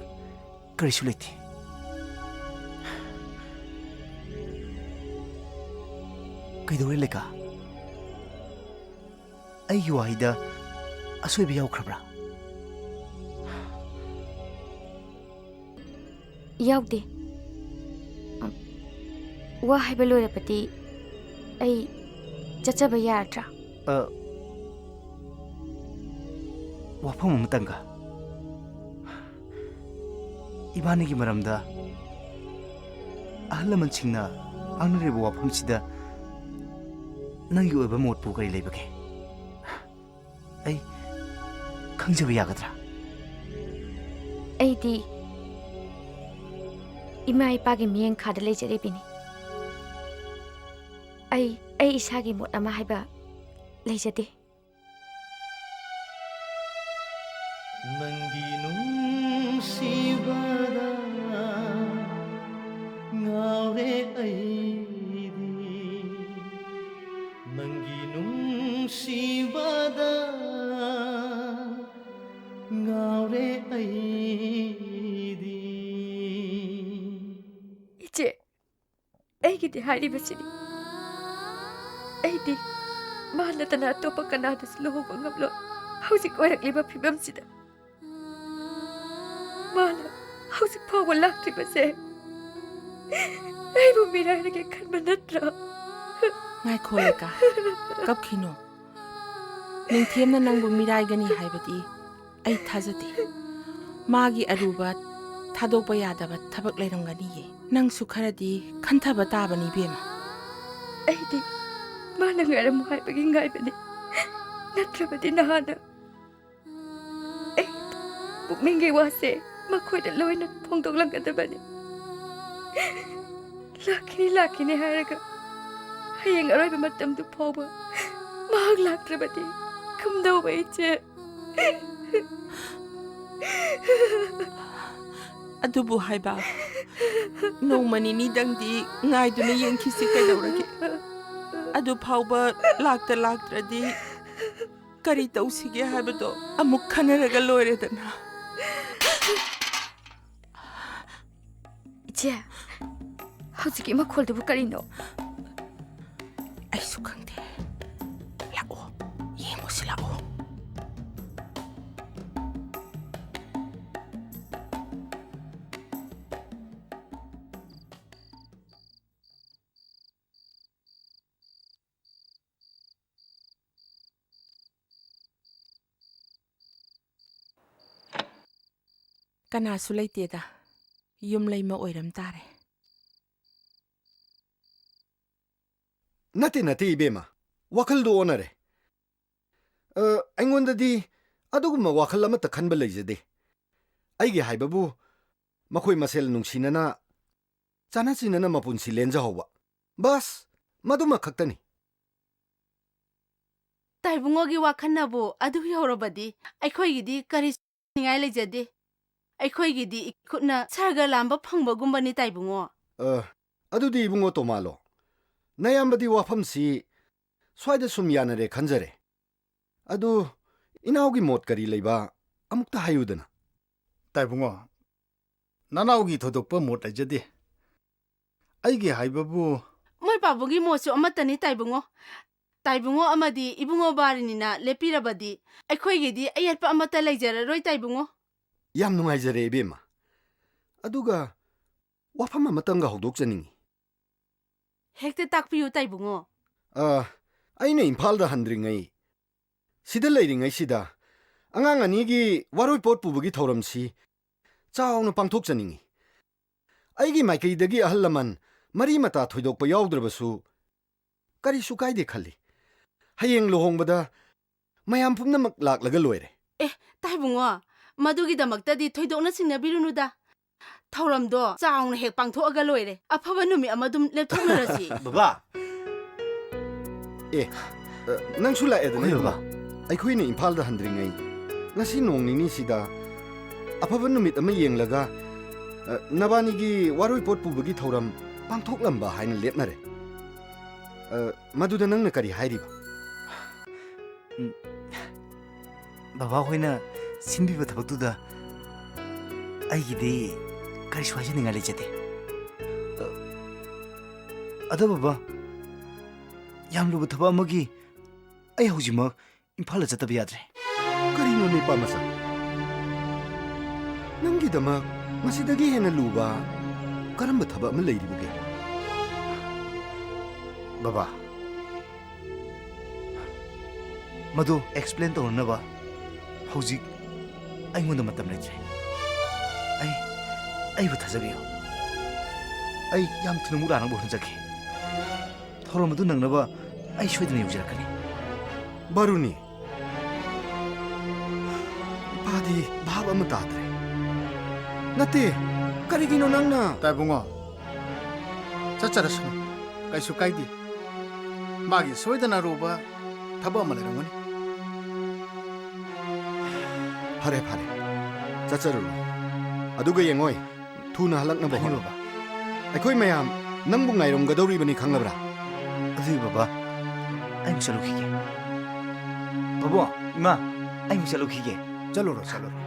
ꯀꯔꯤꯁꯨ ꯂꯩꯇꯦ꯫ ꯀꯩꯗꯧꯔꯦ, ꯂꯩꯀꯥ? ꯑꯩꯒꯤ ꯋꯥꯍꯩꯗ ꯑꯁꯣꯏꯕ ꯌꯥꯎꯈ꯭ꯔꯕ꯭ꯔꯥ? ꯌꯥꯎꯗꯦ꯫ ꯑ, ꯋꯥ ꯍꯥꯏꯕ ꯂꯣꯏꯔꯕꯗꯤ ꯑꯩ ꯆꯠꯆꯕ ꯌꯥꯔꯗ꯭ꯔꯥ? ꯑ, ꯋꯥꯐꯝ ꯑꯃꯇꯪꯒ꯫ ꯏꯕꯥꯅꯤꯒꯤ ꯃꯔꯝꯗ ꯑꯍꯜ ꯂꯃꯟꯁꯤꯡꯅ ꯉꯥꯡꯅꯔꯤꯕ ꯋꯥꯐꯝꯁꯤꯗ ꯅꯪꯒꯤ ꯑꯣꯏꯕ ꯃꯣꯠꯄꯨ ꯀꯔꯤ ꯂꯩꯕꯒꯦ? ꯑꯩ ꯈꯪꯖꯕ ꯌꯥꯒꯗ꯭ꯔꯥ? ꯑꯩꯗꯤ ꯏꯃꯥ ꯏꯄꯥꯒꯤ ꯃꯤꯠꯌꯦꯡꯈꯥꯗ ꯂꯩꯖꯔꯤꯕꯤꯅꯤ꯫ ꯑꯩ, ꯑꯩ ꯏꯁꯥꯒꯤ ꯃꯣꯠ ꯑꯃ ꯍꯥꯏꯕ ꯂꯩꯖꯗꯦ꯫ ꯅꯪꯒꯤ ꯅꯨꯡꯁꯤꯕꯗ ꯉꯥꯎꯔꯦ ꯑꯩꯗꯤ꯫ ꯅꯪꯒꯤ ꯅꯨꯡꯁꯤꯕꯗ ꯉꯥꯎꯔꯦ ꯑꯩꯗꯤ꯫ ꯏꯆꯦ, ꯑꯩꯒꯤꯗꯤ ꯍꯥꯏꯔꯤꯕꯁꯤꯅꯤ꯫ ꯑꯩꯗꯤ ꯃꯥ ꯅꯠꯇꯅ ꯑꯇꯣꯞꯄ ꯀꯅꯥꯗꯁꯨ ꯂꯨꯍꯣꯡꯕ ꯉꯝꯂꯣꯏ꯫ ꯍꯧꯖꯤꯛ ꯑꯣꯏꯔꯛꯂꯤꯕ ꯐꯤꯕꯝꯁꯤꯗ ꯃꯥꯅ ꯍꯧꯖꯤꯛ ꯐꯥꯎꯕ ꯂꯥꯛꯇ꯭ꯔꯤꯕꯁꯦ ꯑꯩꯕꯨ ꯃꯤꯔꯥꯏꯔꯒꯦ ꯈꯟꯕ ꯅꯠꯇ꯭ꯔꯥ? ꯉꯥꯏꯈꯣ ꯂꯩꯀꯥ, ꯀꯞꯈꯤꯅꯨ꯫ ꯅꯤꯡꯊꯦꯝꯅ ꯅꯪꯕꯨ ꯃꯤꯔꯥꯏꯒꯅꯤ ꯍꯥꯏꯕꯗꯤ ꯑꯩ ꯊꯥꯖꯗꯦ꯫ ꯃꯥꯒꯤ ꯑꯔꯨꯕ, ꯊꯥꯗꯣꯛꯄ ꯌꯥꯗꯕ ꯊꯕꯛ ꯂꯩꯔꯝꯒꯅꯤꯌꯦ꯫ ꯅꯪꯁꯨ ꯈꯔꯗꯤ ꯈꯟꯊꯕ ꯇꯥꯕꯅꯤ, ꯏꯕꯦꯝꯃ꯫ ꯑꯩꯗꯤ ꯃꯥꯅ ꯉꯥꯏꯔꯝꯃꯨ ꯍꯥꯏꯕꯒꯤ ꯉꯥꯏꯕꯅꯤ, ꯅꯠꯇ꯭ꯔꯕꯗꯤ ꯅꯍꯥꯟꯅ ꯑꯩ ꯄꯨꯛꯅꯤꯡꯒꯤ ꯋꯥꯁꯦ ꯃꯈꯣꯏꯗ ꯂꯣꯏꯅ ꯐꯣꯡꯗꯣꯛꯂꯝꯒꯗꯕꯅꯤ꯫ ꯂꯥꯛꯈꯤꯅꯤ, ꯂꯥꯛꯈꯤꯅꯤ ꯍꯥꯏꯔꯒ ꯍꯌꯦꯡ ꯑꯔꯣꯏꯕ ꯃꯇꯝꯗꯨ ꯐꯥꯎꯕ ꯃꯍꯥꯛ ꯂꯥꯛꯇ꯭ꯔꯕꯗꯤ ꯀꯝꯗꯧꯕ, ꯏꯆꯦ? ꯑꯗꯨꯕꯨ ꯍꯥꯏꯕ, ꯅꯣꯡꯃ ꯅꯤꯅꯤꯗꯪꯗꯤ ꯉꯥꯏꯗꯨꯅ ꯌꯦꯡꯈꯤꯁꯤ ꯀꯩꯗꯧꯔꯒꯦ? ꯑꯗꯨ ꯐꯥꯎꯕ ꯂꯥꯛꯇ ꯂꯥꯛꯇ꯭ꯔꯗꯤ ꯀꯔꯤ ꯇꯧꯁꯤꯒꯦ ꯍꯥꯏꯕꯗꯣ ꯑꯃꯨꯛ ꯈꯟꯅꯔꯒ ꯂꯣꯏꯔꯦꯗꯅ꯫ ꯏꯆꯦ, ꯍꯧꯖꯤꯛꯀꯤ ꯃꯈꯣꯜꯗꯨꯕꯨ ꯀꯔꯤꯅꯣ? ꯑꯩꯁꯨ ꯈꯪꯗꯦ꯫ ꯂꯥꯛꯑꯣ, ꯌꯦꯡꯉꯨꯁꯤ ꯂꯥꯛꯑꯣ꯫ ꯀꯅꯥꯁꯨ ꯂꯩꯇꯦꯗ꯫ ꯌꯨꯝ ꯂꯩꯃ ꯑꯣꯏꯔꯝ ꯇꯥꯔꯦ꯫ ꯅꯠꯇꯦ, ꯅꯠꯇꯦ, ꯏꯕꯦꯝꯃ꯫ ꯋꯥꯈꯜꯗꯣ ꯑꯣꯟꯅꯔꯦ꯫ ꯑ, ꯑꯩꯉꯣꯟꯗꯗꯤ ꯑꯗꯨꯒꯨꯝꯕ ꯋꯥꯈꯜ ꯑꯃꯠꯇ ꯈꯟꯕ ꯂꯩꯖꯗꯦ꯫ ꯑꯩꯒꯤ ꯍꯥꯏꯕꯕꯨ, ꯃꯈꯣꯏ ꯃꯁꯦꯜ ꯅꯨꯡꯁꯤꯅꯅ, ꯆꯥꯟꯅ ꯆꯤꯟꯅꯅ ꯃꯄꯨꯟꯁꯤ ꯂꯦꯟꯖꯍꯧꯕ꯫ ꯕꯁ, ꯃꯗꯨꯃ ꯈꯛꯇꯅꯤ꯫ ꯇꯥꯏꯕꯨꯡꯉꯣꯒꯤ ꯋꯥꯈꯜꯅꯕꯨ ꯑꯗꯨ ꯌꯧꯔꯕꯗꯤ ꯑꯩꯈꯣꯏꯒꯤꯗꯤ ꯀꯔꯤ ꯅꯤꯡꯉꯥꯏ ꯂꯩꯖꯗꯦ꯫ ꯑꯩꯈꯣꯏꯒꯤꯗꯤ ꯏꯈꯨꯠꯅ ꯁꯔꯒ ꯂꯥꯝꯕ ꯐꯪꯕꯒꯨꯝꯕꯅꯤ, ꯇꯥꯏꯕꯨꯡꯉꯣ꯫ ꯑ, ꯑꯗꯨꯗꯤ ꯏꯕꯨꯡꯉꯣ ꯇꯣꯃꯥꯂꯣ, ꯅꯌꯥꯝꯕꯗꯤ ꯋꯥꯐꯝꯁꯤ ꯁ꯭ꯋꯥꯏꯗ ꯁꯨꯝ ꯌꯥꯅꯔꯦ ꯈꯟꯖꯔꯦ꯫ ꯑꯗꯨ ꯏꯅꯥꯎꯒꯤ ꯃꯣꯠ ꯀꯔꯤ ꯂꯩꯕ ꯑꯃꯨꯛꯇ ꯍꯥꯏꯌꯨꯗꯅ꯫ ꯇꯥꯏꯕꯨꯡꯉꯣ, ꯅꯅꯥꯎꯒꯤ ꯊꯣꯏꯗꯣꯛꯄ ꯃꯣꯠ ꯂꯩꯖꯗꯦ꯫ ꯑꯩꯒꯤ ꯍꯥꯏꯕꯕꯨ, ꯃꯣꯏ ꯄꯥꯕꯨꯡꯒꯤ ꯃꯣꯠꯁꯨ ꯑꯃꯠꯇꯅꯤ, ꯇꯥꯏꯕꯨꯡꯉꯣ꯫ ꯇꯥꯏꯕꯨꯡꯉꯣ ꯑꯃꯗꯤ ꯏꯕꯨꯡꯉꯣ ꯕꯥꯔꯤꯅꯤꯅ ꯂꯦꯞꯄꯤꯔꯕꯗꯤ ꯑꯩꯈꯣꯏꯒꯤꯗꯤ ꯑꯌꯦꯠꯄ ꯑꯃꯠꯇ ꯂꯩꯖꯔꯔꯣꯏ, ꯇꯥꯏꯕꯨꯡꯉꯣ꯫ ꯌꯥꯝ ꯅꯨꯡꯉꯥꯏꯖꯔꯦ, ꯏꯕꯦꯝꯃ꯫ ꯑꯗꯨꯒ ꯋꯥꯐꯝ ꯑꯃꯇꯪꯒ ꯍꯧꯗꯣꯛꯆꯅꯤꯡꯉꯤ꯫ ꯍꯦꯛꯇ ꯇꯥꯛꯄꯤꯌꯨ, ꯇꯥꯏꯕꯨꯡꯉꯣ꯫ ꯑ, ꯑꯩꯅ ꯏꯝꯐꯥꯜꯗ ꯍꯟꯗ꯭ꯔꯤꯉꯩ, ꯁꯤꯗ ꯂꯩꯔꯤꯉꯩꯁꯤꯗ ꯑꯉꯥꯡ ꯑꯅꯤꯒꯤ ꯋꯥꯔꯣꯏꯄꯣꯠ ꯄꯨꯕꯒꯤ ꯊꯧꯔꯝꯁꯤ ꯆꯥꯎꯅ ꯄꯥꯡꯊꯣꯛꯆꯅꯤꯡꯉꯤ꯫ ꯑꯩꯒꯤ ꯃꯥꯏꯀꯩꯗꯒꯤ ꯑꯍꯜ ꯂꯃꯟ ꯃꯔꯤ ꯃꯇꯥ ꯊꯣꯏꯗꯣꯛꯄ ꯌꯥꯎꯗ꯭ꯔꯕꯁꯨ ꯀꯔꯤꯁꯨ ꯀꯥꯏꯗꯦ ꯈꯜꯂꯤ꯫ ꯍꯌꯦꯡ ꯂꯨꯍꯣꯡꯕꯗ ꯃꯌꯥꯝ ꯄꯨꯝꯅꯃꯛ ꯂꯥꯛꯂꯒ ꯂꯣꯏꯔꯦ꯫ ꯑꯦ, ꯇꯥꯏꯕꯨꯡꯉꯣ, ꯃꯗꯨꯒꯤꯗꯃꯛꯇꯗꯤ ꯊꯣꯏꯗꯣꯛꯅ ꯆꯤꯡꯅꯕꯤꯔꯨꯅꯨꯗ꯫ ꯊꯧꯔꯝꯗꯣ ꯆꯥꯎꯅ ꯍꯦꯛ ꯄꯥꯡꯊꯣꯛꯑꯒ ꯂꯣꯏꯔꯦ꯫ ꯑꯐꯕ ꯅꯨꯃꯤꯠ ꯑꯃ ꯑꯗꯨꯝ ꯂꯦꯞꯊꯣꯛꯅꯔꯁꯤ꯫ ꯕꯕꯥ! ꯑꯦ, ꯑ, ꯅꯪꯁꯨ ꯂꯥꯛꯑꯦꯗꯅ, ꯍꯣꯏ, ꯏꯕꯨꯡꯉꯣ꯫ ꯕꯕꯥ꯫ ꯑꯩꯈꯣꯏꯅ ꯏꯝꯐꯥꯜꯗ ꯍꯟꯗ꯭ꯔꯤꯉꯩ ꯉꯁꯤ ꯅꯣꯡ ꯅꯤꯅꯤꯁꯤꯗ ꯑꯐꯕ ꯅꯨꯃꯤꯠ ꯑꯃ ꯌꯦꯡꯂꯒ ꯑ, ꯅꯕꯥꯅꯤꯒꯤ ꯋꯥꯔꯣꯏꯄꯣꯠ ꯄꯨꯕꯒꯤ ꯊꯧꯔꯝ ꯄꯥꯡꯊꯣꯛꯂꯝꯕ ꯍꯥꯏꯅ ꯂꯦꯞꯅꯔꯦ꯫ ꯑ, ꯃꯗꯨꯗ ꯅꯪꯅ ꯀꯔꯤ ꯍꯥꯏꯔꯤꯕ? ꯎꯝ, ꯕꯕꯥ ꯍꯣꯏꯅ ꯁꯤꯟꯕꯤꯕ ꯊꯕꯛꯇꯨꯗ ꯑꯩꯒꯤꯗꯤ ꯀꯔꯤꯁꯨ ꯍꯥꯏꯖꯅꯤꯡꯉꯥꯏ ꯂꯩꯖꯗꯦ꯫ ꯑ, ꯑꯗꯣ ꯕꯕꯥ, ꯌꯥꯝ ꯂꯨꯕ ꯊꯕꯛ ꯑꯃꯒꯤ ꯑꯩ ꯍꯧꯖꯤꯛꯃꯛ ꯏꯝꯐꯥꯜꯗ ꯆꯠꯇꯕ ꯌꯥꯗ꯭ꯔꯦ꯫ ꯀꯔꯤꯅꯣ ꯅꯨꯄꯥ ꯃꯆꯥ? ꯅꯪꯒꯤꯗꯃꯛ ꯃꯁꯤꯗꯒꯤ ꯍꯦꯟꯅ ꯂꯨꯕ ꯀꯔꯝꯕ ꯊꯕꯛ ꯑꯃ ꯂꯩꯔꯤꯕꯒꯦ? ꯕꯕꯥ, ꯃꯗꯨ ꯑꯦꯛꯁꯄ꯭ꯂꯦꯟ ꯇꯧꯅꯅꯕ ꯍꯧꯖꯤꯛ ꯑꯩꯉꯣꯟꯗ ꯃꯇꯝ ꯂꯩꯇ꯭ꯔꯦ꯫ ꯑꯩ, ꯑꯩꯕꯨ ꯊꯥꯖꯕꯤꯌꯨ꯫ ꯑꯩ ꯌꯥꯝ ꯊꯨꯅ ꯃꯨꯛ ꯂꯥꯛꯅꯕ ꯍꯣꯠꯅꯖꯒꯦ꯫ ꯊꯧꯔꯝ ꯑꯗꯨ ꯅꯪꯅꯕ ꯑꯩ ꯁꯣꯏꯗꯅ ꯌꯧꯖꯔꯛꯀꯅꯤ꯫ ꯕꯥꯔꯨꯅꯤ, ꯏꯄꯥꯗꯤ ꯚꯥꯞ ꯑꯃ ꯇꯥꯗ꯭ꯔꯦ꯫ ꯅꯠꯇꯦ, ꯀꯔꯤꯒꯤꯅꯣ ꯅꯪꯅ? ꯇꯥꯏꯕꯨꯡꯉꯣ, ꯆꯠꯆꯔꯁꯅꯨ, ꯀꯩꯁꯨ ꯀꯥꯏꯗꯦ꯫ ꯃꯥꯒꯤ ꯁꯣꯏꯗꯅ ꯑꯔꯨꯕ ꯊꯕꯛ ꯑꯃ ꯂꯩꯔꯝꯒꯅꯤ꯫ ꯐꯔꯦ, ꯐꯔꯦ, ꯆꯠꯆꯔꯨꯔꯣ꯫ ꯑꯗꯨꯒ ꯌꯦꯡꯉꯣꯏ, ꯊꯨꯅ ꯍꯜꯂꯛꯅꯕ ꯍꯣꯠꯅꯧ꯫ ꯕꯕꯥ꯫ ꯑꯩꯈꯣꯏ ꯃꯌꯥꯝ ꯅꯪꯕꯨ ꯉꯥꯏꯔꯝꯒꯗꯧꯔꯤꯕꯅꯤ, ꯈꯪꯂꯕ꯭ꯔꯥ? ꯑꯗꯨꯗꯤ ꯕꯕꯥ, ꯑꯩ ꯑꯃꯨꯛ ꯆꯠꯂꯨꯈꯤꯒꯦ꯫ ꯄꯥꯕꯨꯡ, ꯏꯃꯥ, ꯑꯩ ꯑꯃꯨꯛ ꯆꯠꯂꯨꯈꯤꯒꯦ꯫ ꯆꯠꯂꯨꯔꯣ, ꯆꯠꯂꯨꯔꯣ꯫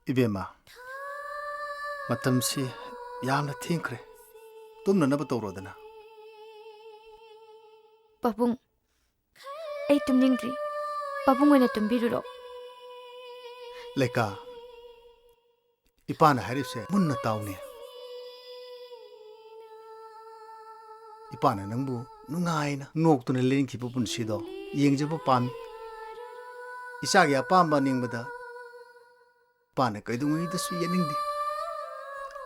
ꯏꯕꯦꯝꯃ, ꯃꯇꯝꯁꯤ ꯌꯥꯝꯅ ꯊꯦꯡꯈ꯭ꯔꯦ, ꯇꯨꯝꯅꯅꯕ ꯇꯧꯔꯣꯗꯅ꯫ ꯄꯥꯕꯨꯡ, ꯑꯩ ꯇꯨꯝꯅꯤꯡꯗ꯭ꯔꯤ꯫ ꯄꯥꯕꯨꯡ ꯑꯣꯏꯅ ꯇꯨꯝꯕꯤꯔꯨꯔꯣ꯫ ꯂꯩꯀꯥ, ꯏꯄꯥꯅ ꯍꯥꯏꯔꯤꯕꯁꯦ ꯃꯨꯟꯅ ꯇꯥꯎꯅꯦ꯫ ꯏꯄꯥꯅ ꯅꯪꯕꯨ ꯅꯨꯡꯉꯥꯏꯅ ꯅꯣꯛꯇꯨꯅ ꯂꯦꯟꯈꯤꯕ ꯄꯨꯟꯁꯤꯗꯣ ꯌꯦꯡꯖꯕ ꯄꯥꯝꯃꯤ꯫ ꯏꯆꯥꯒꯤ ꯑꯄꯥꯝꯕ ꯑꯅꯤꯡꯕꯗ ꯏꯄꯥꯅ ꯀꯩꯗꯧꯉꯩꯗꯁꯨ ꯌꯦꯠꯅꯤꯡꯗꯦ꯫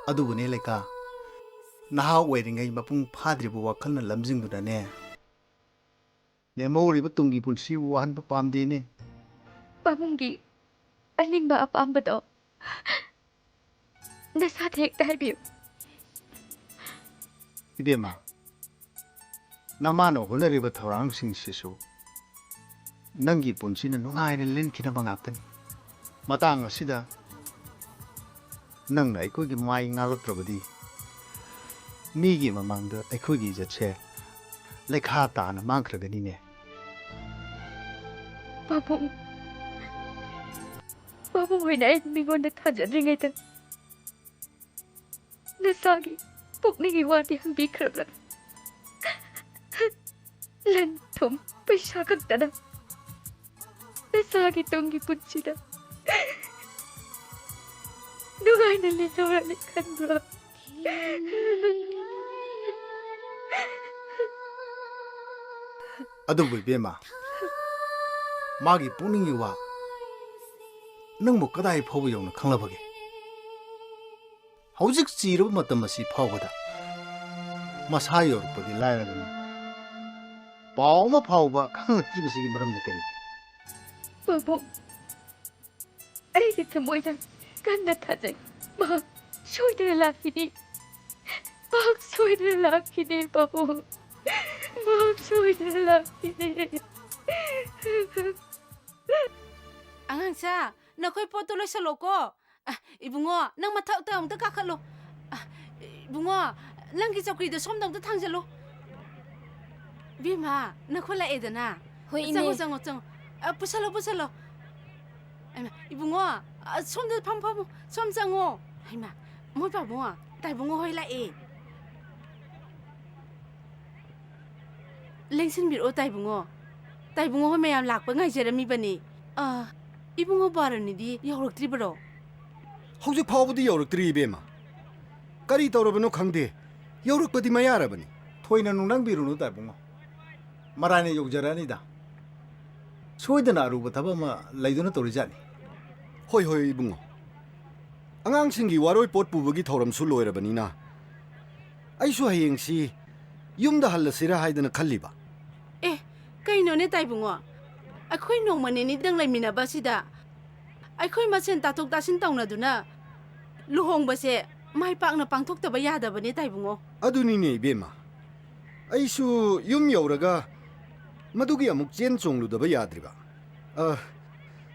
ꯑꯗꯨꯕꯨꯅꯦ ꯂꯩꯀꯥ, ꯅꯍꯥ ꯑꯣꯏꯔꯤꯉꯩ ꯃꯄꯨꯡ ꯐꯥꯗ꯭ꯔꯤꯕ ꯋꯥꯈꯜꯅ ꯂꯝꯖꯤꯡꯗꯨꯅꯅꯦ, ꯂꯦꯝꯍꯧꯔꯤꯕ ꯇꯨꯡꯒꯤ ꯄꯨꯟꯁꯤꯕꯨ ꯋꯥꯍꯟꯕ ꯄꯥꯝꯗꯦꯅꯦ꯫ ꯄꯥꯕꯨꯡꯒꯤ ꯑꯅꯤꯡꯕ ꯑꯄꯥꯝꯕꯗꯣ ꯅꯁꯥꯗ ꯍꯦꯛꯇ ꯍꯥꯏꯕꯤꯌꯨ꯫ ꯏꯕꯦꯝꯃ, ꯅꯃꯥꯅ ꯍꯣꯠꯅꯔꯤꯕ ꯊꯧꯔꯥꯡꯁꯤꯡꯁꯤꯁꯨ ꯅꯪꯒꯤ ꯄꯨꯟꯁꯤꯅ ꯅꯨꯡꯉꯥꯏꯅ ꯂꯦꯟꯈꯤꯅꯕ ꯉꯥꯛꯇꯅꯤ꯫ ꯃꯇꯥꯡ ꯑꯁꯤꯗ ꯅꯪꯅ ꯑꯩꯈꯣꯏꯒꯤ ꯃꯥꯏ ꯉꯥꯛꯂꯛꯇ꯭ꯔꯕꯗꯤ ꯃꯤꯒꯤ ꯃꯃꯥꯡꯗ ꯑꯩꯈꯣꯏꯒꯤ ꯏꯖꯠꯁꯦ ꯂꯩꯈꯥ ꯇꯥꯅ ꯃꯥꯡꯈ꯭ꯔꯒꯅꯤꯅꯦ꯫ ꯄꯥꯕꯨꯡ, ꯄꯥꯕꯨꯡ ꯑꯣꯏꯅ ꯑꯩ ꯃꯤꯉꯣꯟꯗ ꯊꯥꯖꯗ꯭ꯔꯤꯉꯩꯗ ꯅꯁꯥꯒꯤ ꯄꯨꯛꯅꯤꯡꯒꯤ ꯋꯥꯗꯤ ꯍꯪꯕꯤꯈ꯭ꯔꯕ꯭ꯔꯥ? ꯂꯟ ꯊꯨꯝ ꯄꯩꯁꯥ ꯈꯛꯇꯅ ꯅꯁꯥꯒꯤ ꯇꯨꯡꯒꯤ ꯄꯨꯟꯁꯤꯗ ꯅꯨꯡꯉꯥꯏꯅ ꯂꯩꯍꯧꯔꯅꯤ ꯈꯟꯕ꯭ꯔꯣ? ꯑꯗꯨꯕꯨ ꯏꯕꯦꯝꯃ, ꯃꯥꯒꯤ ꯄꯨꯛꯅꯤꯡꯒꯤ ꯋꯥ ꯅꯪꯕꯨ ꯀꯗꯥꯏ ꯐꯥꯎꯕ ꯌꯧꯅ ꯈꯪꯂꯕꯒꯦ? ꯍꯧꯖꯤꯛ ꯆꯤꯔꯕ ꯃꯇꯝ ꯑꯁꯤ ꯐꯥꯎꯕꯗ ꯃꯁꯥ ꯌꯧꯔꯛꯄꯗꯤ ꯂꯥꯏꯔꯗꯅ ꯄꯥꯎ ꯑꯃ ꯐꯥꯎꯕ ꯈꯪꯂꯛꯇ꯭ꯔꯤꯕꯁꯤꯒꯤ ꯃꯔꯝꯗ ꯀꯔꯤꯅꯣ? ꯄꯥꯕꯨꯡ, ꯑꯩꯒꯤ ꯊꯃꯣꯏꯗ ꯀꯟꯅ ꯊꯥꯖꯩ꯫ ꯃꯍꯥꯛ ꯁꯣꯏꯗꯅ ꯂꯥꯛꯈꯤꯅꯤ꯫ ꯃꯍꯥꯛ ꯁꯣꯏꯗꯅ ꯂꯥꯛꯈꯤꯅꯤ, ꯄꯥꯕꯨꯡ꯫ ꯃꯍꯥꯛ ꯁꯣꯏꯗꯅ ꯂꯥꯛꯈꯤꯅꯤ꯫ ꯑꯉꯥꯡꯁꯥ, ꯅꯈꯣꯏ ꯄꯣꯠꯇꯣ ꯂꯣꯏꯁꯜꯂꯣꯀꯣ꯫ ꯑ, ꯏꯕꯨꯡꯉꯣ, ꯅꯪ ꯃꯊꯛꯇ ꯑꯃꯨꯛꯇ ꯀꯥꯈꯠꯂꯣ꯫ ꯑ, ꯏꯕꯨꯡꯉꯣ, ꯅꯪꯒꯤ ꯆꯧꯀ꯭ꯔꯤꯗꯣ ꯁꯣꯝꯗ ꯑꯃꯨꯛꯇ ꯊꯥꯡꯖꯜꯂꯣ꯫ ꯏꯕꯦꯝꯃ, ꯅꯈꯣꯏ ꯂꯥꯛꯑꯦꯗꯅ꯫ ꯍꯣꯏ, ꯆꯪꯉꯣ, ꯏꯅꯦ꯫ ꯆꯪꯉꯣ, ꯆꯪꯉꯣ꯫ ꯑ, ꯄꯨꯁꯜꯂꯣ, ꯄꯨꯁꯜꯂꯣ꯫ ꯍꯩꯃꯥ, ꯏꯕꯨꯡꯉꯣ, ꯑ, ꯁꯣꯝꯗ ꯐꯝ, ꯐꯝꯃꯣ꯫ ꯁꯣꯝ ꯆꯪꯉꯣ꯫ ꯍꯩꯃꯥ, ꯃꯣꯏ ꯄꯥꯕꯨꯡꯉꯣ, ꯇꯥꯏꯕꯨꯡꯉꯣ ꯍꯣꯏ ꯂꯥꯛꯑꯦ꯫ ꯂꯦꯡꯁꯤꯟꯕꯤꯔꯛꯑꯣ, ꯇꯥꯏꯕꯨꯡꯉꯣ꯫ ꯇꯥꯏꯕꯨꯡꯉꯣ ꯍꯣꯏ ꯃꯌꯥꯝ ꯂꯥꯛꯄ ꯉꯥꯏꯖꯔꯝꯃꯤꯕꯅꯤ꯫ ꯑ, ꯏꯕꯨꯡꯉꯣ ꯕꯥꯔꯨꯅꯤꯗꯤ ꯌꯧꯔꯛꯇ꯭ꯔꯤꯕꯔꯣ? ꯍꯧꯖꯤꯛ ꯐꯥꯎꯕꯗꯤ ꯌꯧꯔꯛꯇ꯭ꯔꯤ, ꯏꯕꯦꯝꯃ꯫ ꯀꯔꯤ ꯇꯧꯔꯕꯅꯣ ꯈꯪꯗꯦ, ꯌꯧꯔꯛꯄꯗꯤ ꯃꯌꯥꯔꯕꯅꯤ꯫ ꯊꯣꯏꯅ ꯅꯨꯡꯅꯥꯡꯕꯤꯔꯨꯅꯨ, ꯇꯥꯏꯕꯨꯡꯉꯣ꯫ ꯃꯔꯥꯏꯅ ꯌꯧꯖꯔꯛꯑꯅꯤꯗ꯫ ꯁꯣꯏꯗꯅ ꯑꯔꯨꯕ ꯊꯕꯛ ꯑꯃ ꯂꯩꯗꯨꯅ ꯇꯧꯔꯤꯖꯥꯠꯅꯤ꯫ ꯍꯣꯏ, ꯍꯣꯏ, ꯏꯕꯨꯡꯉꯣ꯫ ꯑꯉꯥꯡꯁꯤꯡꯒꯤ ꯋꯥꯔꯣꯏ ꯄꯣꯠ ꯄꯨꯕꯒꯤ ꯊꯧꯔꯝꯁꯨ ꯂꯣꯏꯔꯕꯅꯤꯅ, ꯑꯩꯁꯨ ꯍꯌꯦꯡꯁꯤ ꯌꯨꯝꯗ ꯍꯜꯂꯁꯤꯔꯥ ꯍꯥꯏꯗꯅ ꯈꯜꯂꯤꯕ꯫ ꯑꯦ, ꯀꯩꯅꯣꯅꯦ ꯇꯥꯏꯕꯨꯡꯉꯣ? ꯑꯩꯈꯣꯏ ꯅꯣꯡꯃ ꯅꯤꯅꯤꯗꯪ ꯂꯩꯃꯤꯟꯅꯕ ꯑꯁꯤꯗ ꯑꯩꯈꯣꯏ ꯃꯁꯦꯟ ꯇꯥꯊꯣꯛ ꯇꯥꯁꯤꯟ ꯇꯧꯅꯗꯨꯅ ꯂꯨꯍꯣꯡꯕꯁꯦ ꯃꯥꯏ ꯄꯥꯛꯅ ꯄꯥꯡꯊꯣꯛꯇꯕ ꯌꯥꯗꯕꯅꯦ ꯇꯥꯏꯕꯨꯡꯉꯣ꯫ ꯑꯗꯨꯅꯤꯅꯦ ꯏꯕꯦꯝꯃ, ꯑꯩꯁꯨ ꯌꯨꯝ ꯌꯧꯔꯒ ꯃꯗꯨꯒꯤ ꯑꯃꯨꯛ ꯆꯦꯟ ꯆꯣꯡꯂꯨꯗꯕ ꯌꯥꯗ꯭ꯔꯤꯕ꯫ ꯑ,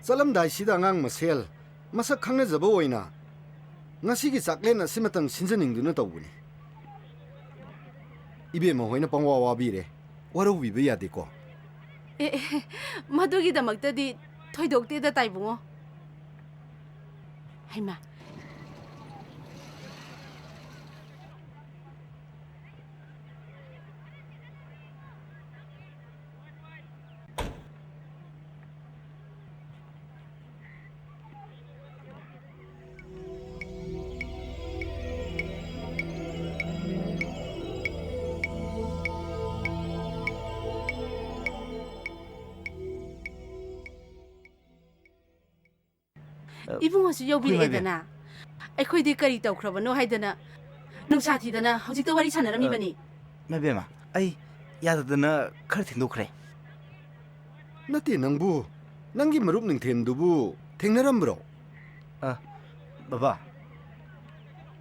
ꯆꯠꯂꯝꯗꯥꯏꯁꯤꯗ ꯑꯉꯥꯡ ꯃꯁꯦꯜ ꯃꯁꯛ ꯈꯪꯅꯖꯕ ꯑꯣꯏꯅ ꯉꯁꯤꯒꯤ ꯆꯥꯛꯂꯦꯟ ꯑꯁꯤꯃꯇꯪ ꯁꯤꯟꯖꯅꯤꯡꯗꯨꯅ ꯇꯧꯕꯅꯤ꯫ ꯏꯕꯦꯝꯃ ꯍꯣꯏꯅ ꯄꯪꯋꯥ ꯋꯥꯕꯤꯔꯦ, ꯋꯥꯔꯧꯕꯤꯕ ꯌꯥꯗꯦꯀꯣ꯫ ꯑꯦ, ꯑꯦ, ꯃꯗꯨꯒꯤꯗꯃꯛꯇꯗꯤ ꯊꯣꯏꯗꯣꯛꯇꯦꯗ ꯇꯥꯏꯕꯨꯡꯉꯣ꯫ ꯍꯩꯃꯥ꯫ ꯑ, ꯏꯕꯨꯡꯉꯣꯁꯨ ꯌꯧꯕꯤꯔꯛꯑꯦꯗꯅ꯫ ꯑꯩꯈꯣꯏꯗꯤ ꯀꯔꯤ ꯇꯧꯈ꯭ꯔꯕꯅꯣ ꯍꯥꯏꯗꯅ ꯅꯨꯡꯁꯥ ꯊꯤꯗꯅ ꯍꯧꯖꯤꯛꯇ ꯋꯥꯔꯤ ꯁꯥꯟꯅꯔꯝꯃꯤꯕꯅꯤ꯫ ꯏꯃꯥ ꯏꯕꯦꯝꯃ, ꯑꯩ ꯌꯥꯗꯗꯅ ꯈꯔ ꯊꯦꯡꯗꯣꯛꯈ꯭ꯔꯦ꯫ ꯅꯠꯇꯦ, ꯅꯪꯕꯨ ꯅꯪꯒꯤ ꯃꯔꯨꯞ ꯅꯤꯡꯊꯦꯝꯗꯨꯕꯨ ꯊꯦꯡꯅꯔꯝꯕ꯭ꯔꯣ? ꯑ, ꯕꯕꯥ,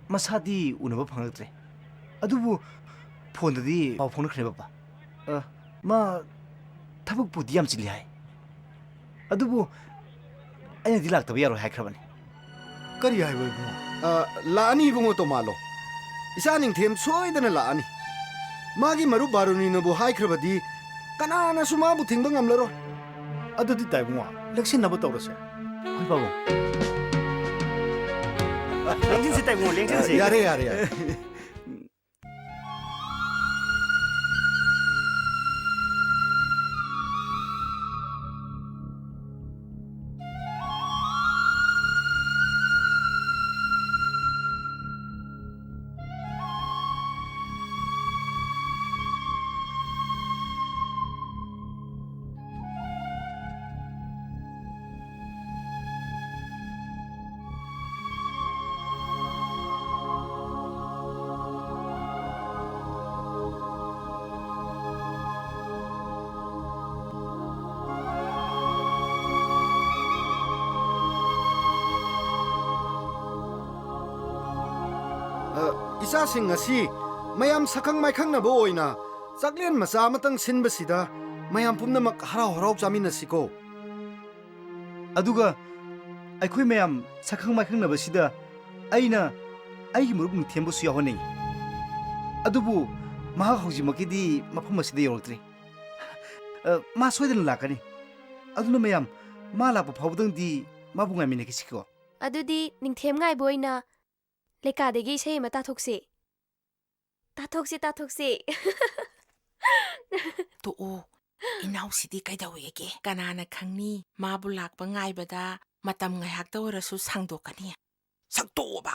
ꯃꯁꯥꯗꯤ ꯎꯅꯕ ꯐꯪꯂꯛꯇ꯭ꯔꯦ꯫ ꯑꯗꯨꯕꯨ ꯐꯣꯟꯗꯗꯤ ꯄꯥꯎ ꯐꯥꯎꯅꯈ꯭ꯔꯦ, ꯕꯕꯥ꯫ ꯑ, ꯃꯥ ꯊꯕꯛꯄꯨꯗꯤ ꯌꯥꯝ ꯆꯤꯜꯂꯤ ꯍꯥꯏ꯫ ꯑꯗꯨꯕꯨ ꯑꯩꯅꯗꯤ ꯂꯥꯛꯇꯕ ꯌꯥꯔꯣꯏ ꯍꯥꯏꯈ꯭ꯔꯕꯅꯤ꯫ ꯀꯔꯤ ꯍꯥꯏꯕ ꯏꯕꯨꯡꯉꯣ? ꯑ, ꯂꯥꯛꯑꯅꯤ ꯏꯕꯨꯡꯉꯣ ꯇꯣꯃꯥꯂꯣ꯫ ꯏꯆꯥ ꯅꯤꯡꯊꯦꯝ ꯁꯣꯏꯗꯅ ꯂꯥꯛꯑꯅꯤ꯫ ꯃꯥꯒꯤ ꯃꯔꯨꯞ ꯕꯥꯔꯨꯅꯤꯅꯕꯨ ꯍꯥꯏꯈ꯭ꯔꯕꯗꯤ ꯀꯅꯥꯅꯁꯨ ꯃꯥꯕꯨ ꯊꯤꯡꯕ ꯉꯝꯂꯔꯣꯏ꯫ ꯑꯗꯨꯗꯤ ꯇꯥꯏꯕꯨꯡꯉꯣ, ꯂꯦꯡꯁꯤꯟꯅꯕ ꯇꯧꯔꯁꯦ꯫ ꯍꯣꯏ ꯄꯥꯕꯨꯡ꯫ ꯂꯦꯡꯁꯤꯟꯁꯤ ꯇꯥꯏꯕꯨꯡꯉꯣ, ꯂꯦꯡꯁꯤꯟꯁꯤ꯫ ꯌꯥꯔꯦ, ꯌꯥꯔꯦ, ꯌꯥꯔꯦ꯫ ꯏꯆꯥꯁꯤꯡ ꯑꯁꯤ ꯃꯌꯥꯝ ꯁꯛꯈꯪ ꯃꯥꯏꯈꯪꯅꯕ ꯑꯣꯏꯅ ꯆꯥꯛꯂꯦꯟ ꯃꯆꯥ ꯑꯃꯇꯪ ꯁꯤꯟꯕꯁꯤꯗ ꯃꯌꯥꯝ ꯄꯨꯝꯅꯃꯛ ꯍꯔꯥꯎ ꯍꯔꯥꯎ ꯆꯥꯃꯤꯟꯅꯁꯤꯀꯣ꯫ ꯑꯗꯨꯒ ꯑꯩꯈꯣꯏ ꯃꯌꯥꯝ ꯁꯛꯈꯪ ꯃꯥꯏꯈꯪꯅꯕꯁꯤꯗ ꯑꯩꯅ ꯑꯩꯒꯤ ꯃꯔꯨꯞ ꯅꯤꯡꯊꯦꯝꯕꯨꯁꯨ ꯌꯥꯎꯍꯟꯅꯤꯡꯏ꯫ ꯑꯗꯨꯕꯨ ꯃꯍꯥꯛ ꯍꯧꯖꯤꯛꯃꯛꯀꯤꯗꯤ ꯃꯐꯝ ꯑꯁꯤꯗ ꯌꯧꯔꯛꯇ꯭ꯔꯤ꯫ ꯑ, ꯃꯥ ꯁꯣꯏꯗꯅ ꯂꯥꯛꯀꯅꯤ꯫ ꯑꯗꯨꯅ ꯃꯌꯥꯝ, ꯃꯥ ꯂꯥꯛꯄ ꯐꯥꯎꯕꯗꯪꯗꯤ ꯃꯥꯕꯨ ꯉꯥꯏꯃꯤꯟꯅꯈꯤꯁꯤꯀꯣ꯫ ꯑꯗꯨꯗꯤ ꯅꯤꯡꯊꯦꯝ ꯉꯥꯏꯕ ꯑꯣꯏꯅ ꯂꯩꯀꯥꯗꯒꯤ ꯏꯁꯩ ꯑꯃ ꯇꯥꯊꯣꯛꯁꯤ꯫ ꯇꯥꯊꯣꯛꯁꯤ, ꯇꯥꯊꯣꯛꯁꯤ꯫ ꯇꯣꯛꯑꯣ, ꯏꯅꯥꯎꯁꯤꯗꯤ ꯀꯩꯗꯧꯋꯦꯒꯦ? ꯀꯅꯥꯅ ꯈꯪꯅꯤ, ꯃꯥꯕꯨ ꯂꯥꯛꯄ ꯉꯥꯏꯕꯗ ꯃꯇꯝ ꯉꯥꯏꯍꯥꯛꯇ ꯑꯣꯏꯔꯁꯨ ꯁꯥꯡꯗꯣꯛꯀꯅꯤ꯫ ꯁꯥꯡꯗꯣꯛꯑꯣꯕ꯫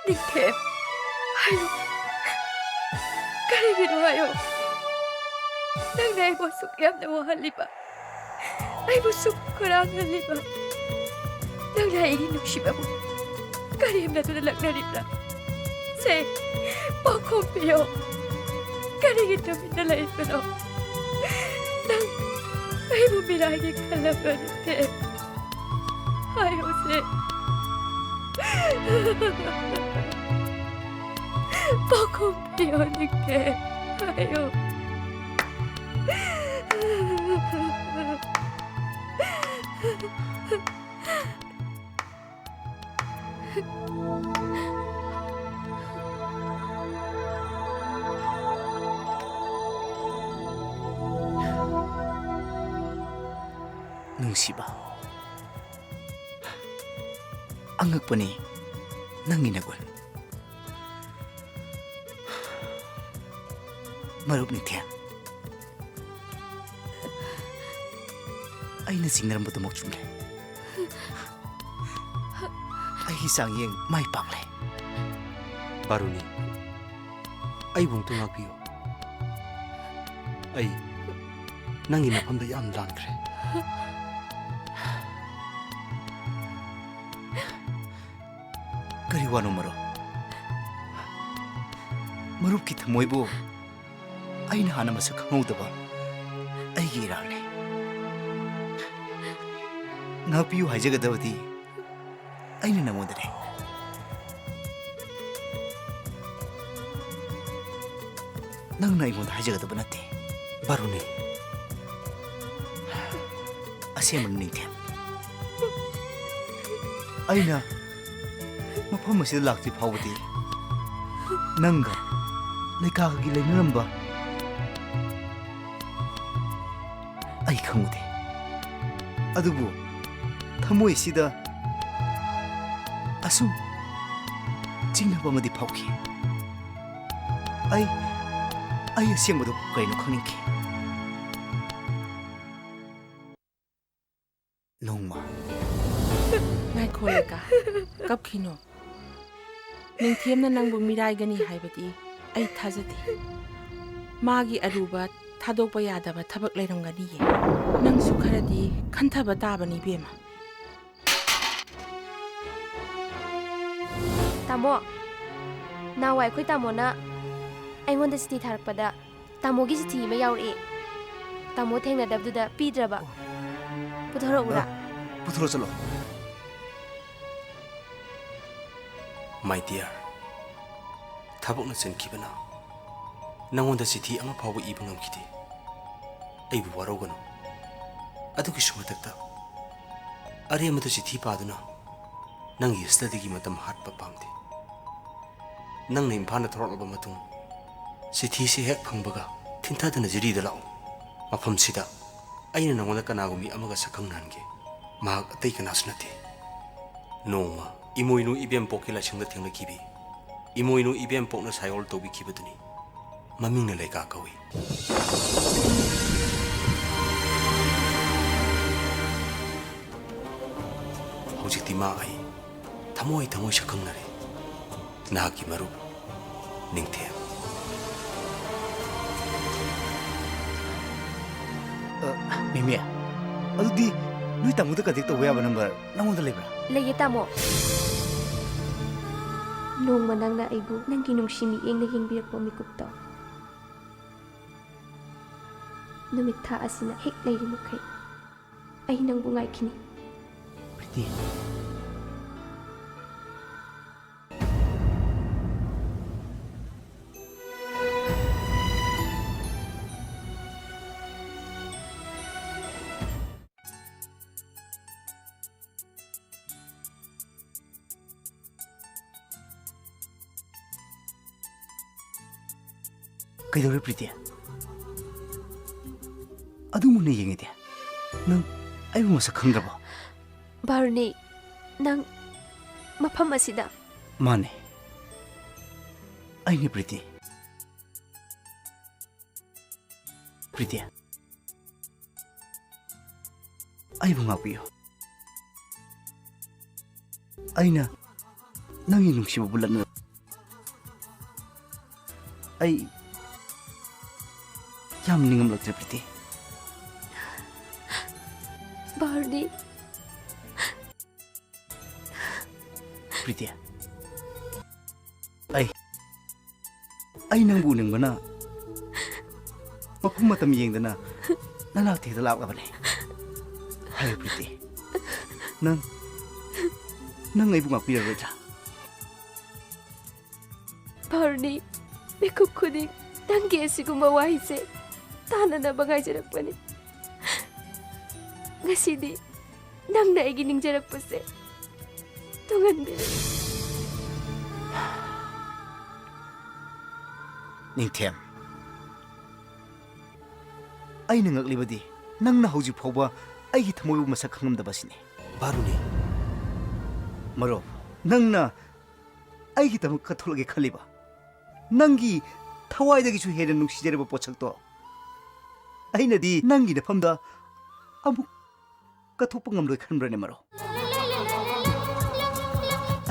ꯅꯤꯡꯊꯦꯝ, ꯍꯥꯏꯌꯨ꯫ ꯀꯔꯤꯒꯤꯅꯣ ꯍꯥꯏꯌꯨ? ꯅꯪꯅ ꯑꯩꯕꯨ ꯑꯁꯨꯛ ꯌꯥꯝꯅ ꯋꯥꯍꯜꯂꯤꯕ, ꯑꯩꯕꯨ ꯁꯨꯛ ꯈꯣꯏꯔꯥꯡꯍꯜꯂꯤꯕ, ꯅꯪꯅ ꯑꯩꯒꯤ ꯅꯨꯡꯁꯤꯕꯕꯨ ꯀꯔꯦꯝꯅꯗꯨꯅ ꯂꯛꯅꯔꯤꯕ꯭ꯔꯥ? ꯁꯦ, ꯄꯥꯎꯈꯨꯝ ꯄꯤꯌꯣ꯫ ꯀꯔꯤꯒꯤ ꯇꯨꯃꯤꯟꯅ ꯂꯩꯕꯅꯣ? ꯅꯪ ꯑꯩꯕꯨ ꯃꯤꯔꯥꯏꯒꯤ ꯈꯜꯂꯕ꯭ꯔꯥ ꯅꯠꯇꯦ? ꯍꯥꯏꯌꯨꯁꯦ꯫ ꯄꯥꯎꯈꯨꯝ ꯄꯤꯌꯣ ꯅꯤꯡꯊꯦꯝ꯫ ꯍꯥꯏꯌꯨ꯫ ꯅꯨꯡꯁꯤꯕ, ꯑꯉꯛꯄꯅꯤ ꯅꯪꯒꯤ ꯅꯒꯨꯟ꯫ ꯃꯔꯨꯞ ꯅꯤꯡꯊꯦꯝ, ꯑꯩꯅ ꯆꯤꯡꯅꯔꯝꯕꯗꯨꯃꯛ ꯆꯨꯝꯂꯦ꯫ ꯑꯩꯒꯤ ꯆꯥꯡꯌꯦꯡ ꯃꯥꯏ ꯄꯥꯛꯂꯦ꯫ ꯕꯥꯔꯨꯅꯤ, ꯑꯩꯕꯨ ꯑꯃꯨꯛꯇ ꯉꯥꯛꯄꯤꯌꯨ꯫ ꯑꯩ ꯅꯪꯒꯤ ꯃꯐꯝꯗ ꯌꯥꯝ ꯂꯥꯟꯈ꯭ꯔꯦ꯫ ꯀꯔꯤ ꯋꯥꯅꯣ ꯃꯔꯨꯞ? ꯃꯔꯨꯞꯀꯤ ꯊꯃꯣꯏꯕꯨ ꯑꯩꯅ ꯍꯥꯟꯅ ꯃꯁꯛ ꯈꯪꯍꯧꯗꯕ ꯑꯩꯒꯤ ꯏꯔꯥꯜꯅꯦ꯫ ꯉꯥꯛꯄꯤꯌꯨ ꯍꯥꯏꯖꯒꯗꯕꯗꯤ ꯑꯩꯅ ꯅꯉꯣꯟꯗꯅꯦ꯫ ꯅꯪꯅ ꯑꯩꯉꯣꯟꯗ ꯍꯥꯏꯖꯒꯗꯕ ꯅꯠꯇꯦ꯫ ꯕꯥꯔꯨꯅꯤ꯫ ꯑꯁꯦꯡꯕꯅꯤ ꯅꯤꯡꯊꯦꯝ꯫ ꯑꯩꯅ ꯃꯐꯝ ꯑꯁꯤꯗ ꯂꯥꯛꯇ꯭ꯔꯤ ꯐꯥꯎꯕꯗꯤ ꯅꯪꯒ ꯂꯩꯀꯥꯒꯤ ꯂꯩꯅꯔꯝꯕ ꯑꯩ ꯈꯪꯉꯨꯗꯦ꯫ ꯑꯗꯨꯕꯨ ꯊꯃꯣꯏꯁꯤꯗ ꯑꯁꯨꯝ ꯆꯤꯡꯅꯕ ꯑꯃꯗꯤ ꯐꯥꯎꯈꯤ꯫ ꯑꯩ, ꯑꯩ ꯑꯁꯦꯡꯕꯗꯨ ꯀꯔꯤꯅꯣ ꯈꯪꯅꯤꯡꯈꯤ꯫ ꯅꯣꯡꯃ꯫ ꯉꯥꯏꯈꯣ ꯂꯩꯀꯥ, ꯀꯞꯈꯤꯅꯣ꯫ ꯅꯤꯡꯊꯦꯝꯅ ꯅꯪꯕꯨ ꯃꯤꯔꯥꯏꯒꯅꯤ ꯍꯥꯏꯕꯗꯤ ꯑꯩ ꯊꯥꯖꯗꯦ꯫ ꯃꯥꯒꯤ ꯑꯔꯨꯕ, ꯊꯥꯗꯣꯛꯄ ꯌꯥꯗꯕ ꯊꯕꯛ ꯂꯩꯔꯝꯒꯅꯤꯌꯦ꯫ ꯅꯪꯁꯨ ꯈꯔꯗꯤ ꯈꯟꯊꯕ ꯇꯥꯕꯅꯤ ꯏꯕꯦꯝꯃ꯫ ꯇꯥꯃꯣ, ꯅꯍꯥꯟꯋꯥꯏ ꯑꯩꯈꯣꯏ ꯇꯥꯃꯣꯅ ꯑꯩꯉꯣꯟꯗ ꯆꯤꯊꯤ ꯊꯥꯔꯛꯄꯗ ꯇꯥꯃꯣꯒꯤ ꯆꯤꯊꯤ ꯑꯃ ꯌꯥꯎꯔꯛꯑꯦ꯫ ꯇꯥꯃꯣ ꯊꯦꯡꯅꯗꯕꯗꯨꯗ ꯄꯤꯗ꯭ꯔꯕ꯫ ꯄꯨꯊꯣꯔꯛꯎꯔꯥ? ꯑ, ꯄꯨꯊꯣꯔꯛꯑꯣ ꯆꯠꯂꯣ꯫ My dear, ꯊꯕꯛꯅ ꯆꯤꯟꯈꯤꯕꯅ ꯅꯉꯣꯟꯗ ꯆꯤꯊꯤ ꯑꯃ ꯐꯥꯎꯕ ꯏꯕ ꯉꯝꯈꯤꯗꯦ꯫ ꯑꯩꯕꯨ ꯋꯥꯔꯧꯒꯅꯨ꯫ ꯑꯗꯨꯒꯤꯁꯨ ꯃꯊꯛꯇ ꯑꯔꯦꯝꯕꯗ ꯆꯤꯊꯤ ꯄꯥꯗꯨꯅ ꯅꯪꯒꯤ studyꯒꯤ ꯃꯇꯝ ꯍꯥꯠꯄ ꯄꯥꯝꯗꯦ꯫ ꯅꯪꯅ ꯏꯝꯐꯥꯜꯗ ꯊꯣꯔꯛꯂꯕ ꯃꯇꯨꯡ, ꯆꯤꯊꯤꯁꯤ ꯍꯦꯛ ꯐꯪꯕꯒ ꯊꯤꯟꯊꯗꯅ ꯖꯤꯔꯤꯗ ꯂꯥꯛꯎ꯫ ꯃꯐꯝꯁꯤꯗ ꯑꯩꯅ ꯅꯉꯣꯟꯗ ꯀꯅꯥꯒꯨꯝꯕꯤ ꯑꯃꯒ ꯁꯛꯈꯪꯅꯍꯟꯒꯦ꯫ ꯃꯍꯥꯛ ꯑꯇꯩ ꯀꯅꯥꯁꯨ ꯅꯠꯇꯦ꯫ ꯅꯣꯡꯃ ꯏꯃꯣꯏꯅꯨ ꯏꯕꯦꯝꯄꯣꯛꯀꯤ ꯂꯥꯏꯁꯪꯗ ꯊꯦꯡꯅꯈꯤꯕꯤ ꯏꯃꯣꯏꯅꯨ ꯏꯕꯦꯝꯄꯣꯛꯅ ꯁꯥꯏꯑꯣꯜ ꯇꯧꯕꯤꯈꯤꯕꯗꯨꯅꯤ꯫ ꯃꯃꯤꯡꯅ ꯂꯩꯀꯥ ꯀꯧꯏ꯫ ꯍꯧꯖꯤꯛꯇꯤ ꯃꯥ ꯑꯩ ꯊꯃꯣꯏ ꯊꯃꯣꯏ ꯁꯛꯈꯪꯅꯔꯦ꯫ ꯅꯍꯥꯛꯀꯤ ꯃꯔꯨꯞ ꯅꯤꯡꯊꯦꯝ꯫ ꯑ, ꯃꯦꯃꯦ, ꯑꯗꯨꯗꯤ ꯅꯣꯏ ꯇꯥꯃꯣꯗ contact ꯇꯧꯕ ꯌꯥꯕ number ꯅꯉꯣꯟꯗ ꯂꯩꯕ꯭ꯔꯥ? ꯂꯩꯌꯦ, ꯇꯥꯃꯣ꯫ ꯅꯣꯡꯃ ꯅꯪꯅ ꯑꯩꯕꯨ ꯅꯪꯒꯤ ꯅꯨꯡꯁꯤ ꯃꯤꯠꯌꯦꯡꯅ ꯌꯦꯡꯕꯤꯔꯛꯄ ꯃꯤꯀꯨꯞꯇꯣ꯫ ꯅꯨꯃꯤꯠ ꯊꯥ ꯑꯁꯤꯅ ꯍꯦꯛ ꯂꯩꯔꯤ ꯃꯈꯩ ꯑꯩ ꯅꯪꯕꯨ ꯉꯥꯏꯈꯤꯅꯤ꯫ ꯄ꯭ꯔꯤꯇꯤ꯫ ꯀꯩꯗꯧꯔꯦ ꯄ꯭ꯔꯤꯇꯤ? ꯑꯗꯨꯃꯨꯛꯅ ꯌꯦꯡꯉꯤꯗꯤ? ꯅꯪ ꯑꯩꯕꯨ ꯃꯁꯛ ꯈꯪꯗ꯭ꯔꯕꯣ? ꯕꯥꯔꯨꯅꯤ, ꯅꯪ ꯃꯐꯝ ꯑꯁꯤꯗ? ꯃꯥꯅꯦ꯫ ꯑꯩꯅꯦ ꯄ꯭ꯔꯤꯇꯤ꯫ ꯄ꯭ꯔꯤꯇꯤ꯫ ꯑꯩꯕꯨ ꯉꯥꯛꯄꯤꯌꯨ꯫ ꯑꯩꯅ ꯅꯪꯒꯤ ꯅꯨꯡꯁꯤꯕꯕꯨ ꯂꯛꯅ-, ꯑꯩ ꯌꯥꯝ ꯅꯤꯡꯉꯝꯂꯛꯇ꯭ꯔꯦ, ꯄ꯭ꯔꯤꯇꯤ꯫ ꯕꯥꯔꯨꯅꯤ꯫ ꯄ꯭ꯔꯤꯇꯤ꯫ ꯑꯩ ꯑꯩ ꯅꯪꯕꯨ ꯎꯅꯤꯡꯕꯅ ꯃꯐꯝ ꯃꯇꯝ ꯌꯦꯡꯗꯅ ꯅꯅꯥꯛꯇ ꯍꯦꯛꯇ ꯂꯥꯛꯂꯕꯅꯦ꯫ ꯍꯥꯏꯌꯨ ꯄ꯭ꯔꯤꯇꯤ, ꯅꯪ, ꯅꯪ ꯑꯩꯕꯨ ꯉꯥꯛꯄꯤꯔꯔꯣꯏꯗ꯭ꯔꯥ? ꯕꯥꯔꯨꯅꯤ, ꯃꯤꯀꯨꯞ ꯈꯨꯗꯤꯡ ꯅꯪꯒꯤ ꯑꯁꯤꯒꯨꯝꯕ ꯋꯥꯍꯩꯁꯦ ꯇꯥꯅꯅꯕ ꯉꯥꯏꯖꯔꯛꯄꯅꯤ꯫ ꯉꯁꯤꯗꯤ ꯅꯪꯅ ꯑꯩꯒꯤ ꯅꯤꯡꯖꯔꯛꯄꯁꯦ ꯇꯨꯡꯍꯟꯕꯤꯔꯦ꯫ ꯅꯤꯡꯊꯦꯝ, ꯑꯩꯅ ꯉꯛꯂꯤꯕꯗꯤ ꯅꯪꯅ ꯍꯧꯖꯤꯛ ꯐꯥꯎꯕ ꯑꯩꯒꯤ ꯊꯃꯣꯏꯕꯨ ꯃꯁꯛ ꯈꯪꯂꯝꯗꯕ ꯑꯁꯤꯅꯤ꯫ ꯕꯥꯔꯨꯅꯤ꯫ ꯃꯔꯨꯞ, ꯅꯪꯅ ꯑꯩꯒꯤꯗꯃꯛ ꯀꯠꯊꯣꯛꯂꯒꯦ ꯈꯜꯂꯤꯕ ꯅꯪꯒꯤ ꯊꯋꯥꯏꯗꯒꯤꯁꯨ ꯍꯦꯟꯅ ꯅꯨꯡꯁꯤꯖꯔꯕ ꯄꯣꯠꯁꯛꯇꯣ ꯑꯩꯅꯗꯤ ꯅꯪꯒꯤ ꯅꯐꯝꯗ ꯑꯃꯨꯛ ꯀꯠꯊꯣꯛꯄ ꯉꯝꯂꯣꯏ ꯈꯟꯕ꯭ꯔꯅꯦ ꯃꯔꯨꯞ?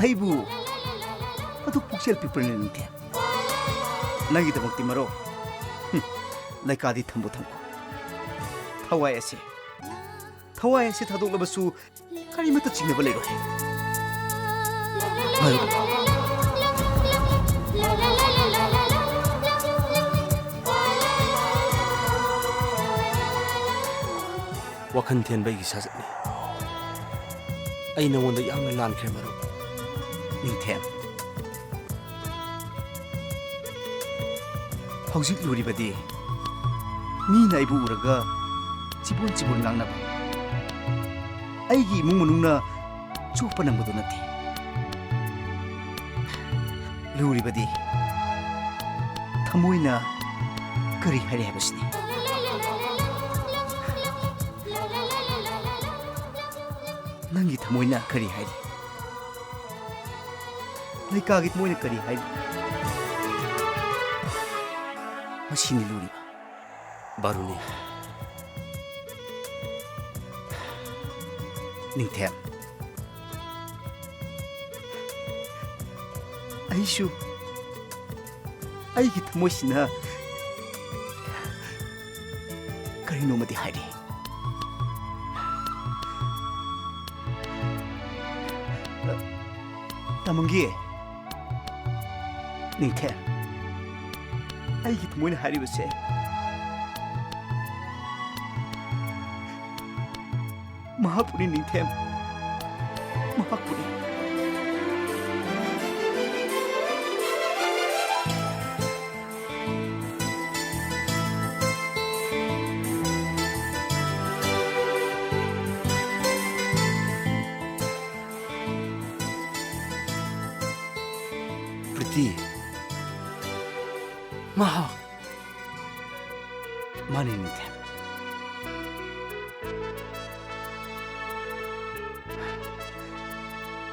ꯑꯩꯕꯨ ꯑꯗꯨꯛ ꯄꯨꯛꯆꯦꯜ ꯄꯤꯛꯄ꯭ꯔꯅꯦ ꯅꯤꯡꯊꯦꯝ? ꯅꯪꯒꯤꯗꯃꯛꯇꯤ ꯃꯔꯨꯞ, ꯍꯨꯝ, ꯂꯩꯀꯥꯗꯤ ꯊꯝꯕꯨ ꯊꯝꯈꯣ, ꯊꯋꯥꯏ ꯑꯁꯤ, ꯊꯋꯥꯏ ꯑꯁꯤ ꯊꯥꯗꯣꯛꯂꯕꯁꯨ ꯀꯔꯤꯃꯠꯇ ꯆꯤꯡꯅꯕ ꯂꯩꯔꯣꯏ꯫ ꯃꯔꯨꯞ꯫ ꯋꯥꯈꯜ ꯊꯦꯟꯕ ꯑꯩꯒꯤ ꯁꯥꯖꯠꯅꯤ꯫ ꯑꯩ ꯅꯉꯣꯟꯗ ꯌꯥꯝꯅ ꯂꯥꯟꯈ꯭ꯔꯦ, ꯃꯔꯨꯞ꯫ ꯅꯤꯡꯊꯦꯝ, ꯍꯧꯖꯤꯛ ꯂꯨꯔꯤꯕꯗꯤ ꯃꯤꯅ ꯑꯩꯕꯨ ꯎꯔꯒ ꯆꯤꯕꯣꯟ ꯆꯤꯕꯣꯟ ꯉꯥꯡꯅꯕ, ꯑꯩꯒꯤ ꯏꯃꯨꯡ ꯃꯅꯨꯡꯅ ꯆꯣꯞꯄ ꯅꯪꯕꯗꯨ ꯅꯠꯇꯦ꯫ ꯂꯨꯔꯤꯕꯗꯤ ꯊꯃꯣꯏꯅ ꯀꯔꯤ ꯍꯥꯏꯔꯤ ꯍꯥꯏꯕꯁꯤꯅꯤ꯫ ꯅꯪꯒꯤ ꯊꯃꯣꯏꯅ ꯀꯔꯤ ꯍꯥꯏꯔꯤ? ꯂꯩꯀꯥꯒꯤ ꯊꯃꯣꯏꯅ ꯀꯔꯤ ꯍꯥꯏꯔꯤ? ꯃꯁꯤꯅꯤ ꯂꯨꯔꯤꯕ꯫ ꯕꯥꯔꯨꯅꯤ꯫ ꯅꯤꯡꯊꯦꯝ꯫ ꯑꯩꯁꯨ, ꯑꯩꯒꯤ ꯊꯃꯣꯏꯁꯤꯅ ꯀꯔꯤꯅꯣꯃꯗꯤ ꯍꯥꯏꯔꯤ꯫ ꯇꯥꯃꯪꯒꯤ, ꯅꯤꯡꯊꯦꯝ, ꯑꯩꯒꯤ ꯊꯃꯣꯏꯅ ꯍꯥꯏꯔꯤꯕꯁꯦ ꯃꯍꯥꯛꯄꯨꯅꯤ, ꯅꯤꯡꯊꯦꯝ, ꯃꯍꯥꯛꯄꯨꯅꯤ꯫ ꯄ꯭ꯔꯤꯇꯤ꯫ ꯃꯍꯥꯛ꯫ ꯃꯥꯅꯤ, ꯅꯤꯡꯊꯦꯝ꯫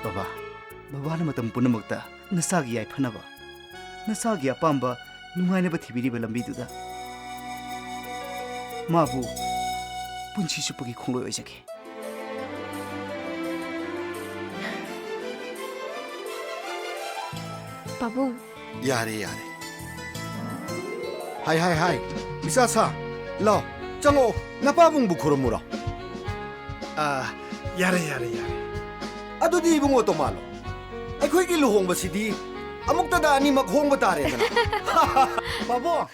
ꯕꯕꯥ, ꯕꯕꯥꯅ ꯃꯇꯝ ꯄꯨꯝꯅꯃꯛꯇ ꯅꯆꯥꯒꯤ ꯌꯥꯏꯐꯅꯕ, ꯅꯆꯥꯒꯤ ꯑꯄꯥꯝꯕ ꯅꯨꯡꯉꯥꯏꯅꯕ ꯊꯤꯕꯤꯔꯤꯕ ꯂꯝꯕꯤꯗꯨꯗ ꯃꯥꯕꯨ ꯄꯨꯟꯁꯤ ꯆꯨꯞꯄꯒꯤ ꯈꯣꯡꯂꯣꯏ ꯑꯣꯏꯖꯒꯦ꯫ ꯄꯥꯕꯨꯡ꯫ ꯌꯥꯔꯦ, ꯌꯥꯔꯦ꯫ ꯍꯥꯏ, ꯍꯥꯏ, ꯍꯥꯏ꯫ ꯏꯆꯥ ꯁꯥ, ꯂꯥꯎ, ꯆꯪꯉꯛꯑꯣ, ꯅꯄꯥꯕꯨꯡꯕꯨ ꯈꯨꯔꯨꯝꯃꯨꯔꯣ꯫ ꯑꯥ, ꯌꯥꯔꯦ, ꯌꯥꯔꯦ, ꯌꯥꯔꯦ꯫ ꯑꯗꯨꯗꯤ ꯏꯕꯨꯡꯉꯣ ꯇꯣꯃꯥꯂꯣ, ꯑꯩꯈꯣꯏꯒꯤ ꯂꯨꯍꯣꯡꯕꯁꯤꯗꯤ ꯑꯃꯨꯛꯇꯗ ꯑꯅꯤꯃꯛ ꯍꯣꯡꯕ ꯇꯥꯔꯦꯗꯅ꯫ ꯄꯥꯕꯨꯡ,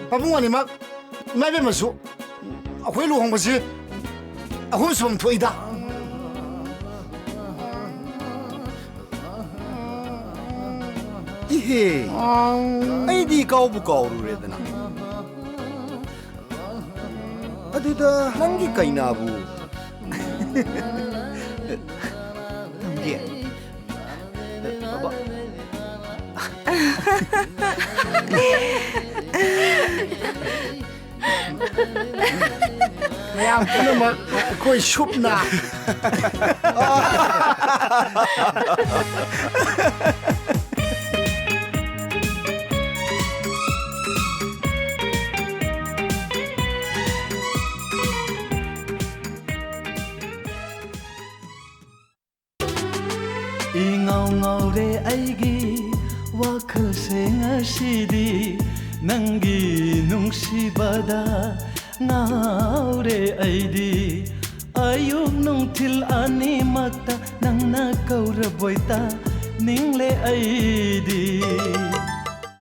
ꯄꯥꯕꯨꯡ ꯑꯅꯤꯃꯛ ꯏꯃꯥ ꯏꯕꯦꯝꯃꯁꯨ ꯑꯩꯈꯣꯏ ꯂꯨꯍꯣꯡꯕꯁꯤ ꯑꯍꯨꯝ ꯁꯨꯕꯝ ꯊꯣꯛꯏꯗ꯫ ꯏꯍꯦ, ꯑꯩꯗꯤ ꯀꯥꯎꯕꯨ ꯀꯥꯎꯔꯨꯔꯦꯗꯅ꯫ ꯑꯗꯨꯗ ꯅꯪꯒꯤ ꯀꯩꯅꯥꯕꯨ? ꯅꯪꯒꯤ? ꯕꯕꯥ꯫ ꯃꯌꯥꯝ ꯄꯨꯝꯅꯃꯛ ꯑꯩꯈꯣꯏ ꯁꯨꯞꯅ꯫ ꯏꯉꯥꯎ ꯉꯥꯎꯔꯦ ꯑꯩꯒꯤ ꯋꯥꯈꯜꯁꯦ ꯉꯁꯤꯗꯤ, ꯅꯪꯒꯤ ꯅꯨꯡꯁꯤꯕꯗ ꯉꯥꯎꯔꯦ ꯑꯩꯗꯤ꯫ ꯑꯌꯨꯛ ꯅꯨꯡꯊꯤꯜ ꯑꯅꯤꯃꯛꯇ ꯅꯪꯅ ꯀꯧꯔꯕꯣꯏ ꯇꯥꯅꯤꯡꯂꯦ ꯑꯩꯗꯤ꯫